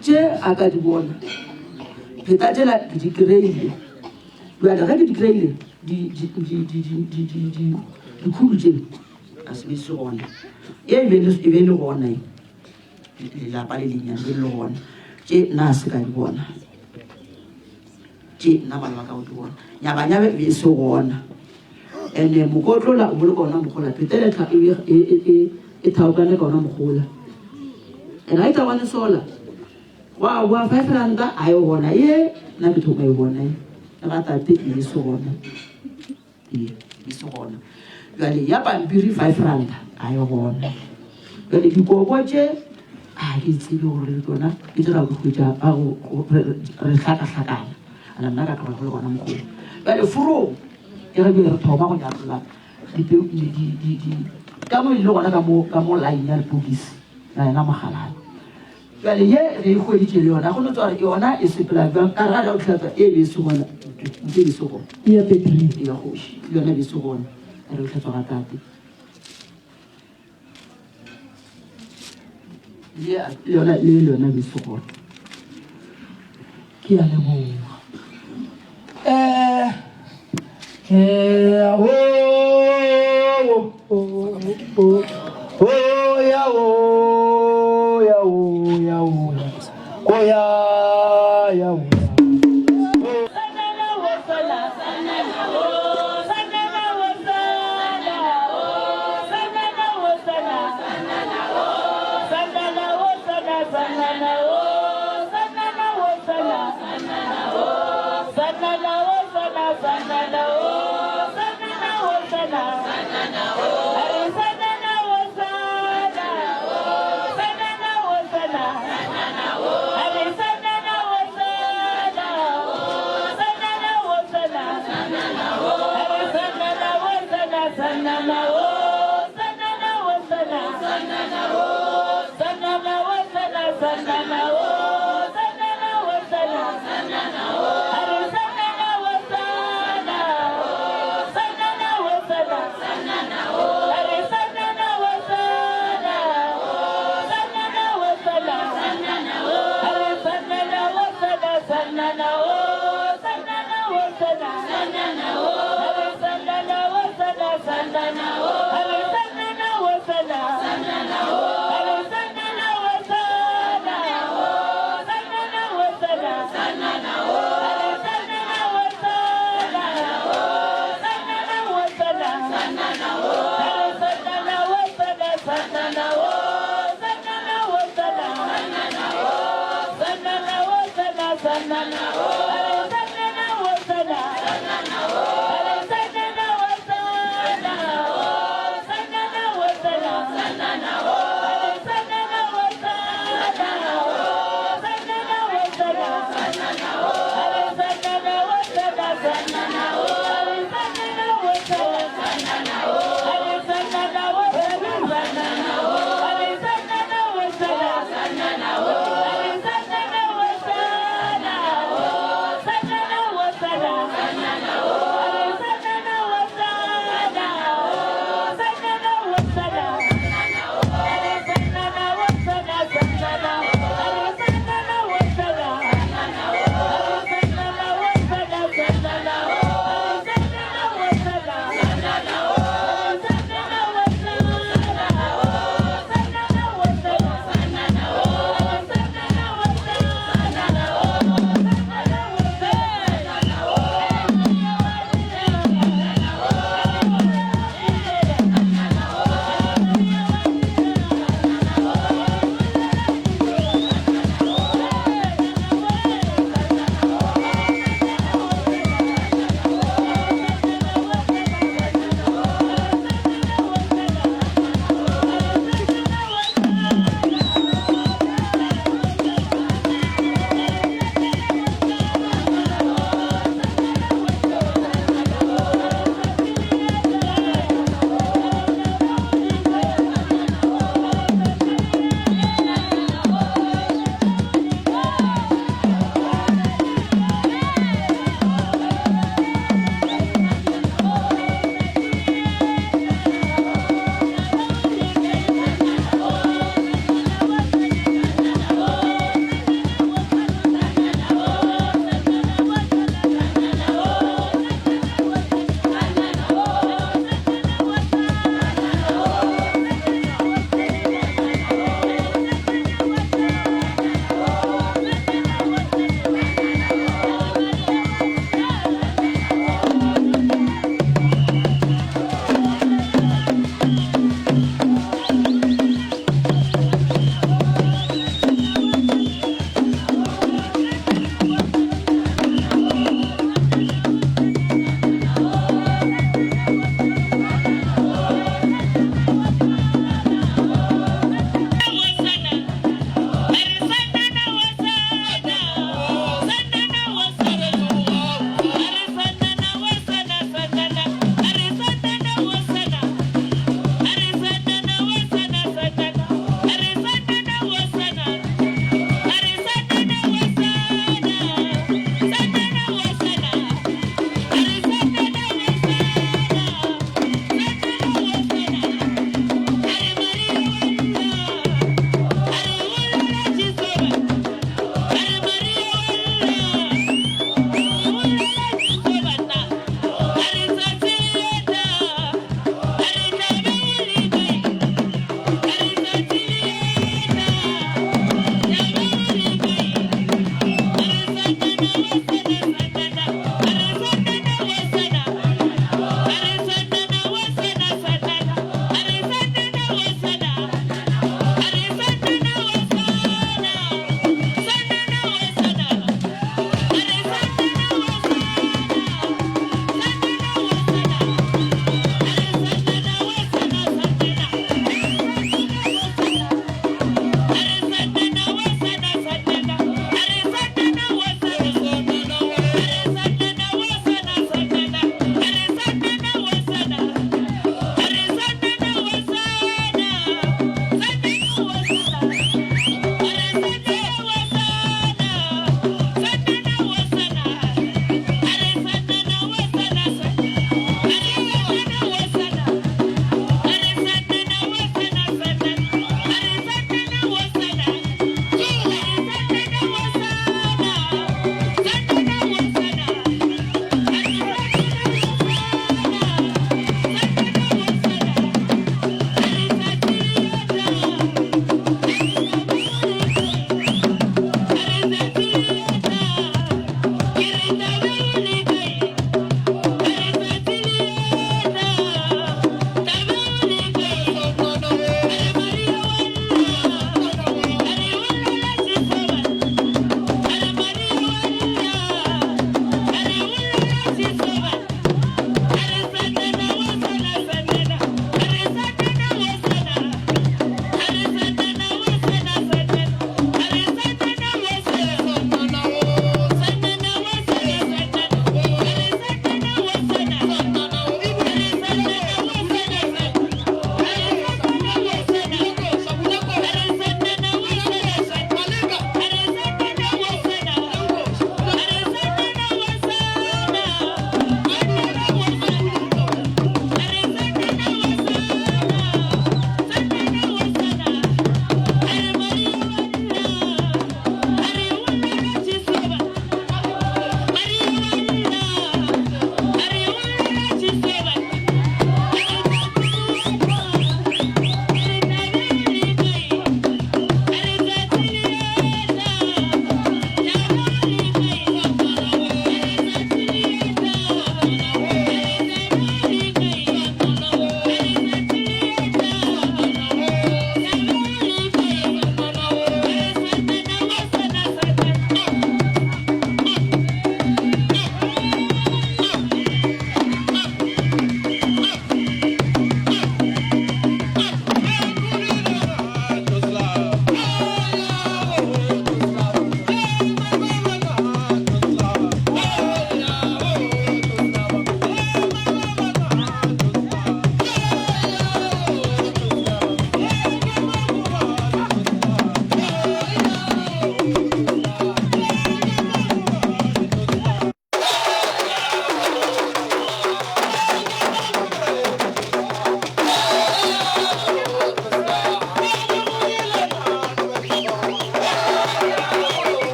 Tše a ka di bona. Pheta tšela ke di kry-ile. Bjale ge ke di kry-ile di di di di di di di di dikhudu tše a se be se gona. Ye e be le e be le gona e. Lelapa le lennyane be le gona. Tše nna a se ka di bona. Tše nna bana ba ka go di bona. Nyabanyabe e be e se gona. Ene mokotlola o boloka ona mogola. Phetele tlha e e e e e thaokane ka ona mogola. Ene ga e thaokane sola. Wa boa 5 ranta a e gona. Ye nna ke thoma e bona e. Le ga tate e se gona. Ee, e se gona. Bjale ya pampiri 5 ranta a e gona. Bjale dikoko tše a ke tsebe gore le tsona ke dira go hwetša a go re hlakahlakana. Ana nna ka tloga go le gona mogolo. Bjale forong ke ge bjale re thoma go nyatlola dipeu di di di di ka mo e le gona ka mo ka mo line ya lepokisi la yena mogalana. Bjale ye re e hweditše le yona, go no tswa gore yona e sepela bjang, ka re ga go tlhatsa e be e se gona, ntho e be se gona. E ya Petri. E ya kgoši, le yona e be se gona, re go tlhatswa ga tate. Le yona le yona e be se gona. Ke a leboga. Eh, eh, oh, oh. O o ya o ya o ya o ya o ya ya o ya.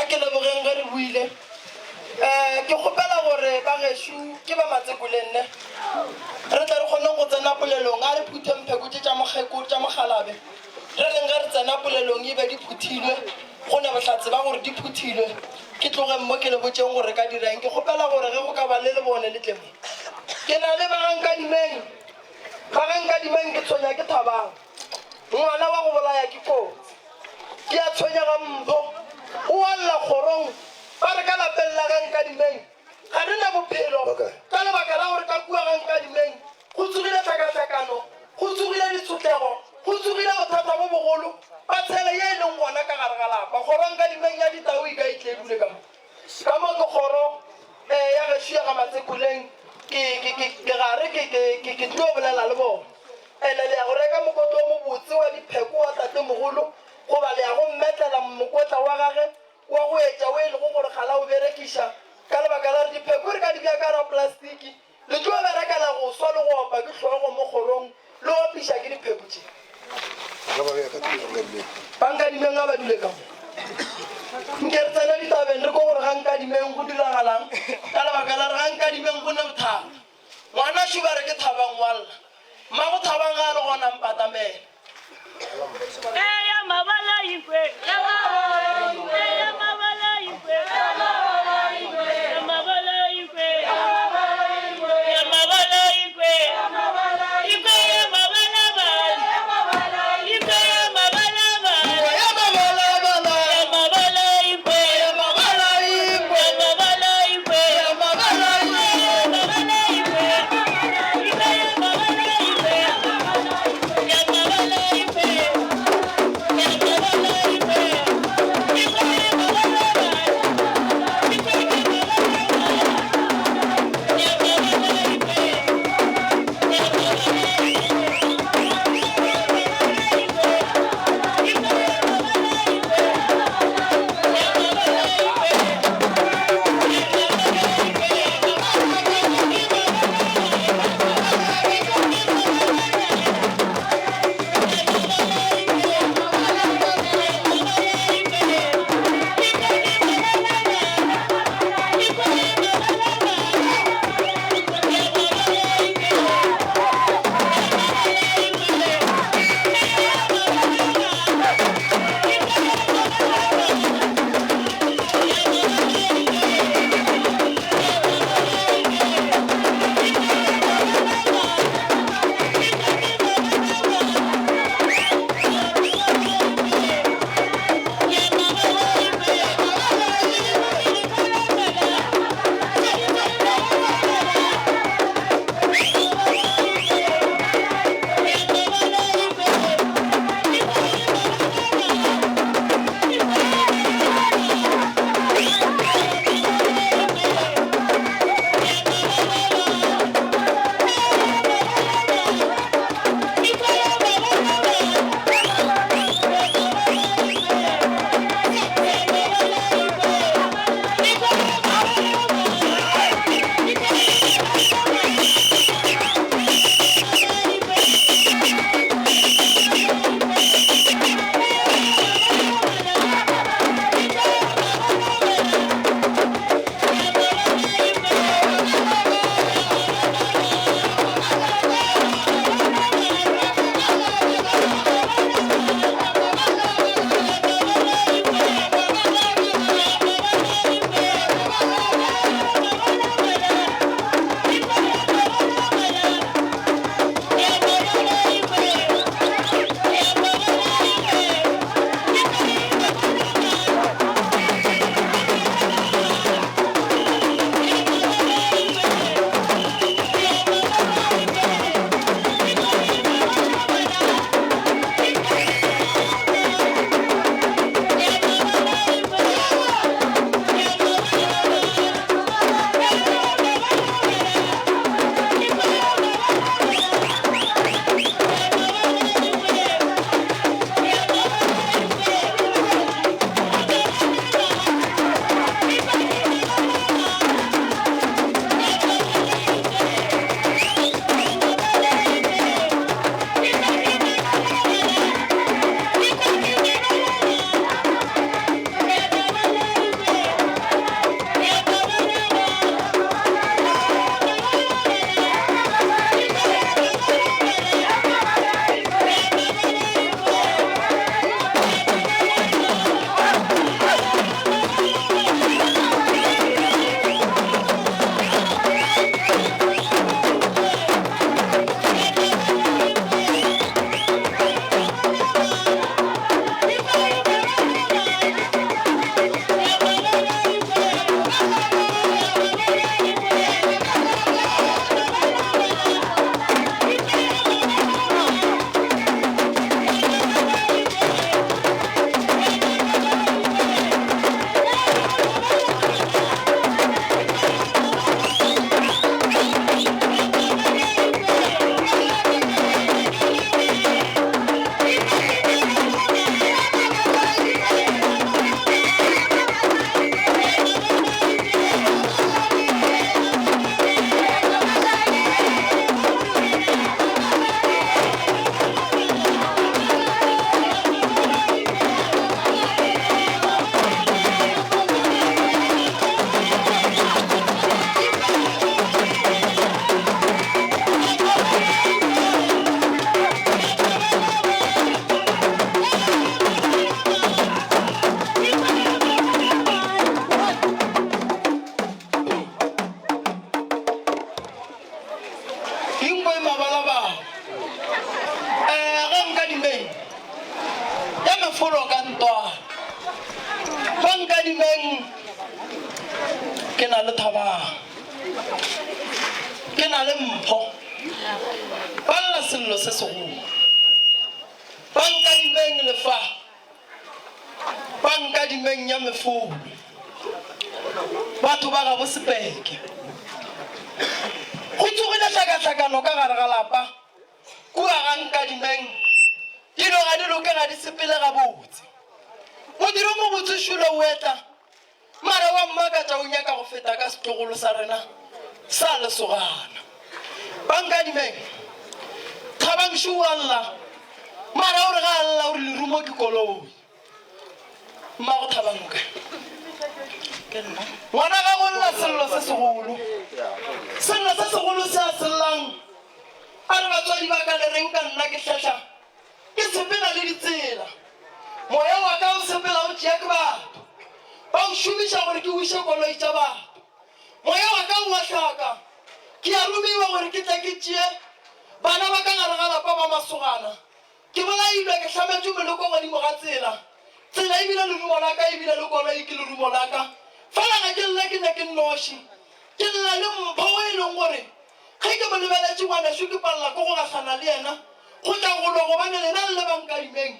ke lebogeng ge re buile. Um ke kgopela gore ba gešo ke ba Matsekoleng ne re tle re kgoneng go tsena polelong. A re phutheng pheko tše tša mokgekolo tša mokgalabe re reng ge re tsena polelong e be di phuthilwe go ne bohlatse ba gore di phuthilwe. Ke tlogeng mo ke le botšeng gore re ka dira eng. Ke kgopela gore ge go ka ba le lebone le tle mo. Ke na le ba ga Nkadimeng. Ba ga Nkadimeng ke tshwenya ke Thabang. Ngwana wa go bolaya ke kotsi. Ke a tshwenyega Mpho. O a lla kgorong. Ba re ka lapeng la ga Nkadimeng ga re na bophelo ka lebaka la gore ka kua ga Nkadimeng go tsogile tlhakatlhakano, go tsogile ditshotlego, go tsogile bothata bo bogolo ba tshele ye e leng gona ka gare ga lapa. Kgoro ya Nkadimeng ya Ditau e ka e tle e dule ka mo. Ka mo ke kgoro eh, ya gešo ya ga Matsekoleng ke, ke, ke, ke gare ke, ke, ke, ke tlilo bolela le bona. Ene le ya go reka mokotlo o mobotse wa dipheko wa tatemogolo goba le ya go mmetlela mokotla wa gage wa go etša wo e lego gore ga la o berekiša ka lebaka la gore dipheko re ka di bea ka gare ga plastiki, le tlo bereka la go swa le go opa ke hlogo mo kgorong le opiša ke dipheko tše. Ba Nkadimeng a ba dule ka mo. Nke re tsene ditabeng re ko gore ga Nkadimeng go diragalang ka lebaka la re ga Nkadimeng go ne bothata. Ngwana šo ba re ke Thabang wa lla. Mmago Thabang ga a le gona mpatamela. Eya mabala ikwe. Eya mabala ikwe. Ya mabala ikwe. Ya mabala ikwe. Ikwe ya mabala bala. Ikwe ya mabala bala. Ya mabala bala. Ya mabala ikwe. Ya mabala ikwe. Ya mabala ikwe. Ya mabala ikwe. Ya mabala ikwe. Ikwe ya mabala ikwe. Ya mabala ikwe. Ya mabala ikwe. Ikwe ya Ke na le Thabang. Ke na le Mpho. Ba lla sello se segolo. Ba nkadimeng lefa. Ba nkadimeng ya mefolo. Batho ba gabo Sepeke. Go tsogile hlakahlakano ka gare ga lapa kua ga Nkadimeng. Dilo ga di loke, ga di sepele gabotse. Modiro mobotse šolo o etla. Mara wa mmakatša o nyaka go feta ka setlogolo sa rena sa lesogana. Bankadimeng, Thabang šo o a lla, mara o re ga a lla o re lerumo ke koloi. Mmago Thabang o kae? Ngwana gago o lla sello se segolo. Sello se segolo se a se llang a re batswadi ba ka le reng ka nna ke hlehla Ke sepela le ditsela. Moya wa ka o sepela o tšea ke batho. Ba o šomiša gore ke wiše koloi tša batho. Moya wa ka o a hlaka. Ke a romiwa gore ke tle ke tšee bana ba ka gare ga lapa ba masogana. Ke bolailwe, ke hlametšwe moleko godimo ga tsela. Tsela e bile lerumo la ka, e bile le koloi ke lerumo la ka. Fela ga ke lle ke ne ke nnoši. Ke lla le Mpho o e leng gore Ge ke mo lebeletše ngwanešu ke palela ke go gahlana le yena go tla go lwa gobane lena le le ba Nkadimeng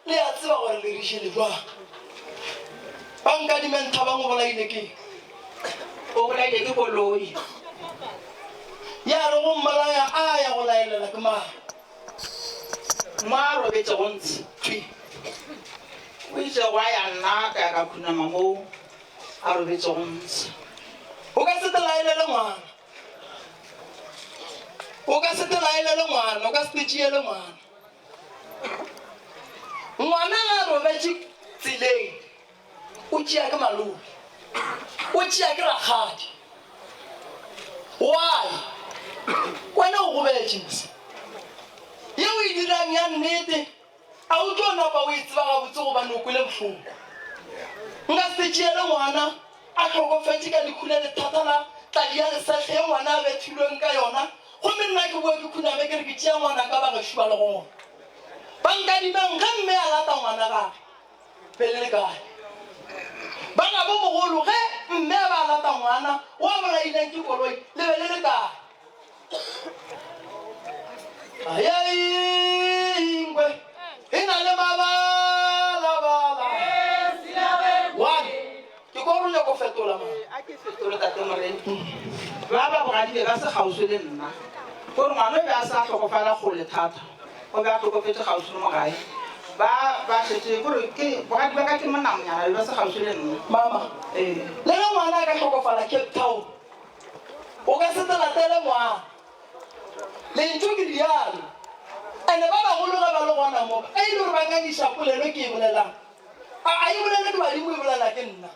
le a tseba gore le re jele jwang. Ba Nkadimeng Thabang o bolaile ke. O bolaile ke koloi. Ya re go mmolaya a ya go laelela ke mang? Mo a robetšego ntshe. Thwi. O itše gwa ya nna ka ya ka khunama moo a robetšego ntshe. O ka se te laelele ngwana. O ka se te laelele ngwana, o ka se te tšeele ngwana. Ngwana ga a robetše tseleng, o tšea ke malome, o tšea ke rakgadi. Why? Wena o gobetše mose. Ye o e dirang ya nnete, A o tlo napa o e tseba gabotse gobane o kwele bohloko? Nka se tšeele ngwana a hlokofetše ka lehu le lethata la tladi ya lesehle ye ngwana a bethilweng ka yona, gomme nna ke boe ke khuname ke re ke tšea ngwanaka ba gešo ba le gona. Ba nkadimeng ge mme a lata ngwana gage be le le kae? Ba gabo mogolo ge mme a ba a lata ngwana wa bolaileng ke koloi le be le le kae? Ayayingwe e na le mabalabala. One, ke kwa gore o nyaka go fetola ma. A ke fetole tate Morena. Ba ba bogadi be ba se kgauswi le nna. Gore ngwana o be a sa hlokofala kgole thata. O be a hlokofetše kgauswi le mo gae. Ba ba šetše gore ke bogadi ba ka ke monamonyana be ba se kgauswi le nna. Mama, Ee. le ge ngwana a ka hlokofala Cape Town, O ka se te latele ngwana. Lentšu ke rialo. Ene ba bagolo ge ba le gona mo, e ile gore ba ngangiša polelo ke e bolelang. A a e bolele ke badimo, e bolela ke nna.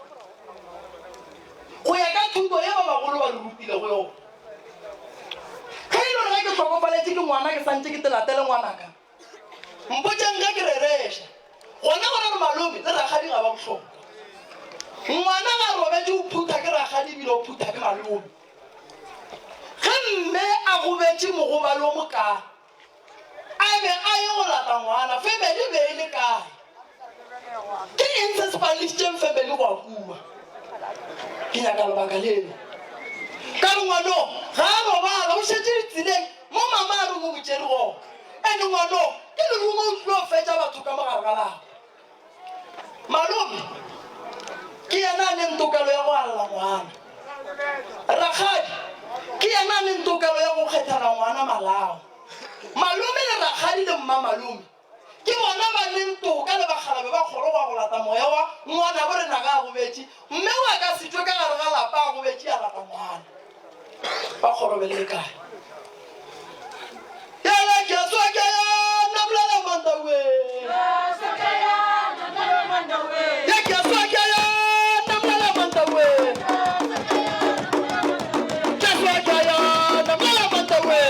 Go ya ka thuto ye ba bagolo ba re rutilego yona. Ge e le gore ge ke hlokofaletše ke ngwana ke santše ke te latele ngwanaka, Mpotšeng ge ke rereša. Gona go ra gore malome le rakgadi ga ba bohlokwa. Ngwana ga a robetše o phutha ke rakgadi ebile o phutha ke malome. Ge mme a gobetše mogobalo o mokaa, a be a ye go lata ngwana, family e be e le kae? Ke eng se se paledišitšeng family go a kua? Ke nyaka lebaka leo. Ka re ngwano ga a robala o šetše ditseleng mo mama a reng o mo tšere gona. Ene ngwano ke lerumo o tlilo fetša batho ka mo gare ga lapa. Malome ke yena a neng tokelo ya go alla ngwana. Rakgadi ke yena a neng tokelo ya go kgethela ngwana malao. Malome le rakgadi le mmamalome Ke bona ba leng toka le bakgalabe ba kgoro go ya go lata moya wa ngwanabo rena ge a gobetše, mme wa ka se tšwe ka gare ga lapa a gobetše a lata ngwana. Ba kgoro be le le kae? Yala ke a swa ke ya namulela mandawe. Ya ke a swa ke ya namulela mandawe. Ke a swa ke ya namulela mandawe.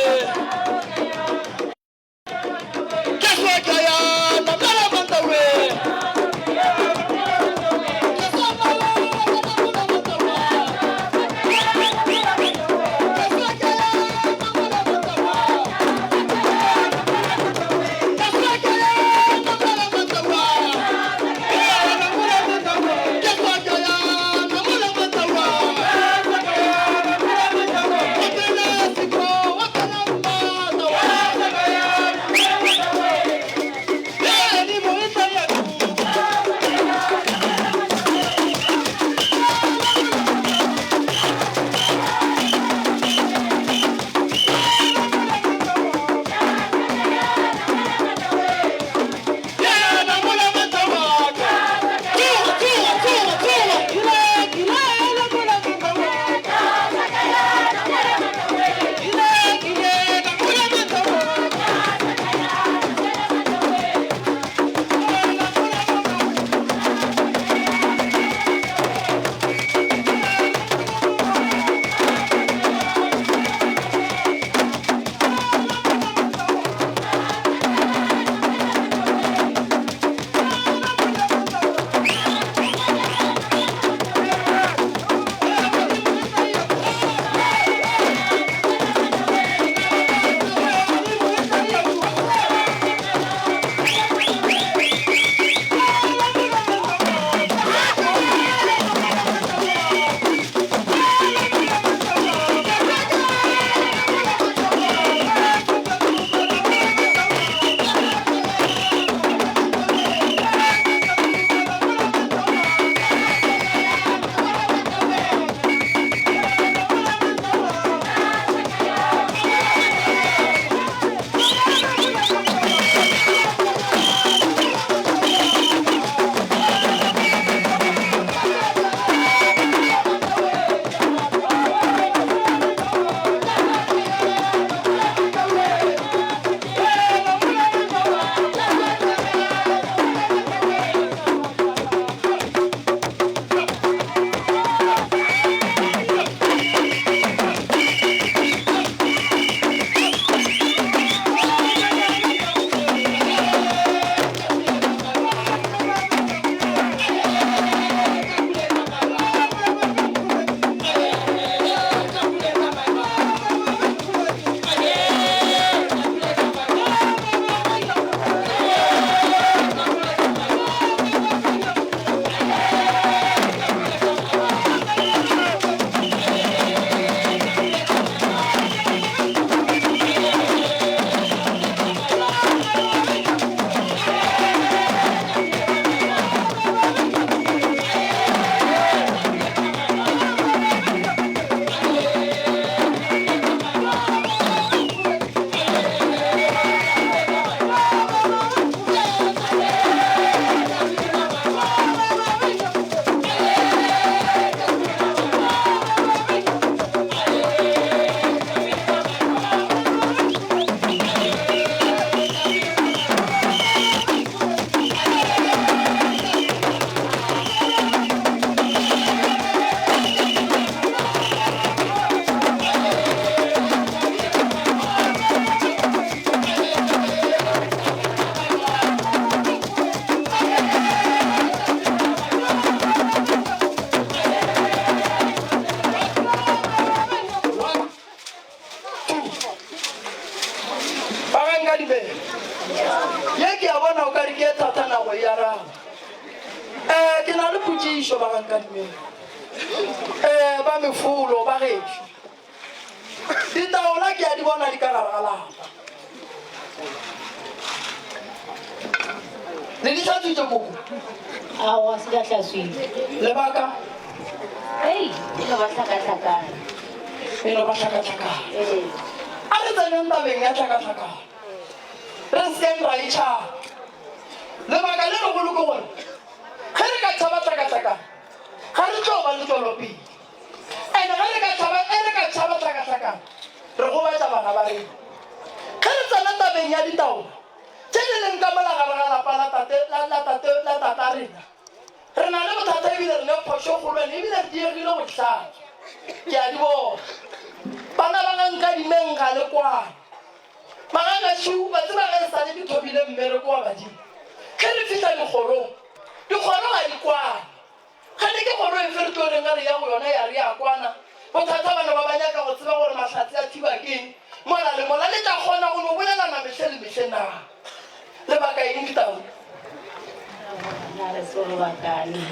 araba. Um ke na le potšišo ba gankadimeng. Um ba mefolo ba gešo. Ditaola ke a di bona di ka gare ga lapa. Le di hlatswitše koko? Aowa, se ka hlatswiwe. Lebaka? Ei, e no ba hlakahlakano. E no ba hlakahlakano. Ee. A re tseneng tabeng ya hlakahlakano. Re se keng ra e tšhaba. Lebaka le legolo ke gore ge re ka tšhaba hlakahlakano, ga re tlo ba le tšwelopele. And ge re ka tšhaba, ge re ka tšhaba hlakahlakano, re gobatša bana ba rena. Ge re tsena tabeng ya ditaola tše di leng ka mola gare ga lapa la tate, la, la tate, la tata rena, re na le bothata ebile re ne phošo e kgolo and ebile re diegile go di hlatswa. Ke a di bona. Bana ba ga Nkadimeng ga le kwane. Magagašu, wa tseba ge e sa le ke thomile mmereko wa badimo, ge re fihla dikgorong, dikgoro ga di kwane. Kgane ke kgoro efe re tlo reng ge re ya go yona ya re ya kwana? Bothata bana ba ba nyaka go tseba gore mahlatse a thiba keng mola le mola. Le tla kgona go no bolelana mehle le mehle na? Lebaka eng ditau? Na re se lebakane.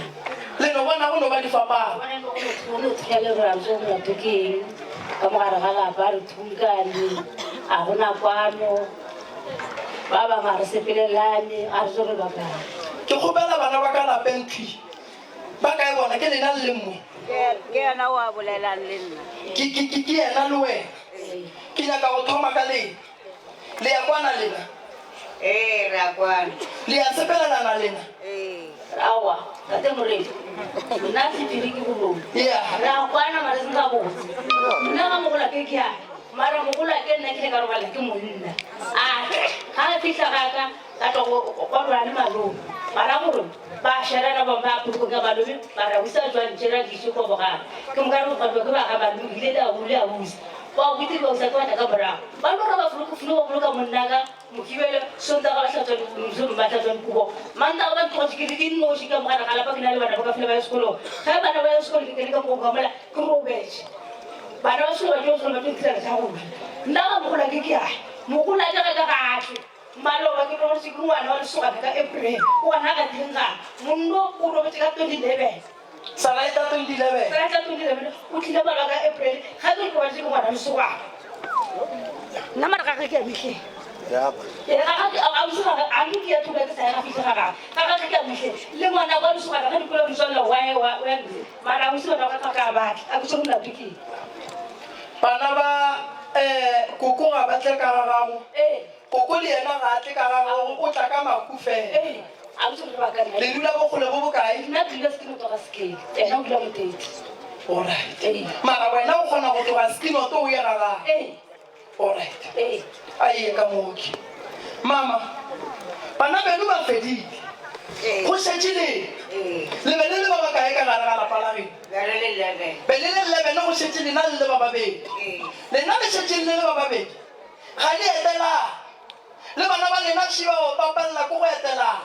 Le no bona go no ba di fapana. Go no thunya le gore a re tsebe molato ke eng ka mo gare ga lapa re thunkane a gona kwano ba bangwe ga re sepelelane ga re tsebe lebakane. Ke kgopela bana ba ka lapeng thwi ba kae bona? Ke lena le leng mo? Ke yena o a bolelang le nna. Ke, ke, ke, ke yena le wena. Ke nyaka go thoma ka lena. Le ya kwana lena? Ee, re a kwana. Le ya sepelelana lena? Ee. Aowa, tate Moredi, nna sephiri ke boloi. Yeah. Re a kwana mara e seng gabotse. Nna ga mogolake ke a, mara mogolake nna ke ile ka robala ke monna. A ga a fihla ga ka, ka tla go gwa lwa le malome. Ba ra gore ba šalana ba ba polokong ya malome, ba ra busa jwang tše ra di iše kwa bogare. Ke moka re bogadiwa ke ba ga malome, ke ile le a le a busa. Ba botse ba busa ke batla ka morago. Ba no re ba folo ba boloka monna ka Mokibelo, Sontaga ba hlatswa di ba hlatswa dikobo. Mantaga ba ntlogetše ke le ke nnoši ka mogare ga lapa ke na le bana ba ka fela ba ya sekolong. Ge bana ba ya sekolong ke kene ka mogoka mola ke robetše. Bana ba sekolo ba tšwa sekolong ba tlo ntirela tša go ja. Nna ga mogolake ke a mogolake ga ka ga tle. Maloba ke robetše ke ngwana wa lesogana ka April gona ga tleng ga monno o robetše ka 2011. Salaeta 2011. Salaeta 2011 o tlile maloba ka April ga ke robetše ke ngwana lesogana. Nna mara ga ge ke ya mehleng. Ee, ga ga ausi ga a nke ke ya thoka ke sa ya ga fihle ga gagwe. Ga gagwe ke ya mehleng le ngwana wa lesogana ge dikolo di tswalela wa ya wa ya mara ausi bana ba ka ga ba tle a ke tsebe molato ke eng. Bana ba um koko ga ba tle ka ga gago. Koko le yena ga a tle ka ga gago, o tla ka maku fela. Le dula bokgole bo bokae? Nna ke dula Sekinoto ga Sekele, yena o dula Moteti. Alright. Mara wena o kgona go tloga Sekinoto o ye ga gagwe? Alright. A ye ka mooki. Mama, bana beno ba fedile. Go šetše lena. Le be le le ba bakae ka gare ga lapa la geno? Be re le 11. Be le le 11, go šetše lena le le ba babedi. Lena le šetše le le ba babedi. Ga le etelane. Le bana ba lena šiba ba papalela ko go etelana.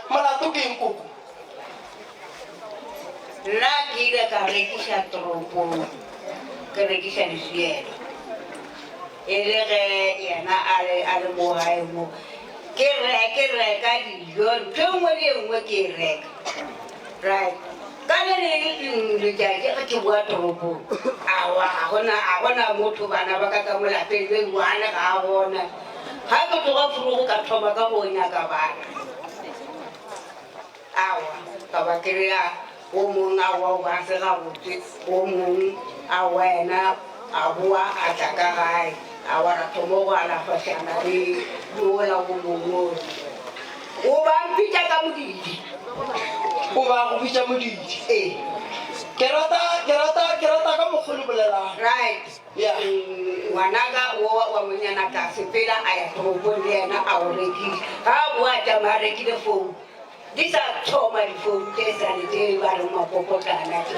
Molato ke eng koko? Nna ke ile ka rekiša toropong, ke rekiša diswielo. E le ge yena a le a le mo gae mo, ke re ke reka dijo, ntho e nngwe le e nngwe ke e reka. Right. Ka le leng letšatši ge ke boa toropong, aowa ga gona ga gona motho bana ba ka ka mo lapeng le one ga a gona. Ga ke tloga forogo ka thoma ka go nyaka bana. Aowa ka ba kry-a o mong aowa o ba se gabotse, o mong aowa yena a boa a tla ka gae. Aowa ra thoma go alafašana le le ola o mongwe ola. O ba mpitša ka modidi. O ba go bitša modidi. Ee. Ke rata, ke rata, ke rata ka mokgo le bolelang. Right. Yeah. Ngwanaka o wa monyana ka sepela a ya toropong le yena a o rekile. Ga a boa a tšama a rekile founu. Di sa thoma difounu tše sale tše ba reng mapopotlana tše.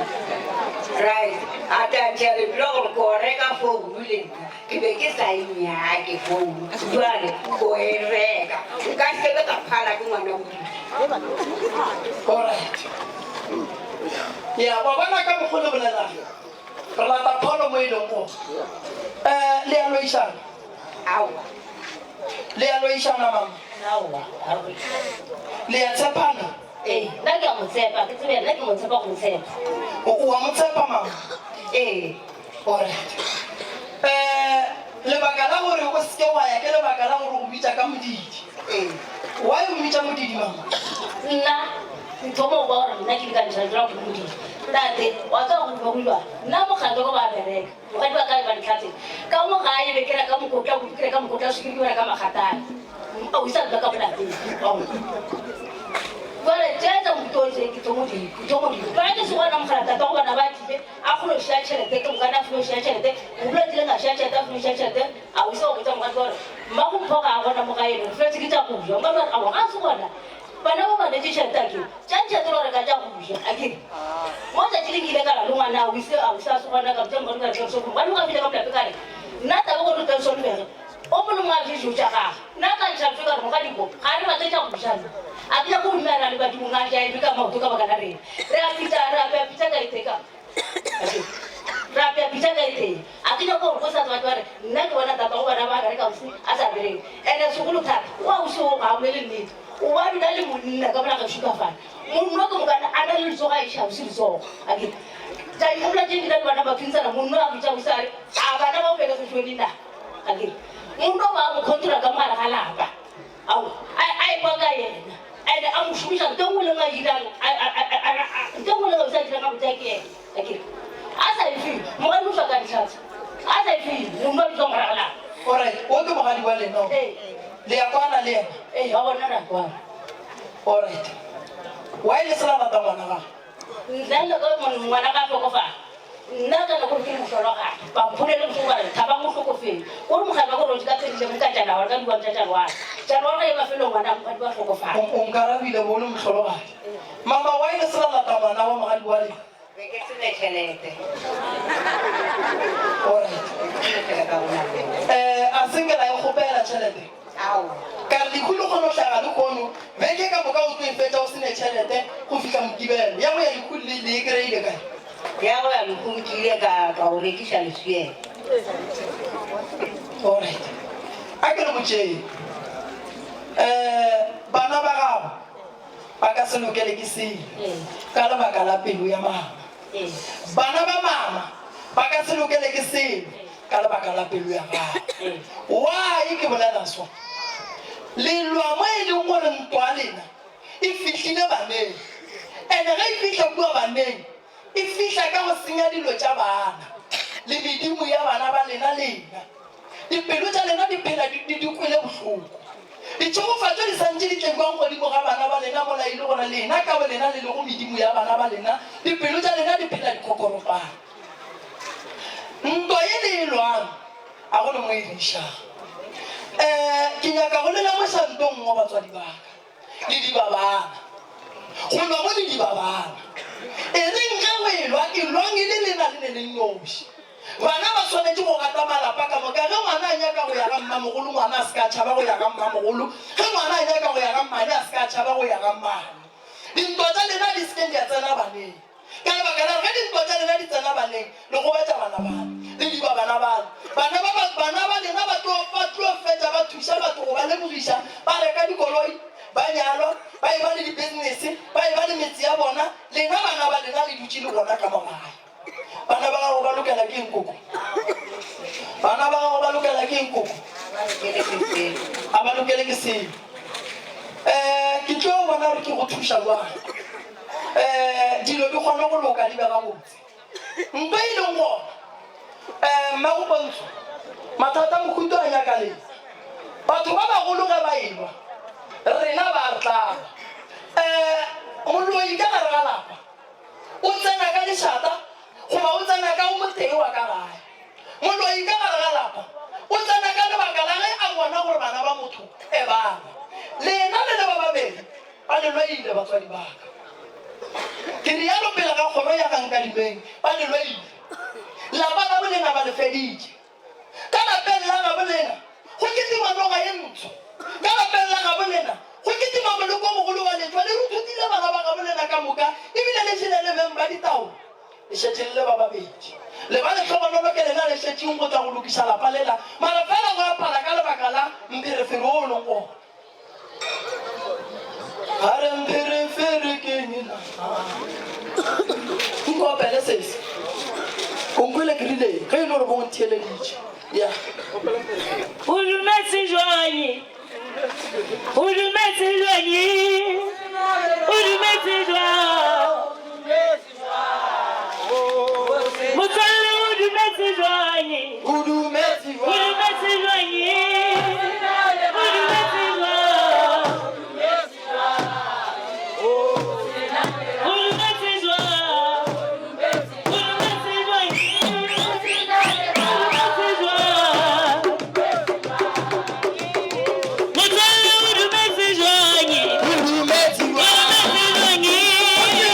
Right. A tla tšea lebelo gore ko reka founu le nna. Ke be ke sa e nyake founu. Jwale ko e reka. Nka se be ka phala ke ngwana modidi. Alright. Ya, wa bona ka mokgo le bolelang. Re lata pholo mo e leng gore. Eh, le a loišana? Aowa. Le a loišana mama? Aowa, ga re loišane. Le a tshepana? Ee, nna ke a mo tshepa, ke tsebe nna ke mo tshepa go mo tshepa. O o a mo tshepa mama? Ee. Alright. Eh, lebaka la gore o seke wa ya ke lebaka la gore o bitša ka modidi. Ee. Why o mmitša modidi mama? Nna ke thoma go kwa gore nna ke le ka ntšha jwang ke modidi. Tate, wa tseba go duma go ilwa. Nna mokgatlo ko ba bereka. Bogadi ba ka ba ntlhatseng. Ka mo gae be ke reka mokotla kudu, ke reka mokotla wa sukiri, ke reka magatane. O isa dula ka mo lapeng. Jwale tše tsa mohuta o tse ke thomo di, ke thomo di. Ba ke se gona mogala tata go bona ba tlile a kgolo šia tšhelete ke mokana a filo šia tšhelete. Mogolo a tlileng a šia tšhelete a filo šia tšhelete a o isa go botsa mogadi gore mmago mpho ga a gona mo gae re fetse ke tša go ja. Mogadi wa re aowa ga a se gona. Bana ba ba neetše tšhelete a kere tša tšhelete lo reka tša go ja a kere. Mo tšatši le ke ile ka ra le ngwana a o ise a o ise a se gona ka botsa mogadi ka re tla so mogadi ga fihla ka mo lapeng ka re nna taba gore o tla solobege O mongwe le mongwe a je dijo tša gagwe. Nna ka ntšha ntho ka re, Mogadiko, ga re batle tša go ja nna. A ke nyake go dumela le badimong a ja eme ka maoto ka baka la rena. Re a pitša, re apea pitša ka e tee ka Re apea pitša ka e tee. A ke nyake gore go sa batho ba re, nna ke bona tatago bana ba bereka ausi a sa bereke. Ene segolo thata, o ausi o ga a bolele nnete. O ba dula le monna ka mola gešo ka fale. Monna ke mokana a na le letsogo a iša ausi letsogo. A ke tša ikgopola tše ke na le bana ba thuntshana, monna a botša ausi a re, a bana ba o belegetšwe le na? Akere monna o ba a mo controla ka mogare ga lapa, ao a a ekwa ka yena and a mo šomiša nto nngwe le nngwe a e dirang, nto nngwe le nngwe a sa e dirang gabotse ke yena. Akere a sa e feel mogadi o šwa ka ditlhatsa, a sa e feel monna o bitšwa mogare ga lapa. Alright, o ke mogadi wa lena o? Le ya kwana le yena? Ee, wa bona re a kwana. Alright, why le se la rata ngwana gagwe? Nna le ka ngwana ka hlokofala. Nna ka nako ke le mohlologadi, ba mpholela bohloko ba re Thabang o hlokofetše. O re mogadi wa ka o robetše ka tshedile mo ka Janaware, ka di-one tša Janaware. Janaware ge e mafelong ngwana mogadi wa hlokofala. O nkarabile bo o le mohlologadi. Mama why le se la lata ngwana wa mogadi wa lena? Be ke se ne tšhelete. Alright. Eh, a se nke la e kgopela tšhelete? Aowa. Ka re lehu le kgona go hlaga lehono, beke ka moka o tlo e fetša o se ne tšhelete go fihla Mokibelo. Ya go ya lehung le le e kry-ile kae? Ya go ya lehung ke ile ka ka go rekiša leswiela. Alright. A ke le botšeng. Eh, bana ba gago ba ka se lokele ke selo ka lebaka la pelo ya mama. Bana ba mama ba ka se lokele ke selo ka lebaka la pelo ya gagwe. Why ke bolela so? Le lwa mo e leng gore ntwa ya lena e fihlile baneng. And-e ge e fihla kua baneng, e fihla ka go senya dilo tša bana le medimo ya bana ba lena. Lena dipelo tša lena di phela di, di, di kwele bohloko. Ditšhegofatšo di santše di tlekwang godimo ga bana ba lena mola e le gore lena ka bolena le lego medimo ya bana ba lena, dipelo tša lena di phela di kokoropana. Ntwa ye le e lwang a go le mo e re išago. Um ke nyaka go le lemoša nto nngwe batswadi ba ka, le diba bana. Go lwa mo le diba bana. E reng ge go e lwa, e lwang e le lena le ne le nnoši. Bana ba swanetše go rata malapa ka moka. Ge ngwana a nyaka go ya ga mmamogolo, ngwana a se ka tšhaba go ya ga mmamogolo. Ge ngwana a nyaka go ya ga mmane, a se ka tšhaba go ya ga mmane. Dintwa tša lena di se ke tša tsena baneng. Ka lebaka la gore ge dintwa tša lena di tsena baneng, le gobatša bana bale, le diba bana bale. Bana ba, ba, bana ba lena ba tlo, ba tlo fetša ba thuša batho go ba lebogiša, ba reka dikoloi, ba nyalwa, ba eba le dibisinese, ba eba le metse ya bona. Lena bana ba lena le dutše le bona ka mo gae. Bana ba gago ba lokela ke eng koko? Bana ba gago ba lokela ke eng koko? A ba lokele ke selo. Um ke tlo bona gore ke go thuša jwang. Um dilo di kgone go loka di be gabotse. Nto e leng gona um mmago Pontsho, mathata mohuto a nyaka lena. Batho ba bagolo ge ba elwa, rena ba re tlaba. Um moloi ka gare ga lapa O tsena ka lešata goba o tsena ka o motee wa ka gae. Moloi ka gare ga lapa o tsena ka lebaka la ge a bona gore bana ba motho e bana. Lena le le ba babedi ba le loile batswadi ba ka. Ke realo pele ga kgoro ya ga Nkadimeng ba le loile. Lapa la bolena ba le feditše. Ka lapeng la gabo lena go kitima noga ye ntsho. Ka lapeng la gabo lena go kitima moleko o mogolo wa letšwa. Le ruthutile bana ba gabo lena ka moka, e bile le jele le beng ba ditaola. Le šetše le le ba babedi. Le ba lehlogonolo ke lena le šetšeng go tla go lokiša lapa lela, mara fela go a phala ka lebaka la mpherefere wo o leng gona. Ga re mpherefere ke eng na? Nkopele sesi. O nkwele ke rile ge e le gore bo ntheeleditše. Ya. O dumetse jwang? O dumetse jwang? O dumetse jwang? Motswalle o dumetse jwang? O dumetse jwang? O dumetse jwang? O dumetse jwang? O dumetse jwang? O dumetse jwang? O dumetse jwang? Motswalle o dumetse jwang? O dumetse jwang? O dumetse jwang?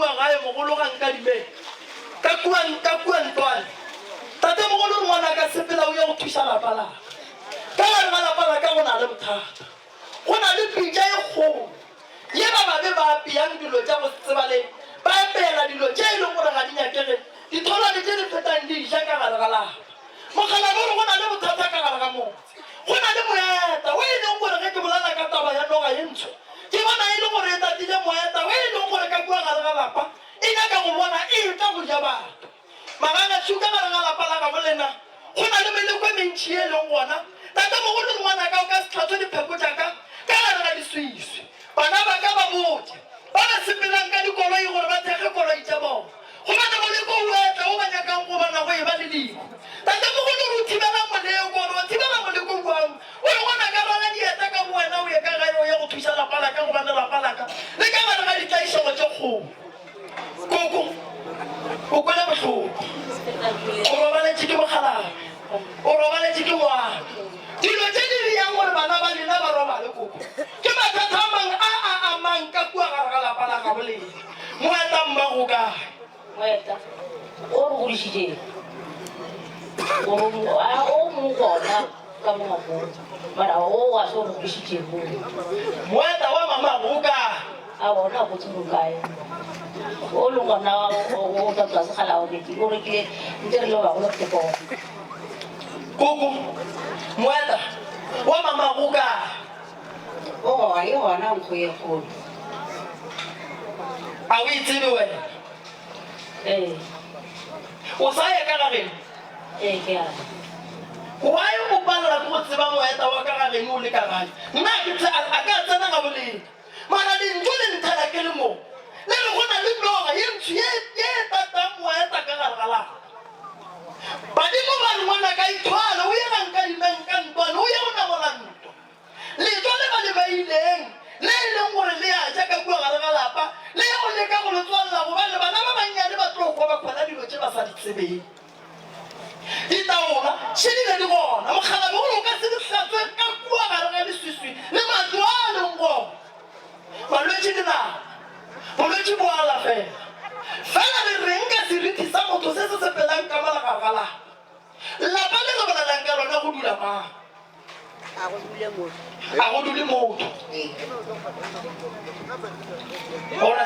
kua gae mogolo ga nkadimeng ka kua ka kua ntlwane. Tatemogolo o re ngwanaka sepela o ye go thuša lapa la ka. Ka gare ga lapa la ka go na le bothata. Go na le pitša e kgolo ye ba babe ba apeyang dilo tša go se tsebalege, ba apeela dilo tše e lego gore ga di nyakege, ditholwane tše di fetang di ja ka gare ga lapa. Mokgalabje o re go na le bothata ka gare ga motse. Go na le moeta wo e lego gore ge ke bolela ka taba ya noga ye ntsho, ke bona e le gore e tatile moeta wo e lego gore ka kua gare ga lapa e nyaka go bona e etla go ja batho. Magagašu ka gare ga lapa la gabo lena go na le meleko e mentši ye e lego gona. Tatemogolo le ngwanaka o ka se hlatswe dipheko tša ka ka gare ga diswiswi. Bana ba ka ba botše ba ba sepelang ka dikoloi gore ba thekge koloi tša bona gobane moleko o etla wo ba nyakang go bona go eba le diku. Tatemogolo o re o thibela moleko, o re o thibela moleko bjang? O re ngwanaka rwala dieta ka bowena o ye ka gae o ye go thuša lapa la ka gobane lapa la ka le ka gare ga ditlaišego tše kgolo. Koko, o kwele bohloko. O robaletše ke mokgalabje. O robaletše ke ngwana. Dilo tše di dirang gore bana ba lena ba robale, koko, ke mathata a mang a a amang ka kua gare ga lapa la gabo lena. Moeta mmago o kae? Moeta, o re godišitšeng. O mong gona ka mo ngwakong, mara o ga se o re godišitšeng. Moeta wa mamago o kae? A bona go tsebo kae. O le gona o tla tswa segala o rekile, o rekile ntse re le bagolo re tepona. Koko, moeta wa mamago o kae? O gona, e gona nkgo ye kgolo. A o e tsebe wena? Ee. O sa ya ka ga geno? Ee, ke a. Why o palela ke go tseba moeta wa ka ga geno o le ka gae? Nna ke a ka tsena ga bolena. Mara lentšu le nthela ke le mo, le re go na le noga ye ntsho ye ye e tatang moeta ka gare ga lapa. Badimo ba re ngwanaka ithwale o ye ga Nkadimeng ka ntwane o ye go namola ntwa. Letšwa le ba le beileng, le e leng gore le a ja ka kua gare ga lapa, le ye go leka go le tswalela gobane bana ba bannyane ba tlo kwa ba khwela dilo tše ba sa di tsebeng. Ditaola še di be di gona, mokgalabje gore o ka se di hlatswe ka kua gare ga leswiswi le matlo a a leng gona. Malwetši le nama, bolwetši bo a alafega. Fela re reng ka seriti sa motho se se sepelang ka mola gare ga lapa? Lapa le re bolelang ka lona go dula mang? A go dule motho. A go dule motho. Gore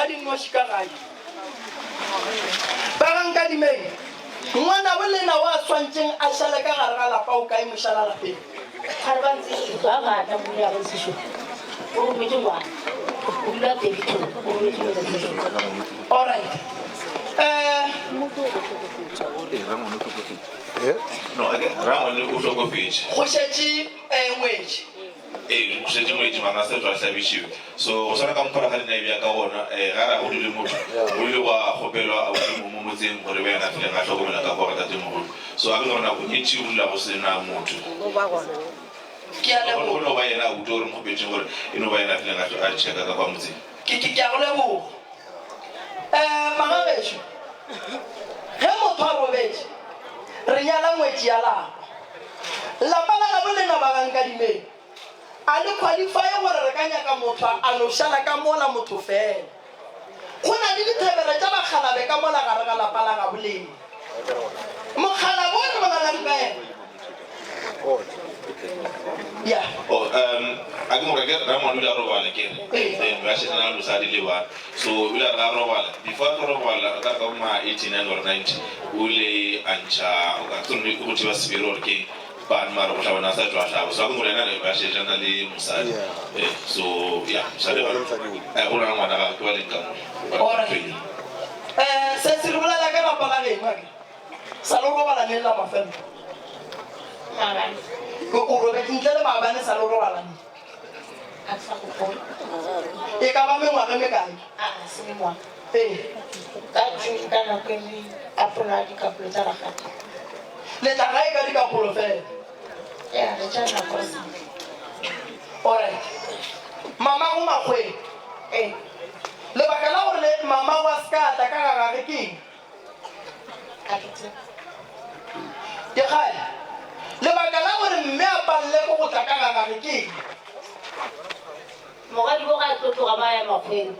tšona di nnoši ka gae. Ba ga Nkadimeng, ngwanabo lena wa swantšeng a šale ka gare ga lapa o kae mošala lapeng? Ga re ba ntse ba gata mo ya go sešo. O rometše ngwana. O dula Daveyton, o rometše ngwana. All right. Eh, No, rangwane o hlokofetše. Go šetše eh, ngwetši. Ee, go šetše ngwetši mara a se tšwa a hlabišiwe. So go swana ka mokgwa rakgadi na e bea ka gona, um ga ra go dule motho, go ile gwa kgopelwa abuti mo mo motseng gore be yena a fileng a hlokomela ka kwa ga tatemogolo. So a ke gore nako e ntši go dula go se na motho. Go ba gona. Ke a leboga. Go no ba yena abuti o re mo kgopetšeng gore e no ba yena a fileng a checka ka kwa motseng. Ke ke ke a go leboga. Um magagešo, ge motho a robetše, re nyala ngwetši ya lapa. Lapa la gabo lena ba ga Nkadimeng a le qualify gore re ka nyaka motho a no šala ka mola motho fela. Go na le dithebere tša bakgalabe ka mola gare ga lapa la gabo lena. Mokgalabo o re bolelang ka yena. Ya. Oh, um, a ke more ke rangwane o ile a robala ke re. Then ba šetše na le mosadi le bana. So o ile a re ga robala, before a tlo robala ka re ka bo ma 89 or 90, o ile a ntšha o ka tsore go thiba sebere or keng bana mara go hlaba na sa tšwa hlaba. So a ke more yena ba šetše na le mosadi. Eh, so yeah, mosadi ba eh go na le ngwana ga ke ba leng ka mo. Alright. Eh, se se re bolela ka lapa la geno akere? Sa lo robala neng la mafelelo? Maabane. O robetše ntle le maabane sa lo robala neng? A ke sa gopola. E ka ba mengwaga e mekae? A a se mengwaga. Ee. Ka June ka nako e le apola dikapolo tsa rakgadi. Le tla gae ka dikapolo fela? Ya, re tša nako re sa. Alright. Mamago Makgweng. Ee. Lebaka la gore le mamago a se ka a tla ka ga gage ke eng? Dikgadi, lebaka la gore mme a palele ke go tla ka ga gage ke eng? Morwadi wo ga a tlo tloga ba ya makgweng,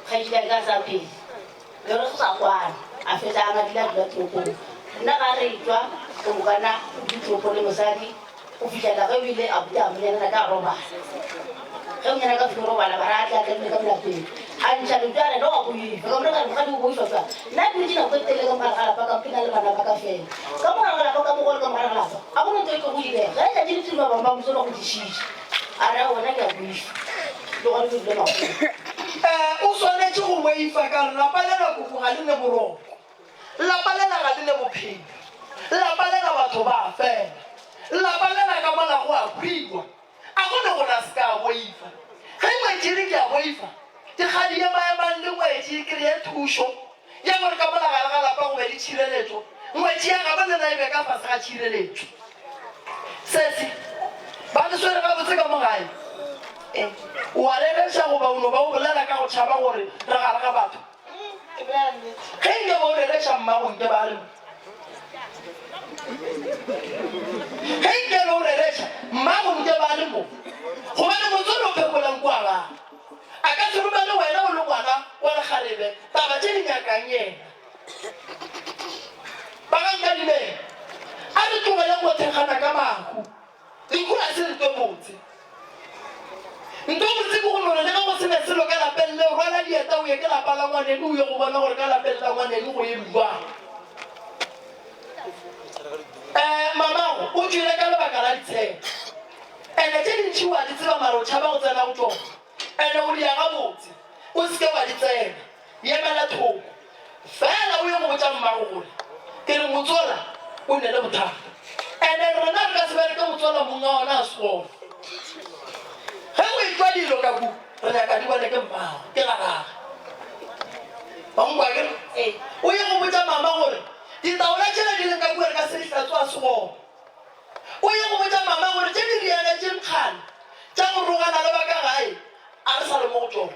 kgaetšedi ya ka a sa phele. Be re sa kwana, a fetša a ngadile a dula toropong. Nna ga re etšwa go mokana o dutše toropong le mosadi go fihlela ge o ile a botša monyanana ka a robala. Ge monyanaka a fihla robala ba re a tle a tla dule ka mo lapeng. A ntšha lentšu a re, No, ga boife. Ka mo re ka re, Mokgadi o boifa jwang? Nna ke dutše nako e telele ka mo gare ga lapa ka ke na le bana ba ka fela. Ka mo gare ga lapa ka mo gole ka mo gare ga lapa ga go na ntho e tlogo direga. Ge letšatši le phirima bang ba mmuso ba go dišitše. A re, Aowa nna ke a boifa. Le gona ke dule makgolo. Eh, o swanetše go boifa ka gore lapa lela koko ga le ne boroko. Lapa lela ga le ne bophelo. Lapa lela batho ba a fela. Lapa lela ka mola go a hwiwa. A go ne gore a se ka a boifa. Ge ngwetši e re ke a boifa, dikgadi emaemang le ngwetši e kreye thušo ya gore ka mola gare ga lapa go be le tšhireletšo, ngwetši ya gabo le na e be ka fase ga tšhireletšo. Sesi, ba le swere gabotse ka mo gae? O a rereša goba o no ba o bolela ka go tšhaba gore re gare ga batho? Ge nke ba o rereša mmago nke ba re Ge nke le o rereša mmago nke ba le mo. Gobane motswadi o phekolang kua gae. A ka se romele wena o le ngwana wa lekgarebe taba tše di nyakang yena. Ba ga Nkadimeng, a re tlogeleng go thekgana ka mahu. Lehu ga se nto botse. Nto botse ke go no re le ge go se na selo ka lapeng leo, rwala dieta o ye ke lapa la ngwaneno o ye go bona gore ka lapeng la ngwaneno go eme bjang. Um mamago o tšwele ka lebaka la ditsheko. Ene tše dintši wa di tseba mara o tšhaba go tsena go tšona. Ene o ria gabotse, o se ke wa di tsena. Yemela thoko. Fela o ye go botša mmago gore ke re motsola o ne le bothata. Ene rena re ka se bereke motsola monga ona a se gona. Ge go etšwa dilo ka ku re nyaka di bone ke mmago, ke ga gage. Wa nkwa akere? O ye go botša mama gore ditaola tšela di leng ka kua re ka se di hlatswe a se gona. O ye go botša mama gore tše di riagetšeng kgale tša go rogana le ba ka gae a re sa le mo go tšona.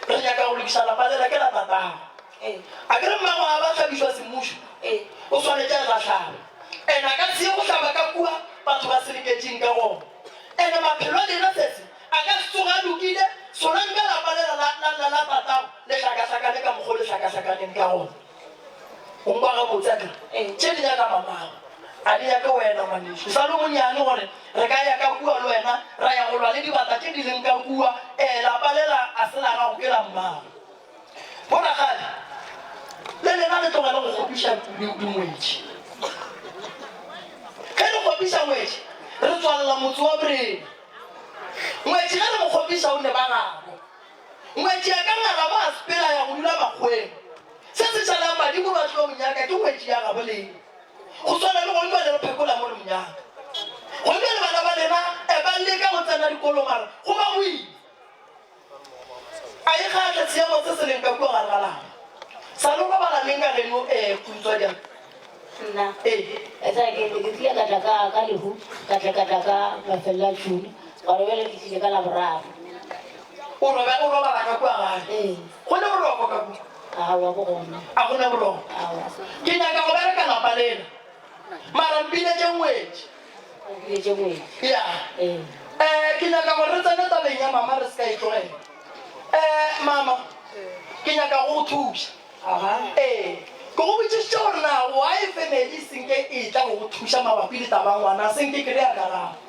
Re nyaka go lokiša lapa lela ke la tatago. A ke re mmago a ba hlabišwa semmušo o swanetše a tla hlaba. Ene a ka se ye go hlaba ka kua batho ba seleketšeng ka gona. Ene maphelo a lena sese a ka se tsoge a lokile sona nka lapa lela la tatago le hlakahlakane ka mokgo le hlakahlakaneng ka gona. O nkwa gabotse akere? Tše di nyaka mamago, a di nyake wena ngwanešu. O sa le monyane gore re ka ya ka kua le wena ra ya go lwa le dibata tše di leng ka kua. Ee, lapa lela a se la gago, ke la mmago. kgopiša dingwetši. Ge re kgopiša ngwetši, re tswalela motse wa borena. Ngwetši ge re mo kgopiša o ne ba gabo. Ngwetši ya ka ngala ba sepela ya go dula makgweng. Se se šalang badimo ba tlo mo nyaka ke ngwetši ya gabo lena. Go swana le gone bjale re phekola mo re mo nyaka. Gone bjale bana ba lena e ba leka go tsena dikolo mara go ba boima. A e kgahle seemo se se leng ka kua gare ga lapa. Sa lo robala neng ka geno eh Khuntswadiang? Nna? Ee. Etsa ke ke tlile ka tla ka ka lehu, ka tla ka tla ka mafelelo a June, gona bjale ke tlile ka Laboraro. O robe o robala ka kua gae? Ee. Go ne boroko ka kua? Aowa bo gona. A go ne boroko? Aowa. Ke nyaka go bereka lapa lela. Mara mpiletše ngwetši. O mpiletše ngwetši. Ya. Ee. Eh, ke nyaka gore re tsene tabeng ya mama re se ka e tlogela. Eh, mama, ke nyaka go go thuša. Ee, ke go botšišitše gore na why family e senke e tla go go thuša mabapi le taba ya ngwana, senke ke rea karabo.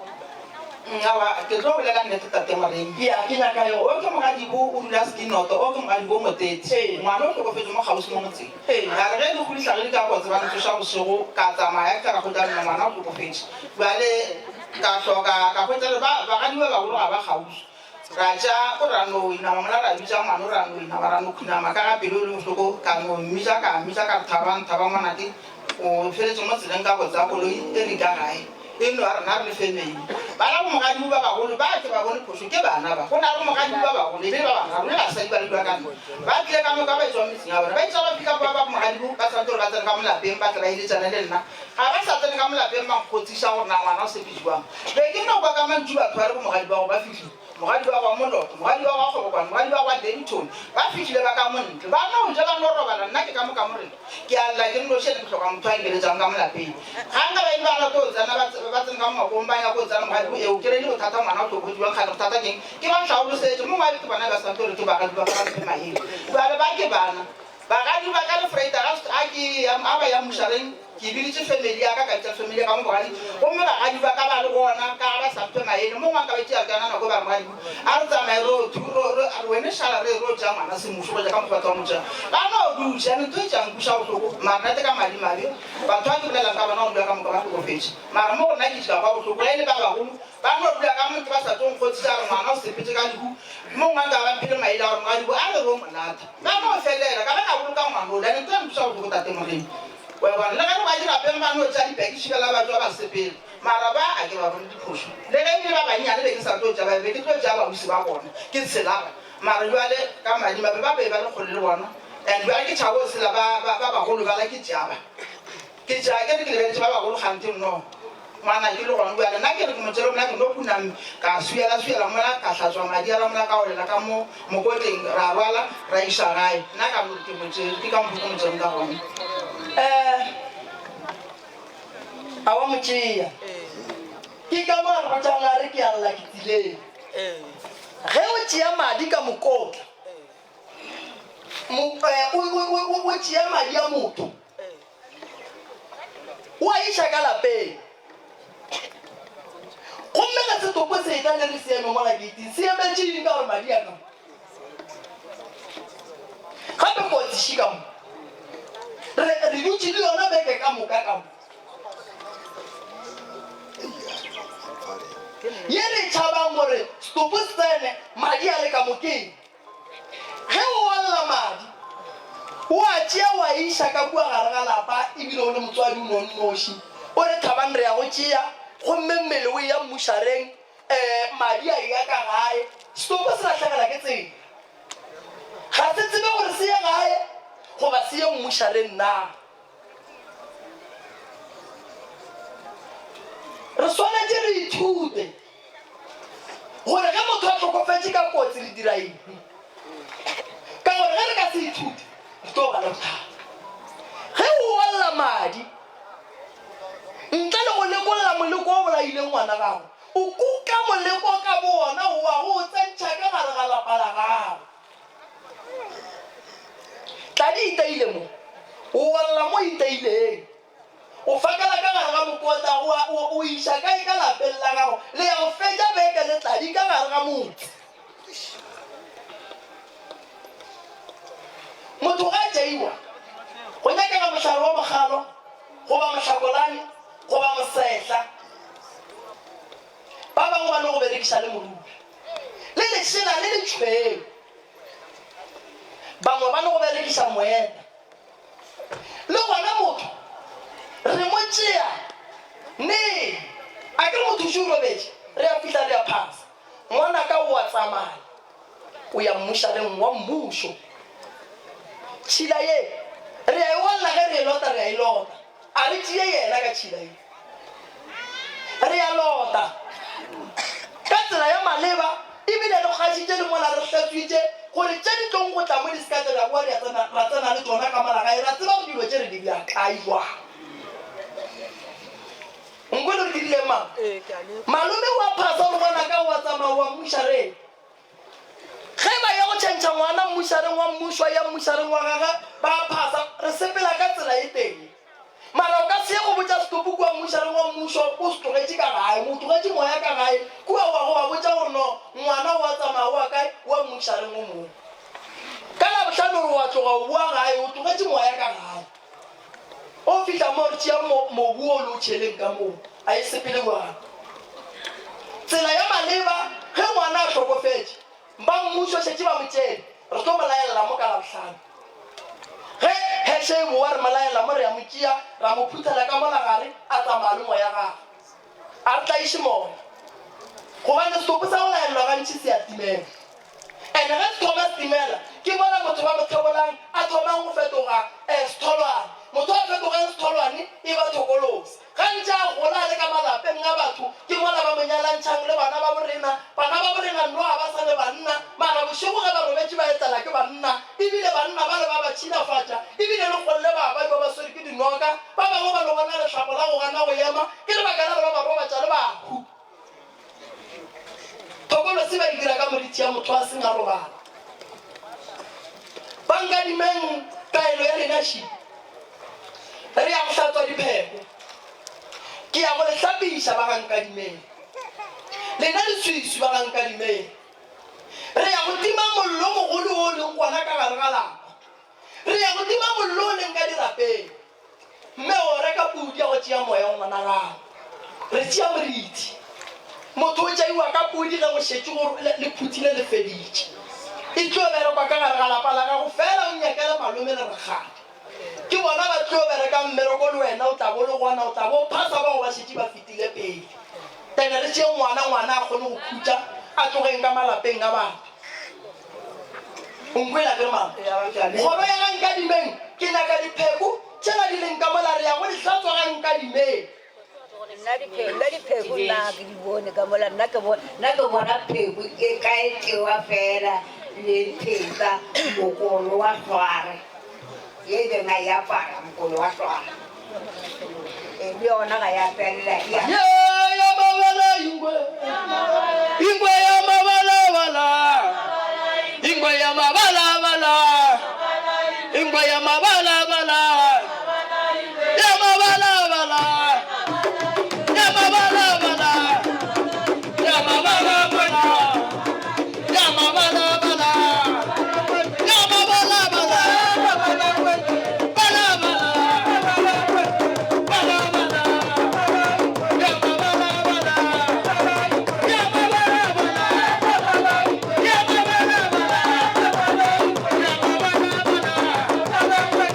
Aowa, ke tlo bolela nnete tate Moremi. Ya, ke nyaka yo. O ke mogadibo o dula Skinoto, o ke mogadibo Motete. Ngwana o hlokofetše mo kgauswi mo motseng. Ya re ge lehu le hlagile ka kotsi ba ntsoša bošego, ka tsamaya ke tla ka hwetša nna ngwana o hlokofetše. Bjale ka hloka ka hwetša le ba bagadi ba bagolo ga ba kgauswi. Ra tša ko ra no inama mola ra bitša ngwana ra no inama ra no khunama ka ga pelo e le bohloko ka no mmitša ka mmitša ka re Thabang Thabang ngwanake o feletše mo tseleng ka kotsi ya koloi e re ka gae. E no a rena re le family. Bana bomogadibo ba bagolo ba ke ba bone phošo ke bana ba. Go na le bomogadibo ba bagolo e be ba bararo le basadi ba le dula ka ntle. Ba tlile ka moka ba etšwa metseng ya bona. Ba itše ba fihla kwa ba bomogadibo ba swanetše gore ba tsene ka mo lapeng ba tle ba eletšane le nna. Ga ba sa tsene ka mo lapeng ba nkgotsiša gore na ngwana o sepetše bjang. Be ke no kwa ka mantšu batho ba re bomogadibo ba go ba fihlile. Mogadi wa gwa Moloto, mogadi wa gwa Kgobokwane, mogadi wa gwa Daveyton, ba fihlile ba ka mo ntle. Ba no ja, ba no robala, nna ke ka mo kamoreng. Ke a lla ke nnoši ene ke hloka motho a nkeletšang ka mo lapeng. Ga nka ba ile ba rata go tsena, ba ba tsene ka mo ngwakong, ba nyaka go tsena, mogadi bo eo, ke reile bothata ngwana o hlokofetše bjang, kgane bothata keng? Ke ba hlaolosetše, mo ngwabe ke bona ba sa ntore ke bagadi ba ka ba mphe maele. Bjale ba ke bana. Bagadi ba ka Lefreita ga a ke a ba ya mošareng, ke biditše family ya ka, ka bitša family ya ka mo bogadi, gomme bagadi ba ka ba le gona, ka ga ba sa mphe maele. Mo ngwe nka ba tšea kana nako ba re mogadi a re tsamaye ro thu ro ro a re wene šala re ro tšea ngwana semušo go ja ka mokgwa batho ba mo tšea. Ba no dutše ane ntho e tša nkuša bohloko, mara nna te ka madimabe batho ba ke bolelang ka bona go dula ka moka ba hlokofetše. Mara mo go nna ke tšea kwa bohloko ge e le ba bagolo Ba no dula ka mo ke ba sa tlo nkgotsiša a re ngwana o sepetše ka lehu, mo ngwa nka ba mphile maele a gore mogadibo a re ro mo lata. Ba no felela, ka ba ka boloka ngwana ola, ene ntho ya nthuša bohloko tate Moremi. Wa bona, le ge re ba dirapeng ba no tšea dipeki šibela ba tšwa ba sepela. Mara ba a ke ba bone diphošo. Le ge e le ba bannyane be ke sa tlo tšea ba, be ke tlo tšea babusi ba bona, ke tshela ba. Mara bjale ka madimabe ba be ba le kgole le bona, and bjale ke tšhabo tshela ba, ba, ba bagolo bala ke tšea ba. Ke tšea ke re ke lebeletše ba bagolo kganthe nno ngwana ke le gona bjale nna ke re ke mo tšere mola ke no khuname ka swiela swiela mola ka hlatswa madi ala mola ka olela ka mo mokotleng ra rwala ra iša gae nna ka no re ke mo tšere ke ka mokgo ke mo tšereng ka gona. Eh, a wa mo tšea. Ke ka mo a re botšang a re ke a lla ke tsileng. Ge o tšea madi ka mokotla, mo, eh, o, o, o, o, o tšea madi a motho, O a iša ka lapeng. Gomme ge setopo se etla le re se eme mola keiting, se emetše eng ka gore madi a ka mo? Gape kotsi še ka mo. Re, re dutše le yona beke ka moka ka mo. Ye re tšhabang gore setopo se tsene, madi a le ka mo ke eng? Ge o olla madi, o a tšea o a iša ka kua gare ga lapa ebile o le motswadi o no nnoši. O re, Thabang re ya go tšea, gomme mmele o eya mmušareng, ee, madi a eya ka gae. Setopo se lahlegela ke tsela. Ga se tsebe gore se ye gae goba se ye mmušareng na. Re swanetše re ithute gore ge motho a hlokofetše ka kotsi re dira eng, ka gore ge re ka se ithute re tlo ba le bothata. Ge o olla madi ntle le go lekolla moleko o bolaileng ngwana gago, o kuka moleko ka bowona o wa go o tsentšha ka gare ga lapa la gago. Tladi iteile mo, o olla mo iteileng. O fakela ka gare ga mokotla, o a o o iša kae ka lapeng la gago? Le ya go fetša beke le tladi ka gare ga motse. Motho ge a tšeiwa, Go nyakega mohlare wa mogalo goba mohlakolane goba mosehla. Ba bangwe ba no go berekiša le morula le lešela le letšhweu. Bangwe ba no go berekiša moeta. Le gona motho re mo tšea neng? A ke re motho šo o robetše, re a fihla re a phasa. Ngwanaka o a tsamaya, o ya mmušareng wa mmušo. Tšhila ye re a e olla ge re e lota, re a e lota. A re tšee yena ka tšhila ye. Re a lota ka tsela ya maleba ebile re kgašitše le mola re hlatswitše gore tše di tlong go tla mo di se ka tša ra boa ra tsena ra tsena le tšona ka mola gae ra tseba gore dilo tše re di bea kae jwang. Nkwele gore ke rileng mama? Malome o a phasa gore ngwanaka o a tsamaya o a mmušareng. Ge ba ya go tšhentšha ngwana mmušareng wa mmušo a ya mmušareng wa gagwe ba a phasa re sepela ka tsela e tee. Mara o ka se ye go botša setopo kua mmušareng wa mmušo o se tlogetše ka gae, o tlogetše moya ka gae kua wa go ba botša gore no ngwana o a tsamaya o a kae o a mmušareng o mongwe. Ka Labohlano o re o a tloga o boa gae o tlogetše moya ka gae. O fihla mo re tšea mo mobu o le o tšheleng ka moo a e sepele bjang. Tsela ya maleba ge ngwana a hlokofetše ba mmušo šetše ba mo tšere re tlo mo laelela mo ka Labohlano. Ge heše e boa re mo laela mo re ya mo tšea ra mo phuthela ka mola gare a tsamaya le moya gagwe. A re tlaiše moya gobane setopo sa go laelelwa gantši se a timela. Ene ge se thoma se timela ke mola motho ba mo thebolang a thomang go fetoga setholwane. Motho a fetogang setholwane e ba thokolosi. Ga ntše a gola a le ka malapeng a batho ke mola ba mo nyalantšhang le bana ba borena. Bana ba borena nno ga ba sa le banna mara bošego ge ba robetše ba etela ke banna ebile banna bale ba ba tšhilafatša ebile le kgolle ba ba ba ba swere ke dinoka. Ba bangwe ba no bona lehlapo la go gana go ema ke lebaka la gore ba ba robatša le bahu. Thokolosi ba e dira ka morithi ya motho a seng a robala. Ba nkadimeng taelo ya lena še, Re ya go hlatswa dipheko. Ke ya go le hlapiša ba ga Nkadimeng. Lena leswiswi ba ga Nkadimeng. Re ya go tima mollo o mogolo wo o leng gona ka gare ga lapa. Re ya go tima mollo o leng ka dirapeng. Mme o reka pudi ya go tšea moya wa ngwanagagwe. Re tšea morithi. Motho o tšeiwa ka pudi ge go šetše go le phuthile le feditše. E tlo berekwa ka gare ga lapa la gago fela o nyakele malome le rakgadi. Ke bona ba tlo berekang mmereko le wena o tla bo le gona o tla bo o phasa bao ba šetše ba fetile pele. Ene re tšee ngwana, ngwana a kgone go khutša a tlogeng ka malapeng a batho. O nkwele akere mama? Kgoro ya ga Nkadimeng, ke nyaka dipheko tšela di leng ka mola re ya go di hlatswa ga Nkadimeng. Nna dipheko nna ke di bone ka mola, nna ke bona, nna ke bona pheko e ka e tšewa fela le pheka mokolo wa hlware ye beng a e apara mokolo wa hlware e le yona ga ya felela e ya. Ya mabala ingwe, ingwe ya mabala bala, ingwe ya mabala bala, ingwe ya mabala bala, ya mabala bala, ya mabala bala, ya mabala bala, ya mabala bala, ya mabala bala, bala bala, bala bala, ya mabala bala, ya mabala bala, ya mabala bala, ya mabala bala.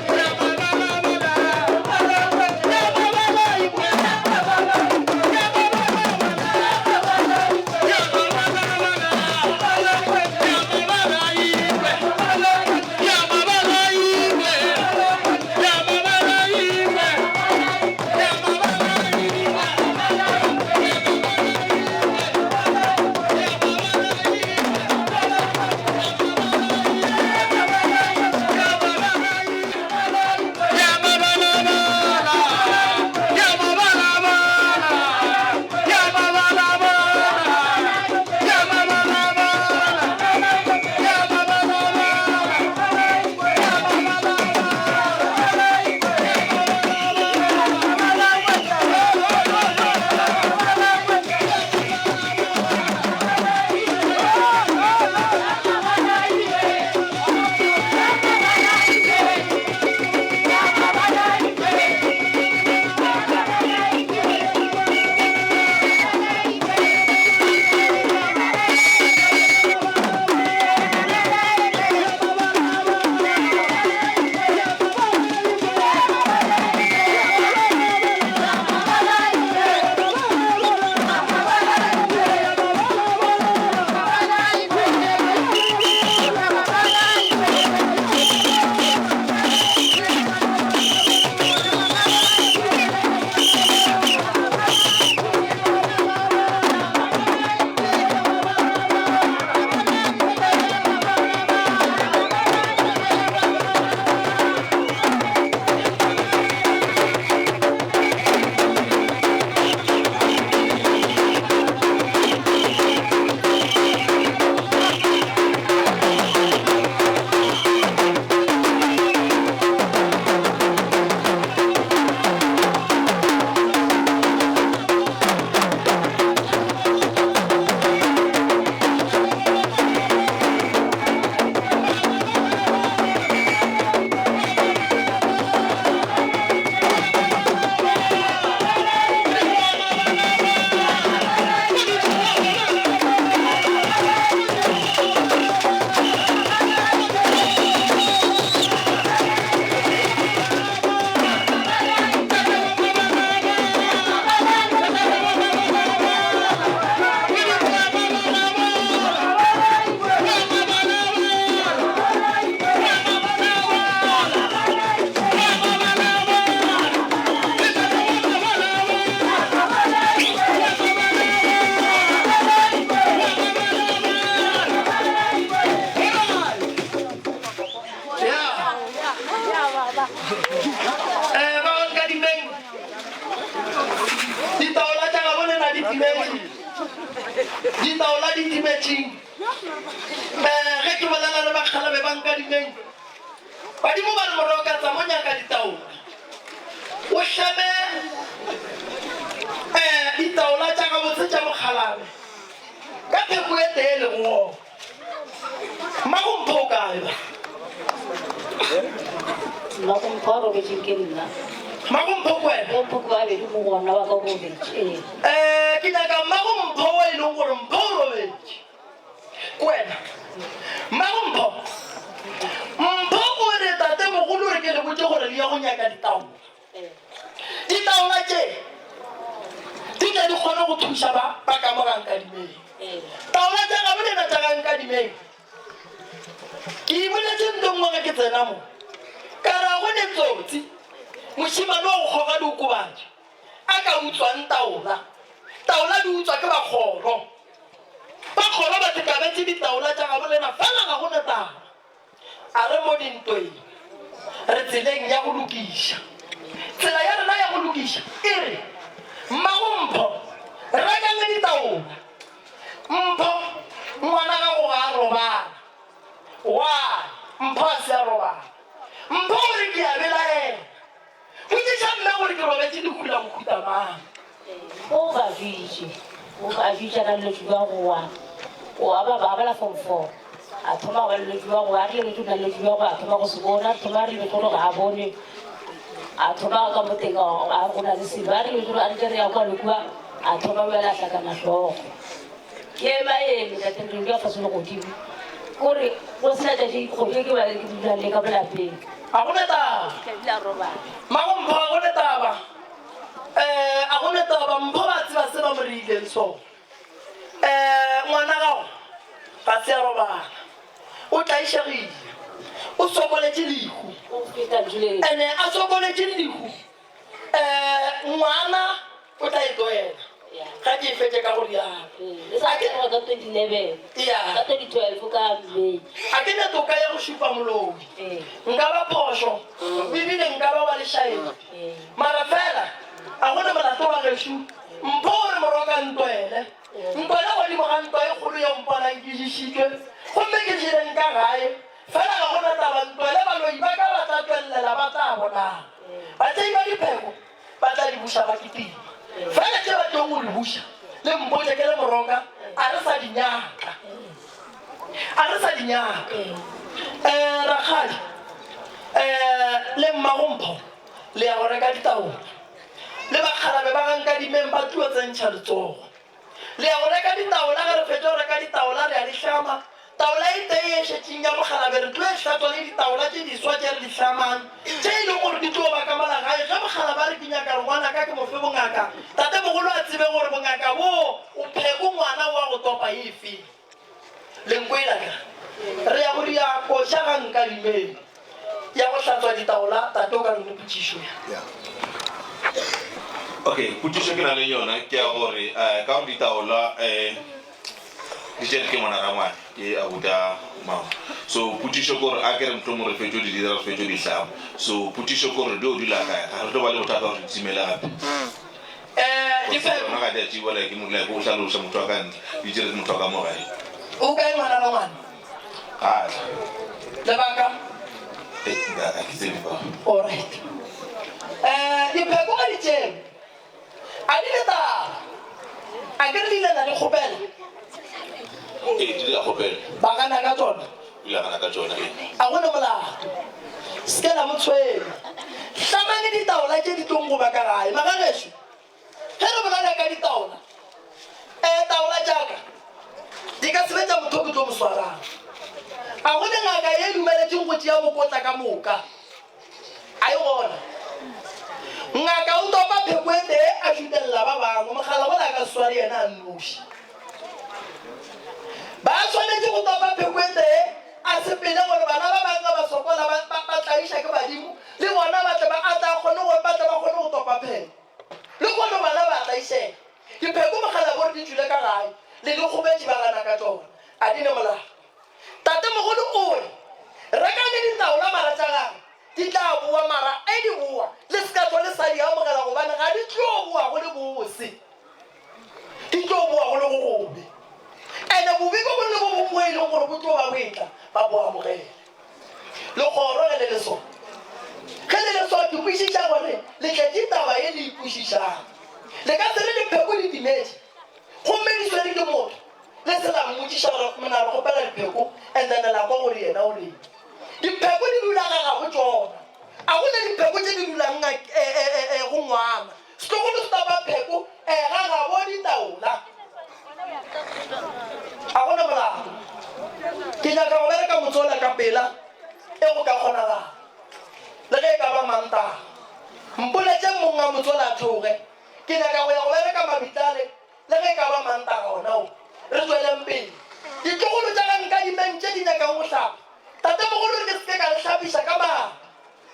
Um ba nkadimeng ditaola tša gabo lena di timetše, ditaola di timetšeng. Um ge ke bolela le bakgalabe ba nkadimeng, badimo ba re moroka tsa mo nyaka ditaola, o hlame um ditaola tša gabotse tša mokgalabe ka pheko e tee le go. Mmagompho o kae ba? Mmagompho a robetšeng ke nna. Mmagompho ke wena? Mpho ke babedi mo gona wa ka o robetše. Ee. Um ke nyaka mmagompho o e leng gore mpho o robetše. Ke wena. Mmagompho. Mpho o re tatemogolo re ke le botše gore le ye go nyaka ditaola. Ditaola tše di tle di kgone go thuša ba ba ka mo ga Nkadimeng. Taola tša gabo lena tša ga Nkadimeng, ke ipoletše nto nngwe ge ke tsena mo, ka re a go ne tsotsi, mošemane wa go kgoga diokobatši a ka utswang taola. Taola di utswa ke ba kgoro. Ba kgoro ba tekabetše ditaola tša gabo lena, fela ga go ne taba. A re mo dintweng, re tseleng ya go lokiša. Tsela ya rena ya go lokiša e re, Mmago Mpho, rekang ditaola. Mpho, ngwana gago ga a robala. Why? Mpho a se a robala. Mpho o re ke a belaela. Botšiša mme gore ke robetše lehu la mohuta mang. O ba bitše, o ba bitša na lelotši lwa go wa. O a ba ba bala form 4. A thoma go ba lelotši lwa go wa, a re lelotši na lelotši lwa go a thoma go se bona, a thoma a re lelotši ga a bone. A thoma ka mo teng a re go na le selo, a re lelotši a ntse re ya kwa le kua, a thoma bjale a hlakana hlogo. Ke ema eme tate re dula fase le godimo. Kore go sena tšatši kgwedi ke ba ke dulang le ka mo lapeng. A go ne taba. Ke dula robala. Mmago Mpho a go ne taba. Eh, a go ne taba. Mpho ba tseba se ba mo reileng sona. Eh, ngwana gago ga se a robala. O tlaišegile. O sokoletše lehu. Ene a sokoletše lehu. Eh, ngwana o tla e tlwaela ga ke e fetše ka go rialo. E sa tloga ka 2011. Ya. Ka 2012 ka May. A ke ne toka ya go šupa moloi. Nka ba phošo, ebile nka ba wa lešaedi. Mara fela, a go ne molato wa gešo. Mpho o re moroka ntwele. Ntwele godimo ga ntwa e kgolo yeo mponang ke ješitšwe, gomme ke jeleng ka gae. Fela ga go na taba, ntwele baloi ba ka ba tla tšwellela ba tla bonang. Batšei ba dipheko ba tla di buša ba kitima. Fela tše ba tlong go di buša, le mpotše ke le moroka, a re sa di nyaka. A re sa di nyaka. Um rakgadi, um le mmagompho le ya go reka ditaola. Le bakgalabe ba ga Nkadimeng ba tlo tsentšha letsogo. Le ya go reka ditaola, ge re fetša go reka ditaola re a di hlama. Taola e tee ye e šetšeng ya mokgalabe re tlo e hlatswa le ditaola tše diswa tše re di hlamang, tše e lego gore di tlo ba ka mola gae. Ge mokgalabe a re ke nyaka gore ngwanaka ke mo fe bongaka, tatemogolo a tsebe gore bongaka boo o pheko ngwana wa go topa efe. Lenkwela ka re ya go dia koša ga Nkadimeng ya go hlatswa ditaola, tate o ka re potšišo ya. Okay, potšišo ke na le yona ke ya gore eh, ka gore ditaola eh, di tšere ke ngwana rangwane ke abuta mama so potšišo ke gore a ke re mohlomong re fetšo di dira re fetšo di hlama so potšišo ke gore di o dula kae ga re tlo ba le bothata gore di timele gape Gona ga di a tšeiwa like mo like o hlaloša motho wa ka ntle di tšere ke motho wa ka mo gae. O kae ngwana rangwane? Ga a tla. Lebaka? Eh, nka a ke tsebe fa. Alright. Eh, dipheko ga di tšere. A di le taba. A ke re le ile la di kgopela? Ee, di ile la kgopela. Ba gana ka tšona? O ile a gana ka tšona, ee. A go ne molato. Se ke la mo tshwenya. Hlamang ditaola tše di tlong go ba ka gae. Magagešo, ge re bolela ka ditaola, ee, taola tša ka di ka se be tša motho o ke tlo mo swarang. A go ne ngaka ye e dumeletšeng go tšea mokotla ka moka? A e gona. Ngaka o topa pheko e tee a šutelela ba bangwe, mogala wola a ka se sware yena a nnoši. Ba swanetše go topa pheko e tee a sepele gore bana ba bangwe ga ba sokola ba, ba, ba tlaiša ke badimo, le bona ba tle ba, a tle a kgone go, ba tle ba kgone go topa pheko. Lehono bana ba tlaišega. Dipheko mogala bo re di tšwile ka gae, le dikgobetši ba gana ka tšona. A di ne molato. Tatemogolo o re, Rekang le ditaola mara tša gagwe. Di tla boa, mara e di boa, le se ka tšwa le sa di amogela, gobane ga di tlo boa go le bose. Di tlo boa go le go gobe. Ene bobe bo bongwe le bo bongwe bo e leng gore bo tlo ba bo etla, ba bo amogele. Legoro ge le le so. Ge le le so, ke kwešiša gore le tletše taba ye le e kwešišang. Le ka se re dipheko di timetše, gomme di swere ke motho, le se la mmotšiša gore mna re kgopela dipheko, and then la kwa gore yena o reng. Dipheko di dula ga gabo tšona. A go na dipheko tše di dulang go ngwana. Setlogolo se tapa pheko ga gabo ditaola. A go na molato. Ke nyaka go bereka motse ola ka pela e go ka kgonagala. Le ge e ka ba Mantaga. Mpoletšeng monga motse ola a theoge. Ke nyaka go ya go bereka Mabitlale Le ge e ka ba Mantaga ona wo, re tšweleng pele. Ditlogolo tša ga Nkadimeng tše di nyakago go hlapa, Tatemogolo re ke se ke ka le hlapiša ka madi,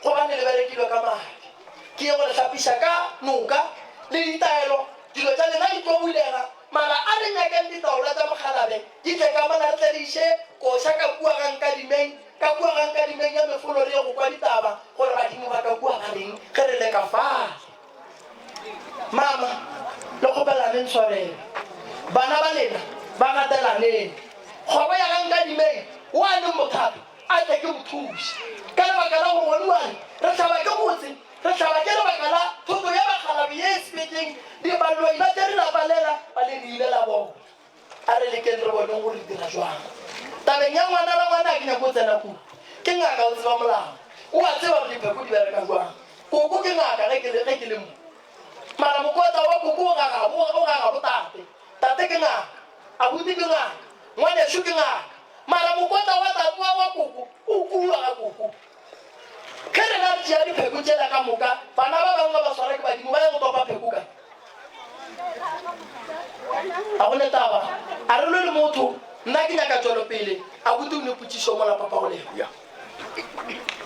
gobane le berekilwe ka madi. Ke ye go le hlapiša ka noka le ditaelo, dilo tša lena di tlo bulega. Mara a re nyakeng ditaola tša mokgalabje di tle ka mola, re tle re iše koša ka kua ga Nkadimeng, ka kua ga Nkadimeng ya mefolo re ye go kwa ditaba gore badimo ba ka kua ba reng ge re le ka fale. Mama, le kgopelaneng tshwarelo. Bana ba lena ba gatelaneng. Kgoro ya ga Nkadimeng o a leng bothata a tle ke mo thuše. Ka lebaka la gore gone bjale re hlaba ke motse, re hlaba ke lebaka la thoto ya bakgalabje ye e sepetšeng, baloi ba tšere lapa lela ba le diile la bona. A re lekeng re boneng gore re dira jwang. Tabeng ya ngwana rangwana ga ke nyake go tsena kudu. Ke ngaka o tseba molao. O a tseba gore dipheko di bereka jwang. Koko ke ngaka ge ke le ge ke le mo. Mara mokotla wa koko o ga gabo o ga gabo tate. Tate ke ngaka. Abuti ke ngaka. Ngwanešu ke ngaka. Mara mokotla wa tate wa wa koko o kua ga koko. Ge rena re tšea dipheko tšela ka moka, bana ba bangwe ba swara ke badimo ba ye go topa pheko kae? Ga go ne taba. A re lwe le motho. Nna ke nyaka tšwelopele. Abuti o ne potšišo mola papa go lego. Ya.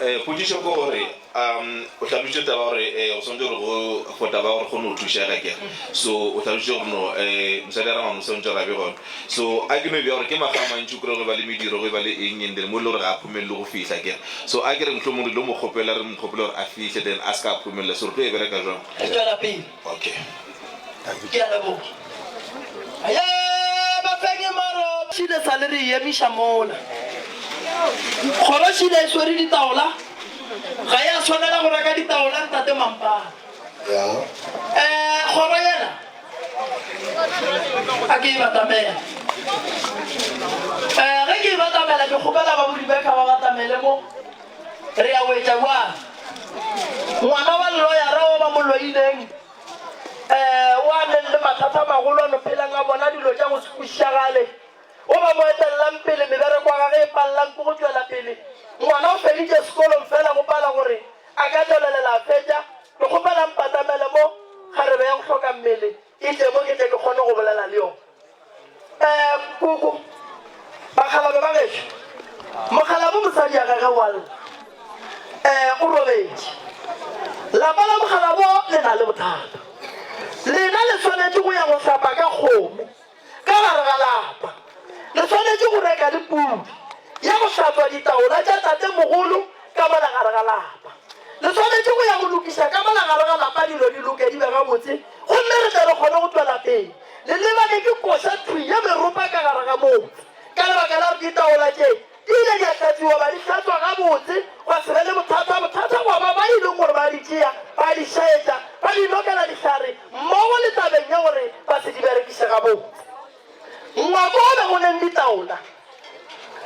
Eh, potšišo ke gore um o hlalošitše taba gore eh, o swanetše gore go for taba ya gore kgone go thušega kere so o hlalošitše gore no eh, mosadi a rangwane o swanetše gore a be gona so a ke no e bea gore ke makga a mantši o kry go ba le mediro go ba le eng and then mo e le gore ga a phomelele go fihla kere so a ke re mohlomong re tlo mo kgopela re mo kgopela gore a fihle then a se ka a phomelela so re tlo e bereka jwang Re tšwela pele. Okay. Ke a leboga. Aye, bafenyi maro. Šile sa le re e emiša mola. Kgoro šile e swere ditaola. Ga ya swanela go reka ditaola ntate Mampana. Eh, kgoro yela a ke e batamela. Eh, ge ke e batamela ke kgopela ba bo Rebecca ba batamele mo. Re ya wetša bjang? Ngwana wa lloyara o ba mo loileng, um o a neng le mathata a magolo a no phelang a bona dilo tša go se kwešišagale, o ba mo etelelang pele mebereko ya gage e palelang ke go tšwela pele. Ngwana o feditše sekolong fela go pala gore a ka tšwelelela a fetša. Ke kgopela mpatamele mo, kgarebe ya go hloka mmele e tle mo ke tle ke kgone go bolela le yona. Um koko, bakgalabje ba gešo, mokgalabje mosadi ya gage wa lla, um o robetše. Lapa la mokgalabo le na le bothata. Lena le swanetše go ya go hlapa ka kgomo ka gare ga lapa. Le swanetše go reka le pudi ya go hlatswa ditaola tša tatemogolo ka mola gare ga lapa. Le swanetše go ya go lokiša ka mola gare ga lapa dilo di loke di be gabotse gomme re tle re kgone go tšwela pele. Le lebane ke koša thwi ya meropa ka gare ga motse ka lebaka la gore ditaola tše di ile di a hlatswiwa ba di hlatswa gabotse gwa se be le bothata. Bothata gwa ba ba e leng gore ba di tšea ba di šaetša ba di lokela dihlare mmogo le tabeng ya gore ba se di berekiše gabotse. Ngwako o be go leng ditaola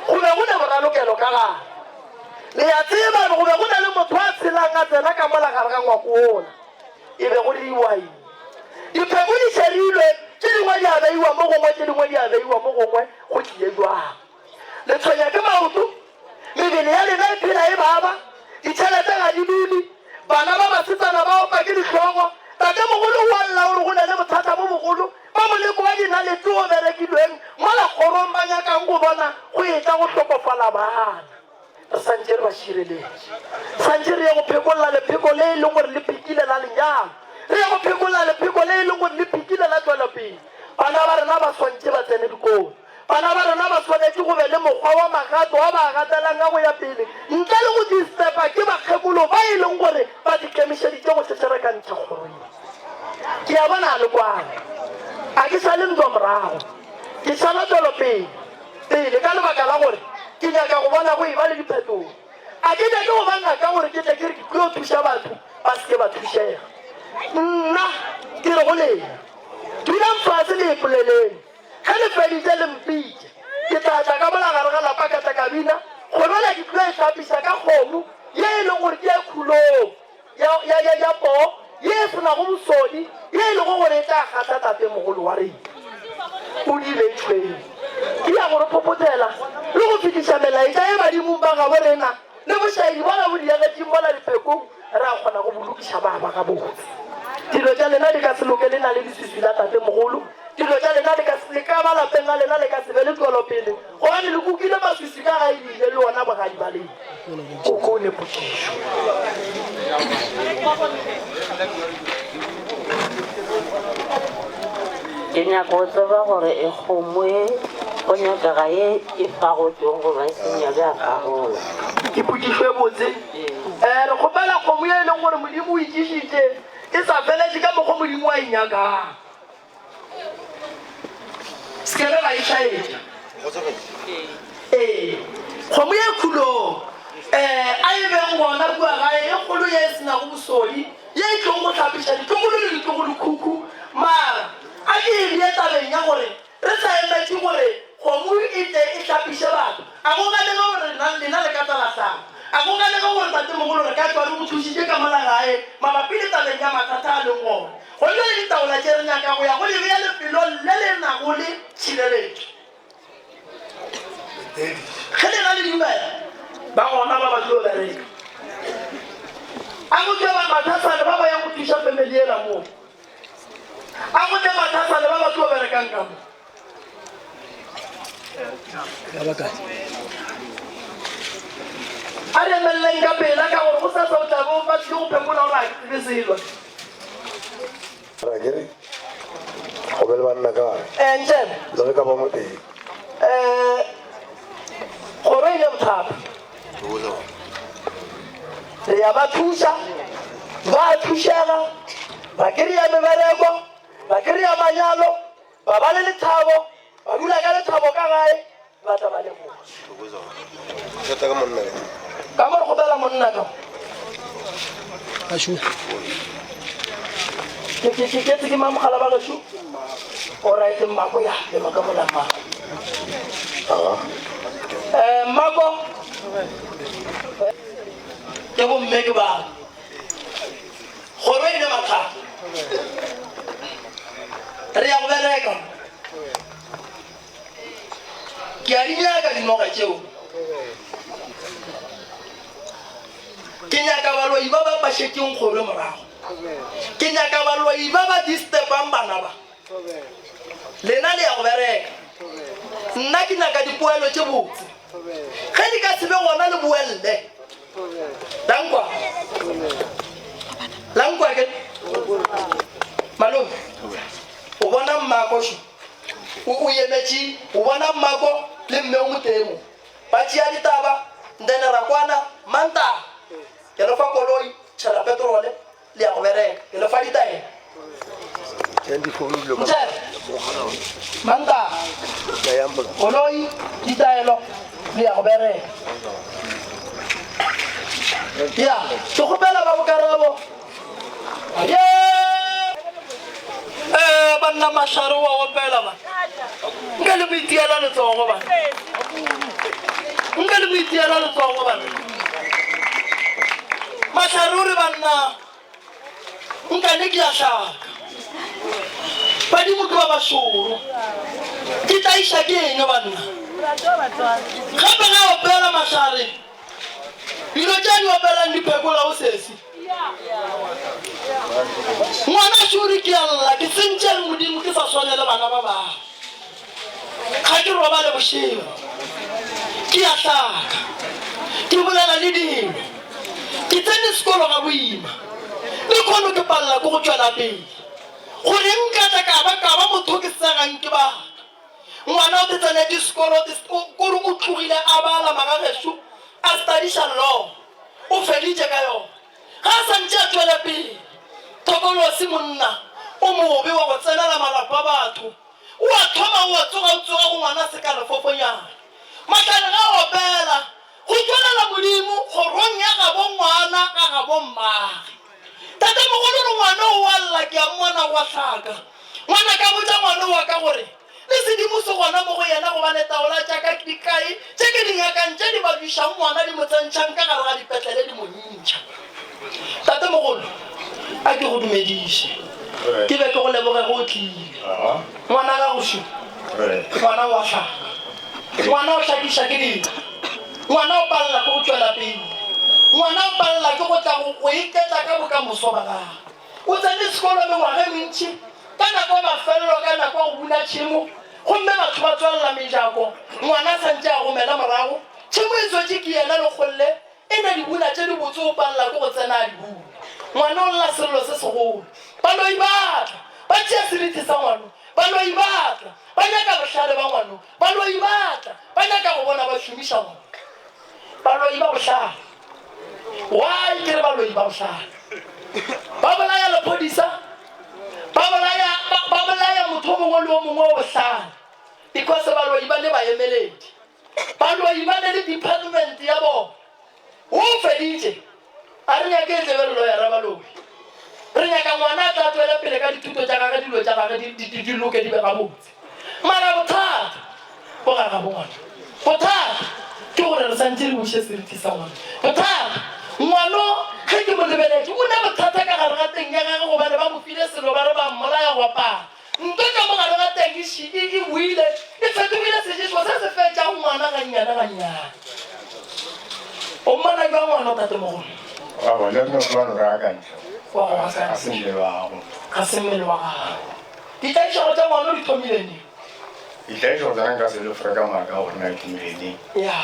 go be go ne boralokelo ka gare. Le a tseba go be go na le motho a tshelang a tsena ka mola gare ga ngwako wola. E be go diriwa eng? Dipheko di šerilwe, tše dingwe di a beiwa mo gongwe, tše dingwe di a beiwa mo gongwe, go tlile bjang? Le tshwenya ke maoto, mebele ya lena e phela e baba, ditšhelete ga di dule, bana ba basetsana ba opa ke dihlogo, tatemogolo o a lla o re go na le bothata bo bogolo ba moleko wa dinalete o berekilweng mola kgorong ba nyakang go bona go etla go hlokofala bana. Re santše re ba šireletše. Santše re ye go phekolla lepheko le e leng gore le phekile la lenyalo. Re ye go phekolla lepheko le e leng gore le phekile la tšwelopele. Bana ba rena ba swantše ba tsene dikolo. Bana ba rena ba swanetše go be le mokgwa wa magato a ba a gatelang a go ya pele ntle le go distepa ke bakgekolo ba e leng gore ba dikemišeditše go šešerekantšha kgoro ye. Ke a bona a le kwane. A ke šale ntwa morago. Ke šala tšwelopele pele ka lebaka la gore ke nyaka go bona go eba le diphetogo. A ke nyake go ba ngaka gore ke tle ke re ke tlo thuša batho ba se ke ba thušega. Nna ke re go lena, dulang fase le ipoleleng. Ge le feditše le mpitše, ke tla tla ka mola gare ga lapa ka tla ka bina kgobela ke tlo e hlapiša ka kgomo ye e leng gore ke ya khulong ya, ya, ya, ya poo ye e se nago bosodi ye e lego gore e tla kgahla tatemogolo wa rena. Pudi e be e tšhweu. Ke ya go re phophothela le go fetiša melaetša ye badimong ba gabo rena le bošaedi bola bo diagetšeng mola diphekong ra kgona go bo lokiša ba ba gabotse. Dilo tša lena di ka se loke le na le leswiswi la tatemogolo. Dilo tša lena di ka se, le ka ba lapeng la lena le ka se be le tšwelopele gobane le kukile maswiswi ka ga e bile le ona bogadi ba lena. Koko o ne potšišo. Ke nyaka go tseba gore e kgomo e go nyakega ye e fagotšwego goba e seng ya bja fagola. Ke potšišo e botse. Um re kgopela kgomo ye e leng gore Modimo o e tlišitše e sa feletše ka mokgwa Modimo a e nyakang. Se ke re ra e šaetša. Ee, kgomo ye khulong um a e beng gona kua gae e kgolo ye e se nago bosodi ye e tlong go hlapiša ditlogolo le ditlogolokhukhu. Mara a ke e bee tabeng ya gore re sa emetše gore kgomo e tle e hlapiše batho. A go ganege gore lena le ka tla la hlapa. A go ganege gore tatemogolo re ka tšwa re go thušitše ka mola gae mabapi le tabeng ya mathata a leng gona. Go nna le ditaola tše re nyaka go ya go di bea lefelong le le nago le tšhireletšo. Ge lena le dumela, ba gona ba ba tlo bereka. A go tle ba mathasane ba ba yang go thuša family yela moo. A go tle mathasane ba ba tlo berekang ka mo. A re emeleleng ka pela ka gore go sasa o tla bo ba tlile go phekola gore a ke tsebe selo. Ra ke re go be le banna ka gare. Eh, Ntšebe. Le ge ka ba motee. Eh, kgoro e ile bothata. Re ya ba thuša, ba thušega, ba kry-a mebereko, ba kry-a manyalo, ba ba le lethabo, ba dula ka lethabo ka gae, ba tla ba leboga. Thata ka monna Ka mo re kgopela monna ka. Ke ke ke ke ke mamogala ba gešo. O right mmako ya, le maka mola mmako. Eh mmako. Ke bomme ke ba. Kgoro e ne mathata. Re ya go bereka. Ke a di nyaka dinoga tšeo. Ke nyaka baloi ba ba pašetšeng kgoro morago. Ke nyaka baloi ba ba disturbang bana ba. Lena le ya go bereka. Nna ke nyaka dipoelo tše botse. Ge di ka se be gona le boelle. La nkwa? La nkwa ke? Malome, o bona mmako šo. O o emetše, o bona mmako le mme o motee mo. Ba tšea ditaba, then ra kwana, Mantaga ke le fa koloi, tšhela petrole, le ya go bereka. Ke le fa ditaelo. Ntsebe, Mantaga, koloi, ditaelo, le ya go bereka. Ya, ke kgopela ba bokarabo. Eh, banna mahlare wa opela ba. Nka le mo itiela letsogo ba. Nka le mo itiela letsogo ba. Mahlare o re banna nka ne ke a hlaka. Badimo ke ba bašoro. Ke tlaiša ke eng banna? Gape ge a opela mahlare dilo tše di opelang di phekola o sesi. Ngwana šuri ke a lla, ke sentšeng Modimo ke sa swane le bana ba bangwe. Ga ke robale bošego, ke a hlaka, ke bolela le dilo. Ke tsene sekolo ga boima, le khono ke palela ke go tšwela pele. Gore nka tla ka ba ka ba motho ke segang ke batho. Ngwana o te tsenetše sekolo, kore o tlogile a bala magagešo, a studiša law, o feditše ka yona. Ga a sa ntše a tšwela pele, Thokolosi monna o mobe wa go tsenela malapa a batho, o a thoma o a tsoga o tsoga go ngwana se ka lefofonyana. Matlale ga a opela, go tšwelela Modimo kgorong ya gabo ngwana ga gabo mmage. Tatemogolo re ngwana o a lla ke a mmona o a hlaka. Ngwanaka botša ngwana wa ka gore le sedimo se gona mo go yena gobane taola tša ka di kae tše ke di nyakang tše di babišang ngwana di mo tsentšhang ka gare ga dipetlele di mo ntšha. Tatemogolo a ke go dumediše ke be ke go leboge ge o tlile. Ngwana gago šo ngwana o a hlaka. Ngwana o hlakiša ke dira. Ngwana o palela ke go tšwela pele. Ngwana o palela ke go tla go iketla ka bokamoso ba gagwe. O tsene sekolo mengwaga e mentši, ka nako ya mafelelo, ka nako ya go buna tšhemo, gomme batho ba tswalela mejako, ngwana a sa ntše a gomela morago. Tšhemo e tswetše ke yena lekgolle, e ne dibuna tše dibotse, o palela ke go tsena a di buna. Ngwana o lla sello se segolo. Baloi ba tla, ba tšea seriti sa ngwano. Baloi ba tla, ba nyaka bohlale ba ngwano. Baloi ba tla, ba nyaka go bona ba šomiša ngwana. Baloi ba bohlale. Why ke re baloi ba bohlale? Ba bolaya lephodisa, ba bolaya, ba, ba bolaya motho o mongwe le o mongwe o bohlale. Because baloi ba le baemeledi. Baloi ba ne le department ya bona. O feditše. A re nyake e tlebe lawyer baloi. Re nyaka ngwana a tla tswele pele ka dithuto tša gage, dilo tša gage di, di, di loke di be gabotse. Mara bothata bo ga gabo ngwana. Bothata ke gore re santše re buše seriti sa ngwana. Bothata ngwano ge ke mo lebeletše o ne bothata ka gare ga teng ya gage gobane ba mo file selo ba re ba mmolaya gwa pala. Ntwa ka mo gare ga teng e ši, e, e boile e fetogile seješo se se fetšago ngwana gannyane gannyane. O mmona bjang ngwana tatemogolo? Aowa, le rena re bano re akantšha. Wa go Ga se akantšha. mmele wa gago. Ga se mmele wa gago. Ditlaišego tša ngwana o di thomile neng? Ditlaišego tša nka se le fore ka maaka gore na di thomile neng. Ya.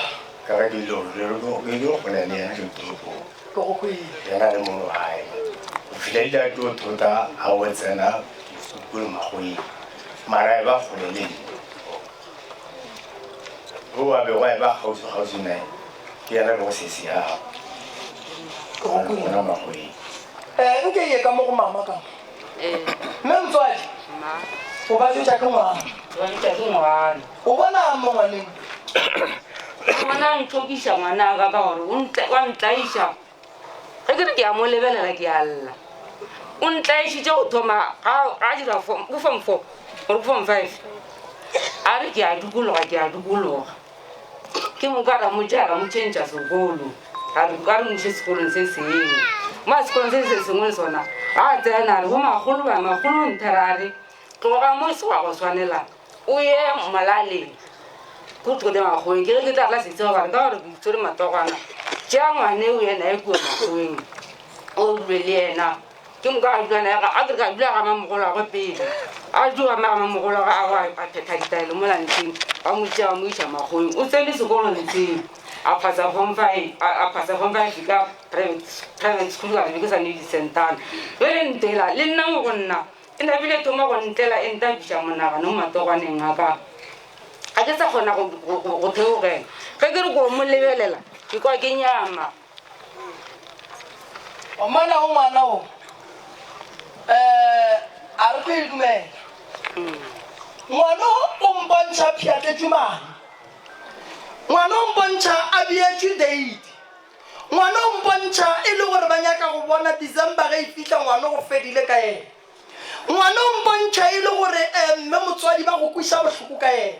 Ka ge ke ile go ke ile go kgona le yena ke toropong. Ke go kwele. Yena a le mono gae. Go fihla ile a tlo thota a go tsena sekolo Makgoweng. Mara e ba kgole le nna. Yo a bego a eba kgauswi-kgauswi naye ke yena bego sesi ya gago. Gona Makgoweng. Eh, nke ye ka mo go mama ka mo. Mme motswadi, o ba jwetša ke ngwana. Ba jwetša ke ngwana. O bona mo ngwaneng? Ngwana a ntlhokiša ngwanaka ka gore o wa ntlaiša. Ge ke re ke a mo lebelela ke a lla. O ntlaišitše go thoma ga a dira form, ke form 4 or ke form 5. A re ke a dukologa, ke a dukologa. Ke moka ra mo tšea ra mo tšhentšha sekolo. Ra re ka re mo iše sekolong se sengwe. Mo sekolong se se sengwe le sona, ga a tsena a re bo makgolo ba makgolo nthera a re tloga mo se wa go swanela o ye molaleng. Ko tloge makgoweng ke ge ke tla rela setse ba re ka gore ke itshwere matogwana tšea ngwane o ye naye kua makgoweng o dule le yena. Ke moka a dula naye a ke re ka dula ga mamogolo pele a dula ga mamogolo a go a phetha ditaelo mo lantšeng ba mo tšea ba mo iša makgoweng o tsene sekolo ntseng a phasa form 5 a phasa form 5 ka private private school ka be ke sa ne disentana bjale ntela le nna mo go nna e nabile thoma go ntlela e ntabiša monagano mo matogwaneng a ka ga ke sa kgona go theogela ge ke re ko mo lebelela ke kwa ke nyama Mmana o ngwana o um a re tlo e dumela ngwana o mpontšha pšhatletšwe madi ngwana o mpontšha a beetšwe date ngwana o mpontšha e le gore ba nyaka go bona December ge e fihla ngwana go fedile ka yena ngwana o mpontšha e le gore um mme motswadi ba go kweša bohloko ka yena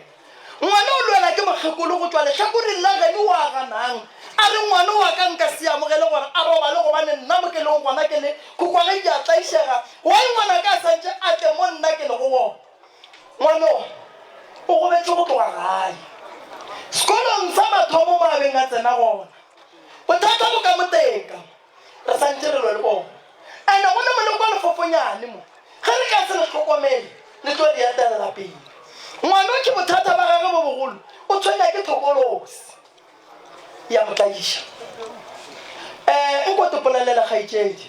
Ngwana o lwela ke mokgekolo go tšwa lehlakoreng la geno o a ganang. A re, Ngwana wa ka nka se amogele gore a robale gobane nna mo ke lego gona ke le kokwa ge ke a tlaišega. Why ngwanaka a santše a tle mo nna ke lego gona? Ngwana o o gobetše go tloga gae sekolong sa mathomo mo a beng a tsena gona. Bothata bo ka moteka. Re santše re lwa le bona. And go ne moleko wa lefofonyane mo. Ge re ka se le hlokomele, le tlo re etelela pele. Ngwano ke bothata ba gagwe bo bogolo, o tshwenya ke thokolosi ya mo tlaiša. Eh, nko topolelele kgaetšedi.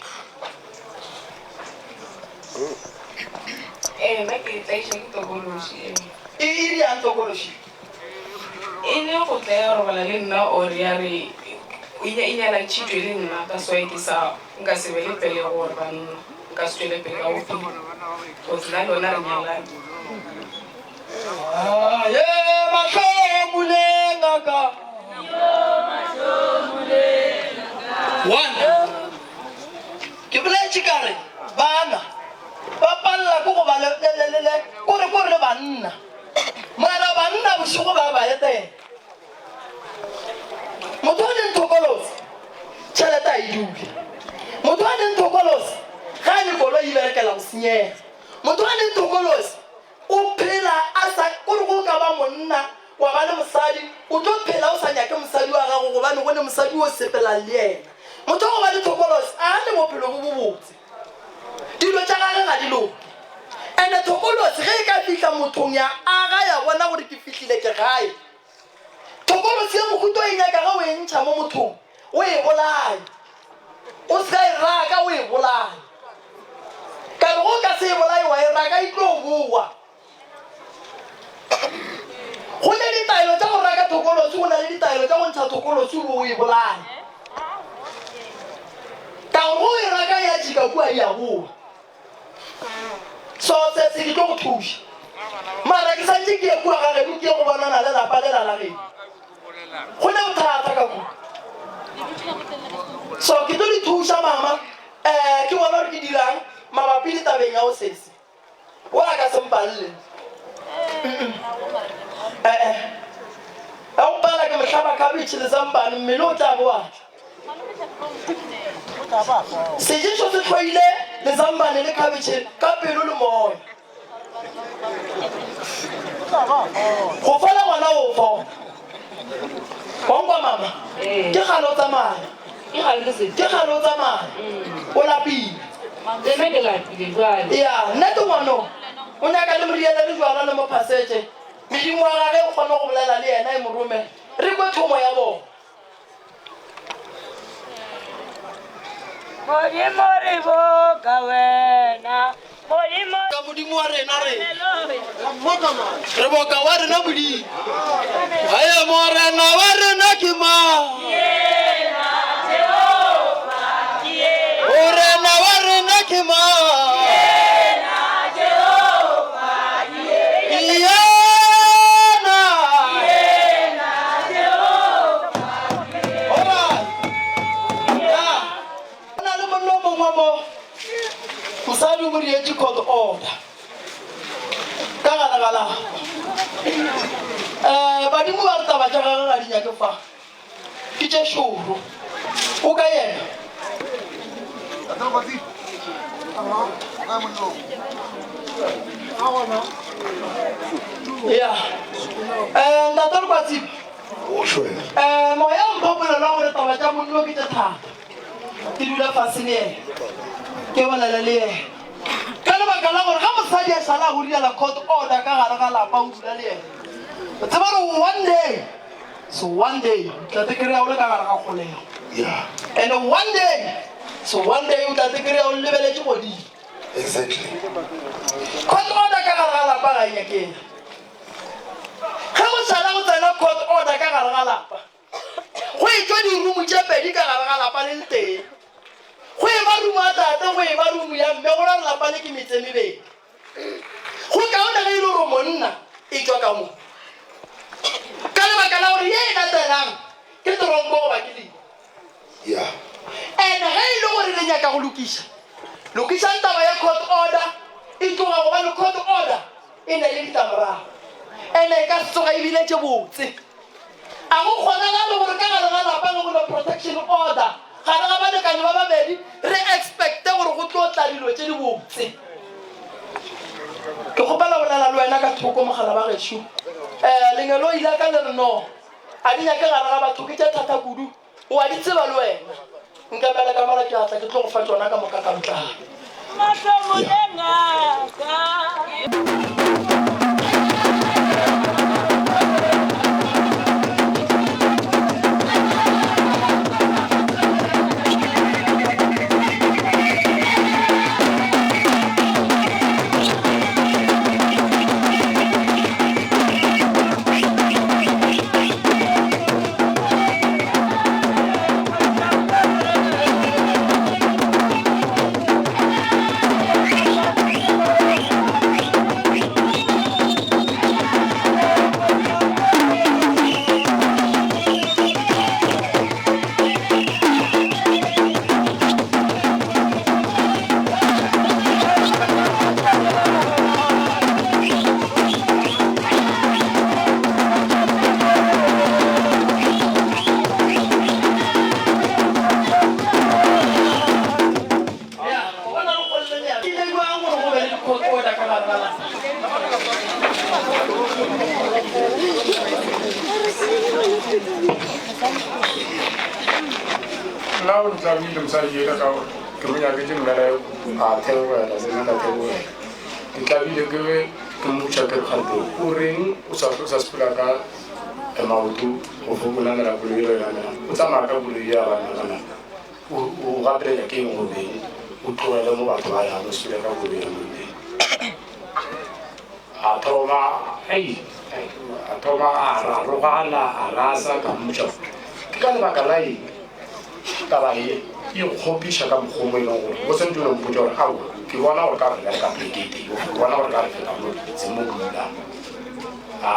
Ee, nna ke tlaiša ke tokološi ee. E e riang tokološi? E le go tla ya robala le nna or ya re e e nyalantšhitšwe le nna that's why ke sa nka se be le pelego gore banna nka se tšwele pele ka bophelo cause nna le yona re nyalane. Ah, ye mahlo muleng a ka. One. Ke boletše ka re bana ba palela ke go ba le le le le le kore kore le banna. Mara banna bošego ba ba etela. Motho a leng thokolosi tšhelete a e dule. Motho a leng thokolosi ga a le koloi e berekela go senyega. Motho a leng thokolosi o phela a sa kore go ka ba monna wa ba le mosadi o tlo phela o sa nyake mosadi wa gago gobane go ne mosadi o sepelang le yena. Motho wa go ba le thokolosi a ne bophelo bo bobotse. Dilo tša gage ga di loke. Ene thokolosi ge e ka fihla mothong ya aga ya bona gore ke fihlile ke gae. Thokolosi ya mohuta o e nyaka ge o e ntšha mo mothong o e bolaye. O se ka e raka o e bolaye. Ka re go ka se e bolaye wa e raka e tlo boa. Go ne ditaelo tša go raka thokolosi, go na le ditaelo tša go ntšha thokolosi o be o e bolaye. Ka gore go e raka ya jika kua e a boa. So se se ke tlo go thuša. Mara ke santše ke ye kua ga geno ke ye go bonana le lapa lela la geno. Go ne bothata ka kua. So ke tlo le thuša mama, um ke bona gore ke dirang mabapi le tabeng ya go sese. O a ka se mpalle. Ee. A o pala ke mohlaba khabetšhe le zambane mmele o tla bo wa tla. Seješo se hloile lezambane le khabetšhe ka pelo le moya. Go fola ngwana o fola. Wa nkwa mama? Ke kgale o tsamaya. Ke kgale o tsamaya. O lapile. Nna ke lapile jwale. Ya, nna ke ngwano. O nyaka le moriele le jwala le mo phasetše. Medimo wa gage o kgone go bolela le yena e mo rome. Re kwe thomo ya bona. Modimo re boka wena. Modimo ka Modimo wa rena re re boka wa rena Modimo. Haye Morena wa rena ke mang? Morena wa rena ke mang? Yena. Alright. Yeah. Go na le monna o mongwe mo mosadi o mo dietše court order ka gare ga lapa. Um badimo ba re taba tša gagwe ga di nyake fa ke tše šoro o ka yena. Ya um ntate Lekwatsipa um moya o mpha polelo ya gore taba tša monno ke tše thata. Ke dula fase le yena ke bolela le yena ka lebaka la gore ga mosadi a šala a go direla court order ka gare ga lapa o dula le yena o tseba gore one day so one day o tla te kry-a o le ka gare ga kgolego and one day so one day o tla te kry-a o lebeletše godimo. Exactly. Court order ka gare ga lapa ga e nyakege. Ge go šala go tsena court order ka gare ga lapa Go etšwa dirumu tše pedi ka gare ga lapa le letee. Go eba rumu ya tate, go eba rumu ya mme, go ra gore lapa le ke metse e mebedi. Go kaone ge e le gore monna e tšwa ka mo. Ka lebaka la gore ye e latelang ke toronko goba ke lehu. Yeah. And ge e le gore le nyaka go lokiša, lokišang taba ya court order e tloga gobane court order e na le ditlamorago and e ka se tsoga e bile tše botse. A go kgonagale gore ka gare ga lapa ge go ne protection order gare ga balekane ba babedi re expecte gore go tlo tla dilo tše dibotse? Ke kgopela bolela le wena ka thoko mogala ba gešo. Um lengeloi la ka le re no a di nyake gare ga batho ke tše thata kudu. O a di tseba le wena. Nkemele ka mola ke a tla ke tlo go fa tšona ka moka ka botlalo. Mahlomoleng a ka. Gore ke tlabile mosadi ela ka gore ke mo nyaketse mmereko a theogela le nna ka theogela. Ke tlabile ke be ke mmotša ke re kgante o reng o sa o sa sepela ka maoto go fo o namela koloi ela o e namelang o tsamaya ka koloi ya banna banna o o gapeletša ke eng go beng o tlogele mo batho ba yang o sepele ka koloi ya monna. A thoma ei a thoma a rarogana a rasa ka mmotša gore ke ka lebaka la eng taba ye e kgopiša ka mokgwa mo e leng gore o santse o no mpotša gore aowa ke bona gore ka re bereka poleke e tee ke bona gore ka re feta mo tseng mo dulang a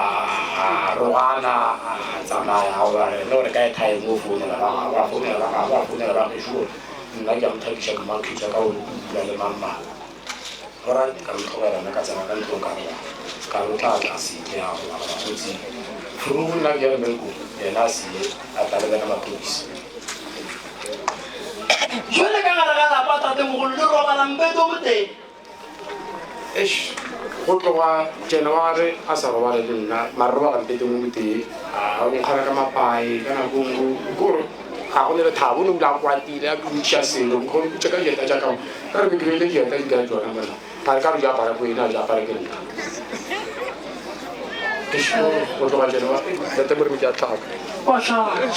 rogana a tsamaya goba re le gore ka e time o founela ba gagwe a founela ba gagwe a founela ba gešo gore nna ke a mo thabiša ke mo accuse ka gore o dula le mang mang. Gora ka mo tlogela nna ka tsena ka ntlong ka robala. Ka re o tla tla se ke ya go robala kotsing. Furugu nna ke ya mmerekong yena a se ye a tla le bena maphodisa. Jwale ka gare ga lapa tatemogolo le robala mpete o motee. Eish go tloga January a sa robale le nna mara re robala mpeteng o motee. A nkgara ka mapae ka nako nngwe kore ga go ne lethabo o ne o ile a kwatile a ntšha selo go ntšha ka dieta tša ka ka re be ke beile dieta di kae tsona mona ka re ka re di apara ko ena a di apare ke nna go tloga January ntate Moremi ke a tlhaka Wa hlaka.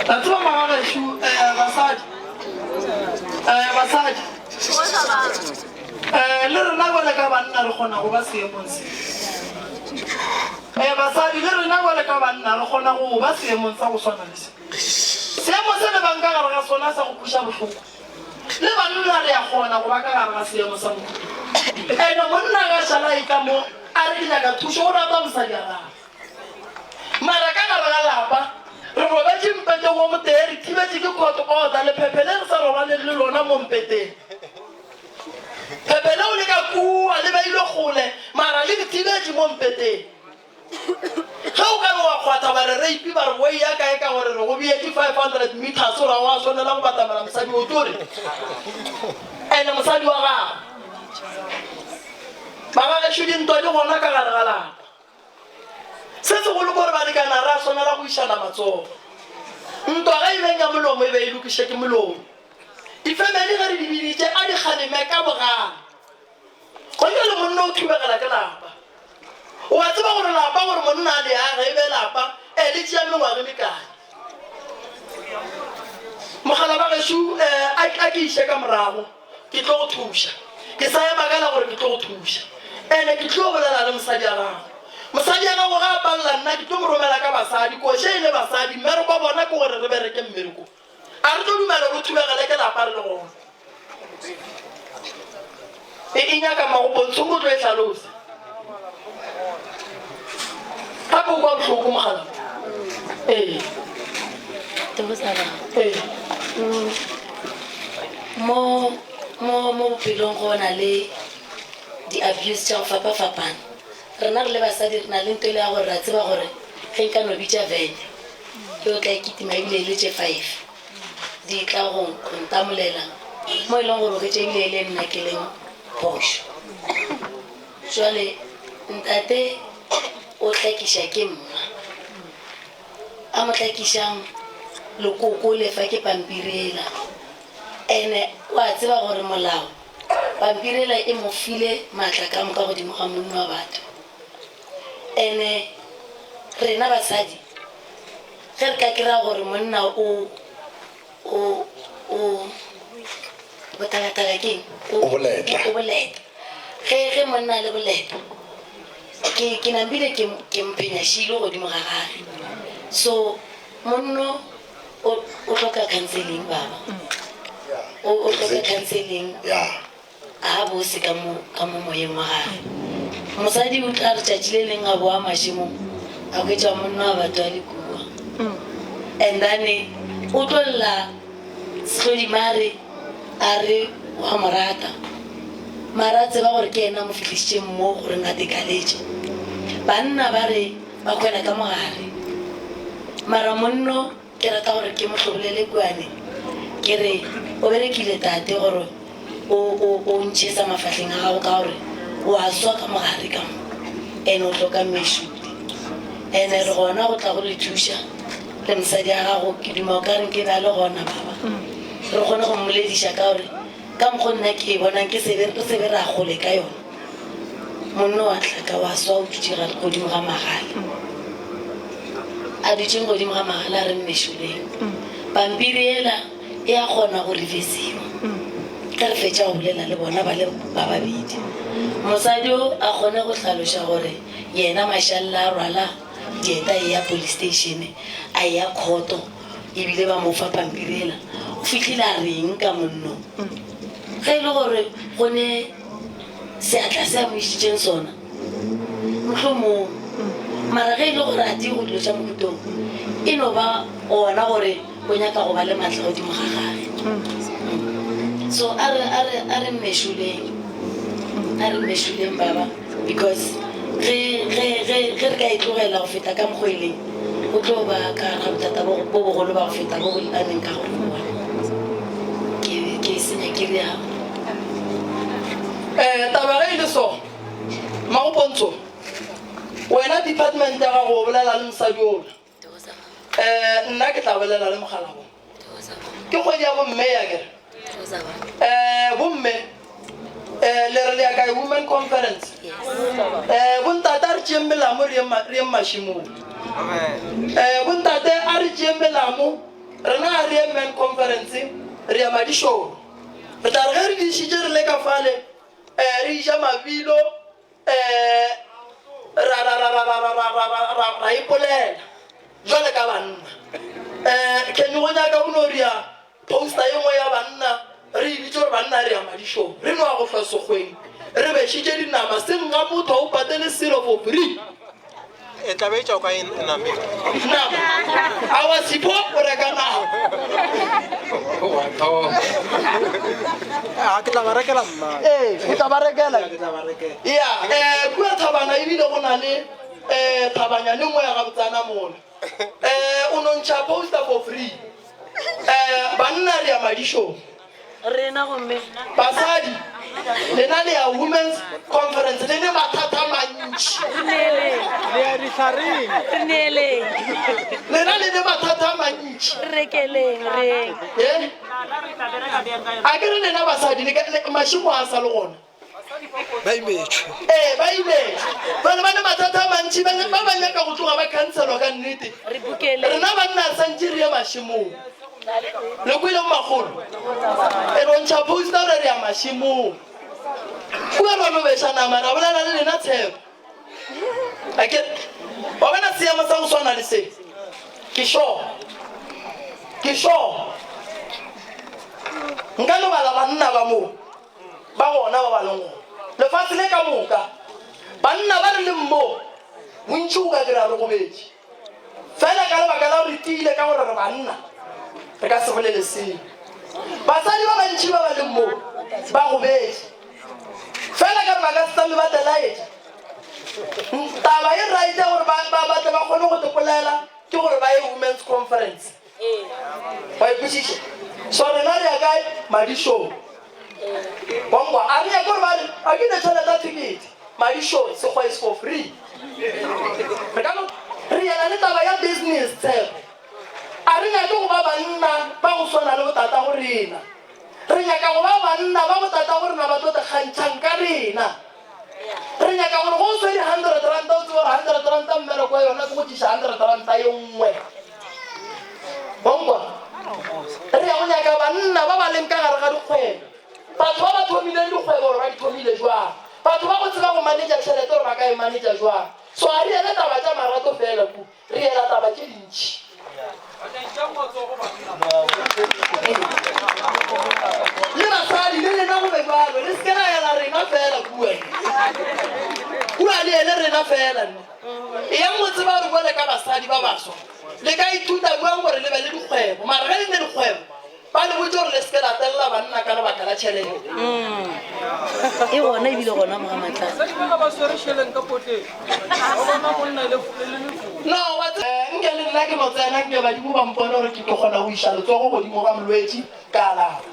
La tseba magagešo um basadi um basadi um le rena bjale ka banna re kgona go ba seemong se. Ee, basadi, le rena bjale ka banna re kgona go ba seemong sa go swana le se. Seemo se le bang ka gare ga sona sa go kweša bohloko. Le banna re a kgona go ba ka gare ga seemo sa mohuta wo. Ene monna ge a šala a etla mo a re ke nyaka thušo, o rata mosadi a gagwe. Mara ka gare ga lapa re robetše mpeteng wo motee, re thibetše ke court order, lephephe le re sa robaleng le lona mo mpeteng. Phephe leo le ka kua, le beilwe kgole, mara le thibetše mo mpeteng. Ge o ka be wa kgwatha ba re reipi ba re o eya kae ka gore re go beetše 500 meters o ra wa swanela go batamela mosadi o tlo re ene mosadi wa gago. Bagagešo dintwa di gona ka gare ga lapa. Se segolo ke gore balekane ga re a swanela go išana matsogo. Ntwa ge e beng ya molomo e be e lokiše ke molomo. Difemeli ge re di biditše a di kgaleme ka bogale. Go bjale monna o thubegela ke lapa. O a tseba gore lapa gore monna a le age e be lapa e le tšea mengwaga e mekae. Mogala ba gešo a a ke iše ka morago ke tlo go thuša. Ke sa ema ka la gore ke tlo go thuša. Ene ke tlo bolela le mosadi a gago. Mosadi a gago ga a palela nna ke tlo mo romela ka basadi koše e le basadi mmereko wa bona ke gore re bereke mmereko. A re tlo dumela gore o thubegele ke lapa re le gona? E, e nyaka magopontshong o tlo e hlalosa. Gape o kwa bohloko mogala. Ee. Ee. Mo mo mo bophelong go na le di-abuse tša go fapa-fapana. Rena re le basadi re na le ntho e le ya gore ra tseba gore ge nka no bitša vene Ke o tla kitima ebile e le tše five di tla go go ntamolela mo e leng gore o hwetša ebile e le nna ke leng phošo. Jwale ntate o hlakiša ke mma a mo hlakišang lekoko le fa ke pampiri ela ene o a tseba gore molao pampiri ela e mo file maatla ka moka godimo ga monna wa batho. Ene rena basadi ge re ka kry-a gore monna o o o botalatala ke eng? O boleta. O boleta. Ge ge monna a le boleta ke ke nambile ke ke mphenyašilo godimo ga gage. So monno o o hloka counseling baba. O o hloka counseling. Yeah. A bose ka mo, ka mo moyeng wa gagwe. Mosadi o tla re tšatši le leng a boa mašemong, a hwetša monna wa batho a le kua. And then o tlo lla sehlodimare a re wa mo rata. Mara a tseba gore ke yena a mo fihlišitšeng mo goreng a tekaletše. Banna ba re ba hwela ka mogare. Mara monno Ke rata gore ke mo hlobolele kuane, ke re o berekile tate gore o, o, o ntšhe sa mafahleng a gago ka gore o a swa ka mogare ka mo ene o hloka mešudi. Ene re gona go tla go le thuša le mosadi ya gago, ke duma o ka re nke be a le gona baba. Re kgone go mmolediša ka gore ka mokgo nna ke e bonang ke sebe re sebe ra gole ka yona. Monna wa hlaka wa swa o dutše gare godimo ga magala. A dutšeng godimo ga magala a re mmešoleng. Pampiri ela e a kgona go reversiwa. Ge re fetša go bolela le bona ba le ba babedi. Mosadi o a kgone go hlaloša gore yena Mašalela a rwala dieta e ya police station a eya khoto ebile ba mo fa pampiri ela. O fihlile a reng ka monno? Ge e le gore go ne seatla se a mo išitšeng sona, mohlomong. Mara ge e le gore a di go dilo tša mohutong, e no ba gona gore o nyaka go ba le maatla godimo ga gage. So a re, a re, a re mmešoleng, a re mmešoleng baba, because ge, ge, ge, ge re ka e tlogela go feta ka mokgo e leng, o tlo ba ka gare ga bothata bo, bo bogolo ba go feta bo a leng ka go bona. Ke, ke senya ke realo. Eh, taba ge e le so, Mmagopontsho, wena department ya gago o bolela le mosadi ola. Eh, nna ke tla bolela le mogalabo. Ke kgwedi ya bomme ya kere. Eh, bomme, eh, le re le ya kae women conference? Eh, bontate a re tšeeng melamo re yeng mašemong. Eh, bontate a re tšeeng melamo, rena a re ye men conference, re ya madišong. Re tla re ge re dišitše re le ka fale, eh, re iša mabilo, eh, ra, ra, ra, ra, ra, ra, ra, ra, ra, ra, ra ipolela jwale ka banna. Eh, Kenny go nyaka o no ria poster ye nngwe ya banna, re e bitše gore banna re ya madišong, re no ya go hlwa sekgweng, re bešitše dinama, seng ga motho o patele selo for free. E tla be e tšwa kae nameng? Nama. Awa Sipho o reka nama. Wa thoma. A ke tla ba rekela mma. Ee, o tla ba rekela. Ke tla ba rekela. Ya, eh kua thabana ebile go na le eh thabanyane nngwe ya gabotsana mola. Eh o no ntšha poster for free. Eh banna re ya madišong. Rena gomme. Basadi, lena le ya women's conference le ne mathata a mantši. Re neeleng. Le ya dihlareng. Re neeleng. Lena le ne mathata a mantši. Re rekeleng, reng. Eh? A ke re lena basadi, le ka- le- mašemo a sa le gona. Ba imetšwe. Ee, ba imetšwe. Bjale ba ne mathata a mantši, ba ba ba nyaka go tloga ba khanselwa ka nnete. Re bukeleng. Rena banna re santše re ye mašemong. Le kwele makgolo? E no ntšha poster gore re ya mašemong. Kua ra no beša nama, ra bolela le lena tshepo. A ke wa bona seemo sa go swana le se? Ke sure. Ke sure. Nka lebala banna ba mo. Ba gona ba ba leng gona. Lefase le ka moka, banna ba re leng mo, bontši o ka dira re gobetše. Fela ka lebaka la gore re tiile ka gore re banna, re ka se bolele selo. Basadi ba bantši ba ba leng mo ba gobetše. Fela ka re ba ka se tsame ba telaetša. Taba e right ya gore ba, ba, ba tle ba kgone go tepolela ke gore ba ye women's conference. Wa e kwešiša? So rena re ya kae? Madišong. Wa nkwa? A re nyake gore ba re, a ke ne tšhelete ya thekete. Madišong, sekgwa is for free. Re ka no, re yela le taba ya business, Tshepo. A re nyake go ba banna ba go swana le botatago rena. Re nyaka go ba banna ba botatago rena ba tlo te kgantšhang ka rena. Re nyaka gore go o swere hundred ranta o tsebe gore hundred ranta mmereko wa yona ke go tliša hundred ranta ye nngwe. Wa nkwa? Re ya go nyaka banna ba ba leng ka gare ga dikgwebo, batho ba ba thomileng dikgwebo gore ba di thomile jwang, batho ba go tseba go manager tšhelete gore ba ka e manager jwang. So ga re ele taba tša marato fela ku, re ela taba tše dintši. Le basadi le lena go be bjalo, le se ke la ela rena fela kua. Kua le ele rena fela nne. Eyang go tseba gore bjale ka basadi ba baswa le ka ithuta bjang gore le be le dikgwebo. Mara ge le ne dikgwebo Ba le botše gore le se ke la telela banna ka lebaka la tšhelete. E gona ebile gona mo ga Matlala. Basadi ba ga ba swere šeleng ka potleng. Ba bona monna e le lefofu. No, wa tse, nke le nna ke no tsena, nke badimo ba mpone gore ke kgona go iša letsogo godimo ga molwetši ka alafa.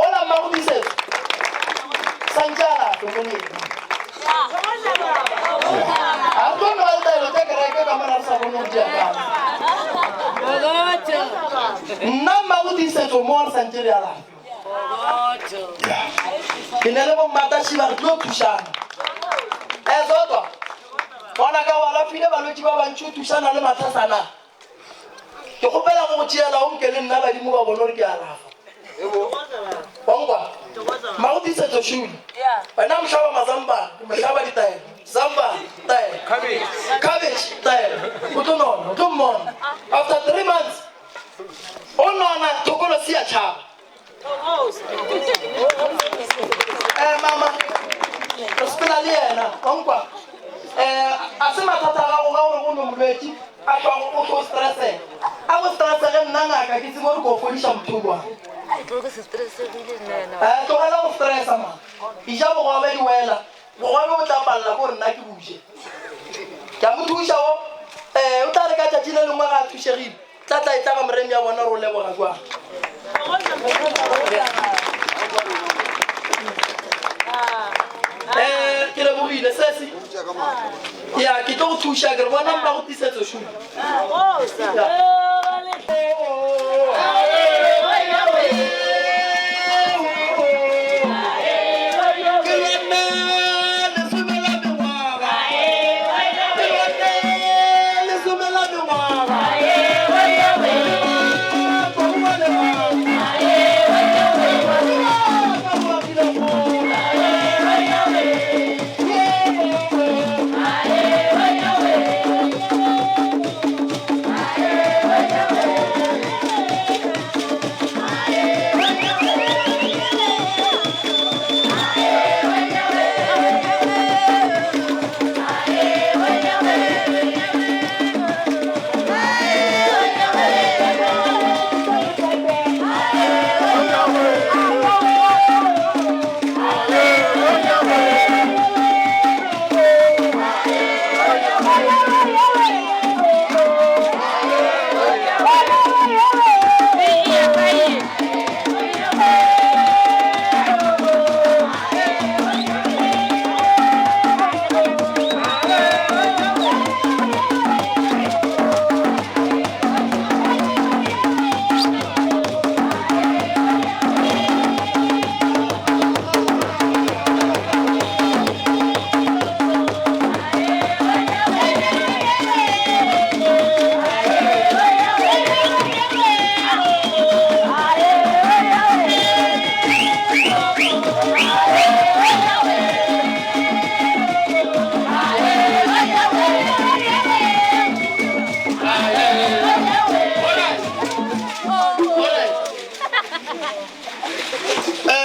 Ola mmago Tiisetso, santše alafe mo neng. A re tlo nwa ditaelo tša kereke ka mona re sa bone gore di ya kae. Nna mmago. gore santse re alafe. Ke ne le bommatašiba re tlo thušana. Zodwa, ngwana ka o alafile balwetši ba bantši o thušana le mathasana. Ke kgopela go go tšeela o nke le nna badimo ba bone gore ke alafa. Wankwa? Mmago Tiisetso Shule. Wena mohlaba mazambane, ke mohlaba ditaelo. Zambane, taelo. Cabbage, taelo. O tlo nona, o tlo mmona. After 3 months, o nona thokolo si ya tšhaba. Mama, re sepela le yena, wankwa? A se mathata a gago ga gore o no molwetši a tšwago o tlo stressega. A go stressege nna ngaka ke tsebe gore ko fodiša motho jwang. Tlogela go stressa ma. Eja bogobe di wela. Bogobe bo tla palela ko gore nna ke buje. Ke a mo thuša o. O tla re ka tšatši le lengwe ga a thušegile. Tla tla e tla ga moremi ya bona gore o leboga jwang. Ke lebogile sesi. Ya ke tlo go thuša ke re bona mma go tisetso šumo.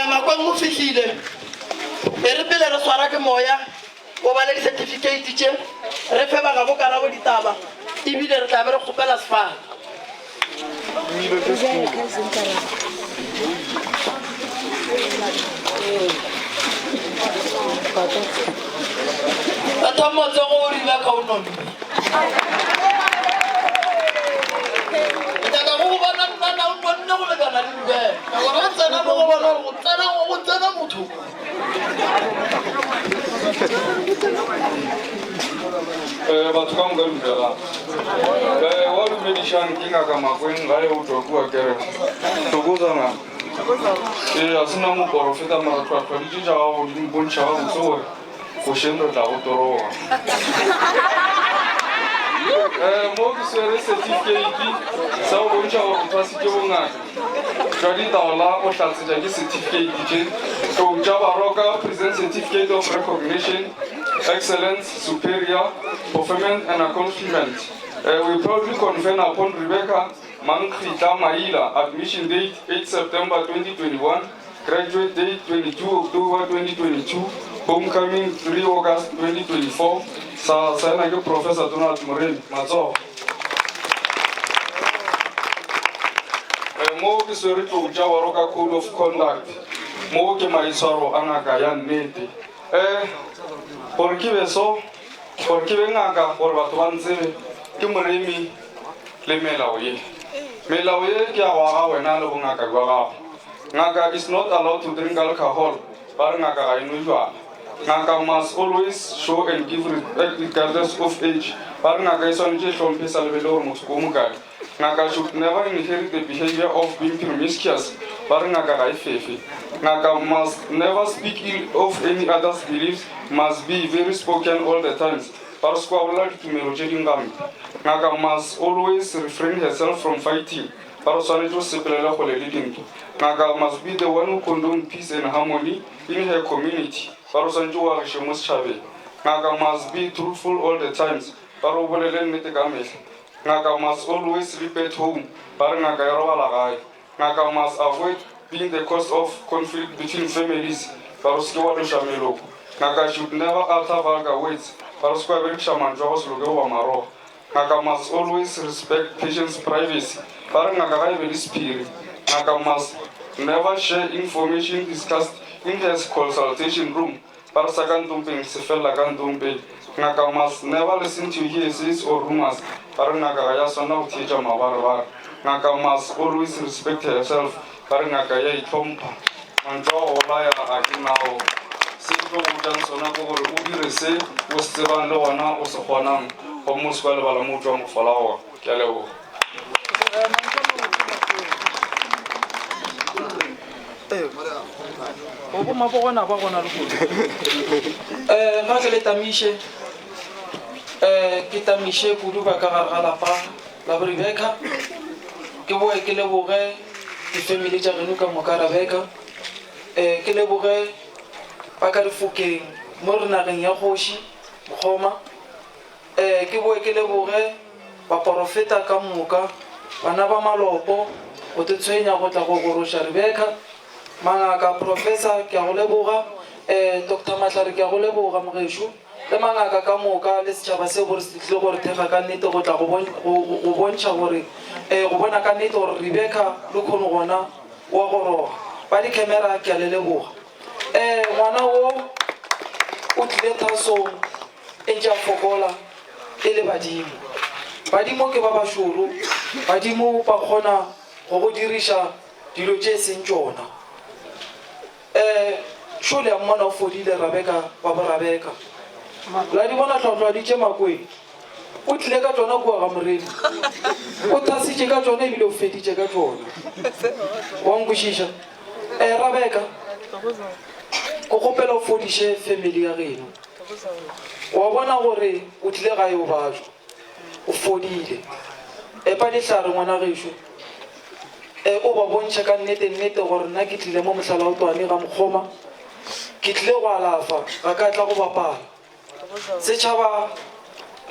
Makweng o fihlile. E re pele re swara ke moya, o bale di-certificate tše, re fe ba gabo karabo ditaba, ebile re tla be re kgopela sefala. Batho motsogo o Rebecca o nonne. Ke nyaka go go bona nnana o nonne go lekana le Rebecca. Gore o tsena mo go bona gore go tsena go tsena motho. Batho ka moka dumelang. Wa dumedišang ke ngaka Makweng gae o tšwa kua kereke. Thokoza ngaka. A sena moporofeta mara tlhwatlhwa ditše tša gago di mpontšha gabotse gore gošeng re tla go toroga. Mo ke swere certificate sa go bontšha gore o thwasitše bongaka jwa ditaola go hlatsetša ke certificate tše tlou tša Baroka present certificate of recognition excellence superior performance and accomplishment. We proudly confer upon Rebecca Mankgitla Maila, admission date 8 September 2021, graduate date 22 October 2022, homecoming 3 August 2024. Sa saena ke Professor Donald Moremi. Matsogo. Mo ke swere tlou tša Baroka Code of Conduct. Mo ke maitshwaro a ngaka ya nnete. Gore ke be so, gore ke be ngaka, gore batho ba ntsebe, ke Moremi le melao ye. Melao ye ke ya go aga wena le bongaka bja gago. Ngaka is not allowed to drink alcohol, ba re ngaka ga e nwe jwala. Ngaka must always show and give respect regardless of age, ba re ngaka e swanetše e hlomphe sa lebele gore motho ke o mokae. Ngaka should never inherit the behavior of being promiscuous. Ba re ngaka ga e fefe. Ngaka must never speak ill of any other's beliefs, must be very spoken all the times. Ba re se kwa bolela ditumelo tše ding gampe. Ngaka must always refrain herself from fighting. Ba re swanetše o sepelele kgole le dintwa. Ngaka must be the one who condone peace and harmony in her community. Ba re swanetše o agiše mo setšhabeng. Ngaka must be truthful all the times. Ba re o bolele nnete ka mehla. Ngaka must always sleep at home. Ba re ngaka e robala gae. Ngaka must avoid being the cause of conflict between families. Ba re o se ke wa loša meloko. Ngaka should never utter vulgar words. Ba re o se ke wa berekiša mantšu a go se loke goba maroga. Ngaka must always respect patient's privacy. Ba re ngaka ga e be le sephiri. Ngaka must never share information discussed in her consultation room. Ba re sa ka ntompeng se felela ka ntompeng. Ngaka must never listen to hearsays or rumors. Ba re ngaka ga ya swanela go theetša mabarebare. Ngaka must always respect herself. Ba re ngaka ya itlhompha. Mantšu a go bolaya ga ke nao. Se ke tlo go botšang sona ke gore o dire se o se tsebang le gona o se kgonang gomme o se ke wa lebala mo o tšwang go fola gona. Ke a leboga. Bo bomabogona ba gona le gona. Um ga ke le tamiše um ke tamiše kudu ba ka gare ga lapa la bo Rebecca. Ke boe ke leboge di-family tša geno ka moka Rebecca. Um ke leboge ba ka difokeng mo re nageng ya kgoši Mokgoma. Um ke boe ke leboge baporofeta ka moka, bana ba malopo, go te tshwenya go tla go goroša Rebecca. Mangaka, Professor, ke a go leboga. Um Doctor Mahlare, ke a go leboga, mogešo. Le mangaka ka moka le setšhaba seo gore se tlile go re thekga ka nnete go tla go bon, go, go, go bontšha gore, um go bona ka nnete gore Rebecca le kgono gona wa goroga. Ba di-camera, ke a le leboga. Um ngwana wo o tlile thasong e ntše a fokola e le badimo. Badimo ke ba bašoro, badimo ba kgona go go diriša dilo tše e seng tšona. Um šo le a mmona o fodile Rabeka wa borabeka. La di bona tlhotlhwadi tše makweng? O tlile ka tšona kua ga Moremi. O thasitše ka tšona ebile o feditše ka tšona. Wa nkwešiša? Um Rabeka, ke kgopela o fodiše family ya geno. Wa bona gore o tlile gae o bajwa. O fodile. Epa dihlare ngwana gešo. E, o ba bontšhe ka nnete nnete gore nna ke tlile mo Mohlalaotwane ga Mokgoma. Ke tlile go alafa, ga ka tla go bapala. Setšhaba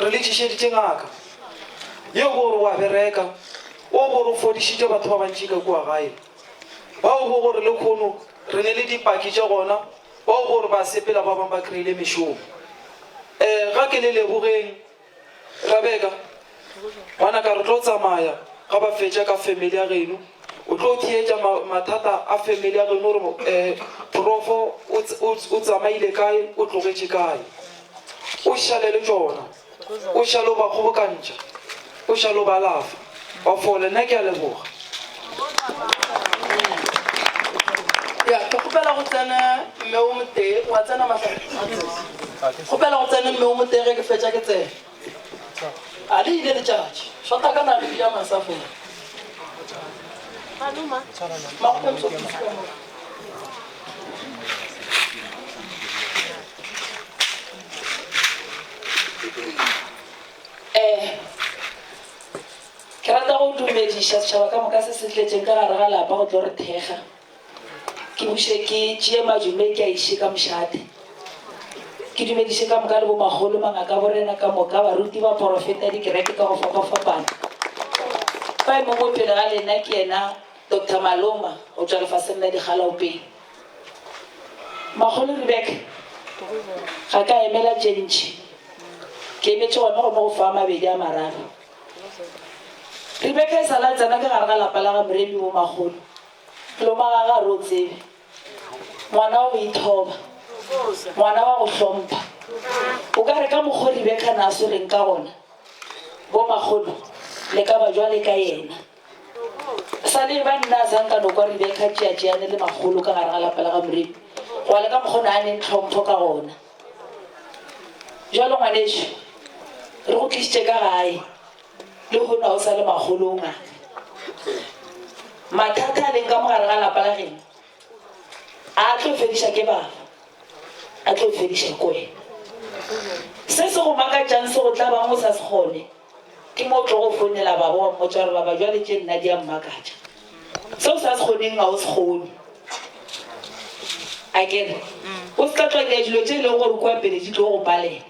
re le tlišeditše ngaka yeo gore o a bereka, o gore o fodišitše batho ba bantši ka kua gae. Bao bo gore lekhono re ne le dipaki tša gona, bao gore ba sepela ba bangwe ba kry-ile mešomo. Um ga ke le lebogeng Rebeka, ngwanaka re tlo tsamaya ga ba fetša ka family ya geno. O tlo theetša ma, mathata a family ya geno gore um profo o, o, o tsamaile kae, o tlogetše kae. O šale le tšona, o šale o ba kgobokantšha, o šale o ba alafa, ba fole. Nna ke a leboga. Ya, ke kgopela go tsena mme o motee, wa tsena Mahlare? Kgopela go tsene mme o motee ge ke fetša ke tsene. A le ile letšatši, šota ka naledi ya masa fela. Makgotso Eh, ke rata go dumediša setšhaba ka moka se se tletšeng ka gare ga lapa go tlo re thekga. Ke buše ke tšee madume ke a iše ka mošate. Ke dumediše ka moka le bomakgolo, mangaka a borena ka moka, baruti, baporofeta, dikereke ka go fapafapana. Fa e mongwe pele ga lena ke yena Doctor Maloma go tšwa lefaseng la Digalaopeng. Makgolo Rebecca, ga ka emela tše ntši. Ke emetše gona go mo go fa a mabedi a mararo. Rebecca e sa le a tsena ka gare ga lapa la ga Moremi bomakgolo. Loma ga ga re o tsebe. Ngwana wa go ithoba. Ngwana wa go hlompha. O ka re ka mokgo Rebecca na a swereng ka gona, bo makgolo le ka ba jwale ka yena. Sa le ba nna a sa nka no kwa Rebecca tšeatšeane le makgolo ka gare ga lapa la ga Moremi. Go le ka mokgo na a neng tlhompho ka gona. Jwalo ngwanešu, re go tlišitše ka gae. Le hono ga o sa le makgolo o ngaka. Mathata a leng ka mo gare ga lapa la geno a tlo fediša ke baba, a tlo fediša ke wena. Se se go makatšang se go tlabang o sa se kgone, ke mo o tlogo founela baba wa mmotša gore baba bjale tše nna di a mmakatša. Se o sa se kgoneng ga o se kgone. A ke re o se ka tla dira dilo tše e lego gore kua pele di tlo go palela.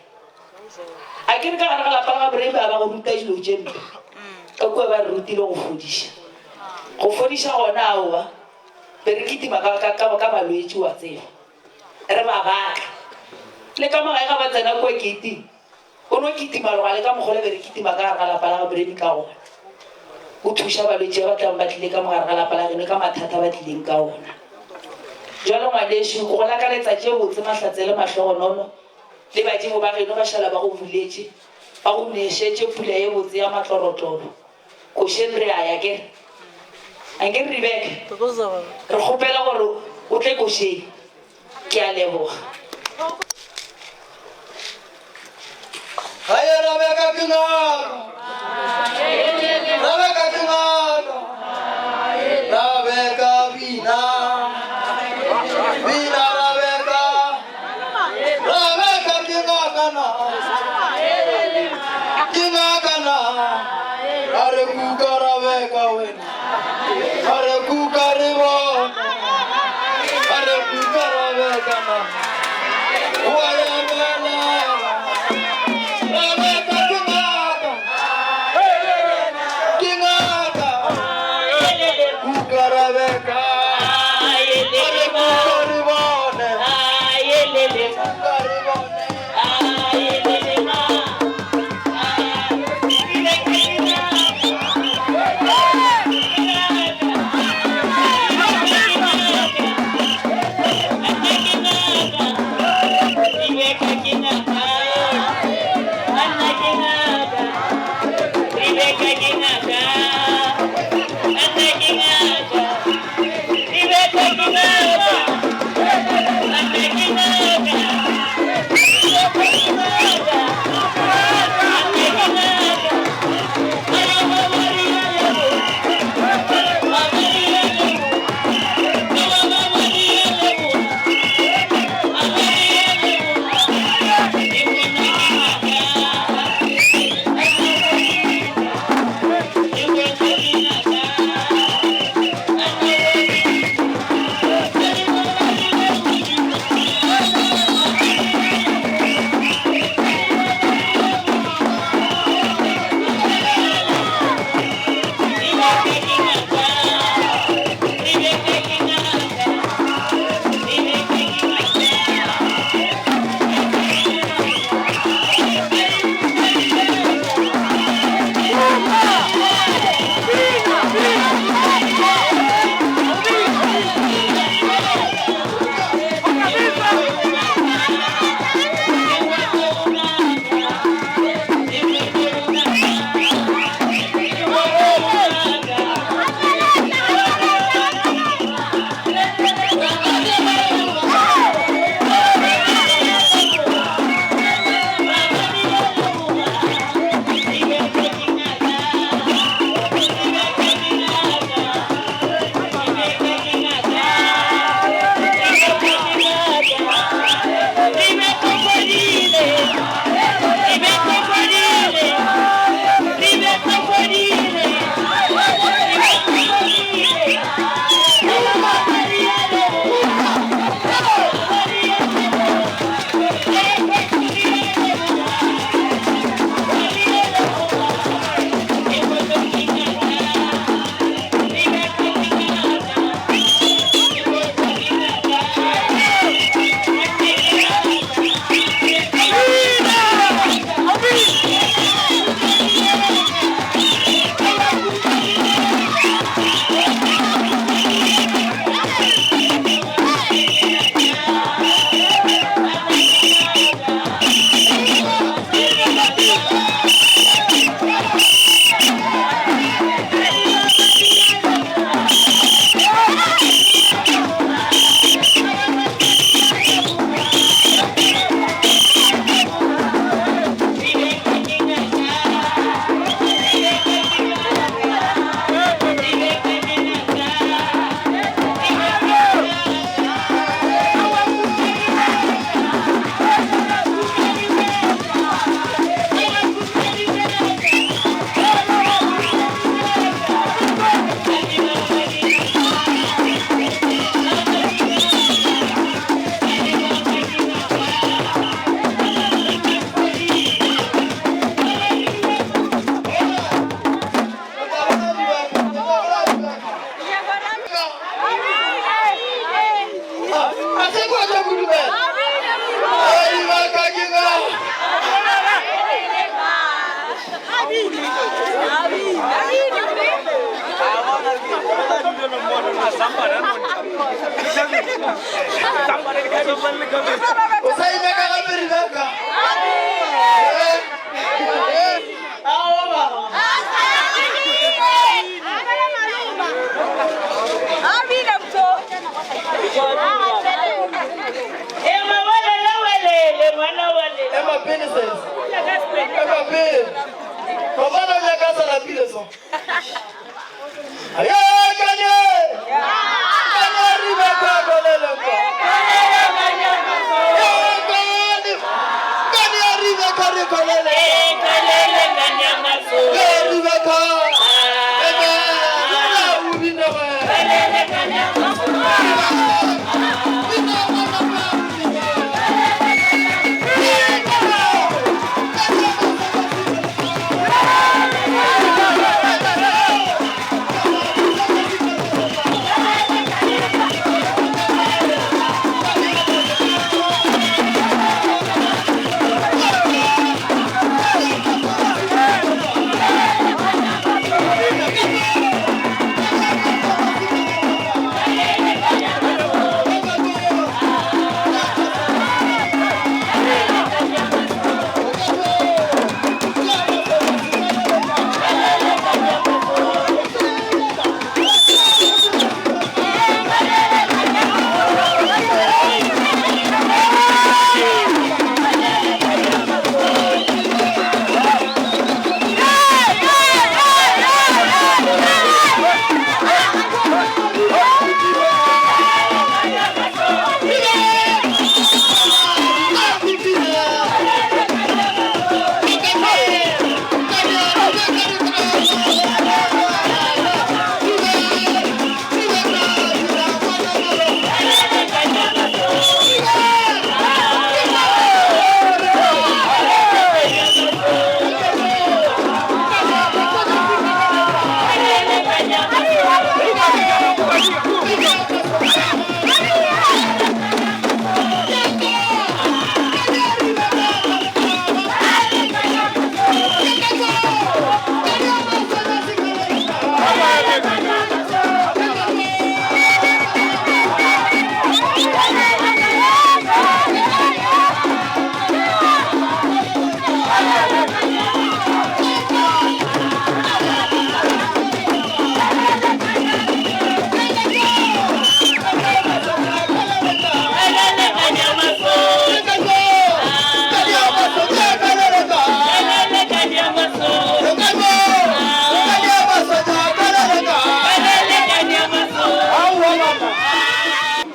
A ke re ka gare ga lapa la ga Brave a ba go ruta dilo tše mpe. Ka kua ba re rutile go fodiša. Go fodiša gona aowa, be re kitima ka, ka, ka, ka balwetši wa tseba. Re ba batla. Le ka mo gae ga ba tsena kua keiting, o no kitima loga le ka mokgwa le be re kitima ka gare ga lapa la ga Brave ka gona. O thuša balwetši ba ba tlang ba tlile ka mo gare ga lapa la geno ka mathata ba tlileng ka ona. Bjalo ngwanešu, ke go lakaletsa tše botse, mahlatse le mahlogonono. Le badimo ba geno ba šala ba go buletše, ba go nešetše pula ye botse ya matlorotloro. Košeng re a ya, ke re. Anke re Rebeka, re kgopela gore o tle košeng. Ke a leboga. Haye Rebeka ke ngaka. Rebeka ke ngaka. Rebeka bina. Bina Rebeka. Rebeka ke ngaka na. Ke ngaka na. A re kuka Rebeka wena. A re kuka re bona. A re kuka Rebeka na. Wa emelela. Rebeka ke ngaka. Ke ngaka. Kuka Rebeka. A re kuka re bone. Kuka re bone. se kwa tša kudumela. Ai ba ka ke ga. O sa inyaka gape Rebecca? Aowa mama. Ema pele sis. Ema pele. Gobane o nyaka a sa lapile so. Aye kanye. Kanye Rebecca kolele kwa. Kanye. Kanye Rebecca re kolele. Ye Rebecca. Ema. Ya ubina we.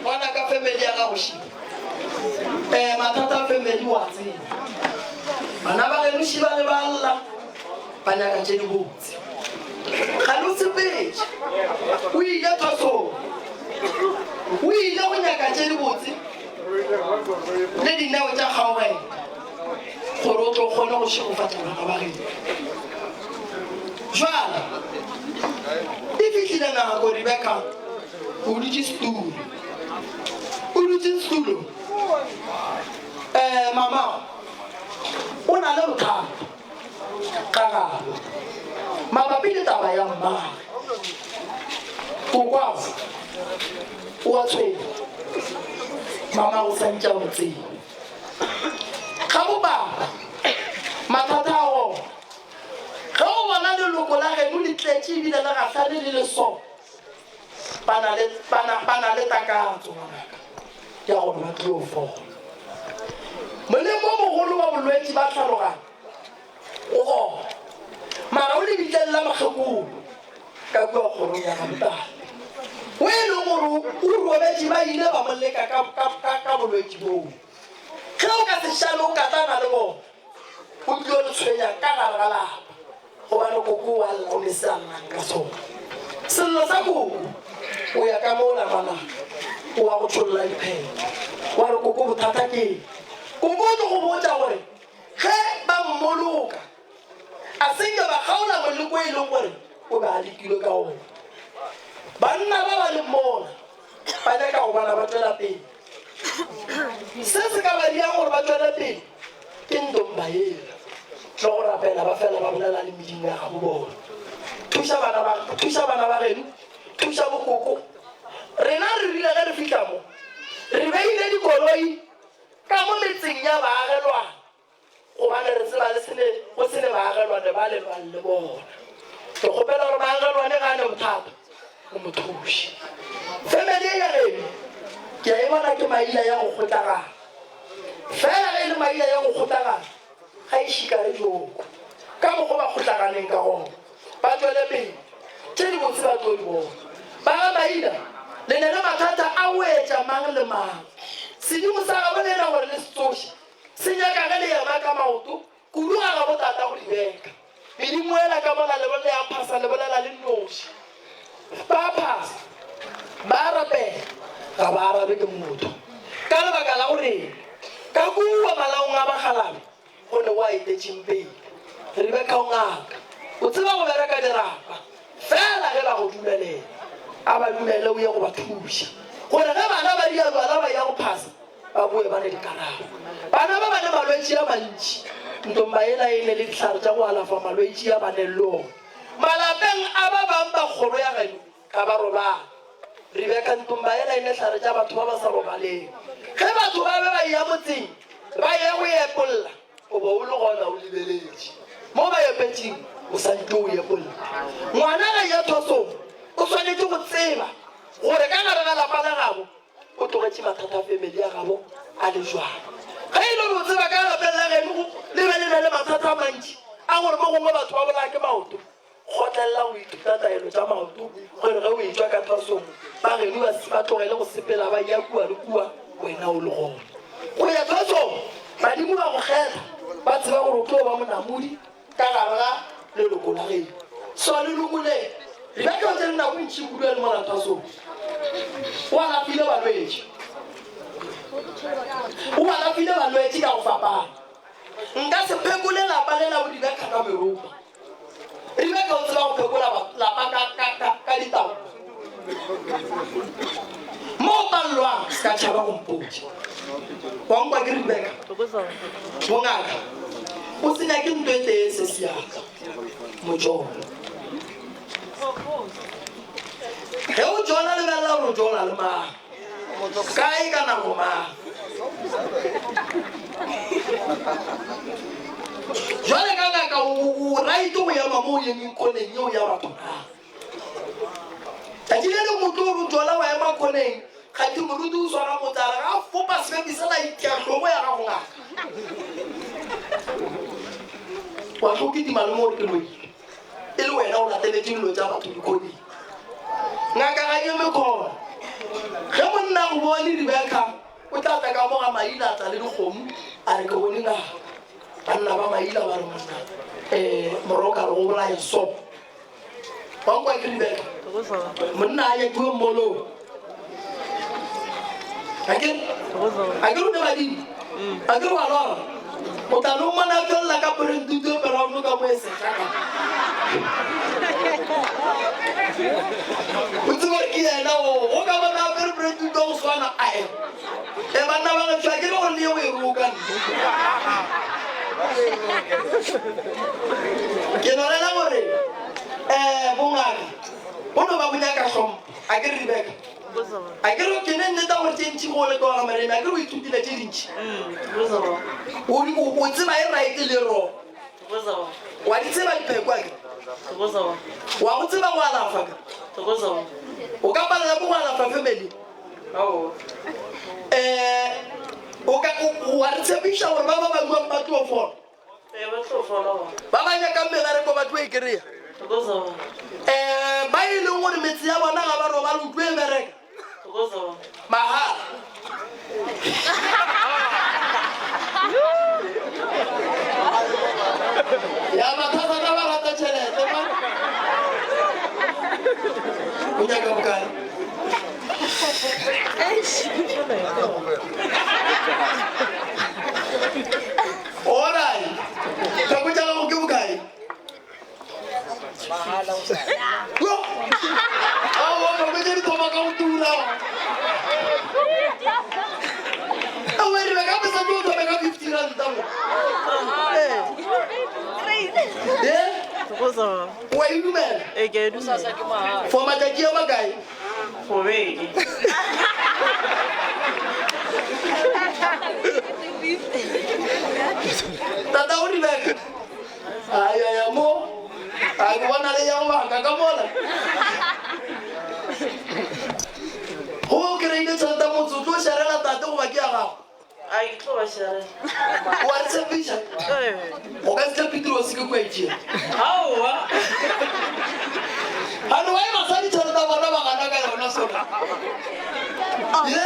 Ngwana ka family ya gago shi. Mathata a family wa tseba. Bana ba geno shi ba le ba lla ba nyaka tše dibotse. Ga le o sepetše. O ile thwasong. O ile go nyaka tše dibotse le dineo tša kgaogelo gore o tlo kgone go šegofatša bana ba geno. Jwale e fihlile nako Rebecca o dutše setulo. O dutše setulo. Mama o na le bothata ka gabo mabapi le taba ya mmagwe. Kokwagwe o a tshwenya. Mama o santše a mo tseba. Ga bo baba mathata a gona. Ge o bona leloko la geno le tletše ebile le gahlane le le so, ba na le, ba na, ba na le takatso, ngwanaka, ya gore ba tlo fola. Molemo o mogolo wa bolwetši ba tlhaloganyo o gona, mara o lebitleng la mokgekolo ka kua kgorong ya ga o e leng gore o robetše, ba ile ba mo leka ka, ka, ka, ka bolwetši boo. Ge o ka se šale o katana le bona, o tlilo le tshwenya ka gare ga lapa, gobane koko wa lla o ne se a llang ka sona. Sello sa koko, o ya ka mola ngwanaka, o wa go tšholla dipheta, wa re koko bothata ke eng? Koko o tlo go botša gore ge ba mmoloka, a se nke ba kgaola moleko e leng gore o be a lekilwe ka ona. Banna ba ba leng mola ba nyaka go bona ba tšwela pele. Se se ka ba diang gore ba tšwele pele ke ntomba yela le go rapela ba fela ba bolela le medimo ya gabo bona. Thuša bana ba, thuša bana ba geno, thuša bokoko. Rena re rile ge re fihla mo, re beile dikoloi ka mo metseng ya baagelwane gobane re tseba le sene go sene baagelwane ba le lwang le bona. Ke kgopela gore baagelwane ga a ne bothata o mo thuše. Family ye ya geno ke a e bona ke maila ya go kgotlagana. Fela ge e le maila ya go kgotlagana ga e šikare joko. Ka mokgwa ba kgotlaganeng ka gona ba tšwele pele, tše dibotse ba tlo di bona. Ba ga Maila le ne le mathata a go etša mang le mang. Sedimo sa gabo lena gore le se tsoše se nyaka ge le ema ka maoto kudu ga gabo tata go Rebeka. Medimo ela ka mola le le a phasa le bolela le nnoši. Ba a phasa, ba a rapela, ga ba arabe ke motho. Ka lebaka la gore ka kua malaong a bakgalabe go ne go a etetšeng pele. Rebeka o ngaka, o tseba go bereka dirapa, fela ge ba go dumelela, a ba dumele o ye go ba thuša gore ge bana ba dialwala ba ya go phasa ba boe ba ne dikarabo. Bana ba ba ne malwetši a mantši. Ntomba yela e ne le dihlare tša go alafa malwetši a ba neng le ona. Malapeng a ba bang ba kgoro ya geno ga ba robale. Rebeka, Ntomba yela e ne hlare tša batho ba ba sa robaleng. Ge batho ba be ba eya motseng ba ye go epolla, o be o le gona o lebeletše. Mo ba epetšeng o sa ntše o epolla. Ngwana ge eya thwasong o swanetše go tseba gore ka gare ga lapa la gabo O tlogetše mathata a family ya gabo a le jwang? Ge e le gore o tseba ka lapeng la geno go le be le na le mathata a mantši a gore mo gongwe batho ba bolaya ke maoto, kgotlelela go ithuta taelo tša maoto gore ge o etšwa ka thwasong ba geno ba ba tlogele go sepela ba ya kua le kua wena o le gona. Go ya thwasong badimo ba go kgetha ba tseba gore o tlo ba monamodi ka gare ga leloko la geno. So leloko le Rebeka o tsere nako e ntši kudu a le mola thwasong. O alafile balwetši. O alafile balwetši ka go fapana. Nka se phekole lapa le la bo Rebeka ka meropa. Rebeka o tseba go phekola lapa ka, ka, ka, ka ditao. Mo o palelwang, se ka tšhaba go mpotša. Wa nkwa ke Rebeka? Bongaka, o se nyake nto e tee se siaka. Motšolo. Ge o tšola lebelela gore o tšola le mang. Kae ka nako mang. Jwale ka ngaka o right go ema mo o emeng koneng yeo ya batho na. Tšatši le lengwe o tlo re o tšola wa ema koneng, kganthe moruti o swara motse a re ga a fopa sebepi sela a itia hlogo ya gago ngaka. Wa tlo kitima le mo gore ke loile. E le wena o lateletše dilo tša batho dikoneng. Ngaka ga e eme khona. Ge monna a go bone Rebecca, o tla tla ka mo ga Maila a tla le dikgomo a re ke bone ngaka. Banna ba Maila ba re monna um moroka re go bolaya sop. Wa nkwa ke Rebecca? Monna a nyakiwe mmolong. A ke a ke rune badimo. A ke re wa lora. O tla no mmona a tswelela ka porentutu e brown ka mo e sehla ka. O tsebe gore ke yena o. O ka bona a apere porentutu ya go swana ae. E banna ba gešo a ke re gore le ye go e roka nna. Ke no rela gore um bongaka bo no ba bo nyaka hlompho. A ke re Rebecca? A ke re ke ne nneta gore tše ntši go le ka ga Mareme, a ke re o ithutile tše dintši. O tseba e right le wrong. Wa di tseba dipheko a ke? Wa go tseba go alafa ke? O ka palela ke go alafa family? Eh, o ka wa re tshepiša gore ba ba ba buang ba tlo fola? Ba ba nyakang mebereko ba tlo e kry-a? Um ba e leng gore metse ya bona ga ba robale o tlo e bereka? Mahala. Ya mathata ka ba rata tšhelete ma. O nyaka bokae? Alright. Theko tša gago ke bokae? Yo! Aowa, theko tše di thoma ka go tura. E wa e dumela? Ee, ke a e dumela. For matšatši a makae? For beke. Tata o Rebecca. Ayaya mo. A ke bona le ya go baka ka mola. Go o kry-ile tšhelete motse o tlo šarela tate goba ke ya gago? A ke tlo ba šarela. Wa re tshepiša? O ka se tle Petrose ke kua itšea. Aowa. Ano wa e basadi tšhelete ya bona ba gana ka yona sona. Ye.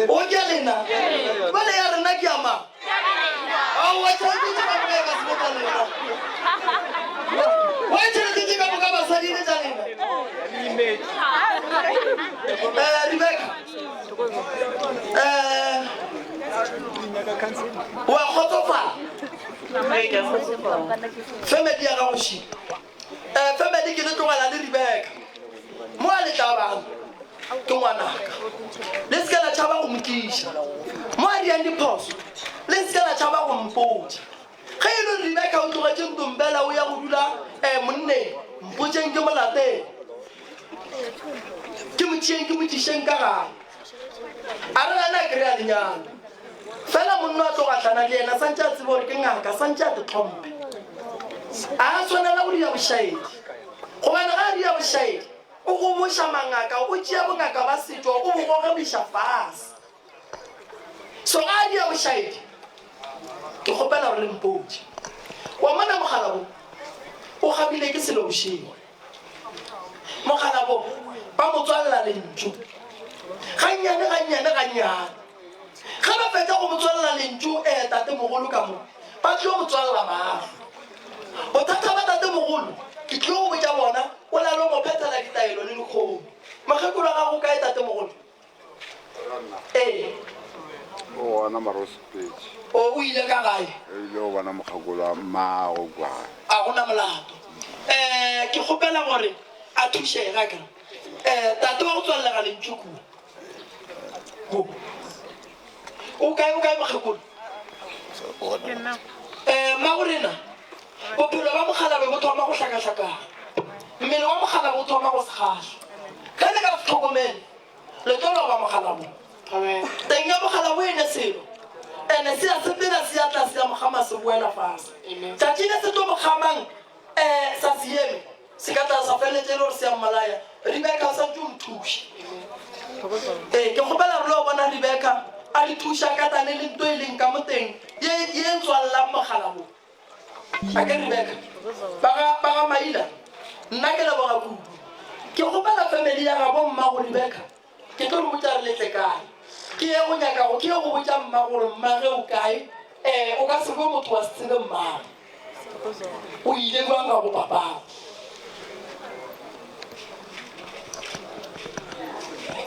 O ke lena. Bale ya rena ke ya mang? Aowa tšhelete tše ka moka e ka se be tša lena. Wa tšhelete tše ka moka basadi e le tša lena. Eh, Rebecca. Eh, wa kgotsofala? Ee, ke a kgotsofala. Family ya gago še. Eh, family ke le tlogela le Rebecca. Mo a le tlabang ke ngwanaka. Le se ke la tšhaba go mo tliša. Mo a diang diphoso, le se ke la tšhaba go mpotša. Ge e le gore Rebecca o tlogetše Ntombela o ya go dula eh, monneng, mpotšeng ke mo latele. Ke mo tšeeng ke mo tlišeng ka gae. A re gana a kry-a lenyalo. Fela monna a tlo gahlana le yena santše a tsebe gore ke ngaka, santše a te tlhomphe. A a swanela go dia bošaedi. Gobane ga a dia bošaedi, o goboša mangaka, o tšea bongaka ba setšo o bo goge bo iša fase. So ga a dia bošaedi, ke kgopela gore le mpotše. Wa mona mogala bo o gabile ke selo bošego. Mokgalabo ba mo tswalela lentšu gannyane gannyane gannyane. Ge ba fetša go mo tswalela lentšu eh, tatemogolo ka mo ba tlo mo tswalela mahlo. Bothata ba tatemogolo ke tlo go botša bona o la lo mo phethela ditaelo le lekgomo. Mokgekolo wa gago o kae tatemogolo? Ee. O gona mara o sepetše. O o ile ka gae? O ile go bona mokgekolo wa mmago kwa gae. A gona molato. Um ke kgopela gore a thušege a kere. Um tate wa go tswalelega lentšu kua. Wo. O kae o kae mokgekolo? Um mmagorena, bophelo ba mokgalabe bo thoma go hlakahlakana. Mmele wa mokgalabe o thoma go se kgahle. Ge le ka se hlokomele, Le tlo loba mogala mo. Teng ya mogala bo ene selo. Ene se a sepela se ya tlase ya mogama se boela fase. Tšatši le se tlo mogamang um sa se eme se ka tla sa feleletša e le gore se ya mmolaya. Rebeka o santše o nthuše. Ee, ke kgopela re lo bona Rebeka a le thuša ka tane le nto e leng ka mo teng ye ye tswallang mogala bo. A ke Rebeka? Ba ga, ba ga Maila, nna ke leboga kudu. Ke kgopela family ya gabo mmago Rebeka, ke tlo le botša re le tle kae. Ke ye go nyaka go, ke ye go botša mma gore mmage o kae. Eh, o ka se kwe motho wa se tsebe mmage. O ile bjang ga bo papago.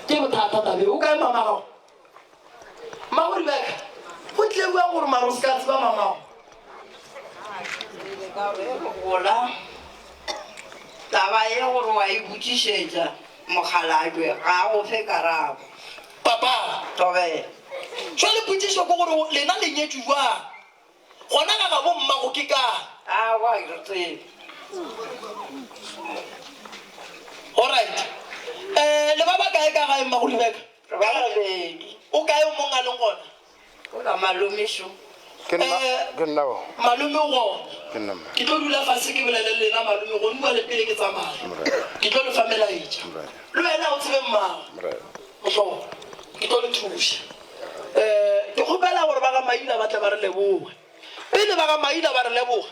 Ke bothata tabe. O kae mama gago? Mmago Rebeka, go tlile bjang gore mara o se ka tseba mamago? Gola taba ye gore wa e botšišetša mokgalabje ga a go fe karabo. Papa. Thobela. Jwale potšišo ke gore lena le nyetšwe bjang? Gona ga gabo mmago ke kae? Aowa, ga ke tsebe. Alright. Eh, le ba bakae ka gae mmago Rebeka? Re ba babedi. O kae o mong a leng gona? O la malome šo. Ke nna, ke nna o. Malome o gona. Ke nna mma. Ke tlo dula fase ke bolele le lena malome gone bjale pele ke tsamaya. Morena. Ke tlo le fa melaetša. Morena. Le wena o tsebe mmago. Morena. Mohlolo. Ke tlo le thuša. Um ke kgopela gore ba ga Maina ba tle ba re leboge. Pele ba ga Maina ba re leboga,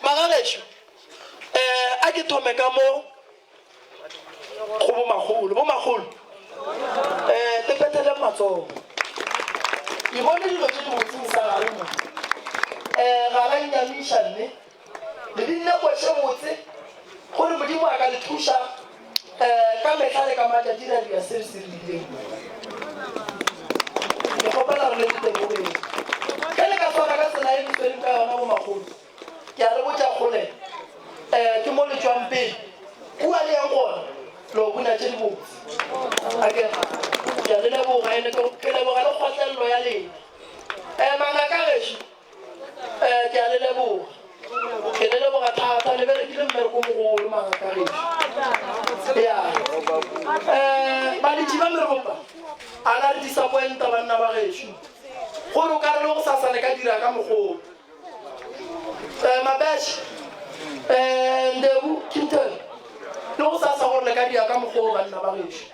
magagešo, um a ke thome ka mo go bomakgolo. Bomakgolo, um le phetheleng matsogo. Ke bone dilo tše dibotse mosegare mo. Um ga la nnyamiša mme le binne koše botse gore Modimo a ka le thuša um ka mehla le ka matšatši ra dira se re se rileng. Ke kgopela gore le ntebogeng. Ge le ka swara ka tsela e le swereng ka yona bomakgolo, ke a le botša kgole um ke mo le tšwang pele kua le yang gona lo buna tše dibotse. Ake ke a le leboga ene ke leboga le kgotlelelo ya lena. Um mangaka gešo um ke a le leboga. Ke le leboga thata, le berekile mmereko o mogolo mangaka gešo. Ya. Baletši ba meropa, a la re disappointa banna ba gešo. Gore o ka re le go sasa le ka dira ka mokgwa o. Mabesh, Ndebu, Kinton, le go sasa gore le ka dira ka mokgwa o banna ba gešo.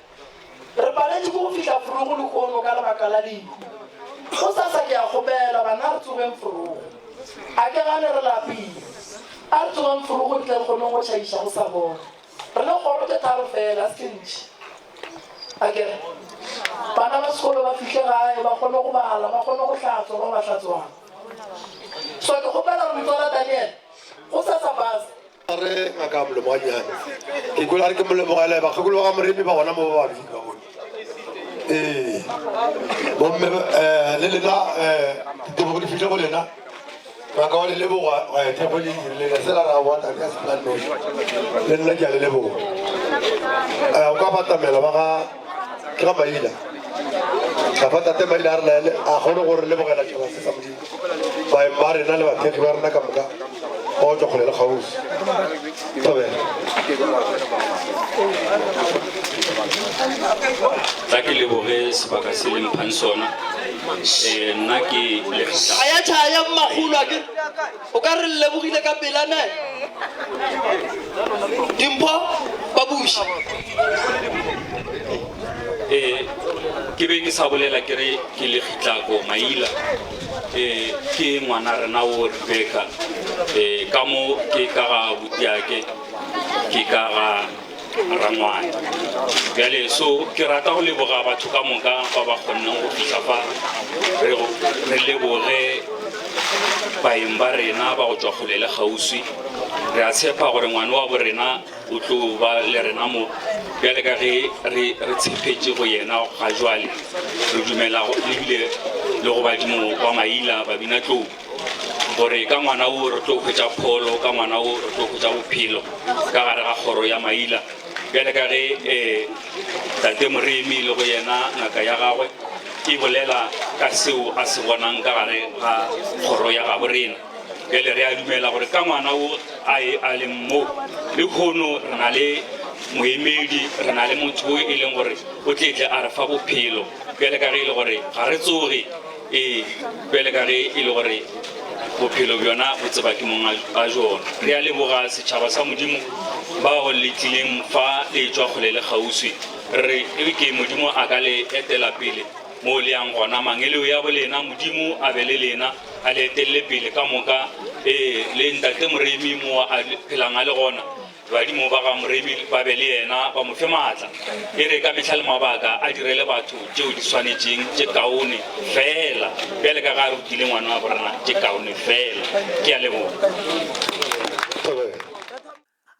Re paletše ke go fihla forogo lehono ka lebaka la lehu. Gosasa ke a kgopela, bana re tsogeng forogo. A ke gane re lapile. A re tsogeng forogo re tle re kgone go tšhaiša go sa bona. Re ne kgoro tše tharo fela, a se tše ntši. A ke re, bana ba sekolo ba fihle gae, ba kgone go bala, ba kgone go hlatswa ba ba hlatswang. So ke kgopela gore motswala Daniel, gosasa bus, A re ngaka molomo ga nnyane. Ke kwele a re ke molebogele bakgekolo ba ga Moremi ba gona mo ba babedi ba bone. Ee. Bomme eh, le lena eh, ditebogo di fihle go lena. Ngaka wa le leboga eh, thekgo le dirile le sela ra boa tate ya sepela noši. Le nna ke a le leboga. Eh, o ka batamela ba ga ke ga Maila. Kapa tate Maila a re laele a kgone go re lebogela tšhaba se sa Modimo. Baeng ba rena le bathekgi ba rena ka moka ba go tšwa kgole le kgauswi. Thobela. Tla ke leboge sebaka se le mphang sona. Nna ke Lekgetla. A ya tšhaya mmakgolo a ke o ka re le lebogile ka pela ne. Dimpho babuši. Eh, ke be ke sa bolela ke re ke Lekgitlako Maila. Eh, ke ngwana rena o Rebecca. Eh, ka mo ke ka ga butiake, ke ka ga rangwane. Bjale so ke rata go leboga batho ka moka ba ba kgonneng go fihla fa. Re re leboge baeng ba rena ba go tšwa kgole le kgauswi. Re a tshepa gore ngwana wa bo rena o tlo ba le rena mo bjale ka ge re re tshepetše go yena ga jwale. Re dumela ebile le go badimo ba Maila ba Binatlou gore ka ngwana o re tlo hwetša pholo, ka ngwana o re tlo hwetša bophelo ka gare ga kgoro ya Maila. Bjale ka ge tate Moremi le go yena ngaka ya gagwe e bolela ka seo a se bonang ka gare ga kgoro ya gabo rena. Bjale re a dumela gore ka ngwana o a e a leng mo lehono re na le moemedi, re na le motho o e leng gore o tle tle a re fa bophelo. Bjale ka ge e le gore ga re tsoge, ee, bjale ka ge e le gore bophelo bjona bo tseba ke mong a jona. Re a leboga setšhaba sa Modimo bao le tlileng fa le etšwa kgole le kgauswi. Re re e ke Modimo a ka le etela pele mo le yang gona. Mangeleo ya bolena Modimo a be le lena, a le etelele pele ka moka. Ee, le ntate Moremi mo a phelang a le gona, badimo ba ga Moremi ba be le yena, ba mo fe maatla. E re ka mehla le mabaka a direle batho tšeo di swanetšeng, tše kaone fela, bjale ka ge a rutile ngwana wa borena tše kaone fela. Ke a leboga.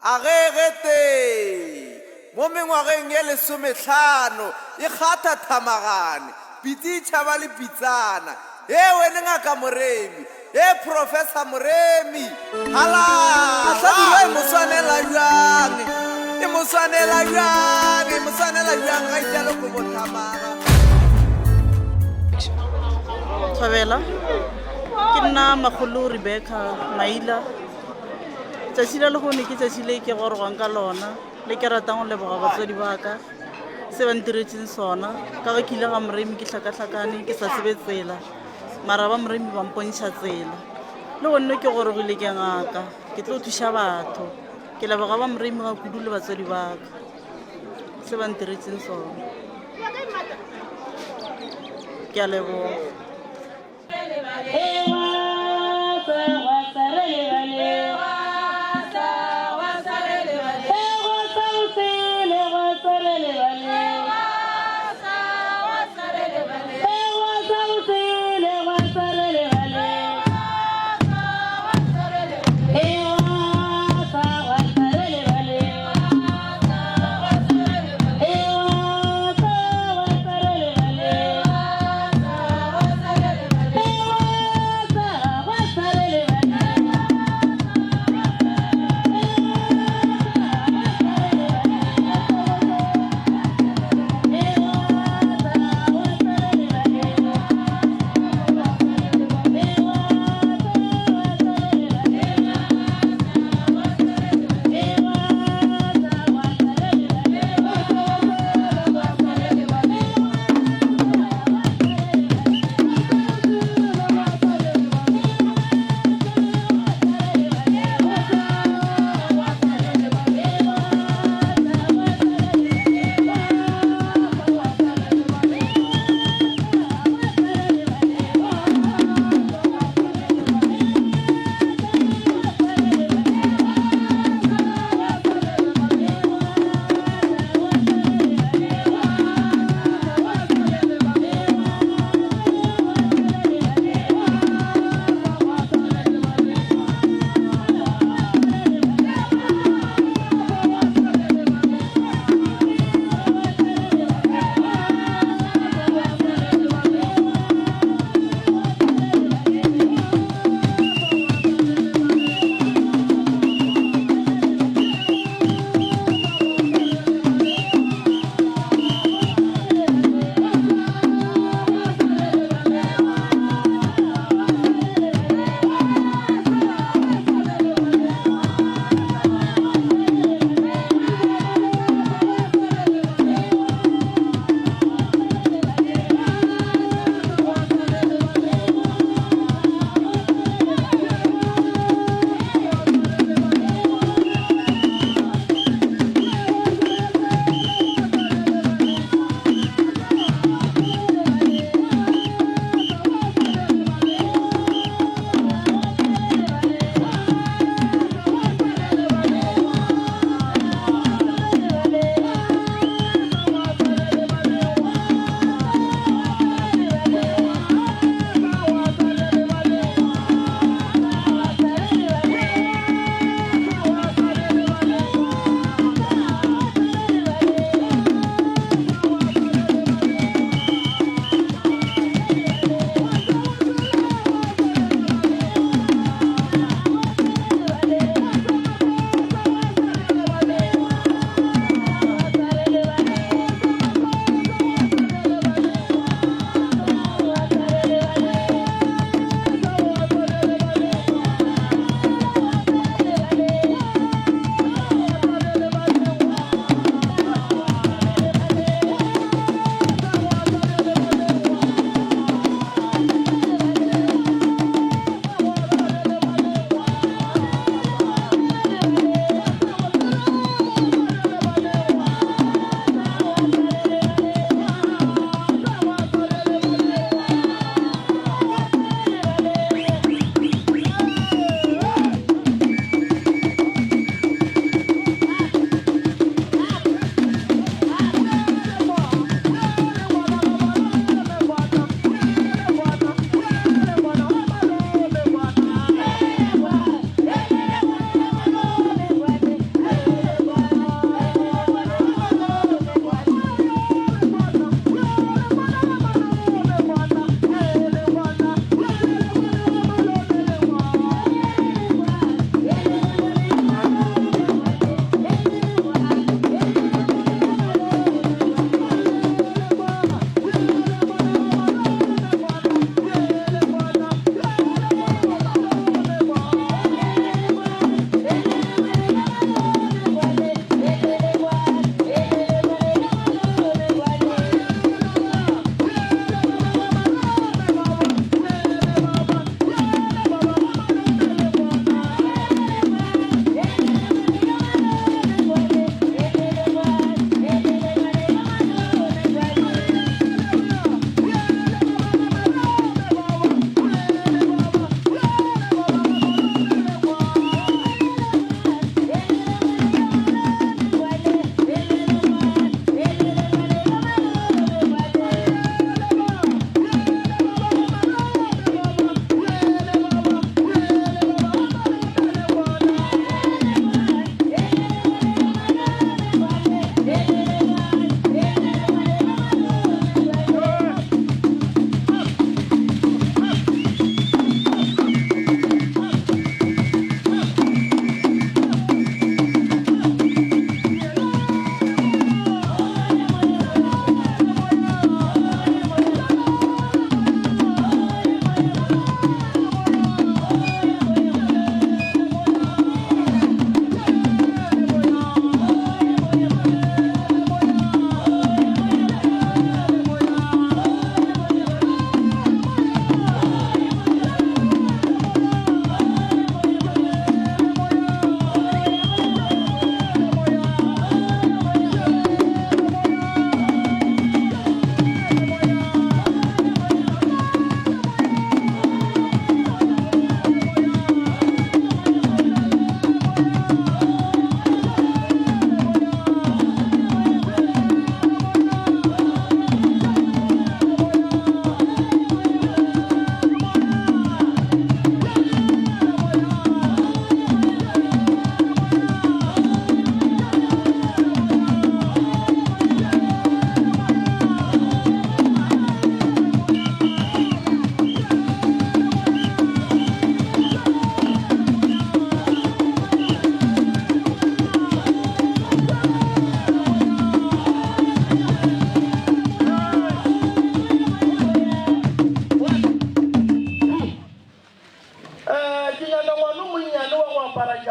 A ge getee mo mengwageng ye lesomehlano e kgatha thamagane, pitsi e tšhaba le pitsana. Hee wene Ngaka Moremi, hee Professor Moremi, halala! Hlabirwa e mo swanela bjang, e mo swanela bjang, e mo swanela bjang ga itšalo kobo thamaga. Thobela, ke nna Makgolo Rebecca Maila. Tšatši la lehono ke tšatši le ke gorogwang ka lona, le ke ratang go leboga batswadi ba ka se ba ntiretseng sona. Ka ge ke ile ga Moremi ke hlakahlakane ke sa tsebe tsela, mara ba Moremi ba mpontšha tsela. Le gonne ke gorogile ke ngaka, ke tlo thuša batho. Ke leboga ba Moremi ga kudu le batswadi ba ka se ba ntiretseng sona. Ke a leboga.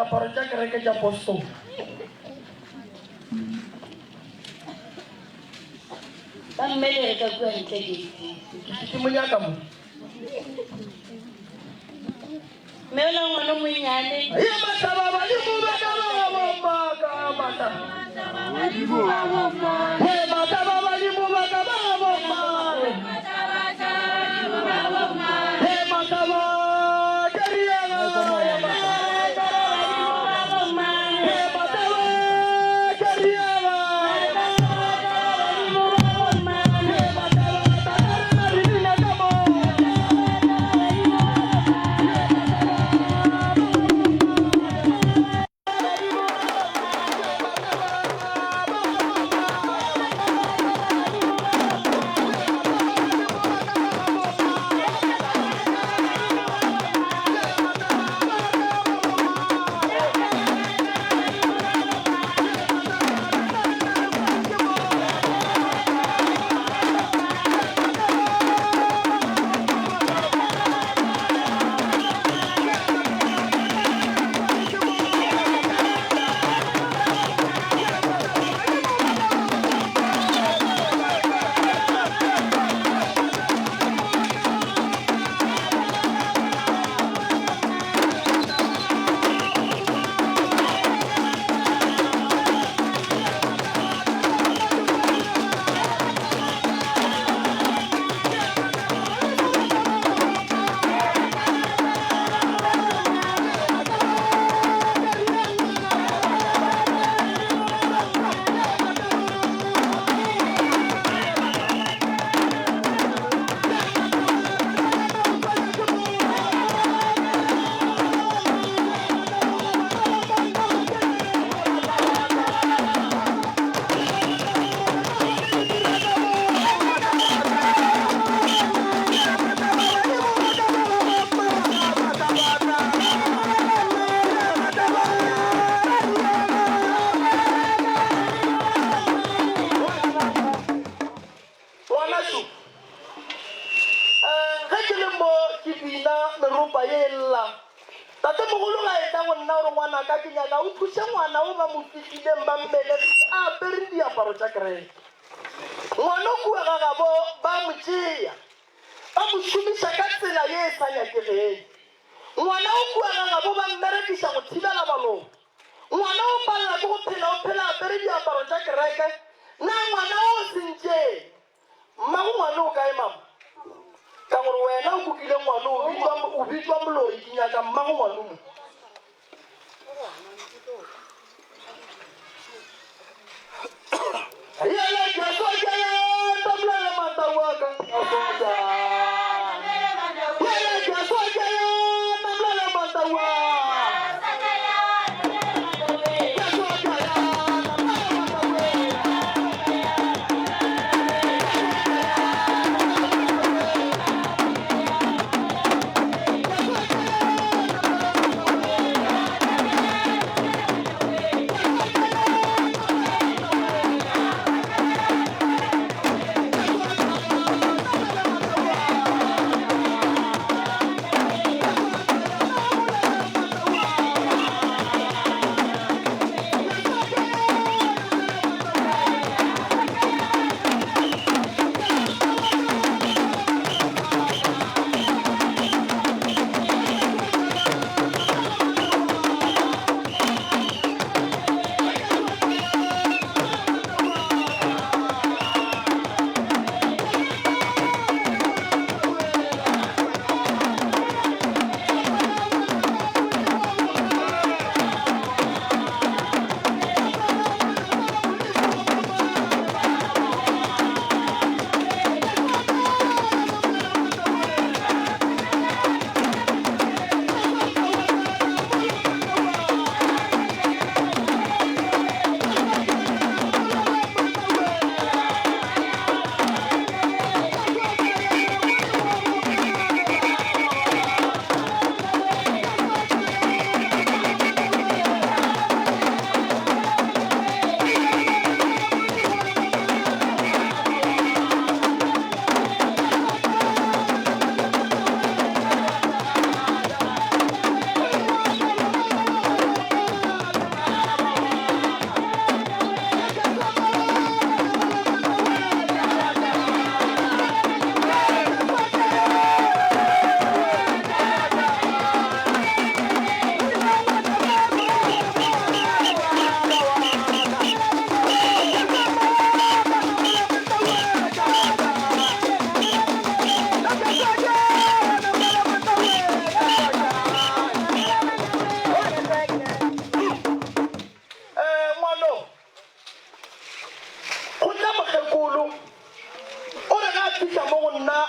diaparo tša kereke tša postong. Ba mmelege ka kua ntle gate. Ke mo nyaka mo. Mme ola ngwana o monnyane. Ye mahlaba badimo ba ka ba bomma ka matla. Ye mahlaba badimo ba ka ba bomma. Ye mahlaba ke riela. Ye mahlaba ke riela. Ye mahlaba tatara re bina ka mo. Ngwanašu, eh, ge ke le mo ke bina meropa ye e lla, tatemogolo ga etla go nna gore ngwanaka ke nyaka o thuše ngwana o ba mo fihlileng ba mmelegile a apere diaparo tša kereke. Ngwana o kua ga gabo ba mo tšea ba mo šomiša ka tsela ye e sa nyakegeng. Ngwana o kua ga gabo ba mmerekiša go thibela baloi. Ngwana o palela ke go phela o phela apere diaparo tša kereke. Na ngwana o sentšeng? Mmago ngwana o kae mama? Ka gore wena o kukile ngwana o bitšwa o bitšwa moloi ke nyaka mmago ngwana mo. Yele Jesu ke tamlele matau a ka a foja. Yele Jesu ke tamlele matau a.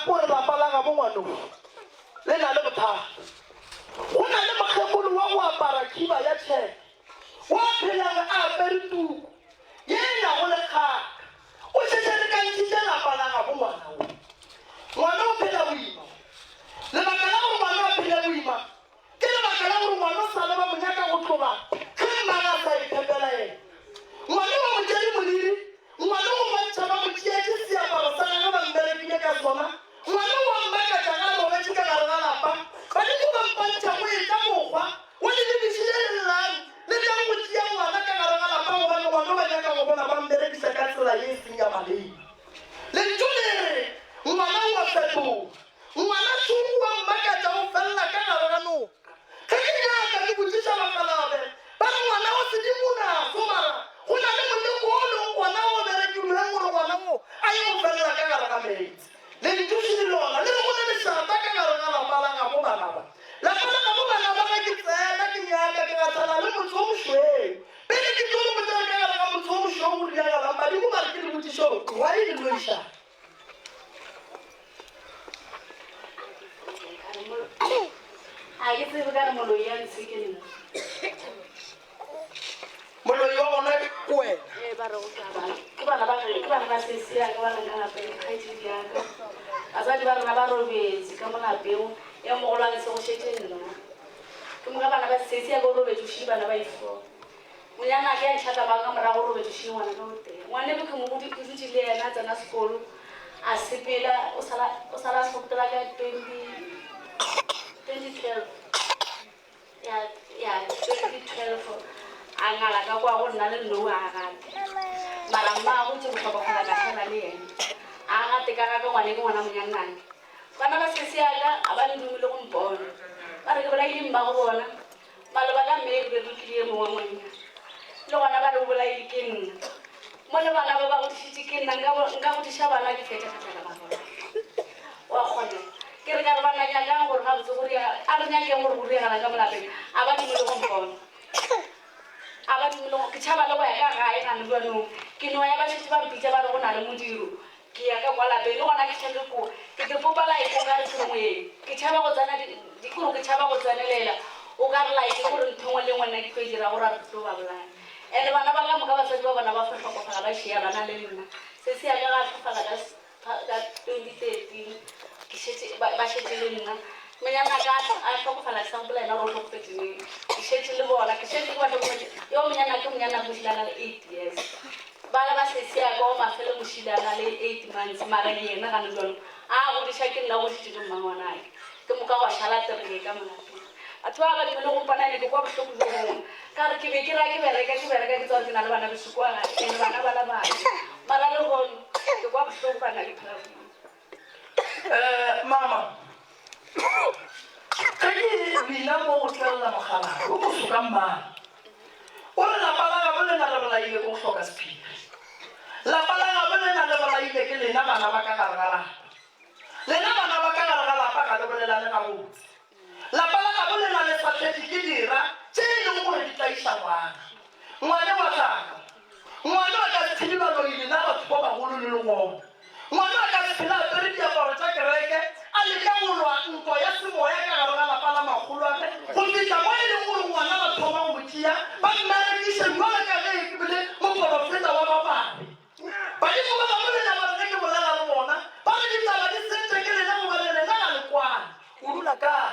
o re lapa la gabo ngwano le na le bothata. Go na le mokgekolo wa go apara khiba ya tšheke wa phelang a apere tuku ye e nago le kgaka. O šetše re kantšhitše lapa la gabo ngwana wo. Ngwana o phela boima. Lebaka la gore ngwana a phele boima ke lebaka la gore ngwana o sa le ba mo nyaka go tloga ge mmagwe a sa iphepela yena. Ngwana ba mo tšere moriri, ngwana o bontšha ba mo tšeetše seaparo sa gagwe ba mmerekile ka sona. Ngwana o a mmakatša ge a robetše ka gare ga lapa. Badimo ba mpontšha go etša mokgwa wo le lebiši le le llang le tlang go tšea ngwana ka gare ga lapa gobane ngwana o ba nyaka go bona ba mmerekiša ka tsela ye e seng ya maleba. Lentšu le re ngwana o a fetoga. Ngwana šo o a mmakatša o felela ka gare ga noka. Ge ke nyaka ke botšiša bakgalabe ba re ngwana o sedimo naso mara go na le moleko o leng gona o berekilweng gore ngwana wo a ye go felela ka gare ga meetse. Lentšu le lona le re go ne lešata ka gare ga lapa la gabo bana ba. Lapa la gabo bana ba ge ke tsena ke nyaka ke gahlana le motse o mošweu. Pele ke tlo le botša ka gare ga motse o mošweu go diragalang badimo ba re ke le botšiše gore why le tlo išana. A ke tsebe ka re moloi ya ntshe ke nna. Moloi wa bona ke wena. Ee, ba re go ka ba. Ke bana ba ke bana ba sesi ya ka ba reng ka lapeng ke kgaetšedi ya ka. Batswadi ba rena ba robetse ka mo lapeng, e mogolwane se go šetše nna. Ke moka bana ba sesi ya ka o robetše o šile bana ba ifo. Monyanake ya ntšhatlamang ka morago o robetše o šile ngwana ka o tee. Ngwaneno ke mo ke dutše le yena a tsena sekolo a sepela o sala o sala a hlokotela ka 20 2012. Ya ya 2012 a ngala ka kwa go nna le nnou a gate. Mara mmago tše bohlokwa ka šala le yena. A gate ka ga ka ngwane ke ngwana monyanane. Bana ba sesi ya ka a ba ndume le go mpona. Ba re ke bolaile mmago bona. Maloba ka May re be re tlile mongwe monna. Le gona ba re o bolaile ke nna. Mo le bana ba ba godišitše ke nna nka nka godiša bana ke fetša ka tlala ba bona. Wa kgona. Ke re ka re bana nyakang gore gabotse go riega a re nyakeng gore go riegala ka mo lapeng. A ba dumele go mpona. A ba dumele go ke tšhaba le go ya ka gae gane bjanong. Ke no ya ba šetše ba mpitša ba re go na le modiro. Ke ya ka kwa lapeng le gona ke tšhabe ko ke ke popa like o ka re ke moeng. Ke tšhaba go tsena di kore ke tšhaba go tsenelela o ka re like gore ntho engwe le engwe nna ke tlo e dira gore re tlo ba bolaya. And bana ba ka moka batswadi ba bona ba fo hlokofala ba šia bana le nna. Sesi ya ka ga hlokofala ka ka 2013 ke šetše ba šetše le nna. Monyanaka a hlokofala ke sa gopola yena gore o hlokofetše neng. Ke šetše le bona ke šetše ke ba hlokometše. Yo monyanaka monyanaka o šile a na le 8 years. Bana ba sesi ya ka wa mafelo mošile a na le 8 months mara le yena gane jalo a godiša ke nna o godišitše ke mmangwanake ke moka gwa šala tereke ka mo lapeng. Batho ba ba dumele go mpona ene ke kwa bohloko bjo bongwe ka re ke be ke ra ke bereka ke bereka ke tseba gore ke na le bana beso kwa gae ene bana ba la bana mara lehono ke kwa bohloko bana ke phela boima. Eh, mama ge ke bina mo go tlelela mogala o moso ka mmala o re lapa la gabo lena le bolaile ke go hloka sephiri lapa la gabo lena le bolaile ke lena bana ba ka gare ga lapa lena bana ba ka gare ga lapa ga le bolelane gabotse lapa la gabo lena le fahletše ke dira tše e leng gore di tlaiša ngwana ngwane wa tlaka Ngwana a ka se phele baloi lena batho ba bagolo le le gona. Ngwana a ka se phele a apere diaparo tša kereke a leka go lwa ntwa ya semoya ka gare ga lapa la makgolwagwe go fihla mo e leng gore ngwana ba thoma go mo tšea ba mmerekiše bjalo ka ge e bile moporofeta wa ba babe. Badimo ba gabo lena ba re ge ke bolela le bona ba re ditaba di sentše ke lena gobane lena ga le kwane. O dula kae?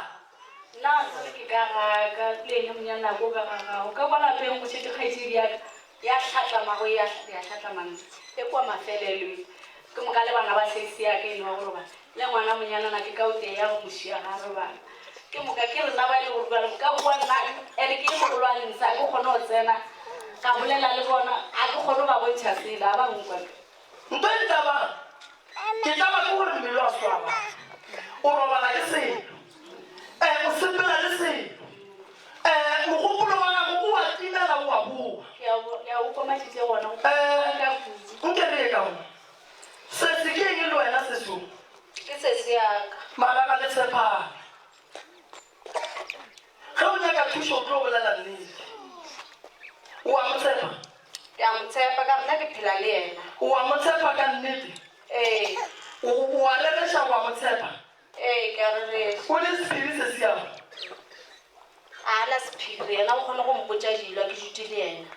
Nna ruri ke ka ga ka le ene monyanako ka ga gago. Ka kwa lapeng go šetše kgaetšedi ya ka ya hlatlamago ya ya hlatlamang e kwa mafelelo e. Ke moka le bana ba sesi ya ka eno wa go robala le ngwana monyanana ke ka o tee ya go mo šia ga a robala. Ke moka ke rena ba e le gore bjale ka kwa nna ene ke le mogolwane ntshe a ke kgone go tsena ka bolela le bona a ke kgone go ba bontšha selo a ba nkwa. Nto e tlabang ke tlaba ke gore mmele wa swaba o robala ke selo um o sepela le selo um mogopolo wa gago o a timela o a boa. Ke a o kwa matšatši a gona Um nke re ye ka mo sesi ke eng le wena sesong? Ke sesi ya ka. Mara ga le tshepane. Ge o nyaka thušo o tlo bolela nnete. O a mo tshepa? Ke a mo tshepa ka re nna ke phela le yena. O a mo tshepa ka nnete? Ee. O o a rereša wa mo tshepa? Ee, ke a rereša. O le sephiri se siama? A na sephiri, yena o kgone go mpotša dilo a ke dutše le yena.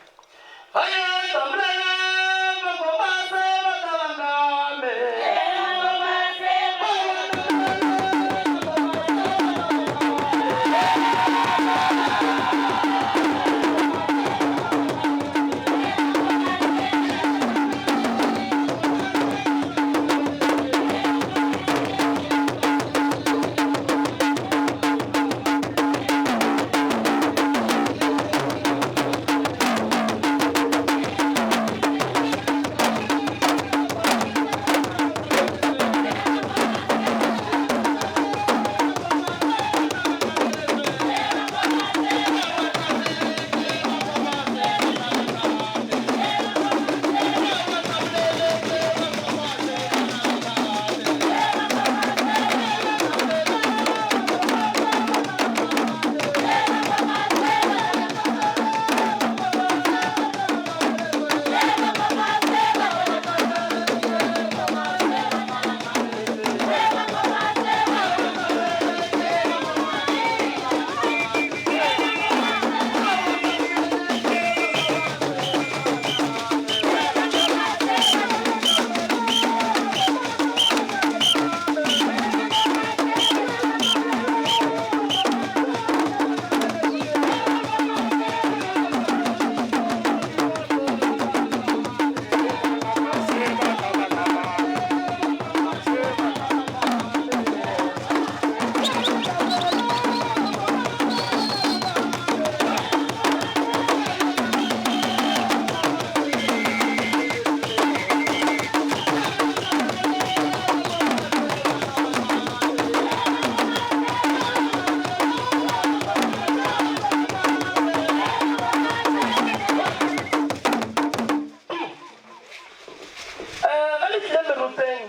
Eh, ge le tlile meropeng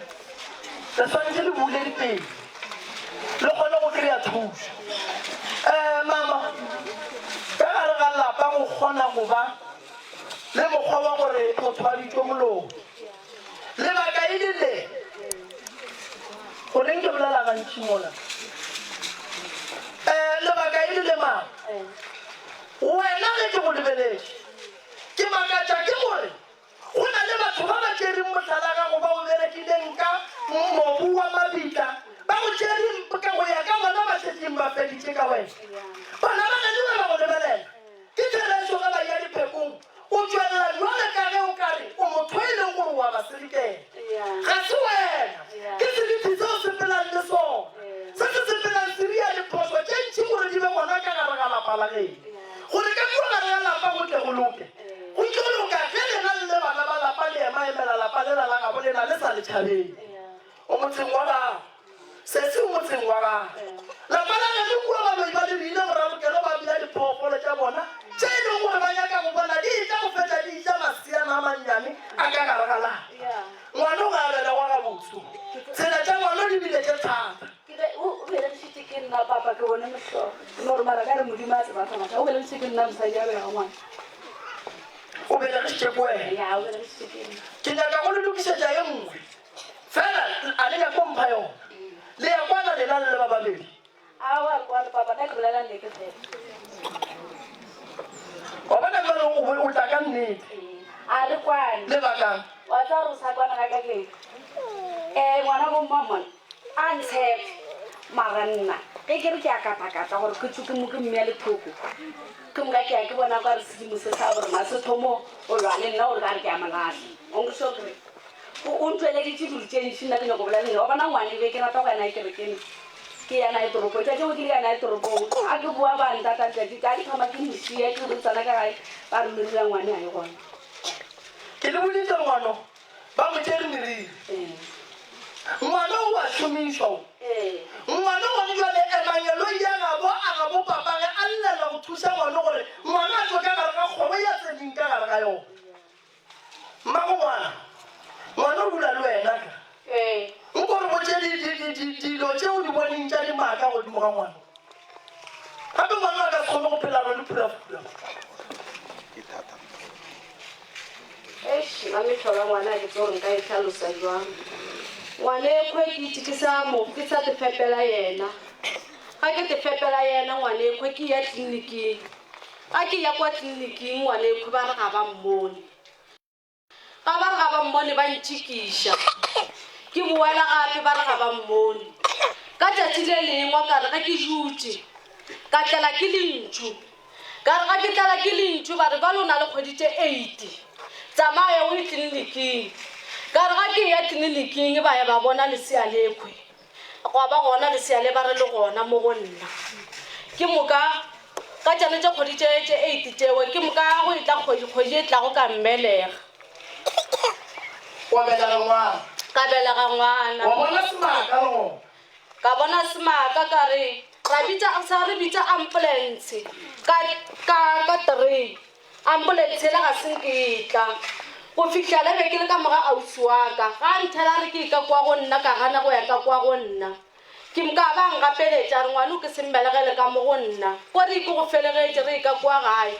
le swanetše le bule dipele le kgone go kry-a thušo. Um mama, ka gare ga lapa go kgona go ba le mokgwa wa gore motho a bitšwe moloi. Lebaka e le le, goreng ke bolela gantši mola? Um lebaka e le le mama, wena ge ke go lebeletše ke makatša ke gore Go na le batho ba ba tšereng mohlala gago ba o berekileng ka mobu wa mabitla, ba go tšereng ka go ya ka bona ba šetšeng ba feditše ka wena. Bana ba geno ge ba go lebelela, ke therešo ge ba eya diphekong, o tšwelela bjale ka ge o ka re o motho e leng gore o a ba selekela. Ga se wena, ke seriti se o sepelang le sona, se se sepelang se ria diphošo tše ntši gore di be gona ka gare ga lapa la geno, gore ka kua gare ga lapa go tle go loke. Go tlo loka ge lena le le bana ba lapa le ema emela lapa lela la gabo lena le sa le tšhabeng. O motseng wa gago. Sesi o motseng wa gago. Lapa la geno kua baloi ba le rile boralokelo ba bea diphoofolo tša bona tše e leng gore ba nyaka go bona di etla go fetša di ja maseana a mannyane a ka gare ga lapa. Ngwano ga a belegwa gabotse. Tsela tša ngwano di bile tše thata. Ke be o belegišitše ke nna papa ke bone mohlolo. Ke no re mara ka re Modimo a tseba tsamaya. O belegišitše ke nna mosadi a belega ngwana. O belegišitše ke wena. Ya, o belegišitše ke nna. Ke nyaka go le lokišetša ye nngwe. Fela a le nyake go mpha yona. Le ya kwana lena le le ba babedi. Aowa re kwane papa nna ke bolela nnete fela. Wa bona jwale o bo- o tla ka nnete. A re kwane. Lebakang? Wa tseba gore o sa kwana ga ka keng? Eh ngwana bo mma mona. A ntshepe mara nna ge ke re ke a katakata gore ke tsoke mo ke mmea lethoko ke moka ke ya ke bona ka re sedimo se sa borena se thomo o lwa le nna gore ka re ke a molahla o nkwešiša kere o ntšweleditše dilo tše ntši nna ke nyako bolela le wa bona ngwane be ke rata go ya naye kerekeng ke ya naye toropong tšatši go ke ile ya naye toropong a ke boa ba ntata tšatši ka ke thoma ke mošia ke re tsena ka gae ba re merira ngwane a ye gona Ke le boditše ngwano Ba mo tšere meriri. Ngwana o a šomišwa o. Ngwana gone jwale emangeloi ya gabo a gabo papage a llela go thuša ngwana gore ngwana a tšwe ka gare ga kgwebo ya tseneng ka gare ga yona. Mmago ngwana, ngwana o dula le wena ka. Nko re botše dilo tše o di boneng tša dimaka godimo ga ngwana. Gape ngwana a ka se kgone go phela le phulafula. Eish, nna mehlolo ya ngwana ga ke tsebe gore nka e hlalosa jwang. Ngwanekhwe ke itše ke sa mo ke sa te fepela yena. Ga ke te fepela yena ngwanekhwe ke ya tleliniking. Ga ke ya kwa tleliniking ngwanekhwe ba re ga ba mmone. Ga ba re ga ba mmone ba ntšikiša. Ke boela gape ba re ga ba mmone. Ka tšatši le lengwe ka re ge ke dutše ka tlela ke lentšu. Ka re ga ke tlala ke lentšu ba re bjale o na le kgwedi tše eight. Tsamaya o ye tleliniking. Ka re ga ke eya tleliniking ba ya ba bona lesea lekhwe. Gwa ba gona lesea le ba re le gona mo go nna. Ke moka ka tšane tše kgwedi tše tše eight tšewe ke moka go etla kgwedi kgwedi e tlago ka mmelega. Wa belega ngwana. Ka belega ngwana. Wa bona semaka le gona. Ka bona semaka ka re ra bitša sa re bitša ambulance ka ka ka three ambulance yela ga se nke e tla go fihla le be ke le ka moga ausi wa ka ga a nthela a re ke ka kwa go nna ka gana go ya ka kwa go nna ke moka ba ngapeletša a re ngwane o ke se mmelegele ka mo go nna ko re ke go felegetše re ka kwa gae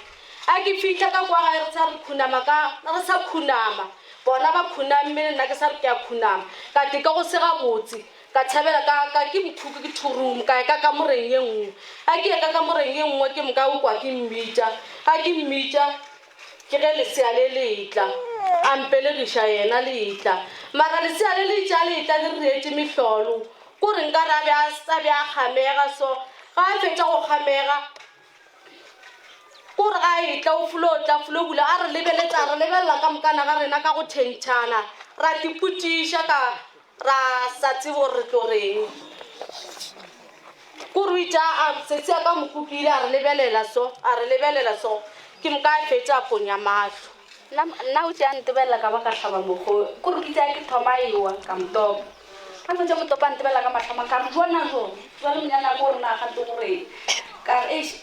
a ke fihla ka kwa gae re sa re khunama ka re sa khunama bona ba khunamme le nna ke sa re ke a khunama ka te ka go se gabotse Ka tšhabela ka, ka ke mkhukhu ke thurumu, ka ya ka kamoreng ye nngwe. Ga ke ya ka kamoreng ye nngwe ke moka o kwa ke mmitša. Ga ke mmitša ke ge lesea le le etla, a mpelegiša yena le etla. Mara lesea le le etša le etla le reetše mehlolo, ko re nkare a be a, a be a kgamega so. Ga a fetša go kgamega, ko re ga a etla o folo tla folo bula a re lebeletša, a re lebelela ka mokana ga rena ka go tšhentšhana, ra tipotšiša ka. Ra sa tsebe gore re tlo reng. Kore o itše a sesi a ka mo kukile a re lebelela so, a re lebelela so. Ke moka a fetša a ponya mahlo. Nna, nna o tše a ntebelela ka ba ka hlaba mokgo. Kore ke itše a ke thoma a ewa, ka mo topa. A fetša mo topa a ntebelela ka mahlo a mang, ka re, Bona jo, jwale monyana ko o re na gante go reng? Ka re, Eish,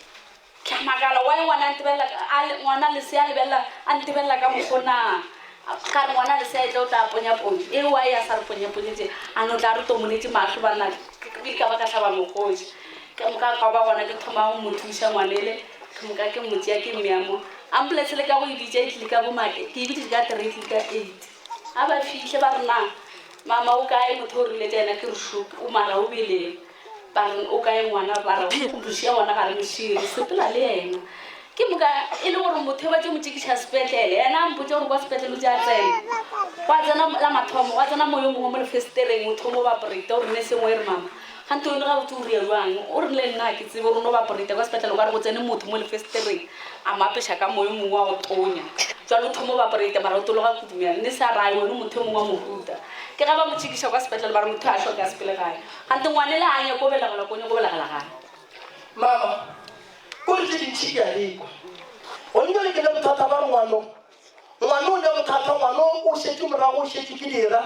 Ke a makala why ngwana a ntebelela a le ngwana lesea a lebelela a ntebelela ka mokgo na. Ka re ngwana lesea e tle o tla ponya ponya e why a sa re ponya ponyetse a no tla re tomonetse mahlo banna ke bile ka ba ka hlaba mokgoši. Ke moka ka ba gona ke thoma go mo thuša ngwanele ke moka ke mo tšea ke mmea mo. Ambulance le ka go e bitša e tlile ka bo ma ke e biditše ka three e tlile ka eight. Ga ba fihle ba re na mama o kae motho o rile tša yena ke re šup o mara o beleng. Ba re, O kae ngwana? Ba re, Go mošia ngwana ga re mo šie, re sepela le yena. Ke moka e le gore motho yo ba tšo mo tšekiša sepetlele, yena a mpotša gore kwa sepetlele o tše a tsena. Gwa tsena la mathomo, gwa tsena moyo mongwe mo lefesetereng, o thoma o baporeta, o re nese ngwe e re mama, gante wena gabotse o ria jwang? O re le nna ga ke tsebe, o re no baporeta kwa sepetlele o ka re go tsene motho mo lefesetereng a mo apeša ka moyo mongwe wa go tonya. Jwale o thoma o baporeta mara o tologa kudumela. Nese a re, Ai wena o motho yo mongwe wa mohuta. Ke ga ba mo tšekiša kwa sepetlele ba re motho a hloke a sepele gae. Gante ngwane le a nyako belegela ko nyako belegela gae. Mama, ko re tše dintši ke a di kwa. Gone jwale ke ne bothata ba ngwano. Ngwano o ne bothata, ngwano o šetše morago, o šetše ke dira.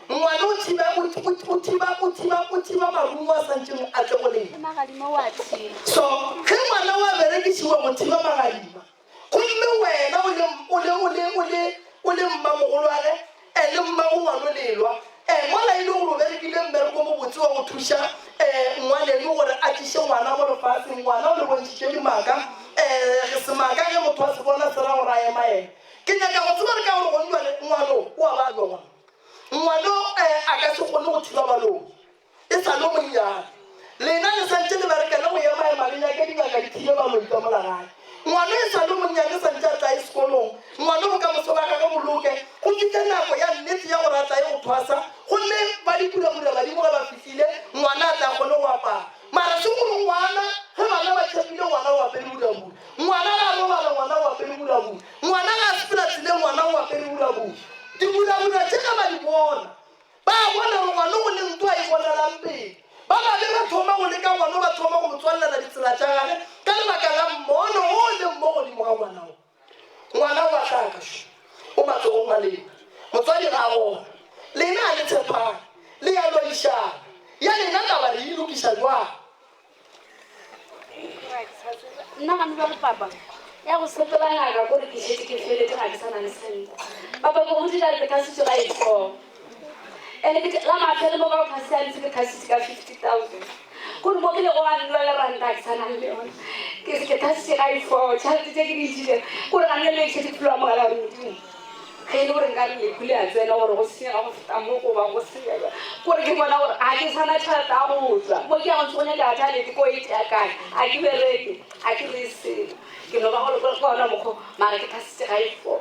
Ngwano o thiba, o, o, o thiba, o thiba, o thiba marumo a santšeng a tle go lena. Magadima o a thiba. So, ge ngwana o a berekišiwa go thiba magadima, gomme wena o le, o le, o le, o le, o le mmamogolwage, um le mmago ngwano le lwa, um mola e le gore o berekile mmereko o mobotse wa go thuša um ngwaneno gore a tliše ngwana mo lefaseng, ngwana o le bontšhitše dimaka, um semaka ge motho a se bona se ra gore a emaeme. Ke nyaka go tseba re ka gore gone jwale ngwano o a babja ngwano. Ngwano um a ka se kgone go thiba baloi. E sa le o monnyane. Lena le santše le berekele go emaema le nyake dingaka di thibe baloi ka mola gae. Ngwana e sa le o monnyane o santše a tlaye sekolong. Ngwana bokamoso ba gagwe bo loke. Go fihle nako ya nnete ya gore a tlaye go thwasa. Gomme ba dipurabura badimo ge ba fihlile, ngwana a tle a kgone go apara. Mara segolo ngwana, ge bana ba tšhepile ngwana o apere burabura. Ngwana ge a robala ngwana o apere burabura. Ngwana ge a sepela tseleng ngwana o apere burabura. Diburabura tše ge ba di bona, Ba bona gore ngwano o le ntwa e bonelang pele. Ba babe ba thoma go leka ngwano, ba thoma go mo tswallela ditsela tša gage ka lebaka la mmono wo o leng mo godimo ga ngwana wo. Ngwana o a hlaka, šo, o matsogong a lena. Motswadi ga a gona. Lena ga le tshepane, le ya lwaišana. Ya lena taba re e lokiša bjang? Nna gane bjale papa ya go sepela ngaka kore ke šetše ke feletše ga ke sa na le sente papa ke go dira ke thasitše ga e-four ene ke la mafelo mo ka go thasitse ke thasitše ka 50,000 kore mo ke lego wa nna le ranta ga ke sa na le yona ke ke thasitše ga e-four tšhelete tše ke di ntšhitše kore ga nne le šetše ke phelo amogela gore modimo. Ge e le gore nka re lehu le a tsena gore go senyega go feta mo goba go senyega, kore ke bona gore ga ke sa na tšhelete ya go tšwa mo ke yago ntse go nyakega tšhalete ko e tšea kae? A ke bereke, a ke ree selo. Ke no ba go le ka ona mokgwa mara ke phasitše ga e fo.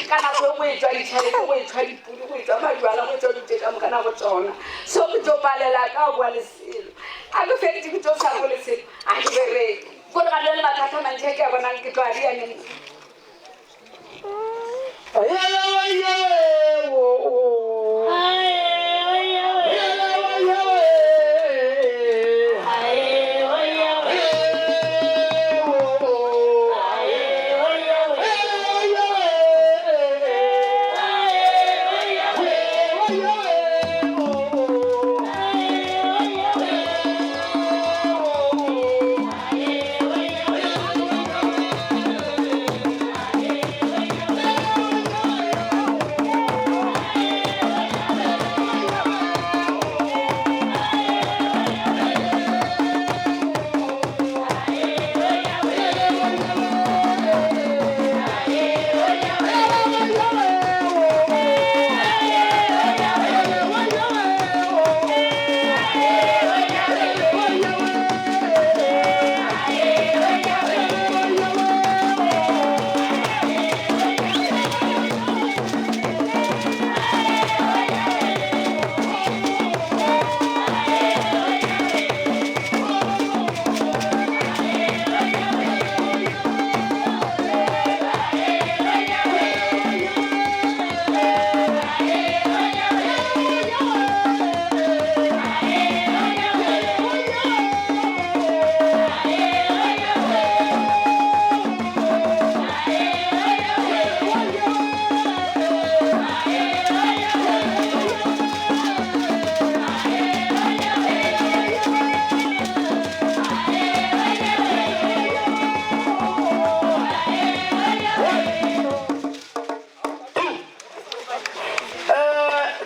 Ka nako e go etšwa ditšhelete, go etšwa dipudi, go etšwa majwala, go etšwa dilo ka moka na go tšona. So ke tlo palela ka go boa le selo. A ke feditše ke tlo sa go le selo, a ke bereke. Kore ga le mathata a mantši a ke a bonang ke tlo a dia neng.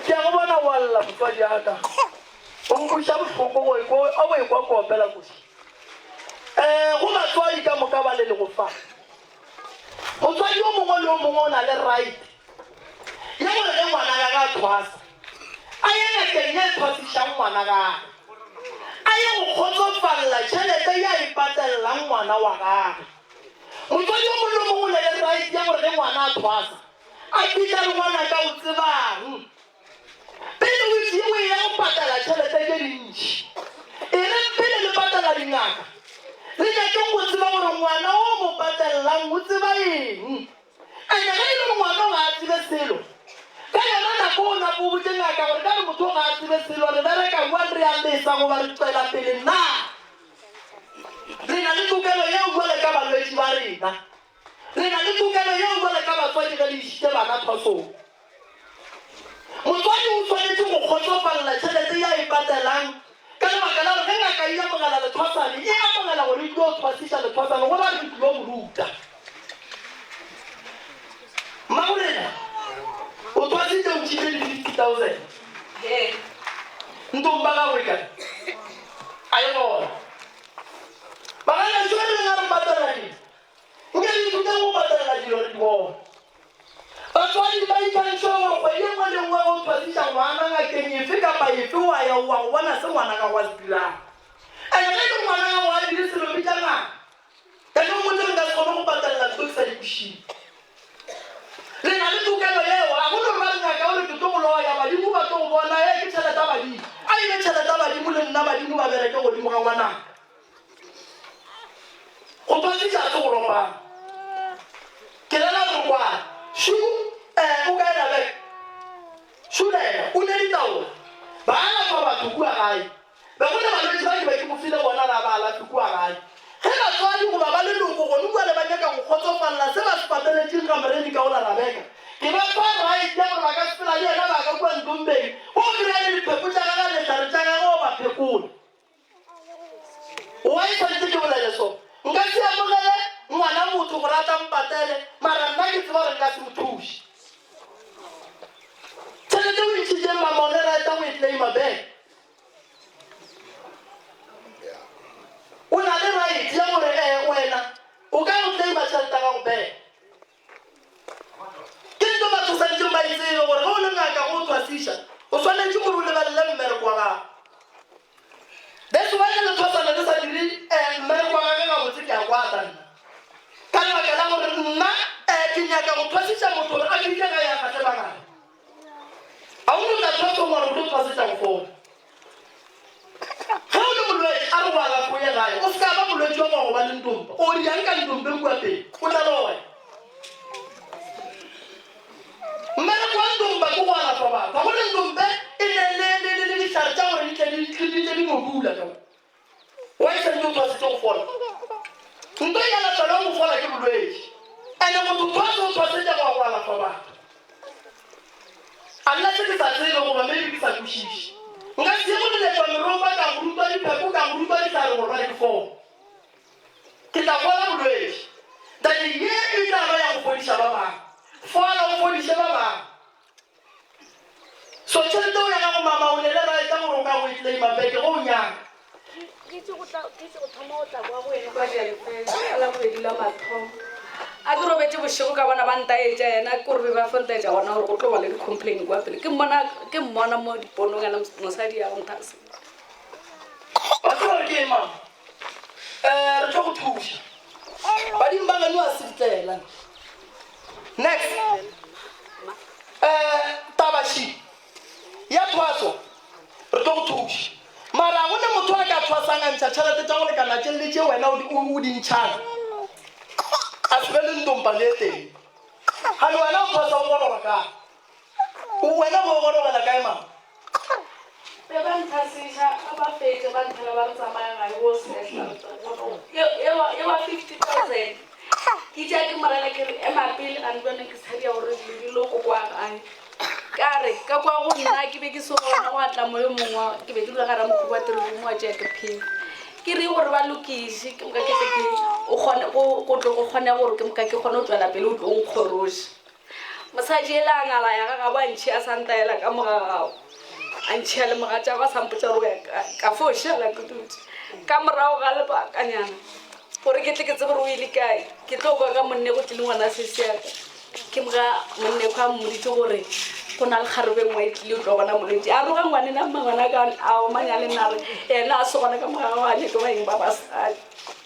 Ke a go bona wa lla motswadi ya ka. O nkweša bohloko go ekwa o ekwa ko opela koši. Go batswadi ka moka ba le lego fa. Motswadi yo mongwe le yo mongwe o na le right ya gore ge ngwana gagwe a thwasa, a ye ngakeng ye e thwasišang ngwana gagwe, a ye go kgotsofalela tšhelete ye a e patelelang ngwana wa gagwe. Motswadi yo mongwe le yo mongwe o na le right ya gore ge ngwana a thwasa, a bitša re ngwanaka o tsebang? Pele o tšee o eya go patala tšhelete tše dintši. E re pele le patala dingaka, re nyakeng go tseba gore ngwana o mo patelelang o tseba eng. Ene ge e le gore ngwana o ga a tsebe selo, ka yona nako o nape o botše ngaka gore ka re motho o ga a tsebe selo, re bereka bjang, re a lesa goba re tšwela pele na? Re na le tokelo yeo bjale ka balwetši ba rena. Re na le tokelo yeo bjale ka batswadi ge le išitše bana thwasong. Motswadi o swanetše go kgotsofalela tšhelete ye a e patelang ka lebaka la gore ge ngaka e amogela lethwasane, e amogela gore e tlo thwasiša lethwasane go ra gore ke tlilo mo ruta. Mmagolena o thwasitše o ntšhitše di 50,000. Ntong ba gagwe kae? A e gona. Baganašo re reng a re patela dilo? Nke re ithuteng go patelela dilo re di bone. Batswadi ba ikantšhwe gore kgwedi e nngwe le nngwe ge o thwasiša ngwana ngakeng efe kapa efe wa ya wa go bona se ngwana gago a se dirang. Ene ge e le ngwana gago a dire selo bitša ngaka. Ka no mmotse nka se kgone go patelela ntho ke sa di kwešiše. Le na le tokelo yeo, a go no re ba re ngaka o re ke tlo go loya, badimo ba tlo go bona, ee ke tšhelete ya badimo. A e be tšhelete ya badimo le nna badimo ba bereke godimo ga ngwanaka. Go thwasiša se go ropana. Ke rera gore kwana. Shu, eh, o kae Rebeka? Shu le yena o ne ditaola. Ba alafa batho kua gae. Be go le balwetši ba ke be ke mo file bona ra ba alafe kua gae. Ge batswadi goba ba leloko gone kua le ba nyaka go kgotsofalela se ba se pateletšeng ga Moreni ka ola Rebeka, ke ba fa right ya gore ba ka sepela le yena ba ka kua Ntombeng, bo kry-a le dipheko tša gagwe le dihlare tša gagwe o ba phekola. Why tshwanetse ke bolele so? Nka se amogele ngwana motho gore a tla mpatele, mara nna ke tseba gore nka se mo thuše. Tšhelete o ntšhitšeng mama o ne rata go e claima back. O na le right ya gore eh wena o ka go claima tšhelete ya gago back. Ke nto batho. a kwata nna. Ka lebaka la gore nna um ke nyaka go thwasiša motho gore a fihle gae a gahle bangaka. A o no tla thwasong wa re o tlo thwasetša go fola. Ge o le molwetši a re go alafe o ye gae, o se ka ba molwetši wa go ba le ntompa. O diang ka ntompeng kua pele, o tla loya. Mmereko wa ntompa ke go alafa batho. Ga go le ntompe e ne le le le le dihlare tša gore di tle di di tle di no dula ka mo. Wa e santse o thwasitse go fola. Nto e alafelwang go fola ke bolwetši. Ene motho thwase o thwasetša go ya go alafa batho. Unless ke sa tsebe goba maybe ke sa kwešiše. Nka se ye go leletšwa meropa ka go rutwa dipheko ka go rutwa dihlare gore ba ke fole. Ke tla fola bolwetši. Then ye e tla ba ya go fodiša ba bangwe. Fola o fodiše ba bangwe. So tšhelete o ya gago mama o ne le right ya gore o ka go e claima back ge o nyaka. Ke itse go tla ke itse go thoma go tla kwa go wena ka ka la bobedi la mathomo a ke robetse bošego ka bona ba ntaetša yena ke gore be ba fo ntaetša gona gore go tlo ba le di-complain kwa pele ke mmona ke mmona mo diponong ena mosadi ya go nthase Wa tseba gore ke eng mama? Um re tlo go thuša. Badimo ba geno a se ditlela. Next. Um taba she ya thwaso re tlo go thuša. Mara ga go ne motho a ka thwasang a ntšha tšhelete tša go lekana tše le tše wena o di o di ntšhang. A se be le ntompa le e tee. Gane wena o thwasa o goroga kae? Wena bo gorogela kae mama? Be ba nthasiša ga ba fetša ba nthela ba re tsamaya gae o sehla e wa 50,000 ke tša ke morela ke re ema pele gane bjone ke tshabja gore dilo di lo ko kwa gae ka re ka kwa go nna ke be ke se gona go atla moyo mongwe wa ke be ke dula gara mokhukhu wa teromo wa tšea ke phela ke re gore ba lokiše ke moka ke tle ke o kgone go tlo go kgone gore ke moka ke kgone go tswela pele o tlo nkgoroša Mosadi ela a ngala ya gagabo a ntšhia a sa ntaela ka mo ga gago a ntšhia le mogatšago a sa mpotša gore o ya ka fo šala ke dutše ka morago ga lebakanyana gore ke tle ke tsebe gore o ile kae ke tlo kwa ka monne go tlile ngwana sesi yaka ke moga monne kwa mmoditse gore go na le kgarebe nngwe e tlile o tlo bona molwetši a roga ngwanena mmangwana ka a omanya le nna re ena a se gona ka moga gago a nyake baeng ba basadi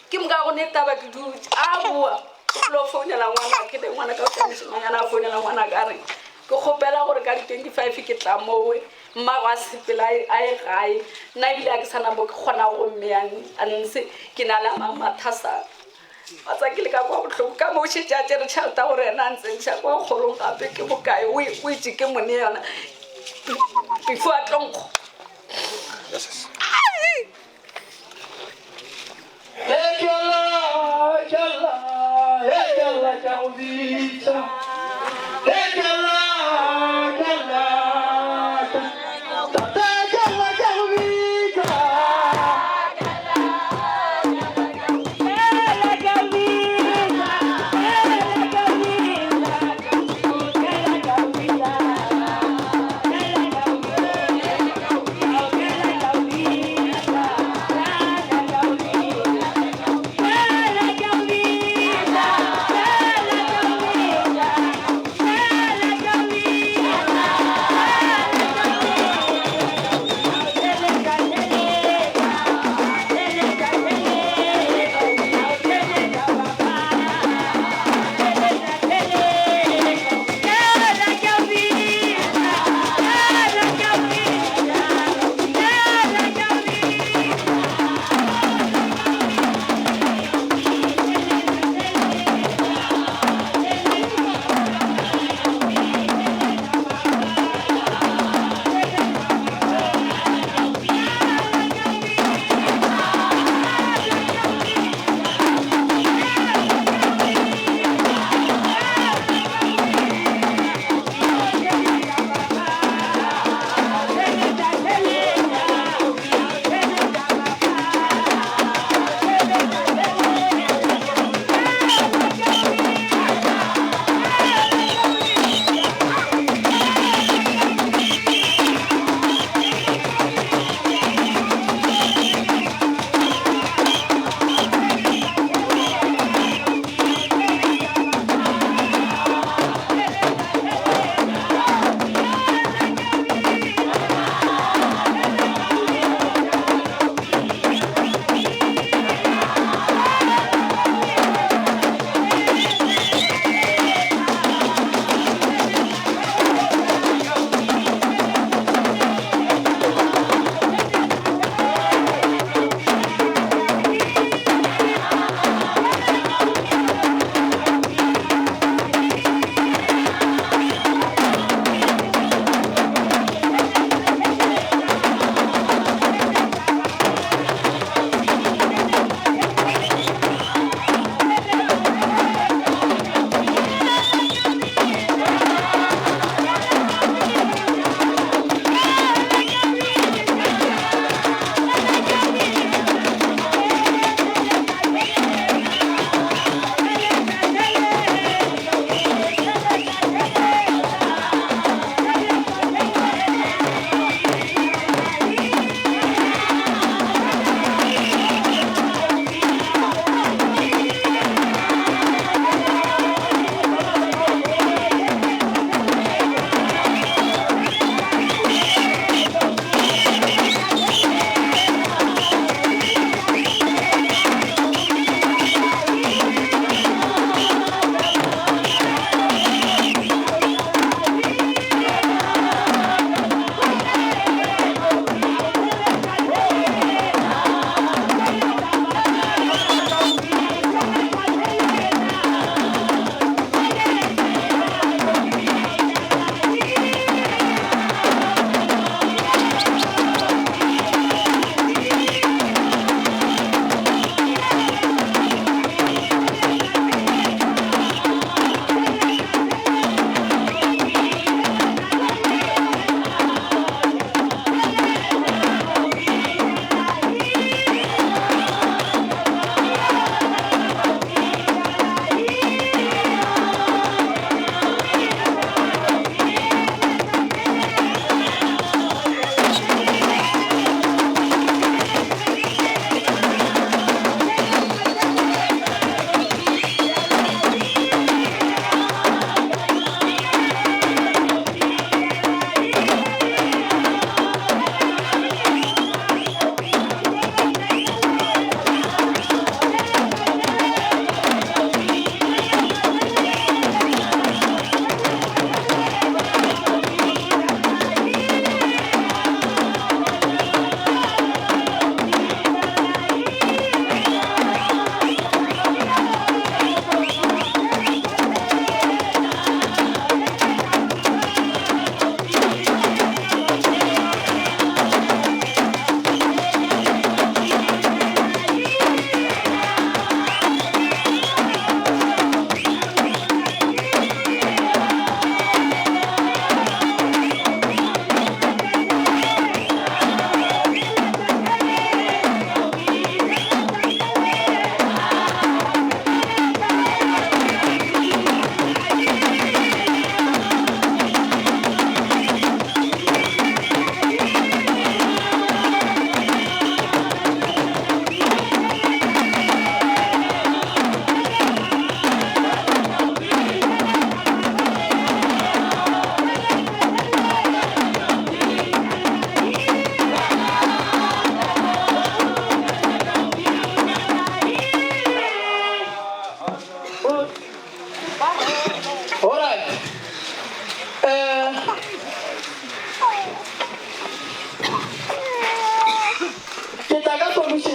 Ke moka go ne taba ke dutše a boa o tlo founela ngwana ke le ngwana ka o mošemanyana a founela ngwana ka re ke kgopela gore ka di-25 ke tla mowe mmago a sepela a ye gae nna ebile a ke sana mo ke kgona go mmeyang a nse ke na le a mang mathasana wa tsa ke le ka kwa bohloko ka mo o šetše a tšere tšhelete gore ena a ntsentšha kwa kgorong gape ke bokae o itše ke mone yona before a tlo nkgo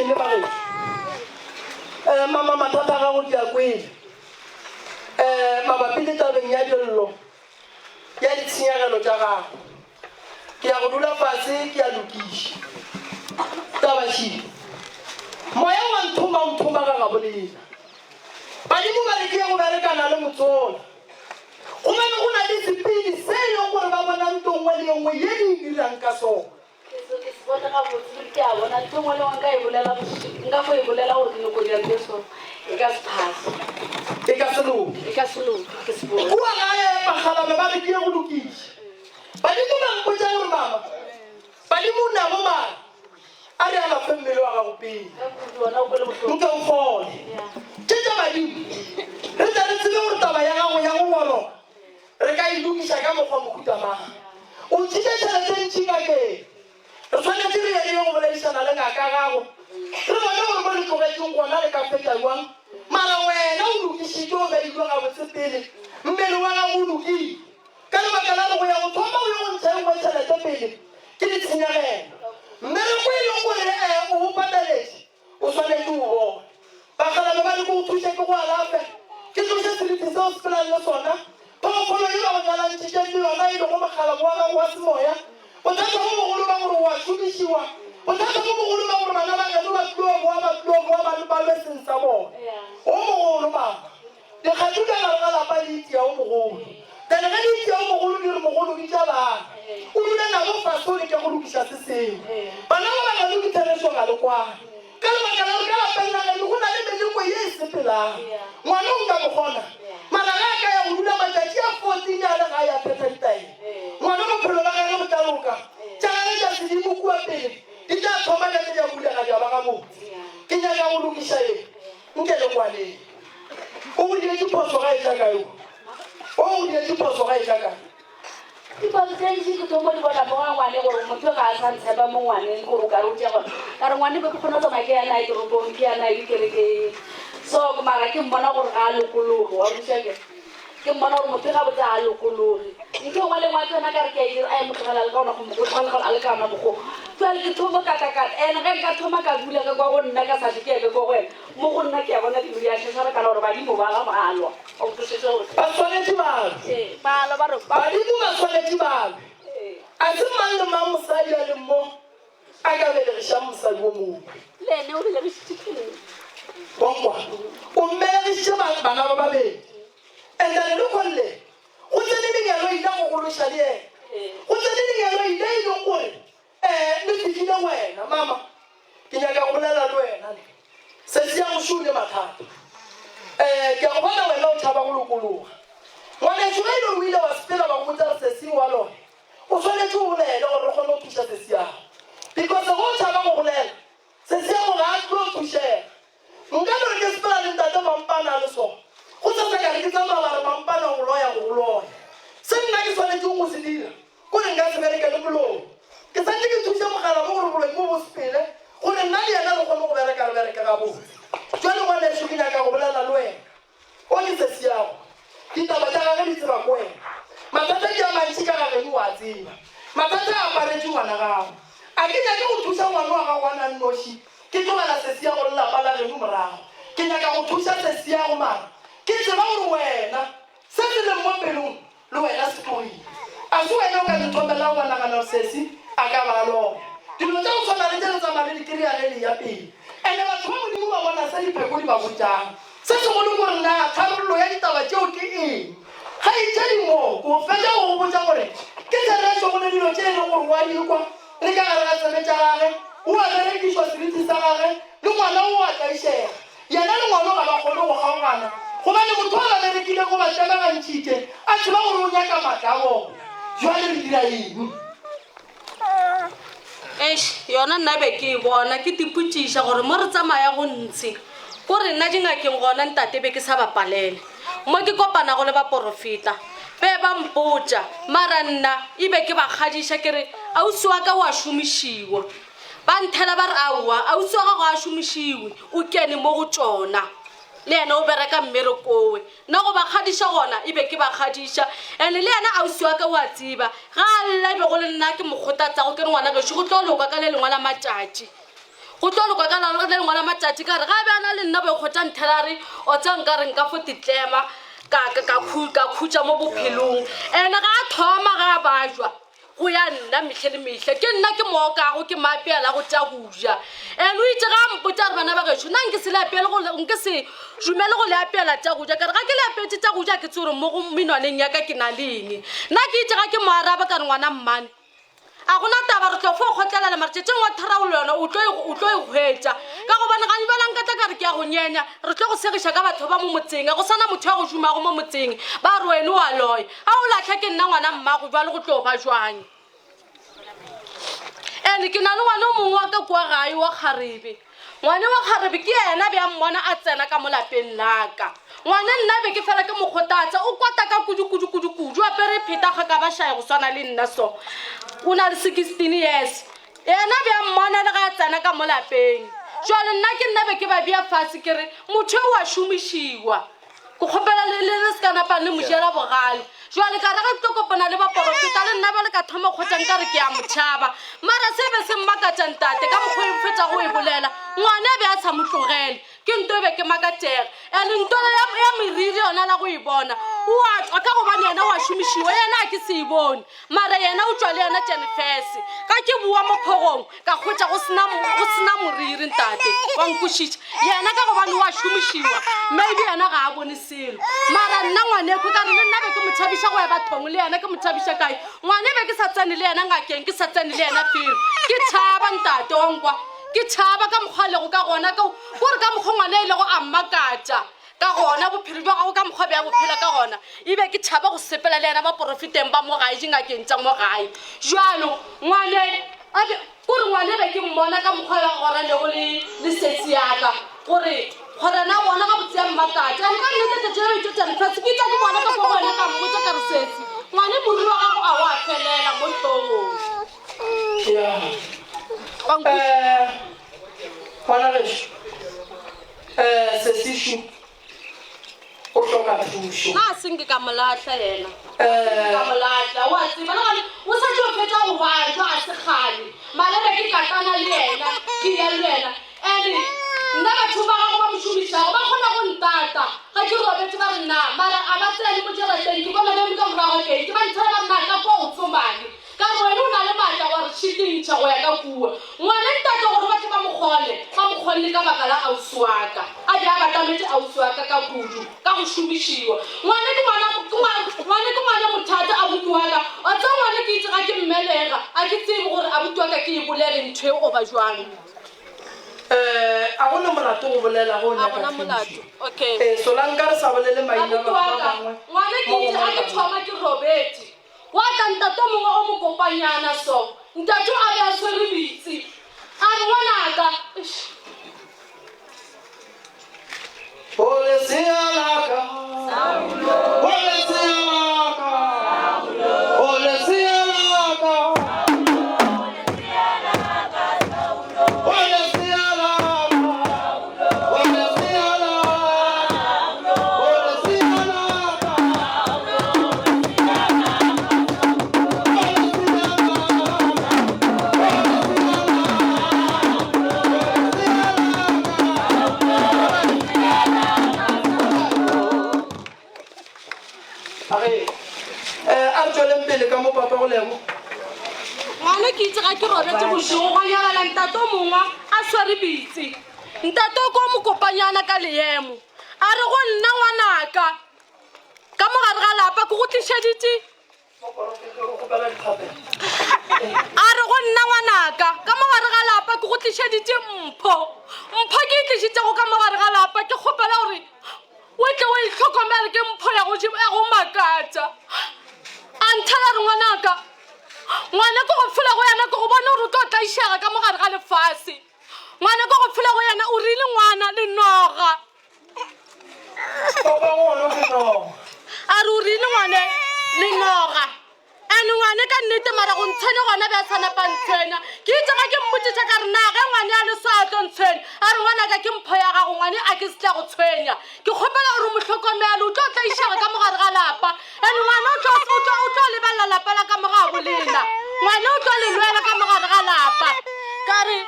Dumedišeng le bagešo. Um mama mathata a gago ke a kwele. Um mabapi le tabeng ya dillo ya ditshenyegelo tša gago. Ke ya go dula fase ke a lokiša. Taba še. Moya wa nthoma o nthoma ga gabo lena. Badimo ba re ke ye go berekana le motsola. Gobane go na le sepili se e leng gore ba bona nto nngwe le ye nngwe ye di e dirang ka sona. Ke se ke se bone gabotse ruri ke a bona ntho nngwe le nngwe nka e bolela bošego nka fo e bolela gore ke nyoko dira ntho e so e ka se phase. E ka se loke. E ka se loke ke se bone. Kua gae bakgalabje ba re ke ye go lokiša. Badimo ba mpotša gore mama, badimo o nabo mara a re alafe mmele wa gago pele. Nke o fole. Tše tša badimo re tle re tsebe gore taba ya gago ya go goroga re ka e lokiša ka mokgwa mohuta mang. O ntšhitše tšhelete e ntši ngakeng. Re swanetše re ye re ye go boledišana le ngaka ya gago re bone gore mo re tlogetšeng gona re ka fetša bjang. Mara wena o lokišitšwe o beilwe gabotse pele, mmele wa gago o lokile. Ka lebaka la gore go ya go thoma o ye go ntšha e nngwe tšhelete pele ke ditshenyegelo. Mmereko e leng gore o o pataletše o swanetše o bone. Bakgalabje ba re ke go thuše ke go alafe, ke tloše seriti seo o sepelang le sona, phoofolo ye ba go nyalantšhitšeng le yona e lego mokgalabje wa gago wa semoya. Bothata bo bogolo ba gore o a šomišiwa, bothata bo bogolo ba gore bana ba geno ba tlo boa ba tlo boa ba ba lwe seng sa bona. O mogolo mama. Dikgati ka gare ga lapa di itia o mogolo. Then ge di itia o mogolo di re mogolo bitša bana o dule nabo fase o leke go lokiša se sengwe. Bana ba ba geno ke therešo ga le kwane. Ka lebaka la gore ka lapeng la geno go na le meleko ye e sepelang. Ngwana o nka mo kgona mara ge a ka ya go dula matšatši a 14 a le gae a phetha ditaelo ngwana bophelo ba gage bo tla loka. Tša gage tša sedimo kua pele di tla thoma tša tše di a bulega di a ba gabotse. Ke nyaka go lokiša eng? Nke le kwaneng. O go dietše phoso ga e tla kae? O go dietše phoso ga e tla kae? Diphoso tše ntši ke thomo di bona mo ga ngwane gore motho ga a sa ntshepa mo ngwaneng gore o ka re o tšea gore ka re ngwane be ke kgona go tsamaya ke ya nae toropong ke ya nae dikerekeng so mara ke mmona gore ga a lokologe wa buša ke ke mmona gore motho gabotse ga a lokologe ntho e nngwe le nngwe a tsena ka re ke a e dira a e mo tlogela le ka ona go mo tlogela gore a le ka ona mokgo jale ke thoma ka ka ka ene ge nka thoma ka dula ka kwa go nna ka sa tle ke ya ka kwa go wena Mo go nna ke a bona dilo di a šašarakana gore badimo ba ga ba lwa. O kwešiše gore. Ba swanetše ba lwe. Ee, ba lwa ba re. Badimo ba swanetše ba lwe. A se mang le mang mosadi a leng mo a ka belegišang mosadi wo mongwe. Le ene o belegišitše ke nna. Wa nkwa? O mmelegišitše bana ba babedi. And then lehono le, go tsene lenyalo ile go gološa le yena. Go tsene lenyalo ile e leng gore um le fihlile wena mama. Ke nyaka go bolela le wena ne. Sesi ya go šoo le mathata. Eh, ke a go bona wena o tšhaba go lokologa. Ngwanešu, ge e le gore o ile wa sepela ba go botša gore sesi o a loya, o swanetše o bolele gore re kgone go thuša sesi ya gago. Because ge o tšhaba go bolela, sesi ya gago ga a tlo thušega. Nka no re ke sepela le ntate Mampane a le so, go sasa ka re ke tsamaya ba re Mampane o loya go go loya. Se nna ke swanetšego go se dira, Kore nka se bereke le boloi. Ke santše ke thuša mogala mo gore boloi bo bo sepele, gore nna le yena re kgone go bereka, re bereke gabotse. Jwale ngwanešu, ke nyaka go bolela le wena. O ke sesi yago. Ditaba tša gage di tseba ke wena. Mathata ke a mantši ka ga geno, o a tseba. Mathata a aparetše ngwana gago. A ke nyake go thuša ngwana wa gago a na nnoši, ke tlogela sesi yago le lapa la geno morago. Ke nyaka go thuša sesi yago, mara ke tseba gore wena, se se leng mo pelong, Le wena Sepoyi, a se wena o ka nthomelago wa nagana gore sesi a ka ba a loya? Dilo tša go swana le tše re tsamaya re di kry-a ge le eya pele. And-e batho ba Modimo ba bona se dipheko di ba botšang. Se segolo ke gore na tharollo ya ditaba tšeo ke eng? Kgaetšedi mo, ke o fetša go go botša gore ke therešo go ne dilo tše e leng gore o a di kwa le ka gare ga tsebe tša gage, o a berekišwa seriti sa gage, le ngwana o a tlaišega. Yena le ngwano ga ba kgone go kgaogana, gobane motho a ba berekilego o ba tlemagantšhitše, a tseba gore o nyaka maatla a bona. Bjale re dira eng? Eish, yona nna be ke e bona, ke tipotšiša gore mo re tsamaya go ntshe, ko re nna dingakeng gona ntate be ke sa ba palele. Mo ke kopanago le baporofeta, be ba mpotša, mara nna e be ke ba kgadiša ke re ausi wa ka o a šomišiwa. Ba nthela ba re, Aowa, ausi wa gago ga a šomišiwe, o kene mo go tšona. Le yena o bereka mmerekowe. Nna go ba kgadiša gona e be ke ba kgadiša. And-e le yena ausi wa ka o a tseba, ga a lla e be go le nna ke mo kgothatsago ke re ngwana gešo go tlo loka ka le lengwe la matšatši. Go tlo loka ka la. le lengwe la matšatši ka re ga be a na le nna boikgotša nthela re o tsa nka re nka fo titlema ka ka ka khu- ka khutša mo bophelong ene ga a thoma ga a bajwa go ya nna mehle le mehle ke nna ke mookago ke maapeela go tša go ja and o itse ga a mpotsa re bana ba gešo nna nke se le apeele go le- nke se dumele go le apeela tša go ja ka re ga ke le apeetse tša go ja ke tse gore mo go menwaneng ya ka ke na le eng nna ke itse ga ke mo araba ka re ngwana mmane a gona taba re tlo fo kgotlelela mare tšatšing wa tharaolo yona o tlo e- o tlo e hwetša ka gobane ga nbelang ka tla ka re ke ya go nyenya re tlo go segiša ka batho ba mo motseng ga go sana motho ya go šomago mo motseng ba re wene wa loya a o latlha ke nna ngwana mmago jwale go tlo ba jwang and ke na le ngwane o mongwe wa ka kua gae wa kgarebe ngwane wa kgarebe ke yena bja mmona a tsena ka mo lapeng laka ngwane nna be ke fela ke mokgotatsa o kwata ka kudu kudu kudu kudu apere pheta ga ka ba šae go swana le nna so o na le 16 years yena bja mmona le ga a tsena ka mo lapeng jale nna ke nna be ke ba bea fatshe ke re motho e wa šomišiwa ke kgopela le le se ka napang le mojela bogale jale ka re ge ke tlo kopana le baporofeta le nna bjale ka thoma kgotsa nka re ke ya motšhaba mara se be se mmakatša ntate ka mokgwa e fetsa go e bolela ngwane a be a sa mo tlogele ke nto e be ke makatšege and nto ya meriri yona la go e bona o a tswa ka gobane yena wa šomišiwa yena a ke se e bone mara yena o tšwa le yona jenefese ka ke bua mo phogong ka kgwetša go sena go sena moriri ntate wa nkwešiša yena ka gobane wa šomišiwa maybe yena ga a bone selo mara nna ngwaneko ka re le nna be ke mo tšhabiša go ya bathong le yena ke mo tšhabiša kae ngwane be ke sa tsene le yena ngakeng ke sa tsene le yena felo ke tšhaba ntate wa nkwa ke tšhaba ka mokgwa a lego ka gona kore ka mokgwa ngwane e lego a mmakatša ka gona bophelo jwa gago ka mokgwa bja bophela ka gona ebe ke tšhaba go sepela le yena baporofeteng ba mo gae dingakeng tša mo gae jalo ngwane kore ngwane be ke mmona ka mokgwa ya gora lego le le setsi yaka gore gorena bona ga botse ya mmakatša and ka nnete tšatši le itšo tša lefatshe ke tša ke bona ka kwa gona ka mmotša ka re setsi ngwane moriri wa gago a wa felela mo hlogong ngwana gešo um sesišu o hloka thušo na se nke ka molahla yena ka molahla wa tseba le gone o sa tlo fetsa go bajwa a se kgale malebe ke katana le yena ke ya le yena and nna batho ba gago ba mo šomišago ba kgona go ntata ga ke robetse ba re nna mara a ba tsene mo jarateng ke bona ba eme ka morago ke ba nthela ba nna ka kwa o tsomane Ka re wena o na le maatla wa re tšhitintšha go ya ka kua. Ngwana ntate gore ba tle ba mo kgone, ba mo kgonne ka baka la ausi wa ka. A be a batametše ausi wa ka ka kudu, ka go šomišiwa. Ngwana ke ngwana, ke ngwana, ngwana ke ngwana mothata abuti wa ka. Wa tseba ngwana ke itse ga ke mmelega, a ke tsebe gore abuti wa ka ke e bolele ntho e goba jwang. Um a gona molato go bolela go o A nyaka gona thušo. molato. Okay. Ee, solanka re sa bolele maina Abuti batho wa ba ka, bangwe ngwana ke mo itse gongwe ga ke ba thoma ke robetše. Gwa tla ntate o mongwe o mokopanyana so. Ntate o a be a tshwere pitsi. A re, Ngwanaka, eish. O lesea la ka. O lesea la ka. O lesea la ka. O lesea la ka. O lesea la ka. O lesea la ka. Age, eh, a re tsweleng pele ka mo papa go lebo Ngwana ke itse ga ke robetse bošego gwa nyagala ntate o mongwe a swere pitsi. Ntate o ko o mokopanyana ka leemo. A re go nna ngwanaka ka mo gare ga lapa ke go tlišeditše a re go nna ngwanaka ka mo gare ga lapa ke go tlišeditše mpho mpho ke e tlišitšego ka mo gare ga lapa ke kgopela gore o tle o itlhokomele ke mpho ya go ya go makatša a nthela re ngwanaka ngwana ke go fela go yena ke go bone gore o tlo tlaišega ka mo gare ga lefase ngwana ke go fela go yena o rile ngwana le noga A re o rile ngwane le noga and ngwane ka nnete mara go ntshwenya gona be a sa napa ntshwenya ke itse ga ke mmotsitša ka re na ge ngwane a le so a tlo ntshwenya a re ngwanaka ke mpho ya gago ngwane a ke se tla go tshwenya ke kgopela gore o mo hlokomele o tlo tlaišega ka mogare ga lapa and ngwane o tlo o tlo o tlo lebelela lapa la ka mo gabo lena ngwane o tlo le lwela ka mogare ga lapa ka re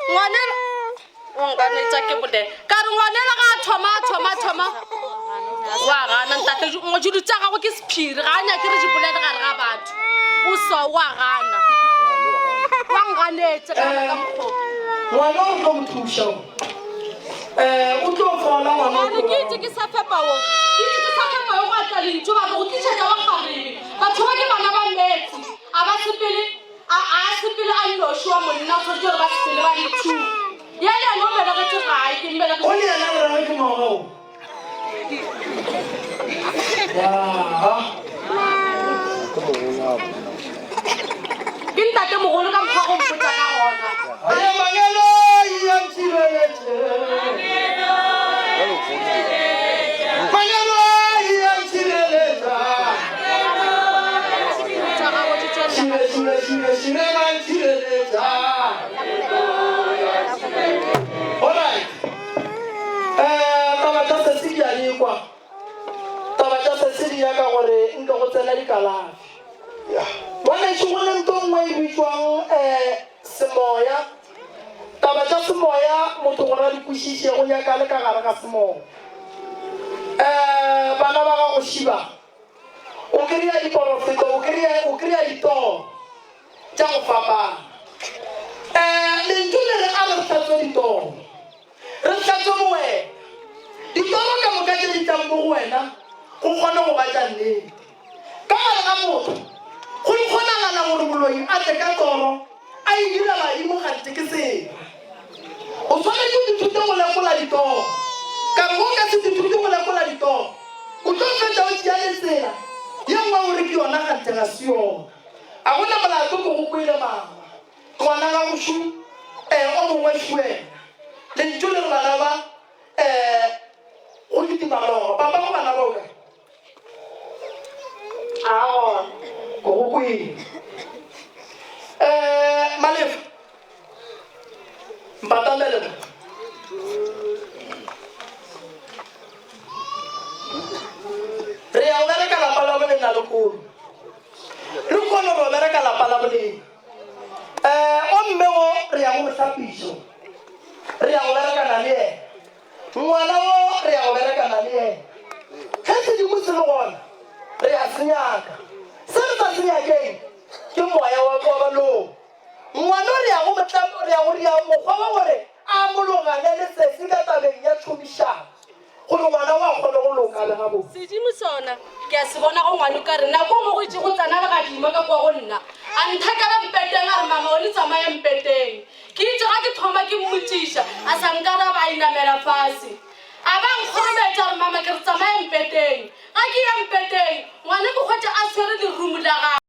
ngwane O nganetša ke bolele. Ka re ngwanela ga a thoma a thoma a thoma wa gana ntate dilo tša gago ke sephiri ga a nyake re di bolele gare ga batho. O so wa gana. Wa nganetša ka ka mokgwa. Ngwana o tlo mo thuša. O tlo fola ngwana. Ngwane ke itse ke sa fepa wo. Ke itse ke sa fepa wo go atla lentšu ba re go tlišetša wa kgarebe. Batho ba ke bana ba metsi. A ba sepele a a sepele a nnoši wa monna o tshwanetse gore ba sepele ba le two. Ye le yena o belegetše gae ke mmelegetše. O le yena le rage ke ngwaga o. Ya. Ke ntate mogolo ka mokgwa go mpotsa ka gona. Aye mangeloi a ntshireletše. Mangeloi a ntshireletša. Šire, šire, šire, šire ba ntshireletša. Alright. Taba tša sesi di a lekwa. Taba tša sesi di nyaka gore nke go tsena dikalafi. Ngwanešu go ne nto nngwe e bitšwang um semoya. Taba tša semoya motho gore a di kwešiše go nyaka le ka gare ga semoya. Um bana ba gago šiba o kry-a diporofeto o kry-a o kry-a ditoro tša go fapana. Um lentšu le re a re re hlatswe ditoro. Re hlatswe go wena. Ditoro ka moka tše di tlang mo go wena go kgone go ba tša nnete. Ka gare ga motho go kgonagala gore moloi a tle ka toro a e dira badimo kganthe ke sera. O swanetše o ithute go lekola ditoro. Ka re go ka se ithute go lekola ditoro o tlo fetša o tšea le tsela ye nngwe o re ke yona kganthe ga se yona. A go na molato ke go kwele mama. Ngwana gago šu, eh, o mongwe šu wena. Lentšu le re bana ba, eh, go kitima mmogo. Papa go bana ba o kae? A gona. Ko go kwele. Eh, Malefa. Mpatamele mo. Re ya go bereka lapa la bolena lekolo. Le kono re o bereka lapa la bolena. Eh, o mme wo re ya go mohlapišo. Re ya go berekana le yena. Ngwana wo re ya go berekana le yena. Ge sedimo se le gona, re ya se nyaka. Se re sa se nyakeng ke moya wa wa baloi. Ngwana re ya go motla re ya go ria mokgwa wa gore a mologane le sesi ka tabeng ya tšhomišano. Gore ngwana wa kgone go loka le gabotse. Sedimo sona ke a se bona go ngwano ka re nako nngwe go itše go tsena legadima ka kwa go nna a nthakela mpeteng a re mama o le tsamaya mpeteng. Ke itše ga ke thoma ke mmotšiša a sa nkaraba a inamela fase a ba nkgorometša a re mama ke re